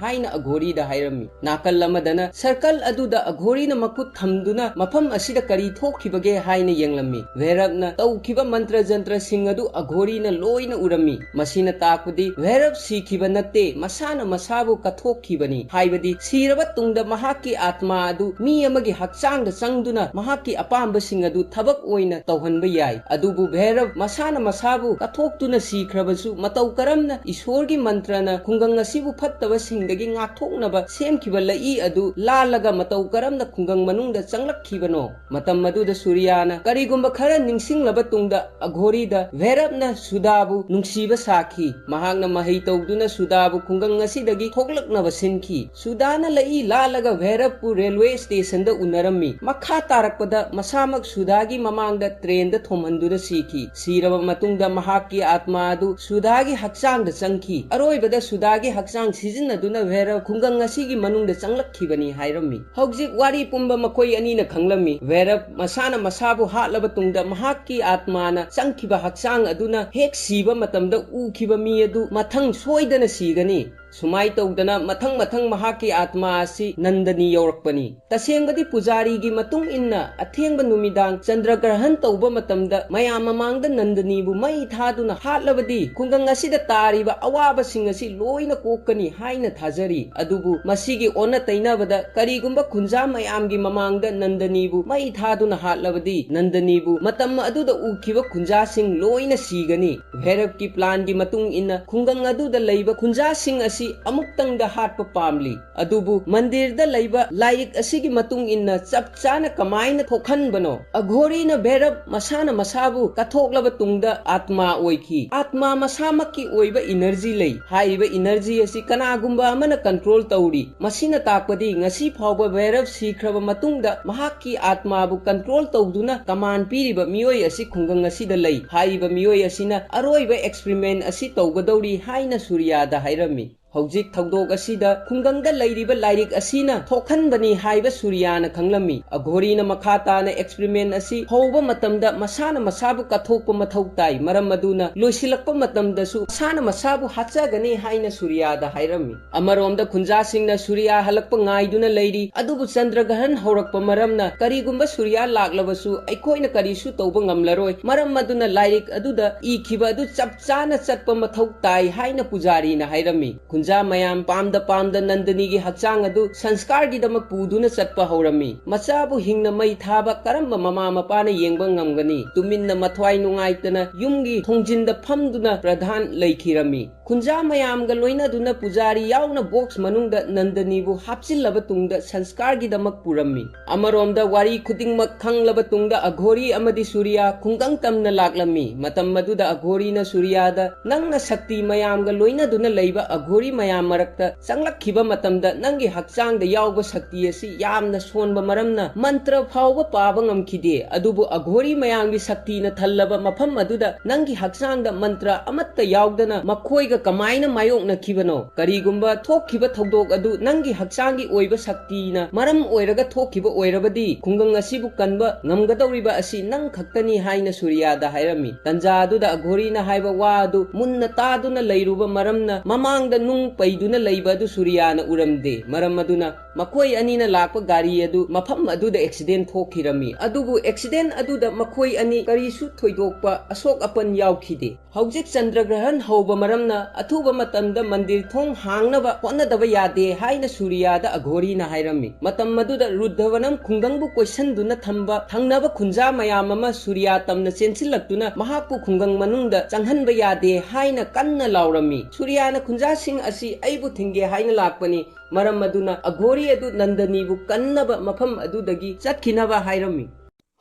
ꯍꯥꯏꯅ ꯑꯘꯣꯔꯤꯗ ꯍꯥꯏꯔꯝꯃꯤ꯫ ꯅꯥꯀꯜ ꯑꯃꯗꯅ circle ꯑꯗꯨꯗ ꯑꯘꯣꯔꯤꯅ ꯃꯈꯨꯠ ꯊꯝꯗꯨꯅ ꯃꯐꯝ ꯑꯁꯤꯗ ꯀꯔꯤ ꯊꯣꯛꯈꯤꯕꯒꯦ ꯍꯥꯏꯅ ꯌꯦꯡꯂꯝꯃꯤ꯫ ꯚꯩꯔꯞꯅ ꯇꯧꯈꯤꯕ ꯃꯟꯇ꯭ꯔ ꯖꯟꯇ꯭ꯔꯁꯤꯡ ꯑꯗꯨ ꯑꯘꯣꯔꯤꯅ ꯂꯣꯏꯅ ꯎꯔꯝꯃꯤ꯫ ꯃꯁꯤꯅ ꯇꯥꯛꯄꯗꯤ ꯚꯩꯔꯞ ꯁꯤꯈꯤꯕ ꯅꯠꯇꯦ, ꯃꯁꯥꯅ ꯃꯁꯥꯕꯨ ꯀꯠꯊꯣꯛꯈꯤꯕꯅꯤ꯫ ꯍꯥꯏꯕꯗꯤ ꯁꯤꯔꯕ ꯇꯨꯡꯗ ꯃꯍꯥꯛꯀꯤ ꯑꯥꯠꯃꯥ ꯑꯗꯨ ꯃꯤ ꯑꯃꯒꯤ ꯍꯛꯆꯥꯡꯗ ꯆꯪꯗꯨꯅ ꯃꯍꯥꯛꯀꯤ ꯑꯄꯥꯝꯕꯁꯤꯡ ꯑꯗꯨ ꯊꯕꯛ ꯑꯣꯏꯅ ꯇꯧꯍꯟꯕ ꯌꯥꯏ꯫ ꯑꯗꯨꯕꯨ ꯚꯩꯔꯞ ꯃꯁꯥꯅ ꯃꯁꯥꯕꯨ ꯀꯠꯊꯣꯛꯇꯨꯅ ꯁꯤꯈ꯭ꯔꯕꯁꯨ, ꯃꯇꯧ ꯀꯔꯝꯅ ꯏꯁꯣꯔꯒꯤ ꯃꯟꯇ꯭ꯔꯅ ꯈꯨꯡꯒꯪ ꯑꯁꯤꯕꯨ ꯐꯠꯇꯕꯁꯤꯡꯗꯒꯤ ꯉꯥꯛꯊꯣꯛꯅꯕ ꯁꯦꯝꯈꯤꯕ ꯂꯩꯏ ꯑꯗꯨ ꯂꯥꯜꯂꯒ ꯃꯇꯧ ꯀꯔꯝꯅ ꯈꯨꯡꯒꯪ ꯃꯅꯨꯡꯗ ꯆꯪꯂꯛꯈꯤꯕꯅꯣ? ꯃꯇꯝ ꯑꯗꯨꯗ ꯁꯨꯔꯤꯌꯥꯅ, ꯀꯔꯤꯒꯨꯝꯕ ꯈꯔ ꯅꯤꯡꯁꯤꯡꯂꯕ ꯇꯨꯡꯗ, ꯑꯘꯣꯔꯤꯗ ꯚꯩꯔꯞꯅ ꯁꯨꯗꯥꯕꯨ ꯅꯨꯡꯁꯤꯕ ꯁꯥꯈꯤ꯫ ꯃꯍꯥꯛꯅ ꯃꯍꯩ ꯇꯧꯗꯨꯅ ꯁꯨꯗꯥꯕꯨ ꯈꯨꯡꯒꯪ ꯑꯁꯤꯗꯒꯤ ꯊꯣꯛꯂꯛꯅꯕ ꯁꯤꯟꯈꯤ꯫ ꯁꯨꯗꯥꯅ ꯂꯩꯏ ꯂꯥꯜꯂꯒ ꯚꯩꯔꯞꯄꯨ railway stationꯗ ꯎꯅꯔꯝꯃꯤ꯫ ꯃꯈꯥ ꯇꯥꯔꯛꯄꯗ ꯃꯁꯥꯃꯛ ꯁꯨꯗꯥꯒꯤ ꯃꯃꯥꯡꯗ trainꯗ ꯊꯣꯝꯍꯟꯗꯨꯅ ꯁꯤꯈꯤ꯫ ꯁꯤꯔꯕ ꯃꯇꯨꯡꯗ ꯃꯍꯥꯛꯀꯤ ꯑꯥꯠꯃꯥ ꯑꯗꯨ ꯁꯨꯗꯥꯒꯤ ꯍꯛꯆꯥꯡꯗ ꯆꯪꯈꯤ꯫ ꯑꯔꯣꯏꯕꯗ ꯁꯨꯗꯥꯒꯤ ꯍꯛꯆꯥꯡ ꯁꯤꯖꯤꯟꯅꯗꯨꯅ ꯚꯩꯔꯞ ꯈꯨꯡꯒꯪ ꯑꯁꯤꯒꯤ ꯃꯅꯨꯡꯗ ꯆꯪꯂꯛꯈꯤꯕꯅꯤ ꯍꯥꯏꯔꯝꯃꯤ꯫ ꯍꯧꯖꯤꯛ ꯋꯥꯔꯤ ꯄꯨꯝꯕ ꯃꯈꯣꯏ ꯑꯅꯤꯅ ꯈꯪꯂꯝꯃꯤ꯫ ꯚꯩꯔꯞ ꯃꯁꯥꯅ ꯃꯁꯥꯕꯨ ꯍꯥꯠꯂꯕ ꯇꯨꯡꯗ ꯃꯍꯥꯛꯀꯤ ꯑꯥꯠꯃꯥꯅ ꯆꯪꯈꯤꯕ ꯍꯛꯆꯥꯡ ꯑꯗꯨꯅ ꯍꯦꯛ ꯁꯤꯕ ꯃꯇꯝꯗ ꯎꯈꯤꯕ ꯃꯤ ꯑꯗꯨ ꯃꯊꯪ ꯁꯣꯏꯗꯅ ꯁꯤꯒꯅꯤ꯫ ꯁꯨꯃꯥꯏ ꯇꯧꯗꯅ ꯃꯊꯪ ꯃꯊꯪ ꯃꯍꯥꯛꯀꯤ ꯑꯥꯠꯃꯥ ꯑꯁꯤ ꯅꯟꯗꯅꯤ ꯌꯧꯔꯛꯄꯅꯤ꯫ ꯇꯁꯦꯡꯕꯗꯤ ꯄꯨꯖꯥꯔꯤꯒꯤ ꯃꯇꯨꯡ ꯏꯟꯅ ꯑꯊꯦꯡꯕ ꯅꯨꯃꯤꯗꯥꯡ ꯆꯟꯗ꯭ꯔꯒ꯭ꯔꯍꯟ ꯇꯧꯕ ꯃꯇꯝꯗ ꯃꯌꯥꯝ ꯃꯃꯥꯡꯗ ꯅꯟꯗꯅꯤꯕꯨ ꯃꯩ ꯊꯥꯗꯨꯅ ꯍꯥꯠꯂꯕꯗꯤ ꯈꯨꯡꯒꯪ ꯑꯁꯤꯗ ꯇꯥꯔꯤꯕ ꯑꯋꯥꯕꯁꯤꯡ ꯑꯁꯤ ꯂꯣꯏꯅ ꯀꯣꯛꯀꯅꯤ ꯍꯥꯏꯅ ꯊꯥꯖꯔꯤ꯫ ꯑꯗꯨꯕꯨ ꯃꯁꯤꯒꯤ ꯑꯣꯟꯅ ꯇꯩꯅꯕꯗ ꯀꯔꯤꯒꯨꯝꯕ ꯈꯨꯟꯖꯥ ꯃꯌꯥꯝꯒꯤ ꯃꯃꯥꯡꯗ ꯅꯟꯗꯅꯤꯕꯨ ꯃꯩ ꯊꯥꯗꯨꯅ ꯍꯥꯠꯂꯕꯗꯤ ꯅꯟꯗꯅꯤꯕꯨ ꯃꯇꯝ ꯑꯗꯨꯗ ꯎꯈꯤꯕ ꯈꯨꯟꯖꯥꯁꯤꯡ ꯂꯣꯏꯅ ꯁꯤꯒꯅꯤ꯫ ꯚꯩꯔꯕꯀꯤ ꯄ꯭ꯂꯥꯟꯒꯤ ꯃꯇꯨꯡ ꯏꯟꯅ ꯈꯨꯡꯒꯪ ꯑꯗꯨꯗ ꯂꯩꯕ ꯈꯨꯟꯖꯥꯁꯤꯡ ꯑꯁꯤ ꯑꯃꯨꯛꯇꯪꯗ ꯍꯥꯠꯄ ꯄꯥꯝꯂꯤ꯫ ꯑꯗꯨꯕꯨ ꯃꯟꯗꯤꯔꯗ ꯂꯩꯕ ꯂꯥꯏꯔꯤꯛ ꯑꯁꯤꯒꯤ ꯃꯇꯨꯡ ꯏꯟꯅ ꯆꯞ ꯆꯥꯅ ꯀꯃꯥꯏꯅ ꯊꯣꯛꯍꯟꯕꯅꯣ? ꯑꯘꯣꯔꯤꯅ ꯚꯩꯔꯕ ꯃꯁꯥꯅ ꯃꯁꯥꯕꯨ ꯀꯠꯊꯣꯛꯂꯕ ꯇꯨꯡꯗ ꯑꯥꯠꯃꯥ ꯑꯣꯏꯈꯤ꯫ ꯑꯥꯠꯃꯥ ꯃꯁꯥꯃꯛꯀꯤ ꯑꯣꯏꯕ ꯏꯅꯔꯖꯤ ꯂꯩ꯫ ꯍꯥꯏꯔꯤꯕ ꯏꯅꯔꯖꯤ ꯑꯁꯤ ꯀꯅꯥꯒꯨꯝꯕ ꯑꯃꯅ ꯀꯟꯇ꯭ꯔꯣꯜ ꯇꯧꯔꯤ꯫ ꯃꯁꯤꯅ ꯇꯥꯛꯄꯗꯤ ꯉꯁꯤ ꯐꯥꯎꯕ ꯚꯩꯔꯕ ꯁꯤꯈ꯭ꯔꯕ ꯃꯇꯨꯡꯗ ꯃꯍꯥꯛꯀꯤ ꯑꯥꯠꯃꯥꯕꯨ ꯀꯟꯇ꯭ꯔꯣꯜ ꯇꯧꯗꯨꯅ ꯀꯃꯥꯟ ꯄꯤꯔꯤꯕ ꯃꯤꯑꯣꯏ ꯑꯁꯤ ꯈꯨꯡꯒꯪ ꯑꯁꯤꯗ ꯂꯩ꯫ ꯍꯥꯏꯔꯤꯕ ꯃꯤꯑꯣꯏ ꯑꯁꯤꯅ ꯑꯔꯣꯏꯕ ꯑꯦꯛꯁꯄꯔꯤꯃꯦꯟ ꯑꯁꯤ ꯇꯧꯒꯗꯧꯔꯤ ꯍꯥꯏꯅ ꯁꯨꯔꯤꯌꯥꯗ ꯍꯥꯏꯔꯝꯃꯤ꯫ ꯍꯧꯖꯤꯛ ꯊꯧꯗꯣꯛ ꯑꯁꯤꯗ ꯈꯨꯡꯒꯪꯗ ꯂꯩꯔꯤꯕ ꯂꯥꯏꯔꯤꯛ ꯑꯁꯤꯅ ꯊꯣꯛꯍꯟꯕꯅꯤ ꯍꯥꯏꯕ ꯁꯨꯔꯤꯌꯥꯅ ꯈꯪꯂꯝꯃꯤ꯫ ꯑꯘꯣꯔꯤꯅ ꯃꯈꯥ ꯇꯥꯅ ꯑꯦꯛꯁꯄꯔꯤꯃꯦꯟ ꯑꯁꯤ ꯍꯧꯕ ꯃꯇꯝꯗ ꯃꯁꯥꯅ ꯃꯁꯥꯕꯨ ꯀꯠꯊꯣꯛꯄ ꯃꯊꯧ ꯇꯥꯏ, ꯃꯔꯝ ꯑꯗꯨꯅ ꯂꯣꯏꯁꯤꯜꯂꯛꯄ ꯃꯇꯝꯗꯁꯨ ꯃꯁꯥꯅ ꯃꯁꯥꯕꯨ ꯍꯥꯠꯆꯒꯅꯤ ꯍꯥꯏꯅ ꯁꯨꯔꯤꯌꯥꯗ ꯍꯥꯏꯔꯝꯃꯤ꯫ ꯑꯃꯔꯣꯝꯗ ꯈꯨꯟꯖꯥꯁꯤꯡꯅ ꯁꯨꯔꯤꯌꯥ ꯍꯜꯂꯛꯄ ꯉꯥꯏꯗꯨꯅ ꯂꯩꯔꯤ, ꯑꯗꯨꯕꯨ ꯆꯟꯗ꯭ꯔꯒ꯭ꯔꯍꯟ ꯍꯧꯔꯛꯄ ꯃꯔꯝꯅ ꯀꯔꯤꯒꯨꯝꯕ ꯁꯨꯔꯤꯌꯥ ꯂꯥꯛꯂꯕꯁꯨ ꯑꯩꯈꯣꯏꯅ ꯀꯔꯤꯁꯨ ꯇꯧꯕ ꯉꯝꯂꯔꯣꯏ, ꯃꯔꯝ ꯑꯗꯨꯅ ꯂꯥꯏꯔꯤꯛ ꯑꯗꯨꯗ ꯏꯈꯤꯕ ꯑꯗꯨ ꯆꯞ ꯆꯥꯅ ꯆꯠꯄ ꯃꯊꯧ ꯇꯥꯏ ꯍꯥꯏꯅ ꯄꯨꯖꯥꯔꯤꯅ ꯍꯥꯏꯔꯝꯃꯤ꯫ ꯈꯨꯟꯖꯥ ꯃꯌꯥꯝ ꯄꯥꯝꯗ ꯄꯥꯝꯗ ꯅꯟꯗꯅꯤꯒꯤ ꯍꯛꯆꯥꯡ ꯑꯗꯨ ꯁꯪꯁꯀꯥꯔꯒꯤꯗꯃꯛ ꯄꯨꯗꯨꯅ ꯆꯠꯄ ꯍꯧꯔꯝꯃꯤ꯫ ꯃꯆꯥꯕꯨ ꯍꯤꯡꯅ ꯃꯩ ꯊꯥꯕ ꯀꯔꯝꯕ ꯃꯃꯥ ꯃꯄꯥꯅ ꯌꯦꯡꯕ ꯉꯝꯒꯅꯤ? ꯇꯨꯃꯤꯟꯅ ꯃꯊ꯭ꯋꯥꯏ ꯅꯨꯡꯉꯥꯏꯇꯅ ꯌꯨꯝꯒꯤ ꯊꯣꯡꯖꯤꯟꯗ ꯐꯝꯗꯨꯅ ꯄ꯭ꯔꯙꯥꯟ ꯂꯩꯈꯤꯔꯝꯃꯤ꯫ ꯈꯨꯟꯖꯥ ꯃꯌꯥꯝꯒ ꯂꯣꯏꯅꯗꯨꯅ ꯄꯨꯖꯥꯔꯤ ꯌꯥꯎꯅ ꯕꯣꯛꯁ ꯃꯅꯨꯡꯗ ꯅꯟꯗꯅꯤꯕꯨ ꯍꯥꯞꯆꯤꯜꯂꯕ ꯇꯨꯡꯗ ꯁꯪꯁꯀꯥꯔꯒꯤꯗꯃꯛ ꯄꯨꯔꯝꯃꯤ꯫ ꯑꯃꯔꯣꯝꯗ ꯋꯥꯔꯤ ꯈꯨꯗꯤꯡꯃꯛ ꯈꯪꯂꯕ ꯇꯨꯡꯗ ꯑꯘꯣꯔꯤ ꯑꯃꯗꯤ ꯁꯨꯔꯤꯌꯥ ꯈꯨꯡꯒꯪ ꯇꯝꯅ ꯂꯥꯛꯂꯝꯃꯤ꯫ ꯃꯇꯝ ꯑꯗꯨꯗ ꯑꯘꯣꯔꯤꯅ ꯁꯨꯔꯤꯌꯥꯗ, "ꯅꯪꯅ ꯁꯛꯇꯤ ꯃꯌꯥꯝꯒ ꯂꯣꯏꯅꯗꯨꯅ ꯂꯩꯕ ꯑꯘꯣꯔꯤ ꯃꯌꯥꯝ ꯃꯔꯛꯇ ꯆꯪꯂꯛꯈꯤꯕ ꯃꯇꯝꯗ ꯅꯪꯒꯤ ꯍꯛꯆꯥꯡꯗ ꯌꯥꯎꯕ ꯁꯛꯇꯤ ꯑꯁꯤ ꯌꯥꯝꯅ ꯁꯣꯟꯕ ꯃꯔꯝꯅ ꯃꯟꯇ꯭ꯔ ꯐꯥꯎꯕ ꯄꯥꯕ ꯉꯝꯈꯤꯗꯦ꯫ ꯑꯗꯨꯕꯨ ꯑꯘꯣꯔꯤ ꯃꯌꯥꯝꯒꯤ ꯁꯛꯇꯤꯅ ꯊꯜꯂꯕ ꯃꯐꯝ ꯑꯗꯨꯗ ꯅꯪꯒꯤ ꯍꯛꯆꯥꯡꯗ ꯃꯟꯇ꯭ꯔ ꯑꯃꯠꯇ ꯌꯥꯎꯗꯅ ꯃꯈꯣꯏꯒ ꯀꯃꯥꯏꯅ ꯃꯥꯌꯣꯛꯅꯈꯤꯕꯅꯣ? ꯀꯔꯤꯒꯨꯝꯕ ꯊꯣꯛꯈꯤꯕ ꯊꯧꯗꯣꯛ ꯑꯗꯨ ꯅꯪꯒꯤ ꯍꯛꯆꯥꯡꯒꯤ ꯑꯣꯏꯕ ꯁꯛꯇꯤꯅ ꯃꯔꯝ ꯑꯣꯏꯔꯒ ꯊꯣꯛꯈꯤꯕ ꯑꯣꯏꯔꯕꯗꯤ, ꯈꯨꯡꯒꯪ ꯑꯁꯤꯕꯨ ꯀꯟꯕ ꯉꯝꯒꯗꯧꯔꯤꯕ ꯑꯁꯤ ꯅꯪ ꯈꯛꯇꯅꯤ ꯍꯥꯏꯅ ꯁꯨꯔꯤꯌꯥꯗ ꯍꯥꯏꯔꯝꯃꯤ꯫ ꯇꯟꯖꯥ ꯑꯗꯨꯗ ꯑꯘꯣꯔꯤꯅ ꯍꯥꯏꯕ ꯋꯥ ꯑꯗꯨ ꯃꯨꯟꯅ ꯇꯥꯗꯨꯅ ꯂꯩꯔꯨꯕ ꯃꯔꯝꯅ, ꯃꯃꯥꯡꯗ ꯅꯨꯡ ꯄꯩꯗꯨꯅ ꯂꯩꯕ ꯑꯗꯨ ꯁꯨꯔꯤꯌꯥꯅ ꯎꯔꯝꯗꯦ꯫ ꯃꯔꯝ ꯑꯗꯨꯅ ꯃꯈꯣꯏ ꯑꯅꯤꯅ ꯂꯥꯛꯄ ꯒꯥꯔꯤ ꯑꯗꯨ ꯃꯐꯝ ꯑꯗꯨꯗ ꯑꯦꯛꯁꯤꯗꯦꯟ ꯊꯣꯛꯈꯤꯔꯝꯃꯤ꯫ ꯑꯗꯨꯕꯨ ꯑꯦꯛꯁꯤꯗꯦꯟ ꯑꯗꯨꯗ ꯃꯈꯣꯏ ꯑꯅꯤ ꯀꯔꯤꯁꯨ ꯊꯣꯏꯗꯣꯛꯄ ꯑꯁꯣꯛ ꯑꯄꯟ ꯌꯥꯎꯈꯤꯗꯦ꯫ ꯍꯧꯖꯤꯛ ꯆꯟꯗ꯭ꯔꯒ꯭ꯔꯍꯟ ꯍꯧꯕ ꯃꯔꯝꯅ, ꯑꯊꯨꯕ ꯃꯇꯝꯗ ꯃꯟꯗꯤꯔ ꯊꯣꯡ ꯍꯥꯡꯅꯕ ꯍꯣꯠꯅꯗꯕ ꯌꯥꯗꯦ ꯍꯥꯏꯅ ꯁꯨꯔꯤꯌꯥꯗ ꯑꯘꯣꯔꯤꯅ ꯍꯥꯏꯔꯝꯃꯤ꯫ ꯃꯇꯝ ꯑꯗꯨꯗ ꯔꯨꯗ꯭ꯙꯕꯅꯝ ꯈꯨꯡꯒꯪꯕꯨ ꯀꯣꯏꯁꯟꯗꯨꯅ ꯊꯝꯕ ꯊꯪꯅꯕ ꯈꯨꯟꯖꯥ ꯃꯌꯥꯝ ꯑꯃ ꯁꯨꯔꯤꯌꯥ ꯇꯝꯅ ꯆꯦꯟꯁꯤꯜꯂꯛꯇꯨꯅ ꯃꯍꯥꯛꯄꯨ ꯈꯨꯡꯒꯪ ꯃꯅꯨꯡꯗ ꯆꯪꯍꯟꯕ ꯌꯥꯗꯦ ꯍꯥꯏꯅ ꯀꯟꯅ ꯂꯥꯎꯔꯝꯃꯤ꯫ ꯁꯨꯔꯤꯌꯥꯅ ꯈꯨꯟꯖꯥꯁꯤꯡ ꯑꯁꯤ ꯑꯩꯕꯨ ꯊꯤꯡꯒꯦ ꯍꯥꯏꯅ ꯂꯥꯛꯄꯅꯤ, ꯃꯔꯝ ꯑꯗꯨꯅ ꯑꯘꯣꯔꯤ ꯑꯗꯨ ꯅꯟꯗꯅꯤꯕꯨ ꯀꯟꯅꯕ ꯃꯐꯝ ꯑꯗꯨꯗꯒꯤ ꯆꯠꯈꯤꯅꯕ ꯍꯥꯏꯔꯝꯃꯤ꯫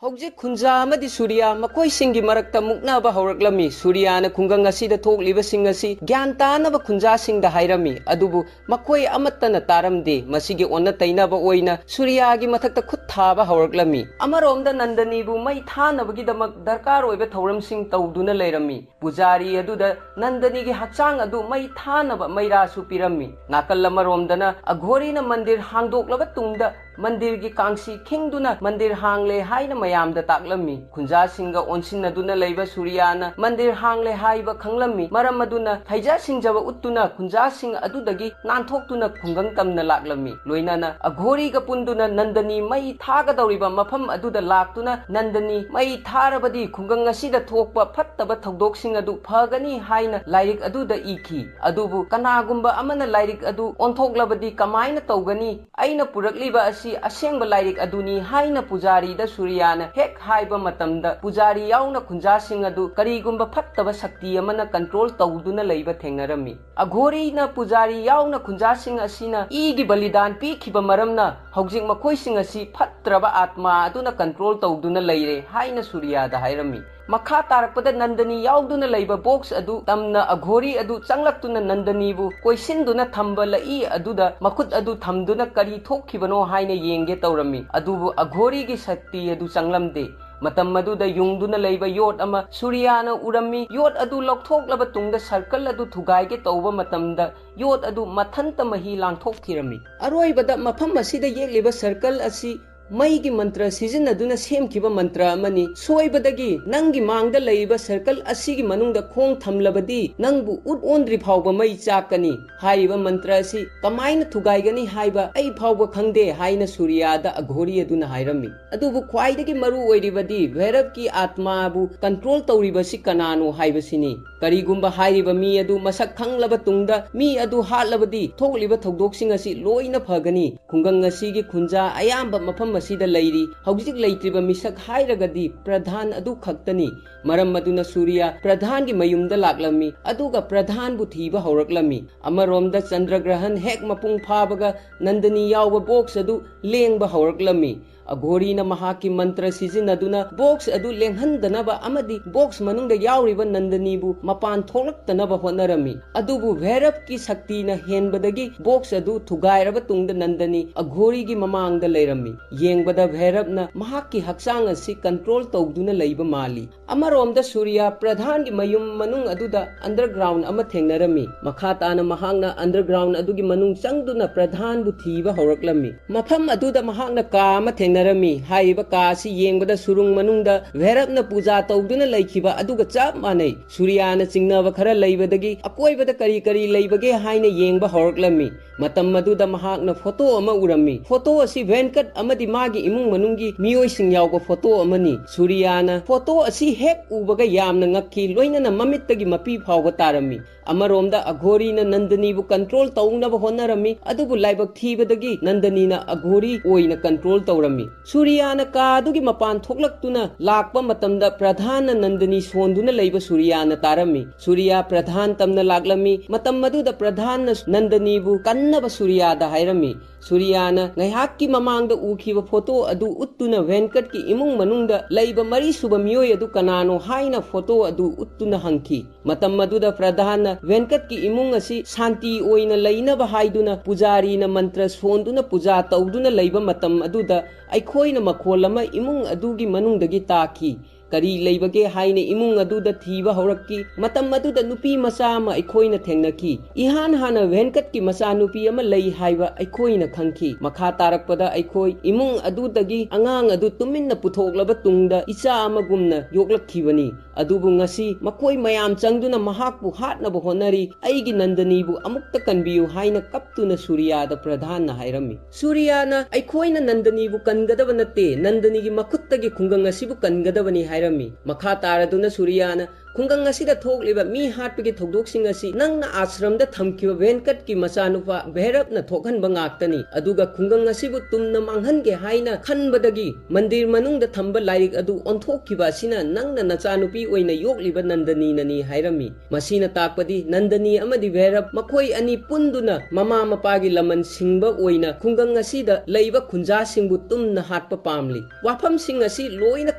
ꯍꯧꯖꯤꯛ ꯈꯨꯟꯖꯥ ꯑꯃꯗꯤ ꯁꯨꯔꯤꯌꯥ ꯃꯈꯣꯏꯁꯤꯡꯒꯤ ꯃꯔꯛꯇ ꯃꯨꯛꯅꯕ ꯍꯧꯔꯛꯂꯝꯃꯤ꯫ ꯁꯨꯔꯤꯌꯥꯅ ꯈꯨꯡꯒꯪ ꯑꯁꯤꯗ ꯊꯣꯛꯂꯤꯕꯁꯤꯡ ꯑꯁꯤ ꯒ꯭ꯌꯥꯟ ꯇꯥꯅꯕ ꯈꯨꯟꯖꯥꯁꯤꯡꯗ ꯍꯥꯏꯔꯝꯃꯤ, ꯑꯗꯨꯕꯨ ꯃꯈꯣꯏ ꯑꯃꯠꯇꯅ ꯇꯥꯔꯝꯗꯦ꯫ ꯃꯁꯤꯒꯤ ꯑꯣꯟꯅ ꯇꯩꯅꯕ ꯑꯣꯏꯅ ꯁꯨꯔꯤꯌꯥꯒꯤ ꯃꯊꯛꯇ ꯈꯨꯠ ꯊꯥꯕ ꯍꯧꯔꯛꯂꯝꯃꯤ꯫ ꯑꯃꯔꯣꯝꯗ ꯅꯟꯗꯅꯤꯕꯨ ꯃꯩ ꯊꯥꯅꯕꯒꯤꯗꯃꯛ ꯗꯔꯀꯥꯔ ꯑꯣꯏꯕ ꯊꯧꯔꯝꯁꯤꯡ ꯇꯧꯗꯨꯅ ꯂꯩꯔꯝꯃꯤ꯫ ꯄꯨꯖꯥꯔꯤ ꯑꯗꯨꯗ ꯅꯟꯗꯅꯤꯒꯤ ꯍꯛꯆꯥꯡ ꯑꯗꯨ ꯃꯩ ꯊꯥꯅꯕ ꯃꯩꯔꯥꯁꯨ ꯄꯤꯔꯝꯃꯤ꯫ ꯅꯥꯀꯜ ꯑꯃꯔꯣꯝꯗꯅ ꯑꯘꯣꯔꯤꯅ ꯃꯟꯗꯤꯔ ꯍꯥꯡꯗꯣꯛꯂꯕ ꯇꯨꯡꯗ ꯃꯟꯗꯤꯔꯒꯤ ꯀꯥꯡꯁꯤ ꯈꯤꯡꯗꯨꯅ ꯃꯟꯗꯤꯔ ꯍꯥꯡꯂꯦ ꯍꯥꯏꯅ ꯃꯌꯥꯝꯗ ꯇꯥꯛꯂꯝꯃꯤ꯫ ꯈꯨꯟꯖꯥꯁꯤꯡꯒ ꯑꯣꯟꯁꯤꯟꯅꯗꯨꯅ ꯂꯩꯕ ꯁꯨꯔꯤꯌꯥꯅ ꯃꯟꯗꯤꯔ ꯍꯥꯡꯂꯦ ꯍꯥꯏꯕ ꯈꯪꯂꯝꯃꯤ꯫ ꯃꯔꯝ ꯑꯗꯨꯅ ꯐꯩꯖ ꯁꯤꯡꯖꯕ ꯎꯠꯇꯨꯅ ꯈꯨꯟꯖꯥꯁꯤꯡ ꯑꯗꯨꯗꯒꯤ ꯅꯥꯟꯊꯣꯛꯇꯨꯅ ꯈꯨꯡꯒꯪ ꯇꯝꯅ ꯂꯥꯛꯂꯝꯃꯤ꯫ ꯂꯣꯏꯅꯅ ꯑꯘꯣꯔꯤꯒ ꯄꯨꯟꯗꯨꯅ ꯅꯟꯗꯅꯤ ꯃꯩ ꯊꯥꯒꯗꯧꯔꯤꯕ ꯃꯐꯝ ꯑꯗꯨꯗ ꯂꯥꯛꯇꯨꯅ, ꯅꯟꯗꯅꯤ ꯃꯩ ꯊꯥꯔꯕꯗꯤ ꯈꯨꯡꯒꯪ ꯑꯁꯤꯗ ꯊꯣꯛꯄ ꯐꯠꯇꯕ ꯊꯧꯗꯣꯛꯁꯤꯡ ꯑꯗꯨ ꯐꯒꯅꯤ ꯍꯥꯏꯅ ꯂꯥꯏꯔꯤꯛ ꯑꯗꯨꯗ ꯏꯈꯤ꯫ ꯑꯗꯨꯕꯨ ꯀꯅꯥꯒꯨꯝꯕ ꯑꯃꯅ ꯂꯥꯏꯔꯤꯛ ꯑꯗꯨ ꯑꯣꯟꯊꯣꯛꯂꯕꯗꯤ ꯀꯃꯥꯏꯅ ꯇꯧꯒꯅꯤ? ꯑꯩꯅ ꯄꯨꯔꯛꯂꯤꯕ ꯑꯁꯤ ꯑꯁꯦꯡꯕ ꯂꯥꯏꯔꯤꯛ ꯑꯗꯨꯅꯤ ꯍꯥꯏꯅ ꯄꯨꯖꯥꯔꯤꯗ ꯁꯨꯔꯤꯌꯥꯅ ꯍꯦꯛ ꯍꯥꯏꯕ ꯃꯇꯝꯗ, ꯄꯨꯖꯥꯔꯤ ꯌꯥꯎꯅ ꯈꯨꯟꯖꯥꯁꯤꯡ ꯑꯗꯨ ꯀꯔꯤꯒꯨꯝꯕ ꯐꯠꯇꯕ ꯁꯛꯇꯤ ꯑꯃꯅ ꯀꯟꯇ꯭ꯔꯣꯜ ꯇꯧꯗꯨꯅ ꯂꯩꯕ ꯊꯦꯡꯅꯔꯝꯃꯤ꯫ ꯑꯘꯣꯔꯤꯅ ꯄꯨꯖꯥꯔꯤ ꯌꯥꯎꯅ ꯈꯨꯟꯖꯥꯁꯤꯡ ꯑꯁꯤꯅ ꯏꯒꯤ ꯕꯂꯤꯗꯥꯟ ꯄꯤꯈꯤꯕ ꯃꯔꯝꯅ ꯍꯧꯖꯤꯛ ꯃꯈꯣꯏꯁꯤꯡ ꯑꯁꯤ ꯐꯠꯇ꯭ꯔꯕ ꯑꯥꯠꯃꯥ ꯑꯗꯨꯅ ꯀꯟꯇ꯭ꯔꯣꯜ ꯇꯧꯗꯨꯅ ꯂꯩꯔꯦ ꯍꯥꯏꯅ ꯁꯨꯔꯤꯌꯥꯗ ꯍꯥꯏꯔꯝꯃꯤ꯫ ꯃꯈꯥ ꯇꯥꯔꯛꯄꯗ ꯅꯟꯗꯅꯤ ꯌꯥꯎꯗꯨꯅ ꯂꯩꯕ ꯕꯣꯛꯁ ꯑꯗꯨ ꯇꯝꯅ ꯑꯘꯣꯔꯤ ꯑꯗꯨ ꯆꯪꯂꯛꯇꯨꯅ ꯅꯟꯗꯅꯤꯕꯨ ꯀꯣꯏꯁꯤꯟꯗꯨꯅ ꯊꯝꯕ ꯂꯛꯏ ꯑꯗꯨꯗ ꯃꯈꯨꯠ ꯑꯗꯨ ꯊꯝꯗꯨꯅ ꯀꯔꯤ ꯊꯣꯛꯈꯤꯕꯅꯣ ꯍꯥꯏꯅ ꯌꯦꯡꯒꯦ ꯇꯧꯔꯝꯃꯤ꯫ ꯑꯗꯨꯕꯨ ꯑꯘꯣꯔꯤꯒꯤ ꯁꯛꯇꯤ ꯑꯗꯨ ꯆꯪꯂꯝꯗꯦ꯫ ꯃꯇꯝ ꯑꯗꯨꯗ ꯌꯨꯡꯗꯨꯅ ꯂꯩꯕ ꯌꯣꯠ ꯑꯃ ꯁꯨꯔꯤꯌꯥꯅ ꯎꯔꯝꯃꯤ꯫ ꯌꯣꯠ ꯑꯗꯨ ꯂꯧꯊꯣꯛꯂꯕ ꯇꯨꯡꯗ circle ꯑꯗꯨ ꯊꯨꯒꯥꯏꯒꯦ ꯇꯧꯕ ꯃꯇꯝꯗ ꯌꯣꯠ ꯑꯗꯨ ꯃꯊꯟꯇ ꯃꯍꯤ ꯂꯥꯡꯊꯣꯛꯈꯤꯔꯝꯃꯤ꯫ ꯑꯔꯣꯏꯕꯗ ꯃꯐꯝ ꯑꯁꯤꯗ ꯌꯦꯛꯂꯤꯕ circle ꯑꯁꯤ ꯃꯩꯒꯤ ꯃꯟꯇ꯭ꯔ ꯁꯤꯖꯤꯟꯅꯗꯨꯅ ꯁꯦꯝꯈꯤꯕ ꯃꯟꯇ꯭ꯔ ꯑꯃꯅꯤ꯫ ꯁꯣꯏꯕꯗꯒꯤ ꯅꯪꯒꯤ ꯃꯥꯡꯗ ꯂꯩꯔꯤꯕ circle ꯑꯁꯤꯒꯤ ꯃꯅꯨꯡꯗ ꯈꯣꯡ ꯊꯝꯂꯕꯗꯤ ꯅꯪꯕꯨ ꯎꯠ ꯑꯣꯟꯗ꯭ꯔꯤ ꯐꯥꯎꯕ ꯃꯩ ꯆꯥꯛꯀꯅꯤ꯫ ꯍꯥꯏꯔꯤꯕ ꯃꯟꯇ꯭ꯔ ꯑꯁꯤ ꯀꯃꯥꯏꯅ ꯊꯨꯒꯥꯏꯒꯅꯤ ꯍꯥꯏꯕ ꯑꯩ ꯐꯥꯎꯕ ꯈꯪꯗꯦ ꯍꯥꯏꯅ ꯁꯨꯔꯤꯌꯥꯗ ꯑꯘꯣꯔꯤ ꯑꯗꯨꯅ ꯍꯥꯏꯔꯝꯃꯤ꯫ ꯑꯗꯨꯕꯨ ꯈ꯭ꯋꯥꯏꯗꯒꯤ ꯃꯔꯨ ꯑꯣꯏꯔꯤꯕꯗꯤ ꯚꯩꯔꯕꯀꯤ ꯑꯥꯠꯃꯥꯕꯨ control ꯇꯧꯔꯤꯕꯁꯤ ꯀꯅꯥꯅꯣ ꯍꯥꯏꯕꯁꯤꯅꯤ꯫ ꯀꯔꯤꯒꯨꯝꯕ ꯍꯥꯏꯔꯤꯕ ꯃꯤ ꯑꯗꯨ ꯃꯁꯛ ꯈꯪꯂꯕ ꯇꯨꯡꯗ ꯃꯤ ꯑꯗꯨ ꯍꯥꯠꯂꯕꯗꯤ ꯊꯣꯛꯂꯤꯕ ꯊꯧꯗꯣꯛꯁꯤꯡ ꯑꯁꯤ ꯂꯣꯏꯅ ꯐꯒꯅꯤ꯫ ꯈꯨꯡꯒꯪ ꯑꯁꯤꯒꯤ ꯈꯨꯟꯖꯥ ꯑꯌꯥꯝꯕ ꯃꯐꯝ ꯑꯁꯤꯗ ꯂꯩꯔꯤ꯫ ꯍꯧꯖꯤꯛ ꯂꯩꯇ꯭ꯔꯤꯕ ꯃꯤꯁꯛ ꯍꯥꯏꯔꯒꯗꯤ ꯄ꯭ꯔꯙꯥꯟ ꯑꯗꯨ ꯈꯛꯇꯅꯤ꯫ ꯃꯔꯝ ꯑꯗꯨꯅ ꯁꯨꯔꯤꯌꯥ ꯄ꯭ꯔꯙꯥꯟꯒꯤ ꯃꯌꯨꯝꯗ ꯂꯥꯛꯂꯝꯃꯤ, ꯑꯗꯨꯒ ꯄ꯭ꯔꯙꯥꯟꯕꯨ ꯊꯤꯕ ꯍꯧꯔꯛꯂꯝꯃꯤ꯫ ꯑꯃꯔꯣꯝꯗ ꯆꯟꯗ꯭ꯔꯒ꯭ꯔꯍꯟ ꯍꯦꯛ ꯃꯄꯨꯡ ꯐꯥꯕꯒ ꯅꯟꯗꯅꯤ ꯌꯥꯎꯕ box ꯑꯗꯨ ꯂꯦꯡꯕ ꯍꯧꯔꯛꯂꯝꯃꯤ꯫ ꯑꯘꯣꯔꯤꯅ ꯃꯍꯥꯛꯀꯤ ꯃꯟꯇ꯭ꯔ ꯁꯤꯖꯤꯟꯅꯗꯨꯅ box ꯑꯗꯨ ꯂꯦꯡꯍꯟꯗꯅꯕ ꯑꯃꯗꯤ box ꯃꯅꯨꯡꯗ ꯌꯥꯎꯔꯤꯕ ꯅꯟꯗꯅꯤꯕꯨ ꯃꯄꯥꯟ ꯊꯣꯛꯂꯛꯇꯅꯕ ꯍꯣꯠꯅꯔꯝꯃꯤ꯫ ꯑꯗꯨꯕꯨ ꯚꯩꯔꯕꯀꯤ ꯁꯛꯇꯤꯅ ꯍꯦꯟꯕꯗꯒꯤ box ꯑꯗꯨ ꯊꯨꯒꯥꯏꯔꯕ ꯇꯨꯡꯗ ꯅꯟꯗꯅꯤ ꯑꯘꯣꯔꯤꯒꯤ ꯃꯃꯥꯡꯗ ꯂꯩꯔꯝꯃꯤ꯫ ꯌꯦꯡꯕꯗ ꯚꯩꯔꯕꯅ ꯃꯍꯥꯛꯀꯤ ꯍꯛꯆꯥꯡ ꯑꯁꯤ control ꯇꯧꯗꯨꯅ ꯂꯩꯕ ꯃꯥꯜꯂꯤ꯫ ꯑꯃꯔꯣꯝꯗ ꯁꯨꯔꯤꯌꯥ ꯄ꯭ꯔꯙꯥꯟꯒꯤ ꯃꯌꯨꯝ ꯃꯅꯨꯡ ꯑꯗꯨꯗ underground ꯑꯃ ꯊꯦꯡꯅꯔꯝꯃꯤ꯫ ꯃꯈꯥ ꯇꯥꯅ ꯃꯍꯥꯛꯅ underground ꯑꯗꯨꯒꯤ ꯃꯅꯨꯡ ꯆꯪꯗꯨꯅ ꯄ꯭ꯔꯙꯥꯟꯕꯨ ꯊꯤꯕ ꯍꯧꯔꯛꯂꯝꯃꯤ꯫ ꯃꯐꯝ ꯑꯗꯨꯗ ꯃꯍꯥꯛꯅ ꯀꯥ ꯑꯃ ꯊꯦꯡꯅꯔꯝꯃꯤ꯫ ꯍꯥꯏꯔꯤꯕ ꯀꯥ ꯑꯁꯤ ꯌꯦꯡꯕꯗ ꯁꯨꯔꯨꯡ ꯃꯅꯨꯡꯗ ꯚꯩꯔꯕꯅ ꯄꯨꯖꯥ ꯇꯧꯗꯨꯅ ꯂꯩꯈꯤꯕ ꯑꯗꯨꯒ ꯆꯞ ꯃꯥꯟꯅꯩ꯫ ꯁꯨꯔꯤꯌꯥꯅ ꯆꯤꯡꯅꯕ ꯈꯔ ꯂꯩꯕꯗꯒꯤ ꯑꯀꯣꯏꯕꯗ ꯀꯔꯤ ꯀꯔꯤ ꯂꯩꯕꯒꯦ ꯍꯥꯏꯅ ꯌꯦꯡꯕ ꯍꯧꯔꯛꯂꯝꯃꯤ꯫ ꯃꯇꯝ ꯑꯗꯨꯗ ꯃꯍꯥꯛꯅ photo ꯑꯃ ꯎꯔꯝꯃꯤ꯫ Photo ꯑꯁꯤ ꯚꯦꯟꯀꯠ ꯑꯃꯗꯤ ꯃꯥꯒꯤ ꯏꯃꯨꯡ ꯃꯅꯨꯡꯒꯤ ꯃꯤꯑꯣꯏꯁꯤꯡ ꯌꯥꯎꯕ photo ꯑꯃꯅꯤ꯫ ꯁꯨꯔꯤꯌꯥꯅ photo ꯑꯁꯤ ꯍꯦꯛ ꯎꯕꯒ ꯌꯥꯝꯅ ꯉꯛꯈꯤ, ꯂꯣꯏꯅꯅ ꯃꯃꯤꯠꯇꯒꯤ ꯃꯄꯤ ꯐꯥꯎꯕ ꯇꯥꯔꯝꯃꯤ꯫ ꯑꯃꯔꯣꯝꯗ ꯑꯘꯣꯔꯤꯅ ꯅꯟꯗꯅꯤꯕꯨ control ꯇꯧꯅꯕ ꯍꯣꯠꯅꯔꯝꯃꯤ, ꯑꯗꯨꯕꯨ ꯂꯥꯏꯕꯛ ꯊꯤꯕꯗꯒꯤ ꯅꯟꯗꯅꯤꯅ ꯑꯘꯣꯔꯤ ꯑꯣꯏꯅ control ꯇꯧꯔꯝꯃꯤ꯫ ꯁꯨꯔꯤꯌꯥꯅ ꯀꯥ ꯑꯗꯨꯒꯤ ꯃꯄꯥꯟ ꯊꯣꯛꯂꯛꯇꯨꯅ ꯂꯥꯛꯄ ꯃꯇꯝꯗ ꯄ꯭ꯔꯙꯥꯟꯅ ꯅꯟꯗꯅꯤ ꯁꯣꯟꯗꯨꯅ ꯂꯩꯕ ꯁꯨꯔꯤꯌꯥꯅ ꯇꯥꯔꯝꯃꯤ꯫ ꯁꯨꯔꯤꯌꯥ ꯄ꯭ꯔꯙꯥꯟ ꯇꯝꯅ ꯂꯥꯛꯂꯝꯃꯤ꯫ ꯃꯇꯝ ꯑꯗꯨꯗ ꯄ꯭ꯔꯙꯥꯟꯅ ꯅꯟꯗꯅꯤꯕꯨ ꯀꯟꯅꯕ ꯁꯨꯔꯤꯌꯥꯗ ꯍꯥꯏꯔꯝꯃꯤ꯫ ꯁꯨꯔꯤꯌꯥꯅ ꯉꯥꯏꯍꯥꯛꯀꯤ ꯃꯃꯥꯡꯗ ꯎꯈꯤꯕ ꯐꯣꯇꯣ ꯑꯗꯨ ꯎꯠꯇꯨꯅ ꯚꯦꯟꯀꯠꯀꯤ ꯏꯃꯨꯡ ꯃꯅꯨꯡꯗ ꯂꯩꯕ ꯃꯔꯤꯁꯨꯕ ꯃꯤꯑꯣꯏ ꯑꯗꯨ ꯀꯅꯥꯅꯣ ꯍꯥꯏꯅ ꯐꯣꯇꯣ ꯑꯗꯨ ꯎꯠꯇꯨꯅ ꯍꯪꯈꯤ꯫ ꯃꯇꯝ ꯑꯗꯨꯗ ꯄ꯭ꯔꯙꯥꯟꯅ ꯚꯦꯟꯀꯠꯀꯤ ꯏꯃꯨꯡ ꯑꯁꯤ ꯁꯥꯟꯇꯤ ꯑꯣꯏꯅ ꯂꯩꯅꯕ ꯍꯥꯏꯗꯨꯅ ꯄꯨꯖꯥꯔꯤꯅ ꯃꯟꯇ꯭ꯔ ꯁꯣꯟꯗꯨꯅ ꯄꯨꯖꯥ ꯇꯧꯗꯨꯅ ꯂꯩꯕ ꯃꯇꯝ ꯑꯗꯨꯗ ꯑꯩꯈꯣꯏꯅ ꯃꯈꯣꯜ ꯑꯃ ꯏꯃꯨꯡ ꯑꯗꯨꯒꯤ ꯃꯅꯨꯡꯗꯒꯤ ꯇꯥꯈꯤ꯫ ꯀꯔꯤ ꯂꯩꯕꯒꯦ ꯍꯥꯏꯅ ꯏꯃꯨꯡ ꯑꯗꯨꯗ ꯊꯤꯕ ꯍꯧꯔꯛꯈꯤ꯫ ꯃꯇꯝ ꯑꯗꯨꯗ ꯅꯨꯄꯤ ꯃꯆꯥ ꯑꯃ ꯑꯩꯈꯣꯏꯅ ꯊꯦꯡꯅꯈꯤ꯫ ꯏꯍꯥꯟ ꯍꯥꯟꯅ ꯚꯦꯟꯀꯠꯀꯤ ꯃꯆꯥꯅꯨꯄꯤ ꯑꯃ ꯂꯩ ꯍꯥꯏꯕ ꯑꯩꯈꯣꯏꯅ ꯈꯪꯈꯤ꯫ ꯃꯈꯥ ꯇꯥꯔꯛꯄꯗ ꯑꯩꯈꯣꯏ ꯏꯃꯨꯡ ꯑꯗꯨꯗꯒꯤ ꯑꯉꯥꯡ ꯑꯗꯨ ꯇꯨꯃꯤꯟꯅ ꯄꯨꯊꯣꯛꯂꯕ ꯇꯨꯡꯗ ꯏꯆꯥ ꯑꯃꯒꯨꯝꯅ ꯌꯣꯛꯂꯛꯈꯤꯕꯅꯤ꯫ ꯑꯗꯨꯕꯨ ꯉꯁꯤ ꯃꯈꯣꯏ ꯃꯌꯥꯝ ꯆꯪꯗꯨꯅ ꯃꯍꯥꯛꯄꯨ ꯍꯥꯠꯅꯕ ꯍꯣꯠꯅꯔꯤ꯫ ꯑꯩꯒꯤ ꯅꯟꯗꯅꯤꯕꯨ ꯑꯃꯨꯛꯇ ꯀꯟꯕꯤꯌꯨ ꯍꯥꯏꯅ ꯀꯞꯇꯨꯅ ꯁꯨꯔꯤꯌꯥꯗ ꯄ꯭ꯔꯙꯥꯟꯅ ꯍꯥꯏꯔꯝꯃꯤ꯫ ꯁꯨꯔꯤꯌꯥꯅ ꯑꯩꯈꯣꯏꯅ ꯅꯟꯗꯅꯤꯕꯨ ꯀꯟꯒꯗꯕ ꯅꯠꯇꯦ, ꯅꯟꯗꯅꯤꯒꯤ ꯃꯈꯨꯠꯇꯒꯤ ꯈꯨꯡꯒꯪ ꯑꯁꯤꯕꯨ ꯀꯟꯒꯗꯕꯅꯤ ꯍꯥꯏꯔꯝꯃꯤ꯫ ꯃꯈꯥ ꯇꯥꯔꯗꯨꯅ ꯁꯨꯔꯤꯌꯥꯅ ꯈꯨꯡꯒꯪ ꯑꯁꯤꯗ ꯊꯣꯛꯂꯤꯕ ꯃꯤ ꯍꯥꯠꯄꯒꯤ ꯊꯧꯗꯣꯛꯁꯤꯡ ꯑꯁꯤ ꯅꯪꯅ ꯑꯥꯁ꯭ꯔꯝꯗ ꯊꯝꯈꯤꯕ ꯚꯦꯟꯀꯠꯀꯤ ꯃꯆꯥꯅꯨꯄꯥ ꯚꯩꯔꯞꯅ ꯊꯣꯛꯍꯟꯕ ꯉꯥꯛꯇꯅꯤ꯫ ꯑꯗꯨꯒ ꯈꯨꯡꯒꯪ ꯑꯁꯤꯕꯨ ꯇꯨꯝꯅ ꯃꯥꯡꯍꯟꯒꯦ ꯍꯥꯏꯅ ꯈꯟꯕꯗꯒꯤ ꯃꯟꯗꯤꯔ ꯃꯅꯨꯡꯗ ꯊꯝꯕ ꯂꯥꯏꯔꯤꯛ ꯑꯗꯨ ꯑꯣꯟꯊꯣꯛꯈꯤꯕ ꯑꯁꯤꯅ ꯅꯪꯅ ꯅꯆꯥꯅꯨꯄꯤ ꯑꯣꯏꯅ ꯌꯣꯛꯂꯤꯕ ꯅꯟꯗꯅꯤꯅꯅꯤ ꯍꯥꯏꯔꯝꯃꯤ꯫ ꯃꯁꯤꯅ ꯇꯥꯛꯄꯗꯤ ꯅꯟꯗꯅꯤ ꯑꯃꯗꯤ ꯚꯩꯔꯞ ꯃꯈꯣꯏ ꯑꯅꯤ ꯄꯨꯟꯗꯨꯅ ꯃꯃꯥ ꯃꯄꯥꯒꯤ ꯂꯃꯟ ꯁꯤꯡꯕ ꯑꯣꯏꯅ ꯈꯨꯡꯒꯪ ꯑꯁꯤꯗ ꯂꯩꯕ ꯈꯨꯟꯖꯥꯁꯤꯡꯕꯨ ꯇꯨꯝꯅ ꯍꯥꯠꯄ ꯄꯥꯝꯂꯤ꯫ ꯋꯥꯐꯝꯁꯤꯡ ꯑꯁꯤ ꯂꯣꯏꯅ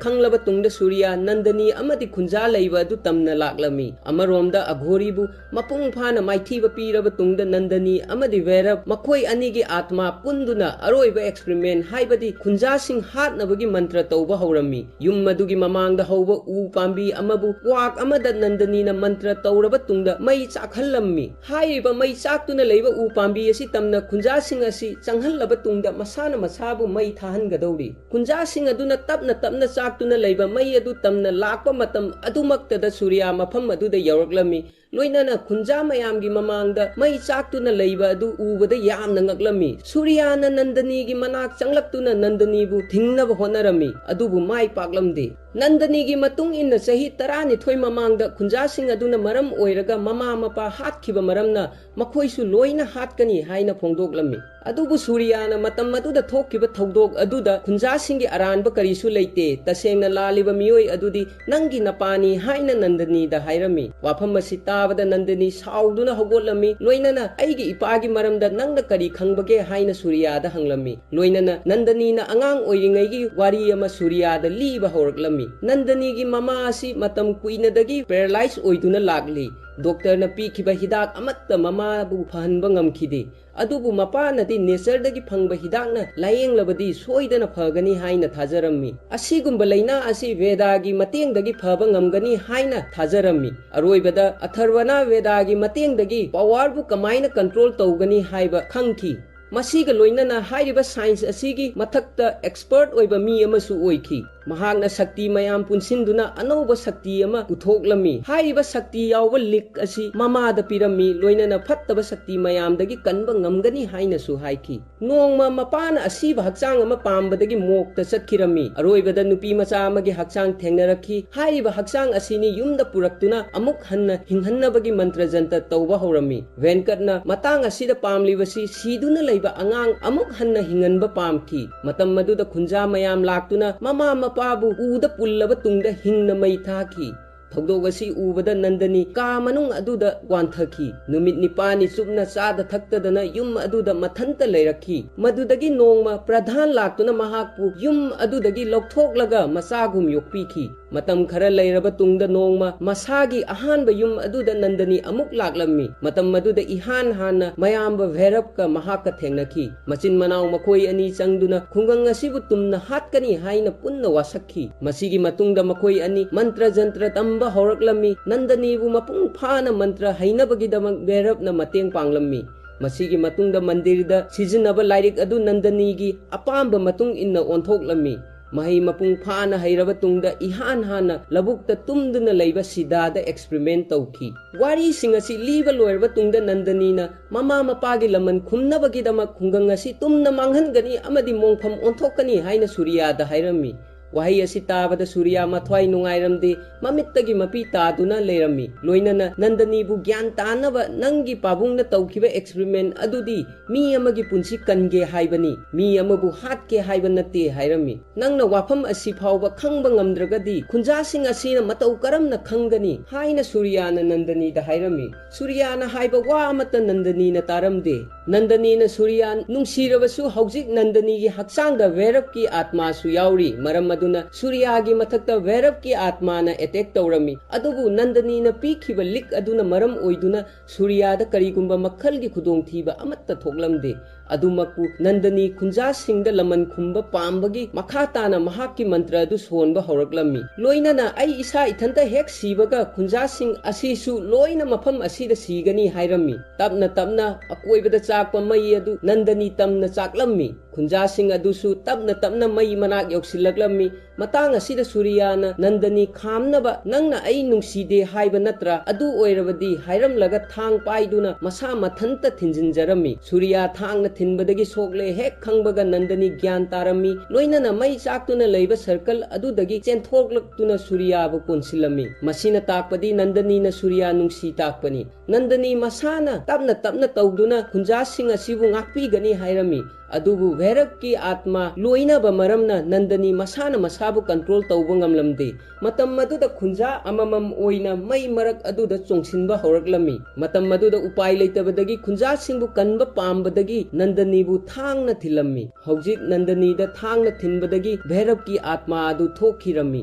ꯈꯪꯂꯕ ꯇꯨꯡꯗ ꯁꯨꯔꯤꯌꯥ ꯅꯟꯗꯅꯤ ꯑꯃꯗꯤ ꯈꯨꯟꯖꯥ ꯂꯩꯕ ꯑꯗꯨ ꯇꯝꯅ ꯂꯥꯛꯂꯝꯃꯤ꯫ ꯑꯃꯔꯣꯝꯗ ꯑꯘꯣꯔꯤꯕꯨ ꯃꯄꯨꯡ ꯐꯥꯅ ꯃꯥꯏꯊꯤꯕ ꯄꯤꯔꯕ ꯇꯨꯡꯗ ꯅꯟꯗꯅꯤ ꯑꯃꯗꯤ ꯚꯩꯔꯞ ꯃꯈꯣꯏ ꯑꯅꯤꯒꯤ ꯑꯥꯠꯃꯥ ꯄꯨꯟꯗꯨꯅ ꯑꯔꯣꯏꯕ ꯑꯦꯛꯁꯄꯔꯤꯃꯦꯟ ꯍꯥꯏꯕꯗꯤ ꯈꯨꯟꯖꯥꯁꯤꯡ ꯍꯥꯠꯅꯕꯒꯤ ꯃꯟꯇ꯭ꯔ ꯇꯧꯕ ꯍꯧꯔꯝꯃꯤ꯫ ꯌꯨꯝ ꯑꯗꯨꯒꯤ ꯃꯃꯥꯡꯗ ꯍꯧꯕ ꯎ ꯄꯥꯝꯕꯤ ꯑꯃꯕꯨ ꯀ꯭ꯋꯥꯛ ꯑꯃꯗ ꯅꯟꯗꯅꯤꯅ ꯃꯟꯇ꯭ꯔ ꯇꯧꯔꯕ ꯇꯨꯡꯗ ꯃꯩ ꯆꯥꯛꯍꯜꯂꯝꯃꯤ꯫ ꯍꯥꯏꯔꯤꯕ ꯃꯩ ꯆꯥꯛꯇꯨꯅ ꯂꯩꯕ ꯎ ꯄꯥꯝꯕꯤ ꯑꯁꯤ ꯇꯝꯅ ꯈꯨꯟꯖꯥꯁꯤꯡ ꯑꯁꯤ ꯆꯪꯍꯜꯂꯕ ꯇꯨꯡꯗ ꯃꯁꯥꯅ ꯃꯁꯥꯕꯨ ꯃꯩ ꯊꯥꯍꯟꯒꯗꯧꯔꯤ꯫ ꯈꯨꯟꯖꯥꯁꯤꯡ ꯑꯗꯨꯅ ꯇꯞꯅ ꯇꯞꯅ ꯆꯥꯛꯇꯨꯅ ꯂꯩꯕ ꯃꯩ ꯑꯗꯨ ꯇꯝꯅ ꯂꯥꯛꯄ ꯃꯇꯝ ꯑꯗꯨꯃꯛꯇꯗ ꯁꯨꯔꯤꯌꯥ ꯃꯐꯝ ꯑꯗꯨꯗ ꯌꯧꯔꯛꯂꯝꯃꯤ꯫ ꯂꯣꯏꯅꯅ ꯈꯨꯟꯖꯥ ꯃꯌꯥꯝꯒꯤ ꯃꯃꯥꯡꯗ ꯃꯩ ꯆꯥꯛꯇꯨꯅ ꯂꯩꯕ ꯑꯗꯨ ꯎꯕꯗ ꯌꯥꯝꯅ ꯉꯛꯂꯝꯃꯤ꯫ ꯁꯨꯔꯤꯌꯥꯅ ꯅꯟꯗꯅꯤꯒꯤ ꯃꯅꯥꯛ ꯆꯪꯂꯛꯇꯨꯅ ꯅꯟꯗꯅꯤꯕꯨ ꯊꯤꯡꯅꯕ ꯍꯣꯠꯅꯔꯝꯃꯤ, ꯑꯗꯨꯕꯨ ꯃꯥꯏ ꯄꯥꯛꯂꯝꯗꯦ꯫ ꯅꯟꯗꯅꯤꯒꯤ ꯃꯇꯨꯡ ꯏꯟꯅ ꯆꯍꯤ ꯇꯔꯥꯅꯤꯊꯣꯏ ꯃꯃꯥꯡꯗ ꯈꯨꯟꯖꯥꯁꯤꯡ ꯑꯗꯨꯅ ꯃꯔꯝ ꯑꯣꯏꯔꯒ ꯃꯃꯥ ꯃꯄꯥ ꯍꯥꯠꯈꯤꯕ ꯃꯔꯝꯅ ꯃꯈꯣꯏꯁꯨ ꯂꯣꯏꯅ ꯍꯥꯠꯀꯅꯤ ꯍꯥꯏꯅ ꯐꯣꯡꯗꯣꯛꯂꯝꯃꯤ꯫ ꯑꯗꯨꯕꯨ ꯁꯨꯔꯤꯌꯥꯅ ꯃꯇꯝ ꯑꯗꯨꯗ ꯊꯣꯛꯈꯤꯕ ꯊꯧꯗꯣꯛ ꯑꯗꯨꯗ ꯈꯨꯟꯖꯥꯁꯤꯡꯒꯤ ꯑꯔꯥꯟꯕ ꯀꯔꯤꯁꯨ ꯂꯩꯇꯦ, ꯇꯁꯦꯡꯅ ꯂꯥꯜꯂꯤꯕ ꯃꯤꯑꯣꯏ ꯑꯗꯨꯗꯤ ꯅꯪꯒꯤ ꯅꯄꯥꯅꯤ ꯍꯥꯏꯅ ꯅꯟꯗꯅꯤꯗ ꯍꯥꯏꯔꯝꯃꯤ꯫ ꯋꯥꯐꯝ ꯑꯁꯤ ꯇꯥꯕꯗ ꯅꯟꯗꯅꯤ ꯁꯥꯎꯗꯨꯅ ꯍꯧꯒꯠꯂꯝꯃꯤ, ꯂꯣꯏꯅꯅ ꯑꯩꯒꯤ ꯏꯄꯥꯒꯤ ꯃꯔꯝꯗ ꯅꯪꯅ ꯀꯔꯤ ꯈꯪꯕꯒꯦ ꯍꯥꯏꯅ ꯁꯨꯔꯤꯌꯥꯗ ꯍꯪꯂꯝꯃꯤ꯫ ꯂꯣꯏꯅꯅ ꯅꯟꯗꯅꯤꯅ ꯑꯉꯥꯡ ꯑꯣꯏꯔꯤꯉꯩꯒꯤ ꯋꯥꯔꯤ ꯑꯃ ꯁꯨꯔꯤꯌꯥꯗ ꯂꯤꯕ ꯍꯧꯔꯛꯂꯝꯃꯤ꯫ ꯅꯟꯗꯅꯤꯒꯤ ꯃꯃꯥ ꯑꯁꯤ ꯃꯇꯝ ꯀꯨꯏꯅꯗꯒꯤ ꯄꯦꯔꯥꯂꯥꯏꯖ ꯑꯣꯏꯗꯨꯅ ꯂꯥꯛꯂꯤ꯫ ꯗꯣꯛꯇꯔꯅ ꯄꯤꯈꯤꯕ ꯍꯤꯗꯥꯛ ꯑꯃꯠꯇ ꯃꯃꯥꯕꯨ ꯐꯍꯟꯕ ꯉꯝꯈꯤꯗꯦ꯫ ꯑꯗꯨꯕꯨ ꯃꯄꯥꯅꯗꯤ ꯅꯦꯆꯔꯗꯒꯤ ꯐꯪꯕ ꯍꯤꯗꯥꯛꯅ ꯂꯥꯌꯦꯡꯂꯕꯗꯤ ꯁꯣꯏꯗꯅ ꯐꯒꯅꯤ ꯍꯥꯏꯅ ꯊꯥꯖꯔꯝꯃꯤ꯫ ꯑꯁꯤꯒꯨꯝꯕ ꯂꯥꯏꯅꯥ ꯑꯁꯤ ꯚꯦꯗꯥꯒꯤ ꯃꯇꯦꯡꯗꯒꯤ ꯐꯕ ꯉꯝꯒꯅꯤ ꯍꯥꯏꯅ ꯊꯥꯖꯔꯝꯃꯤ꯫ ꯑꯔꯣꯏꯕꯗ ꯑꯊꯔꯕꯅ ꯚꯦꯗꯥꯒꯤ ꯃꯇꯦꯡꯗꯒꯤ ꯄꯋꯥꯔꯕꯨ ꯀꯃꯥꯏꯅ ꯀꯟꯇ꯭ꯔꯣꯜ ꯇꯧꯒꯅꯤ ꯍꯥꯏꯕ ꯈꯪꯈꯤ꯫ ꯃꯁꯤꯒ ꯂꯣꯏꯅꯅ ꯍꯥꯏꯔꯤꯕ ꯁꯥꯏꯟꯁ ꯑꯁꯤꯒꯤ ꯃꯊꯛꯇ ꯑꯦꯛꯁꯄꯔꯠ ꯑꯣꯏꯕ ꯃꯤ ꯑꯃꯁꯨ ꯑꯣꯏꯈꯤ꯫ ꯃꯍꯥꯛꯅ ꯁꯛꯇꯤ ꯃꯌꯥꯝ ꯄꯨꯟꯁꯤꯟꯗꯨꯅ ꯑꯅꯧꯕ ꯁꯛꯇꯤ ꯑꯃ ꯄꯨꯊꯣꯛꯂꯝꯃꯤ꯫ ꯍꯥꯏꯔꯤꯕ ꯁꯛꯇꯤ ꯌꯥꯎꯕ ꯂꯤꯛ ꯑꯁꯤ ꯃꯃꯥꯗ ꯄꯤꯔꯝꯃꯤ, ꯂꯣꯏꯅꯅ ꯐꯠꯇꯕ ꯁꯛꯇꯤ ꯃꯌꯥꯝꯗꯒꯤ ꯀꯟꯕ ꯉꯝꯒꯅꯤ ꯍꯥꯏꯅꯁꯨ ꯍꯥꯏꯈꯤ꯫ ꯅꯣꯡꯃ ꯃꯄꯥꯅ ꯑꯁꯤꯕ ꯍꯛꯆꯥꯡ ꯑꯃ ꯄꯥꯝꯕꯗꯒꯤ ꯃꯣꯛꯇ ꯆꯠꯈꯤꯔꯝꯃꯤ꯫ ꯑꯔꯣꯏꯕꯗ ꯅꯨꯄꯤ ꯃꯆꯥ ꯑꯃꯒꯤ ꯍꯛꯆꯥꯡ ꯊꯦꯡꯅꯔꯛꯈꯤ꯫ ꯍꯥꯏꯔꯤꯕ ꯍꯛꯆꯥꯡ ꯑꯁꯤꯅꯤ ꯌꯨꯝꯗ ꯄꯨꯔꯛꯇꯨꯅ ꯑꯃꯨꯛ ꯍꯟꯅ ꯍꯤꯡꯍꯟꯅꯕꯒꯤ ꯃꯟꯇ꯭ꯔ ꯖꯟꯇ ꯇꯧꯕ ꯍꯧꯔꯝꯃꯤ꯫ ꯚꯦꯟꯀꯠꯅ ꯃꯇꯥꯡ ꯑꯁꯤꯗ ꯄꯥꯝꯂꯤꯕꯁꯤ ꯁꯤꯗꯨꯅ ꯂꯩꯕ ꯑꯉꯥꯡ ꯑꯃꯨꯛ ꯍꯟꯅ ꯍꯤꯡꯍꯟꯕ ꯄꯥꯝꯈꯤ꯫ ꯃꯇꯝ ꯑꯗꯨꯗ ꯈꯨꯟꯖꯥ ꯃꯌꯥꯝ ꯂꯥꯛꯇꯨꯅ ꯃꯃꯥ ꯃꯄꯥꯕꯨ ꯎꯗ ꯄꯨꯜꯂꯕ ꯇꯨꯡꯗ ꯍꯤꯡꯅ ꯃꯩ ꯊꯥꯈꯤ꯫ ꯊꯧꯗꯣꯛ ꯑꯁꯤ ꯎꯕꯗ ꯅꯟꯗꯅꯤ ꯀꯥ ꯃꯅꯨꯡ ꯑꯗꯨꯗ ꯋꯥꯟꯊꯈꯤ꯫ ꯅꯨꯃꯤꯠ ꯅꯤꯄꯥꯜꯅꯤ ꯆꯨꯞꯅ ꯆꯥꯗ ꯊꯛꯇꯗꯅ ꯌꯨꯝ ꯑꯗꯨꯗ ꯃꯊꯟꯇ ꯂꯩꯔꯛꯈꯤ꯫ ꯃꯗꯨꯗꯒꯤ ꯅꯣꯡꯃ ꯄ꯭ꯔꯙꯥꯟ ꯂꯥꯛꯇꯨꯅ ꯃꯍꯥꯛꯄꯨ ꯌꯨꯝ ꯑꯗꯨꯗꯒꯤ ꯂꯧꯊꯣꯛꯂꯒ ꯃꯆꯥꯒꯨꯝ ꯌꯣꯛꯄꯤꯈꯤ꯫ ꯃꯇꯝ ꯈꯔ ꯂꯩꯔꯕ ꯇꯨꯡꯗ ꯅꯣꯡꯃ ꯃꯁꯥꯒꯤ ꯑꯍꯥꯟꯕ ꯌꯨꯝ ꯑꯗꯨꯗ ꯅꯟꯗꯅꯤ ꯑꯃꯨꯛ ꯂꯥꯛꯂꯝꯃꯤ꯫ ꯃꯇꯝ ꯑꯗꯨꯗ ꯏꯍꯥꯟ ꯍꯥꯟꯅ ꯃꯌꯥꯝꯕ ꯚꯩꯔꯞꯀ ꯃꯍꯥꯛꯀ ꯊꯦꯡꯅꯈꯤ꯫ ꯃꯆꯤꯟ ꯃꯅꯥꯎ ꯃꯈꯣꯏ ꯑꯅꯤ ꯆꯪꯗꯨꯅ ꯈꯨꯡꯒꯪ ꯑꯁꯤꯕꯨ ꯇꯨꯝꯅ ꯍꯥꯠꯀꯅꯤ ꯍꯥꯏꯅ ꯄꯨꯟꯅ ꯋꯥꯁꯛꯈꯤ꯫ ꯃꯁꯤꯒꯤ ꯃꯇꯨꯡꯗ ꯃꯈꯣꯏ ꯑꯅꯤ ꯃꯟꯇ꯭ꯔ ꯖꯟꯇ꯭ꯔ ꯇꯝꯕ ꯍꯧꯔꯛꯂꯝꯃꯤ꯫ ꯅꯟꯗꯅꯤꯕꯨ ꯃꯄꯨꯡ ꯐꯥꯅ ꯃꯟꯇ꯭ꯔ ꯍꯩꯅꯕꯒꯤꯗꯃꯛ ꯚꯩꯔꯞꯅ ꯃꯇꯦꯡ ꯄꯥꯡꯂꯝꯃꯤ꯫ ꯃꯁꯤꯒꯤ ꯃꯇꯨꯡꯗ ꯃꯟꯗꯤꯔꯗ ꯁꯤꯖꯤꯟꯅꯕ ꯂꯥꯏꯔꯤꯛ ꯑꯗꯨ ꯅꯟꯗꯅꯤꯒꯤ ꯑꯄꯥꯝꯕ ꯃꯇꯨꯡ ꯏꯟꯅ ꯑꯣꯟꯊꯣꯛꯂꯝꯃꯤ꯫ ꯃꯍꯩ ꯃꯄꯨꯡ ꯐꯥꯅ ꯍꯩꯔꯕ ꯇꯨꯡꯗ ꯏꯍꯥꯟ ꯍꯥꯟꯅ ꯂꯧꯕꯨꯛꯇ ꯇꯨꯝꯗꯨꯅ ꯂꯩꯕ ꯁꯤꯗꯥꯗ ꯑꯦꯛꯁꯄ꯭ꯔꯤꯃꯦꯟ ꯇꯧꯈꯤ꯫ ꯋꯥꯔꯤꯁꯤꯡ ꯑꯁꯤ ꯂꯤꯕ ꯂꯣꯏꯔꯕ ꯇꯨꯡꯗ ꯅꯟꯗꯅꯤꯅ ꯃꯃꯥ ꯃꯄꯥꯒꯤ ꯂꯃꯟ ꯈꯨꯝꯅꯕꯒꯤꯗꯃꯛ ꯈꯨꯡꯒꯪ ꯑꯁꯤ ꯇꯨꯝꯅ ꯃꯥꯡꯍꯟꯒꯅꯤ ꯑꯃꯗꯤ ꯃꯣꯡꯐꯝ ꯑꯣꯟꯊꯣꯛꯀꯅꯤ ꯍꯥꯏꯅ ꯁꯨꯔꯤꯌꯥꯗ ꯍꯥꯏꯔꯝꯃꯤ꯫ ꯋꯥꯍꯩ ꯑꯁꯤ ꯇꯥꯕꯗ ꯁꯨꯔꯤꯌꯥ ꯃꯊ꯭ꯋꯥꯏ ꯅꯨꯡꯉꯥꯏꯔꯝꯗꯦ, ꯃꯃꯤꯠꯇꯒꯤ ꯃꯄꯤ ꯇꯥꯗꯨꯅ ꯂꯩꯔꯝꯃꯤ꯫ ꯂꯣꯏꯅꯅ ꯅꯟꯗꯅꯤꯕꯨ ꯒ꯭ꯌꯥꯟ ꯇꯥꯅꯕ ꯅꯪꯒꯤ ꯄꯥꯕꯨꯡꯅ ꯇꯧꯈꯤꯕ experiment ꯑꯗꯨꯗꯤ ꯃꯤ ꯑꯃꯒꯤ ꯄꯨꯟꯁꯤ ꯀꯟꯒꯦ ꯍꯥꯏꯕꯅꯤ, ꯃꯤ ꯑꯃꯕꯨ ꯍꯥꯠꯀꯦ ꯍꯥꯏꯕ ꯅꯠꯇꯦ ꯍꯥꯏꯔꯝꯃꯤ꯫ ꯅꯪꯅ ꯋꯥꯐꯝ ꯑꯁꯤ ꯐꯥꯎꯕ ꯈꯪꯕ ꯉꯝꯗ꯭ꯔꯒꯗꯤ ꯈꯨꯟꯖꯥꯁꯤꯡ ꯑꯁꯤꯅ ꯃꯇꯧ ꯀꯔꯝꯅ ꯈꯪꯒꯅꯤ ꯍꯥꯏꯅ ꯁꯨꯔꯤꯌꯥꯅ ꯅꯟꯗꯅꯤꯗ ꯍꯥꯏꯔꯝꯃꯤ꯫ ꯁꯨꯔꯤꯌꯥꯅ ꯍꯥꯏꯕ ꯋꯥ ꯑꯃꯠꯇ ꯅꯟꯗꯅꯤꯅ ꯇꯥꯔꯝꯗꯦ꯫ ꯅꯟꯗꯅꯤꯅ ꯁꯨꯔꯤꯌꯥ ꯅꯨꯡꯁꯤꯔꯕꯁꯨ ꯍꯧꯖꯤꯛ ꯅꯟꯗꯅꯤꯒꯤ ꯍꯛꯆꯥꯡꯗ ꯚꯩꯔꯞꯀꯤ ꯑꯥꯠꯃꯥꯁꯨ ꯌꯥꯎꯔꯤ꯫ ꯃꯔꯝ ꯑꯗꯨꯅ ꯁꯨꯔꯤꯌꯥꯒꯤ ꯃꯊꯛꯇ ꯚꯩꯔꯞꯀꯤ ꯑꯥꯠꯃꯥꯅ attack ꯇꯧꯔꯝꯃꯤ꯫ ꯑꯗꯨꯕꯨ ꯅꯟꯗꯅꯤꯅ ꯄꯤꯈꯤꯕ ꯂꯤꯛ ꯑꯗꯨꯅ ꯃꯔꯝ ꯑꯣꯏꯗꯨꯅ ꯁꯨꯔꯤꯌꯥꯗ ꯀꯔꯤꯒꯨꯝꯕ ꯃꯈꯜꯒꯤ ꯈꯨꯗꯣꯡꯊꯤꯕ ꯑꯃꯠꯇ ꯊꯣꯛꯂꯝꯗꯦ꯫ ꯑꯗꯨꯃꯛꯄꯨ ꯅꯟꯗꯅꯤ ꯈꯨꯟꯖꯥꯁꯤꯡꯗ ꯂꯃꯟ ꯈꯨꯝꯕ ꯄꯥꯝꯕꯒꯤ ꯃꯈꯥ ꯇꯥꯅ ꯃꯍꯥꯛꯀꯤ ꯃꯟꯇ꯭ꯔ ꯑꯗꯨ ꯁꯣꯟꯕ ꯍꯧꯔꯛꯂꯝꯃꯤ꯫ ꯂꯣꯏꯅꯅ ꯑꯩ ꯏꯁꯥ ꯏꯊꯟꯇ ꯍꯦꯛ ꯁꯤꯕꯒ ꯈꯨꯟꯖꯥꯁꯤꯡ ꯑꯁꯤꯁꯨ ꯂꯣꯏꯅ ꯃꯐꯝ ꯑꯁꯤꯗ ꯁꯤꯒꯅꯤ ꯍꯥꯏꯔꯝꯃꯤ꯫ ꯇꯞꯅ ꯇꯞꯅ ꯑꯀꯣꯏꯕꯗ ꯆꯥꯛꯄ ꯃꯩ ꯑꯗꯨ ꯅꯟꯗꯅꯤ ꯇꯝꯅ ꯆꯥꯛꯂꯝꯃꯤ꯫ ꯈꯨꯟꯖꯥꯁꯤꯡ ꯑꯗꯨꯁꯨ ꯇꯞꯅ ꯇꯞꯅ ꯃꯩ ꯃꯅꯥꯛ ꯌꯧꯁꯤꯜꯂꯛꯂꯝꯃꯤ꯫ ꯃꯇꯥꯡ ꯑꯁꯤꯗ ꯁꯨꯔꯤꯌꯥꯅ ꯅꯟꯗꯅꯤ ꯈꯥꯝꯅꯕ "ꯅꯪꯅ ꯑꯩ ꯅꯨꯡꯁꯤꯗꯦ ꯍꯥꯏꯕ ꯅꯠꯇ꯭ꯔꯥ? ꯑꯗꯨ ꯑꯣꯏꯔꯕꯗꯤ" ꯍꯥꯏꯔꯝꯂꯒ ꯊꯥꯡ ꯄꯥꯏꯗꯨꯅ ꯃꯁꯥ ꯃꯊꯟꯇ ꯊꯤꯟꯖꯤꯟꯖꯔꯝꯃꯤ꯫ ꯁꯨꯔꯤꯌꯥ ꯊꯥꯡꯅ ꯊꯤꯟꯕꯗꯒꯤ ꯁꯣꯛꯂꯦ ꯍꯦꯛ ꯈꯪꯕꯒ ꯅꯟꯗꯅꯤ ꯒ꯭ꯌꯥꯟ ꯇꯥꯔꯝꯃꯤ꯫ ꯂꯣꯏꯅꯅ ꯃꯩ ꯆꯥꯛꯇꯨꯅ ꯂꯩꯕ circle ꯑꯗꯨꯗꯒꯤ ꯆꯦꯟꯊꯣꯛꯂꯛꯇꯨꯅ ꯁꯨꯔꯤꯌꯥꯕꯨ ꯀꯣꯟꯁꯤꯜꯂꯝꯃꯤ꯫ ꯃꯁꯤꯅ ꯇꯥꯛꯄꯗꯤ ꯅꯟꯗꯅꯤꯅ ꯁꯨꯔꯤꯌꯥ ꯅꯨꯡꯁꯤ ꯇꯥꯛꯄꯅꯤ꯫ ꯅꯟꯗꯅꯤ ꯃꯁꯥꯅ ꯇꯞꯅ ꯇꯞꯅ ꯇꯧꯗꯨꯅ ꯈꯨꯟꯖꯥꯁꯤꯡ ꯑꯁꯤꯕꯨ ꯉꯥꯛꯄꯤꯒꯅꯤ ꯍꯥꯏꯔꯝꯃꯤ꯫ ꯑꯗꯨꯕꯨ ꯚꯩꯔꯞꯀꯤ ꯑꯥꯠꯃꯥ ꯂꯣꯏꯅꯕ ꯃꯔꯝꯅ ꯅꯟꯗꯅꯤ ꯃꯁꯥꯅ ꯃꯁꯥꯕꯨ control ꯇꯧꯕ ꯉꯝꯂꯝꯗꯦ꯫ ꯃꯇꯝ ꯑꯗꯨꯗ ꯈꯨꯟꯖꯥ ꯑꯃꯃꯝ ꯑꯣꯏꯅ ꯃꯩ ꯃꯔꯛ ꯑꯗꯨꯗ ꯆꯣꯡꯁꯤꯟꯕ ꯍꯧꯔꯛꯂꯝꯃꯤ꯫ ꯃꯇꯝ ꯑꯗꯨꯗ ꯎꯄꯥꯏ ꯂꯩꯇꯕꯗꯒꯤ ꯈꯨꯟꯖꯥꯁꯤꯡꯕꯨ ꯀꯟꯕ ꯄꯥꯝꯕꯗꯒꯤ ꯅꯟꯗꯅꯤꯕꯨ ꯊꯥꯡꯅ ꯊꯤꯜꯂꯝꯃꯤ꯫ ꯍꯧꯖꯤꯛ ꯅꯟꯗꯅꯤꯗ ꯊꯥꯡꯅ ꯊꯤꯟꯕꯗꯒꯤ ꯚꯩꯔꯞꯀꯤ ꯑꯥꯠꯃꯥ ꯑꯗꯨ ꯊꯣꯛꯈꯤꯔꯝꯃꯤ꯫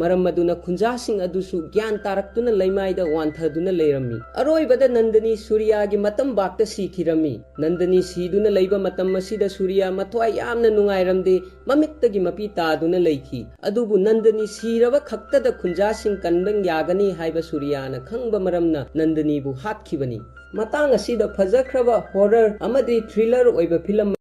ꯃꯔꯝ ꯑꯗꯨꯅ ꯈꯨꯟꯖꯥꯁꯤꯡ ꯑꯗꯨꯁꯨ ꯒ꯭ꯌꯥꯟ ꯇꯥꯔꯛꯇꯨꯅ ꯂꯩꯃꯥꯏꯗ ꯋꯥꯟꯊꯗꯨꯅ ꯂꯩꯔꯝꯃꯤ꯫ ꯑꯔꯣꯏꯕꯗ ꯅꯟꯗꯅꯤ ꯁꯨꯔꯤꯌꯥꯒꯤ ꯃꯇꯝꯕꯥꯛꯇ ꯁꯤꯈꯤꯔꯝꯃꯤ꯫ ꯅꯟꯗꯅꯤ ꯁꯤꯗꯨꯅ ꯂꯩꯕ ꯃꯇꯝ ꯑꯁꯤꯗ ꯁꯨꯔꯤꯌꯥ ꯃꯊ꯭ꯋꯥꯏ ꯌꯥꯝꯅ ꯅꯨꯡꯉꯥꯏꯔꯝꯗꯦ, ꯃꯃꯤꯠꯇꯒꯤ ꯃꯄꯤ ꯇꯥꯗꯨꯅ ꯂꯩꯈꯤ꯫ ꯑꯗꯨꯕꯨ ꯅꯟꯗꯅꯤ ꯁꯤꯔꯕ ꯈꯛꯇꯗ ꯈꯨꯟꯖꯥꯁꯤꯡ ꯀꯟꯕ ꯌꯥꯒꯅꯤ ꯍꯥꯏꯕ ꯁꯨꯔꯤꯌꯥꯅ ꯈꯪꯕ ꯃꯔꯝꯅ ꯅꯟꯗꯅꯤꯕꯨ ꯍꯥꯠꯈꯤꯕꯅꯤ꯫ ꯃꯇꯥꯡ ꯑꯁꯤꯗ ꯐꯖꯈ꯭ꯔꯕ horror ꯑꯃꯗꯤ thriller ꯑꯣꯏꯕ ꯐꯤꯂꯝ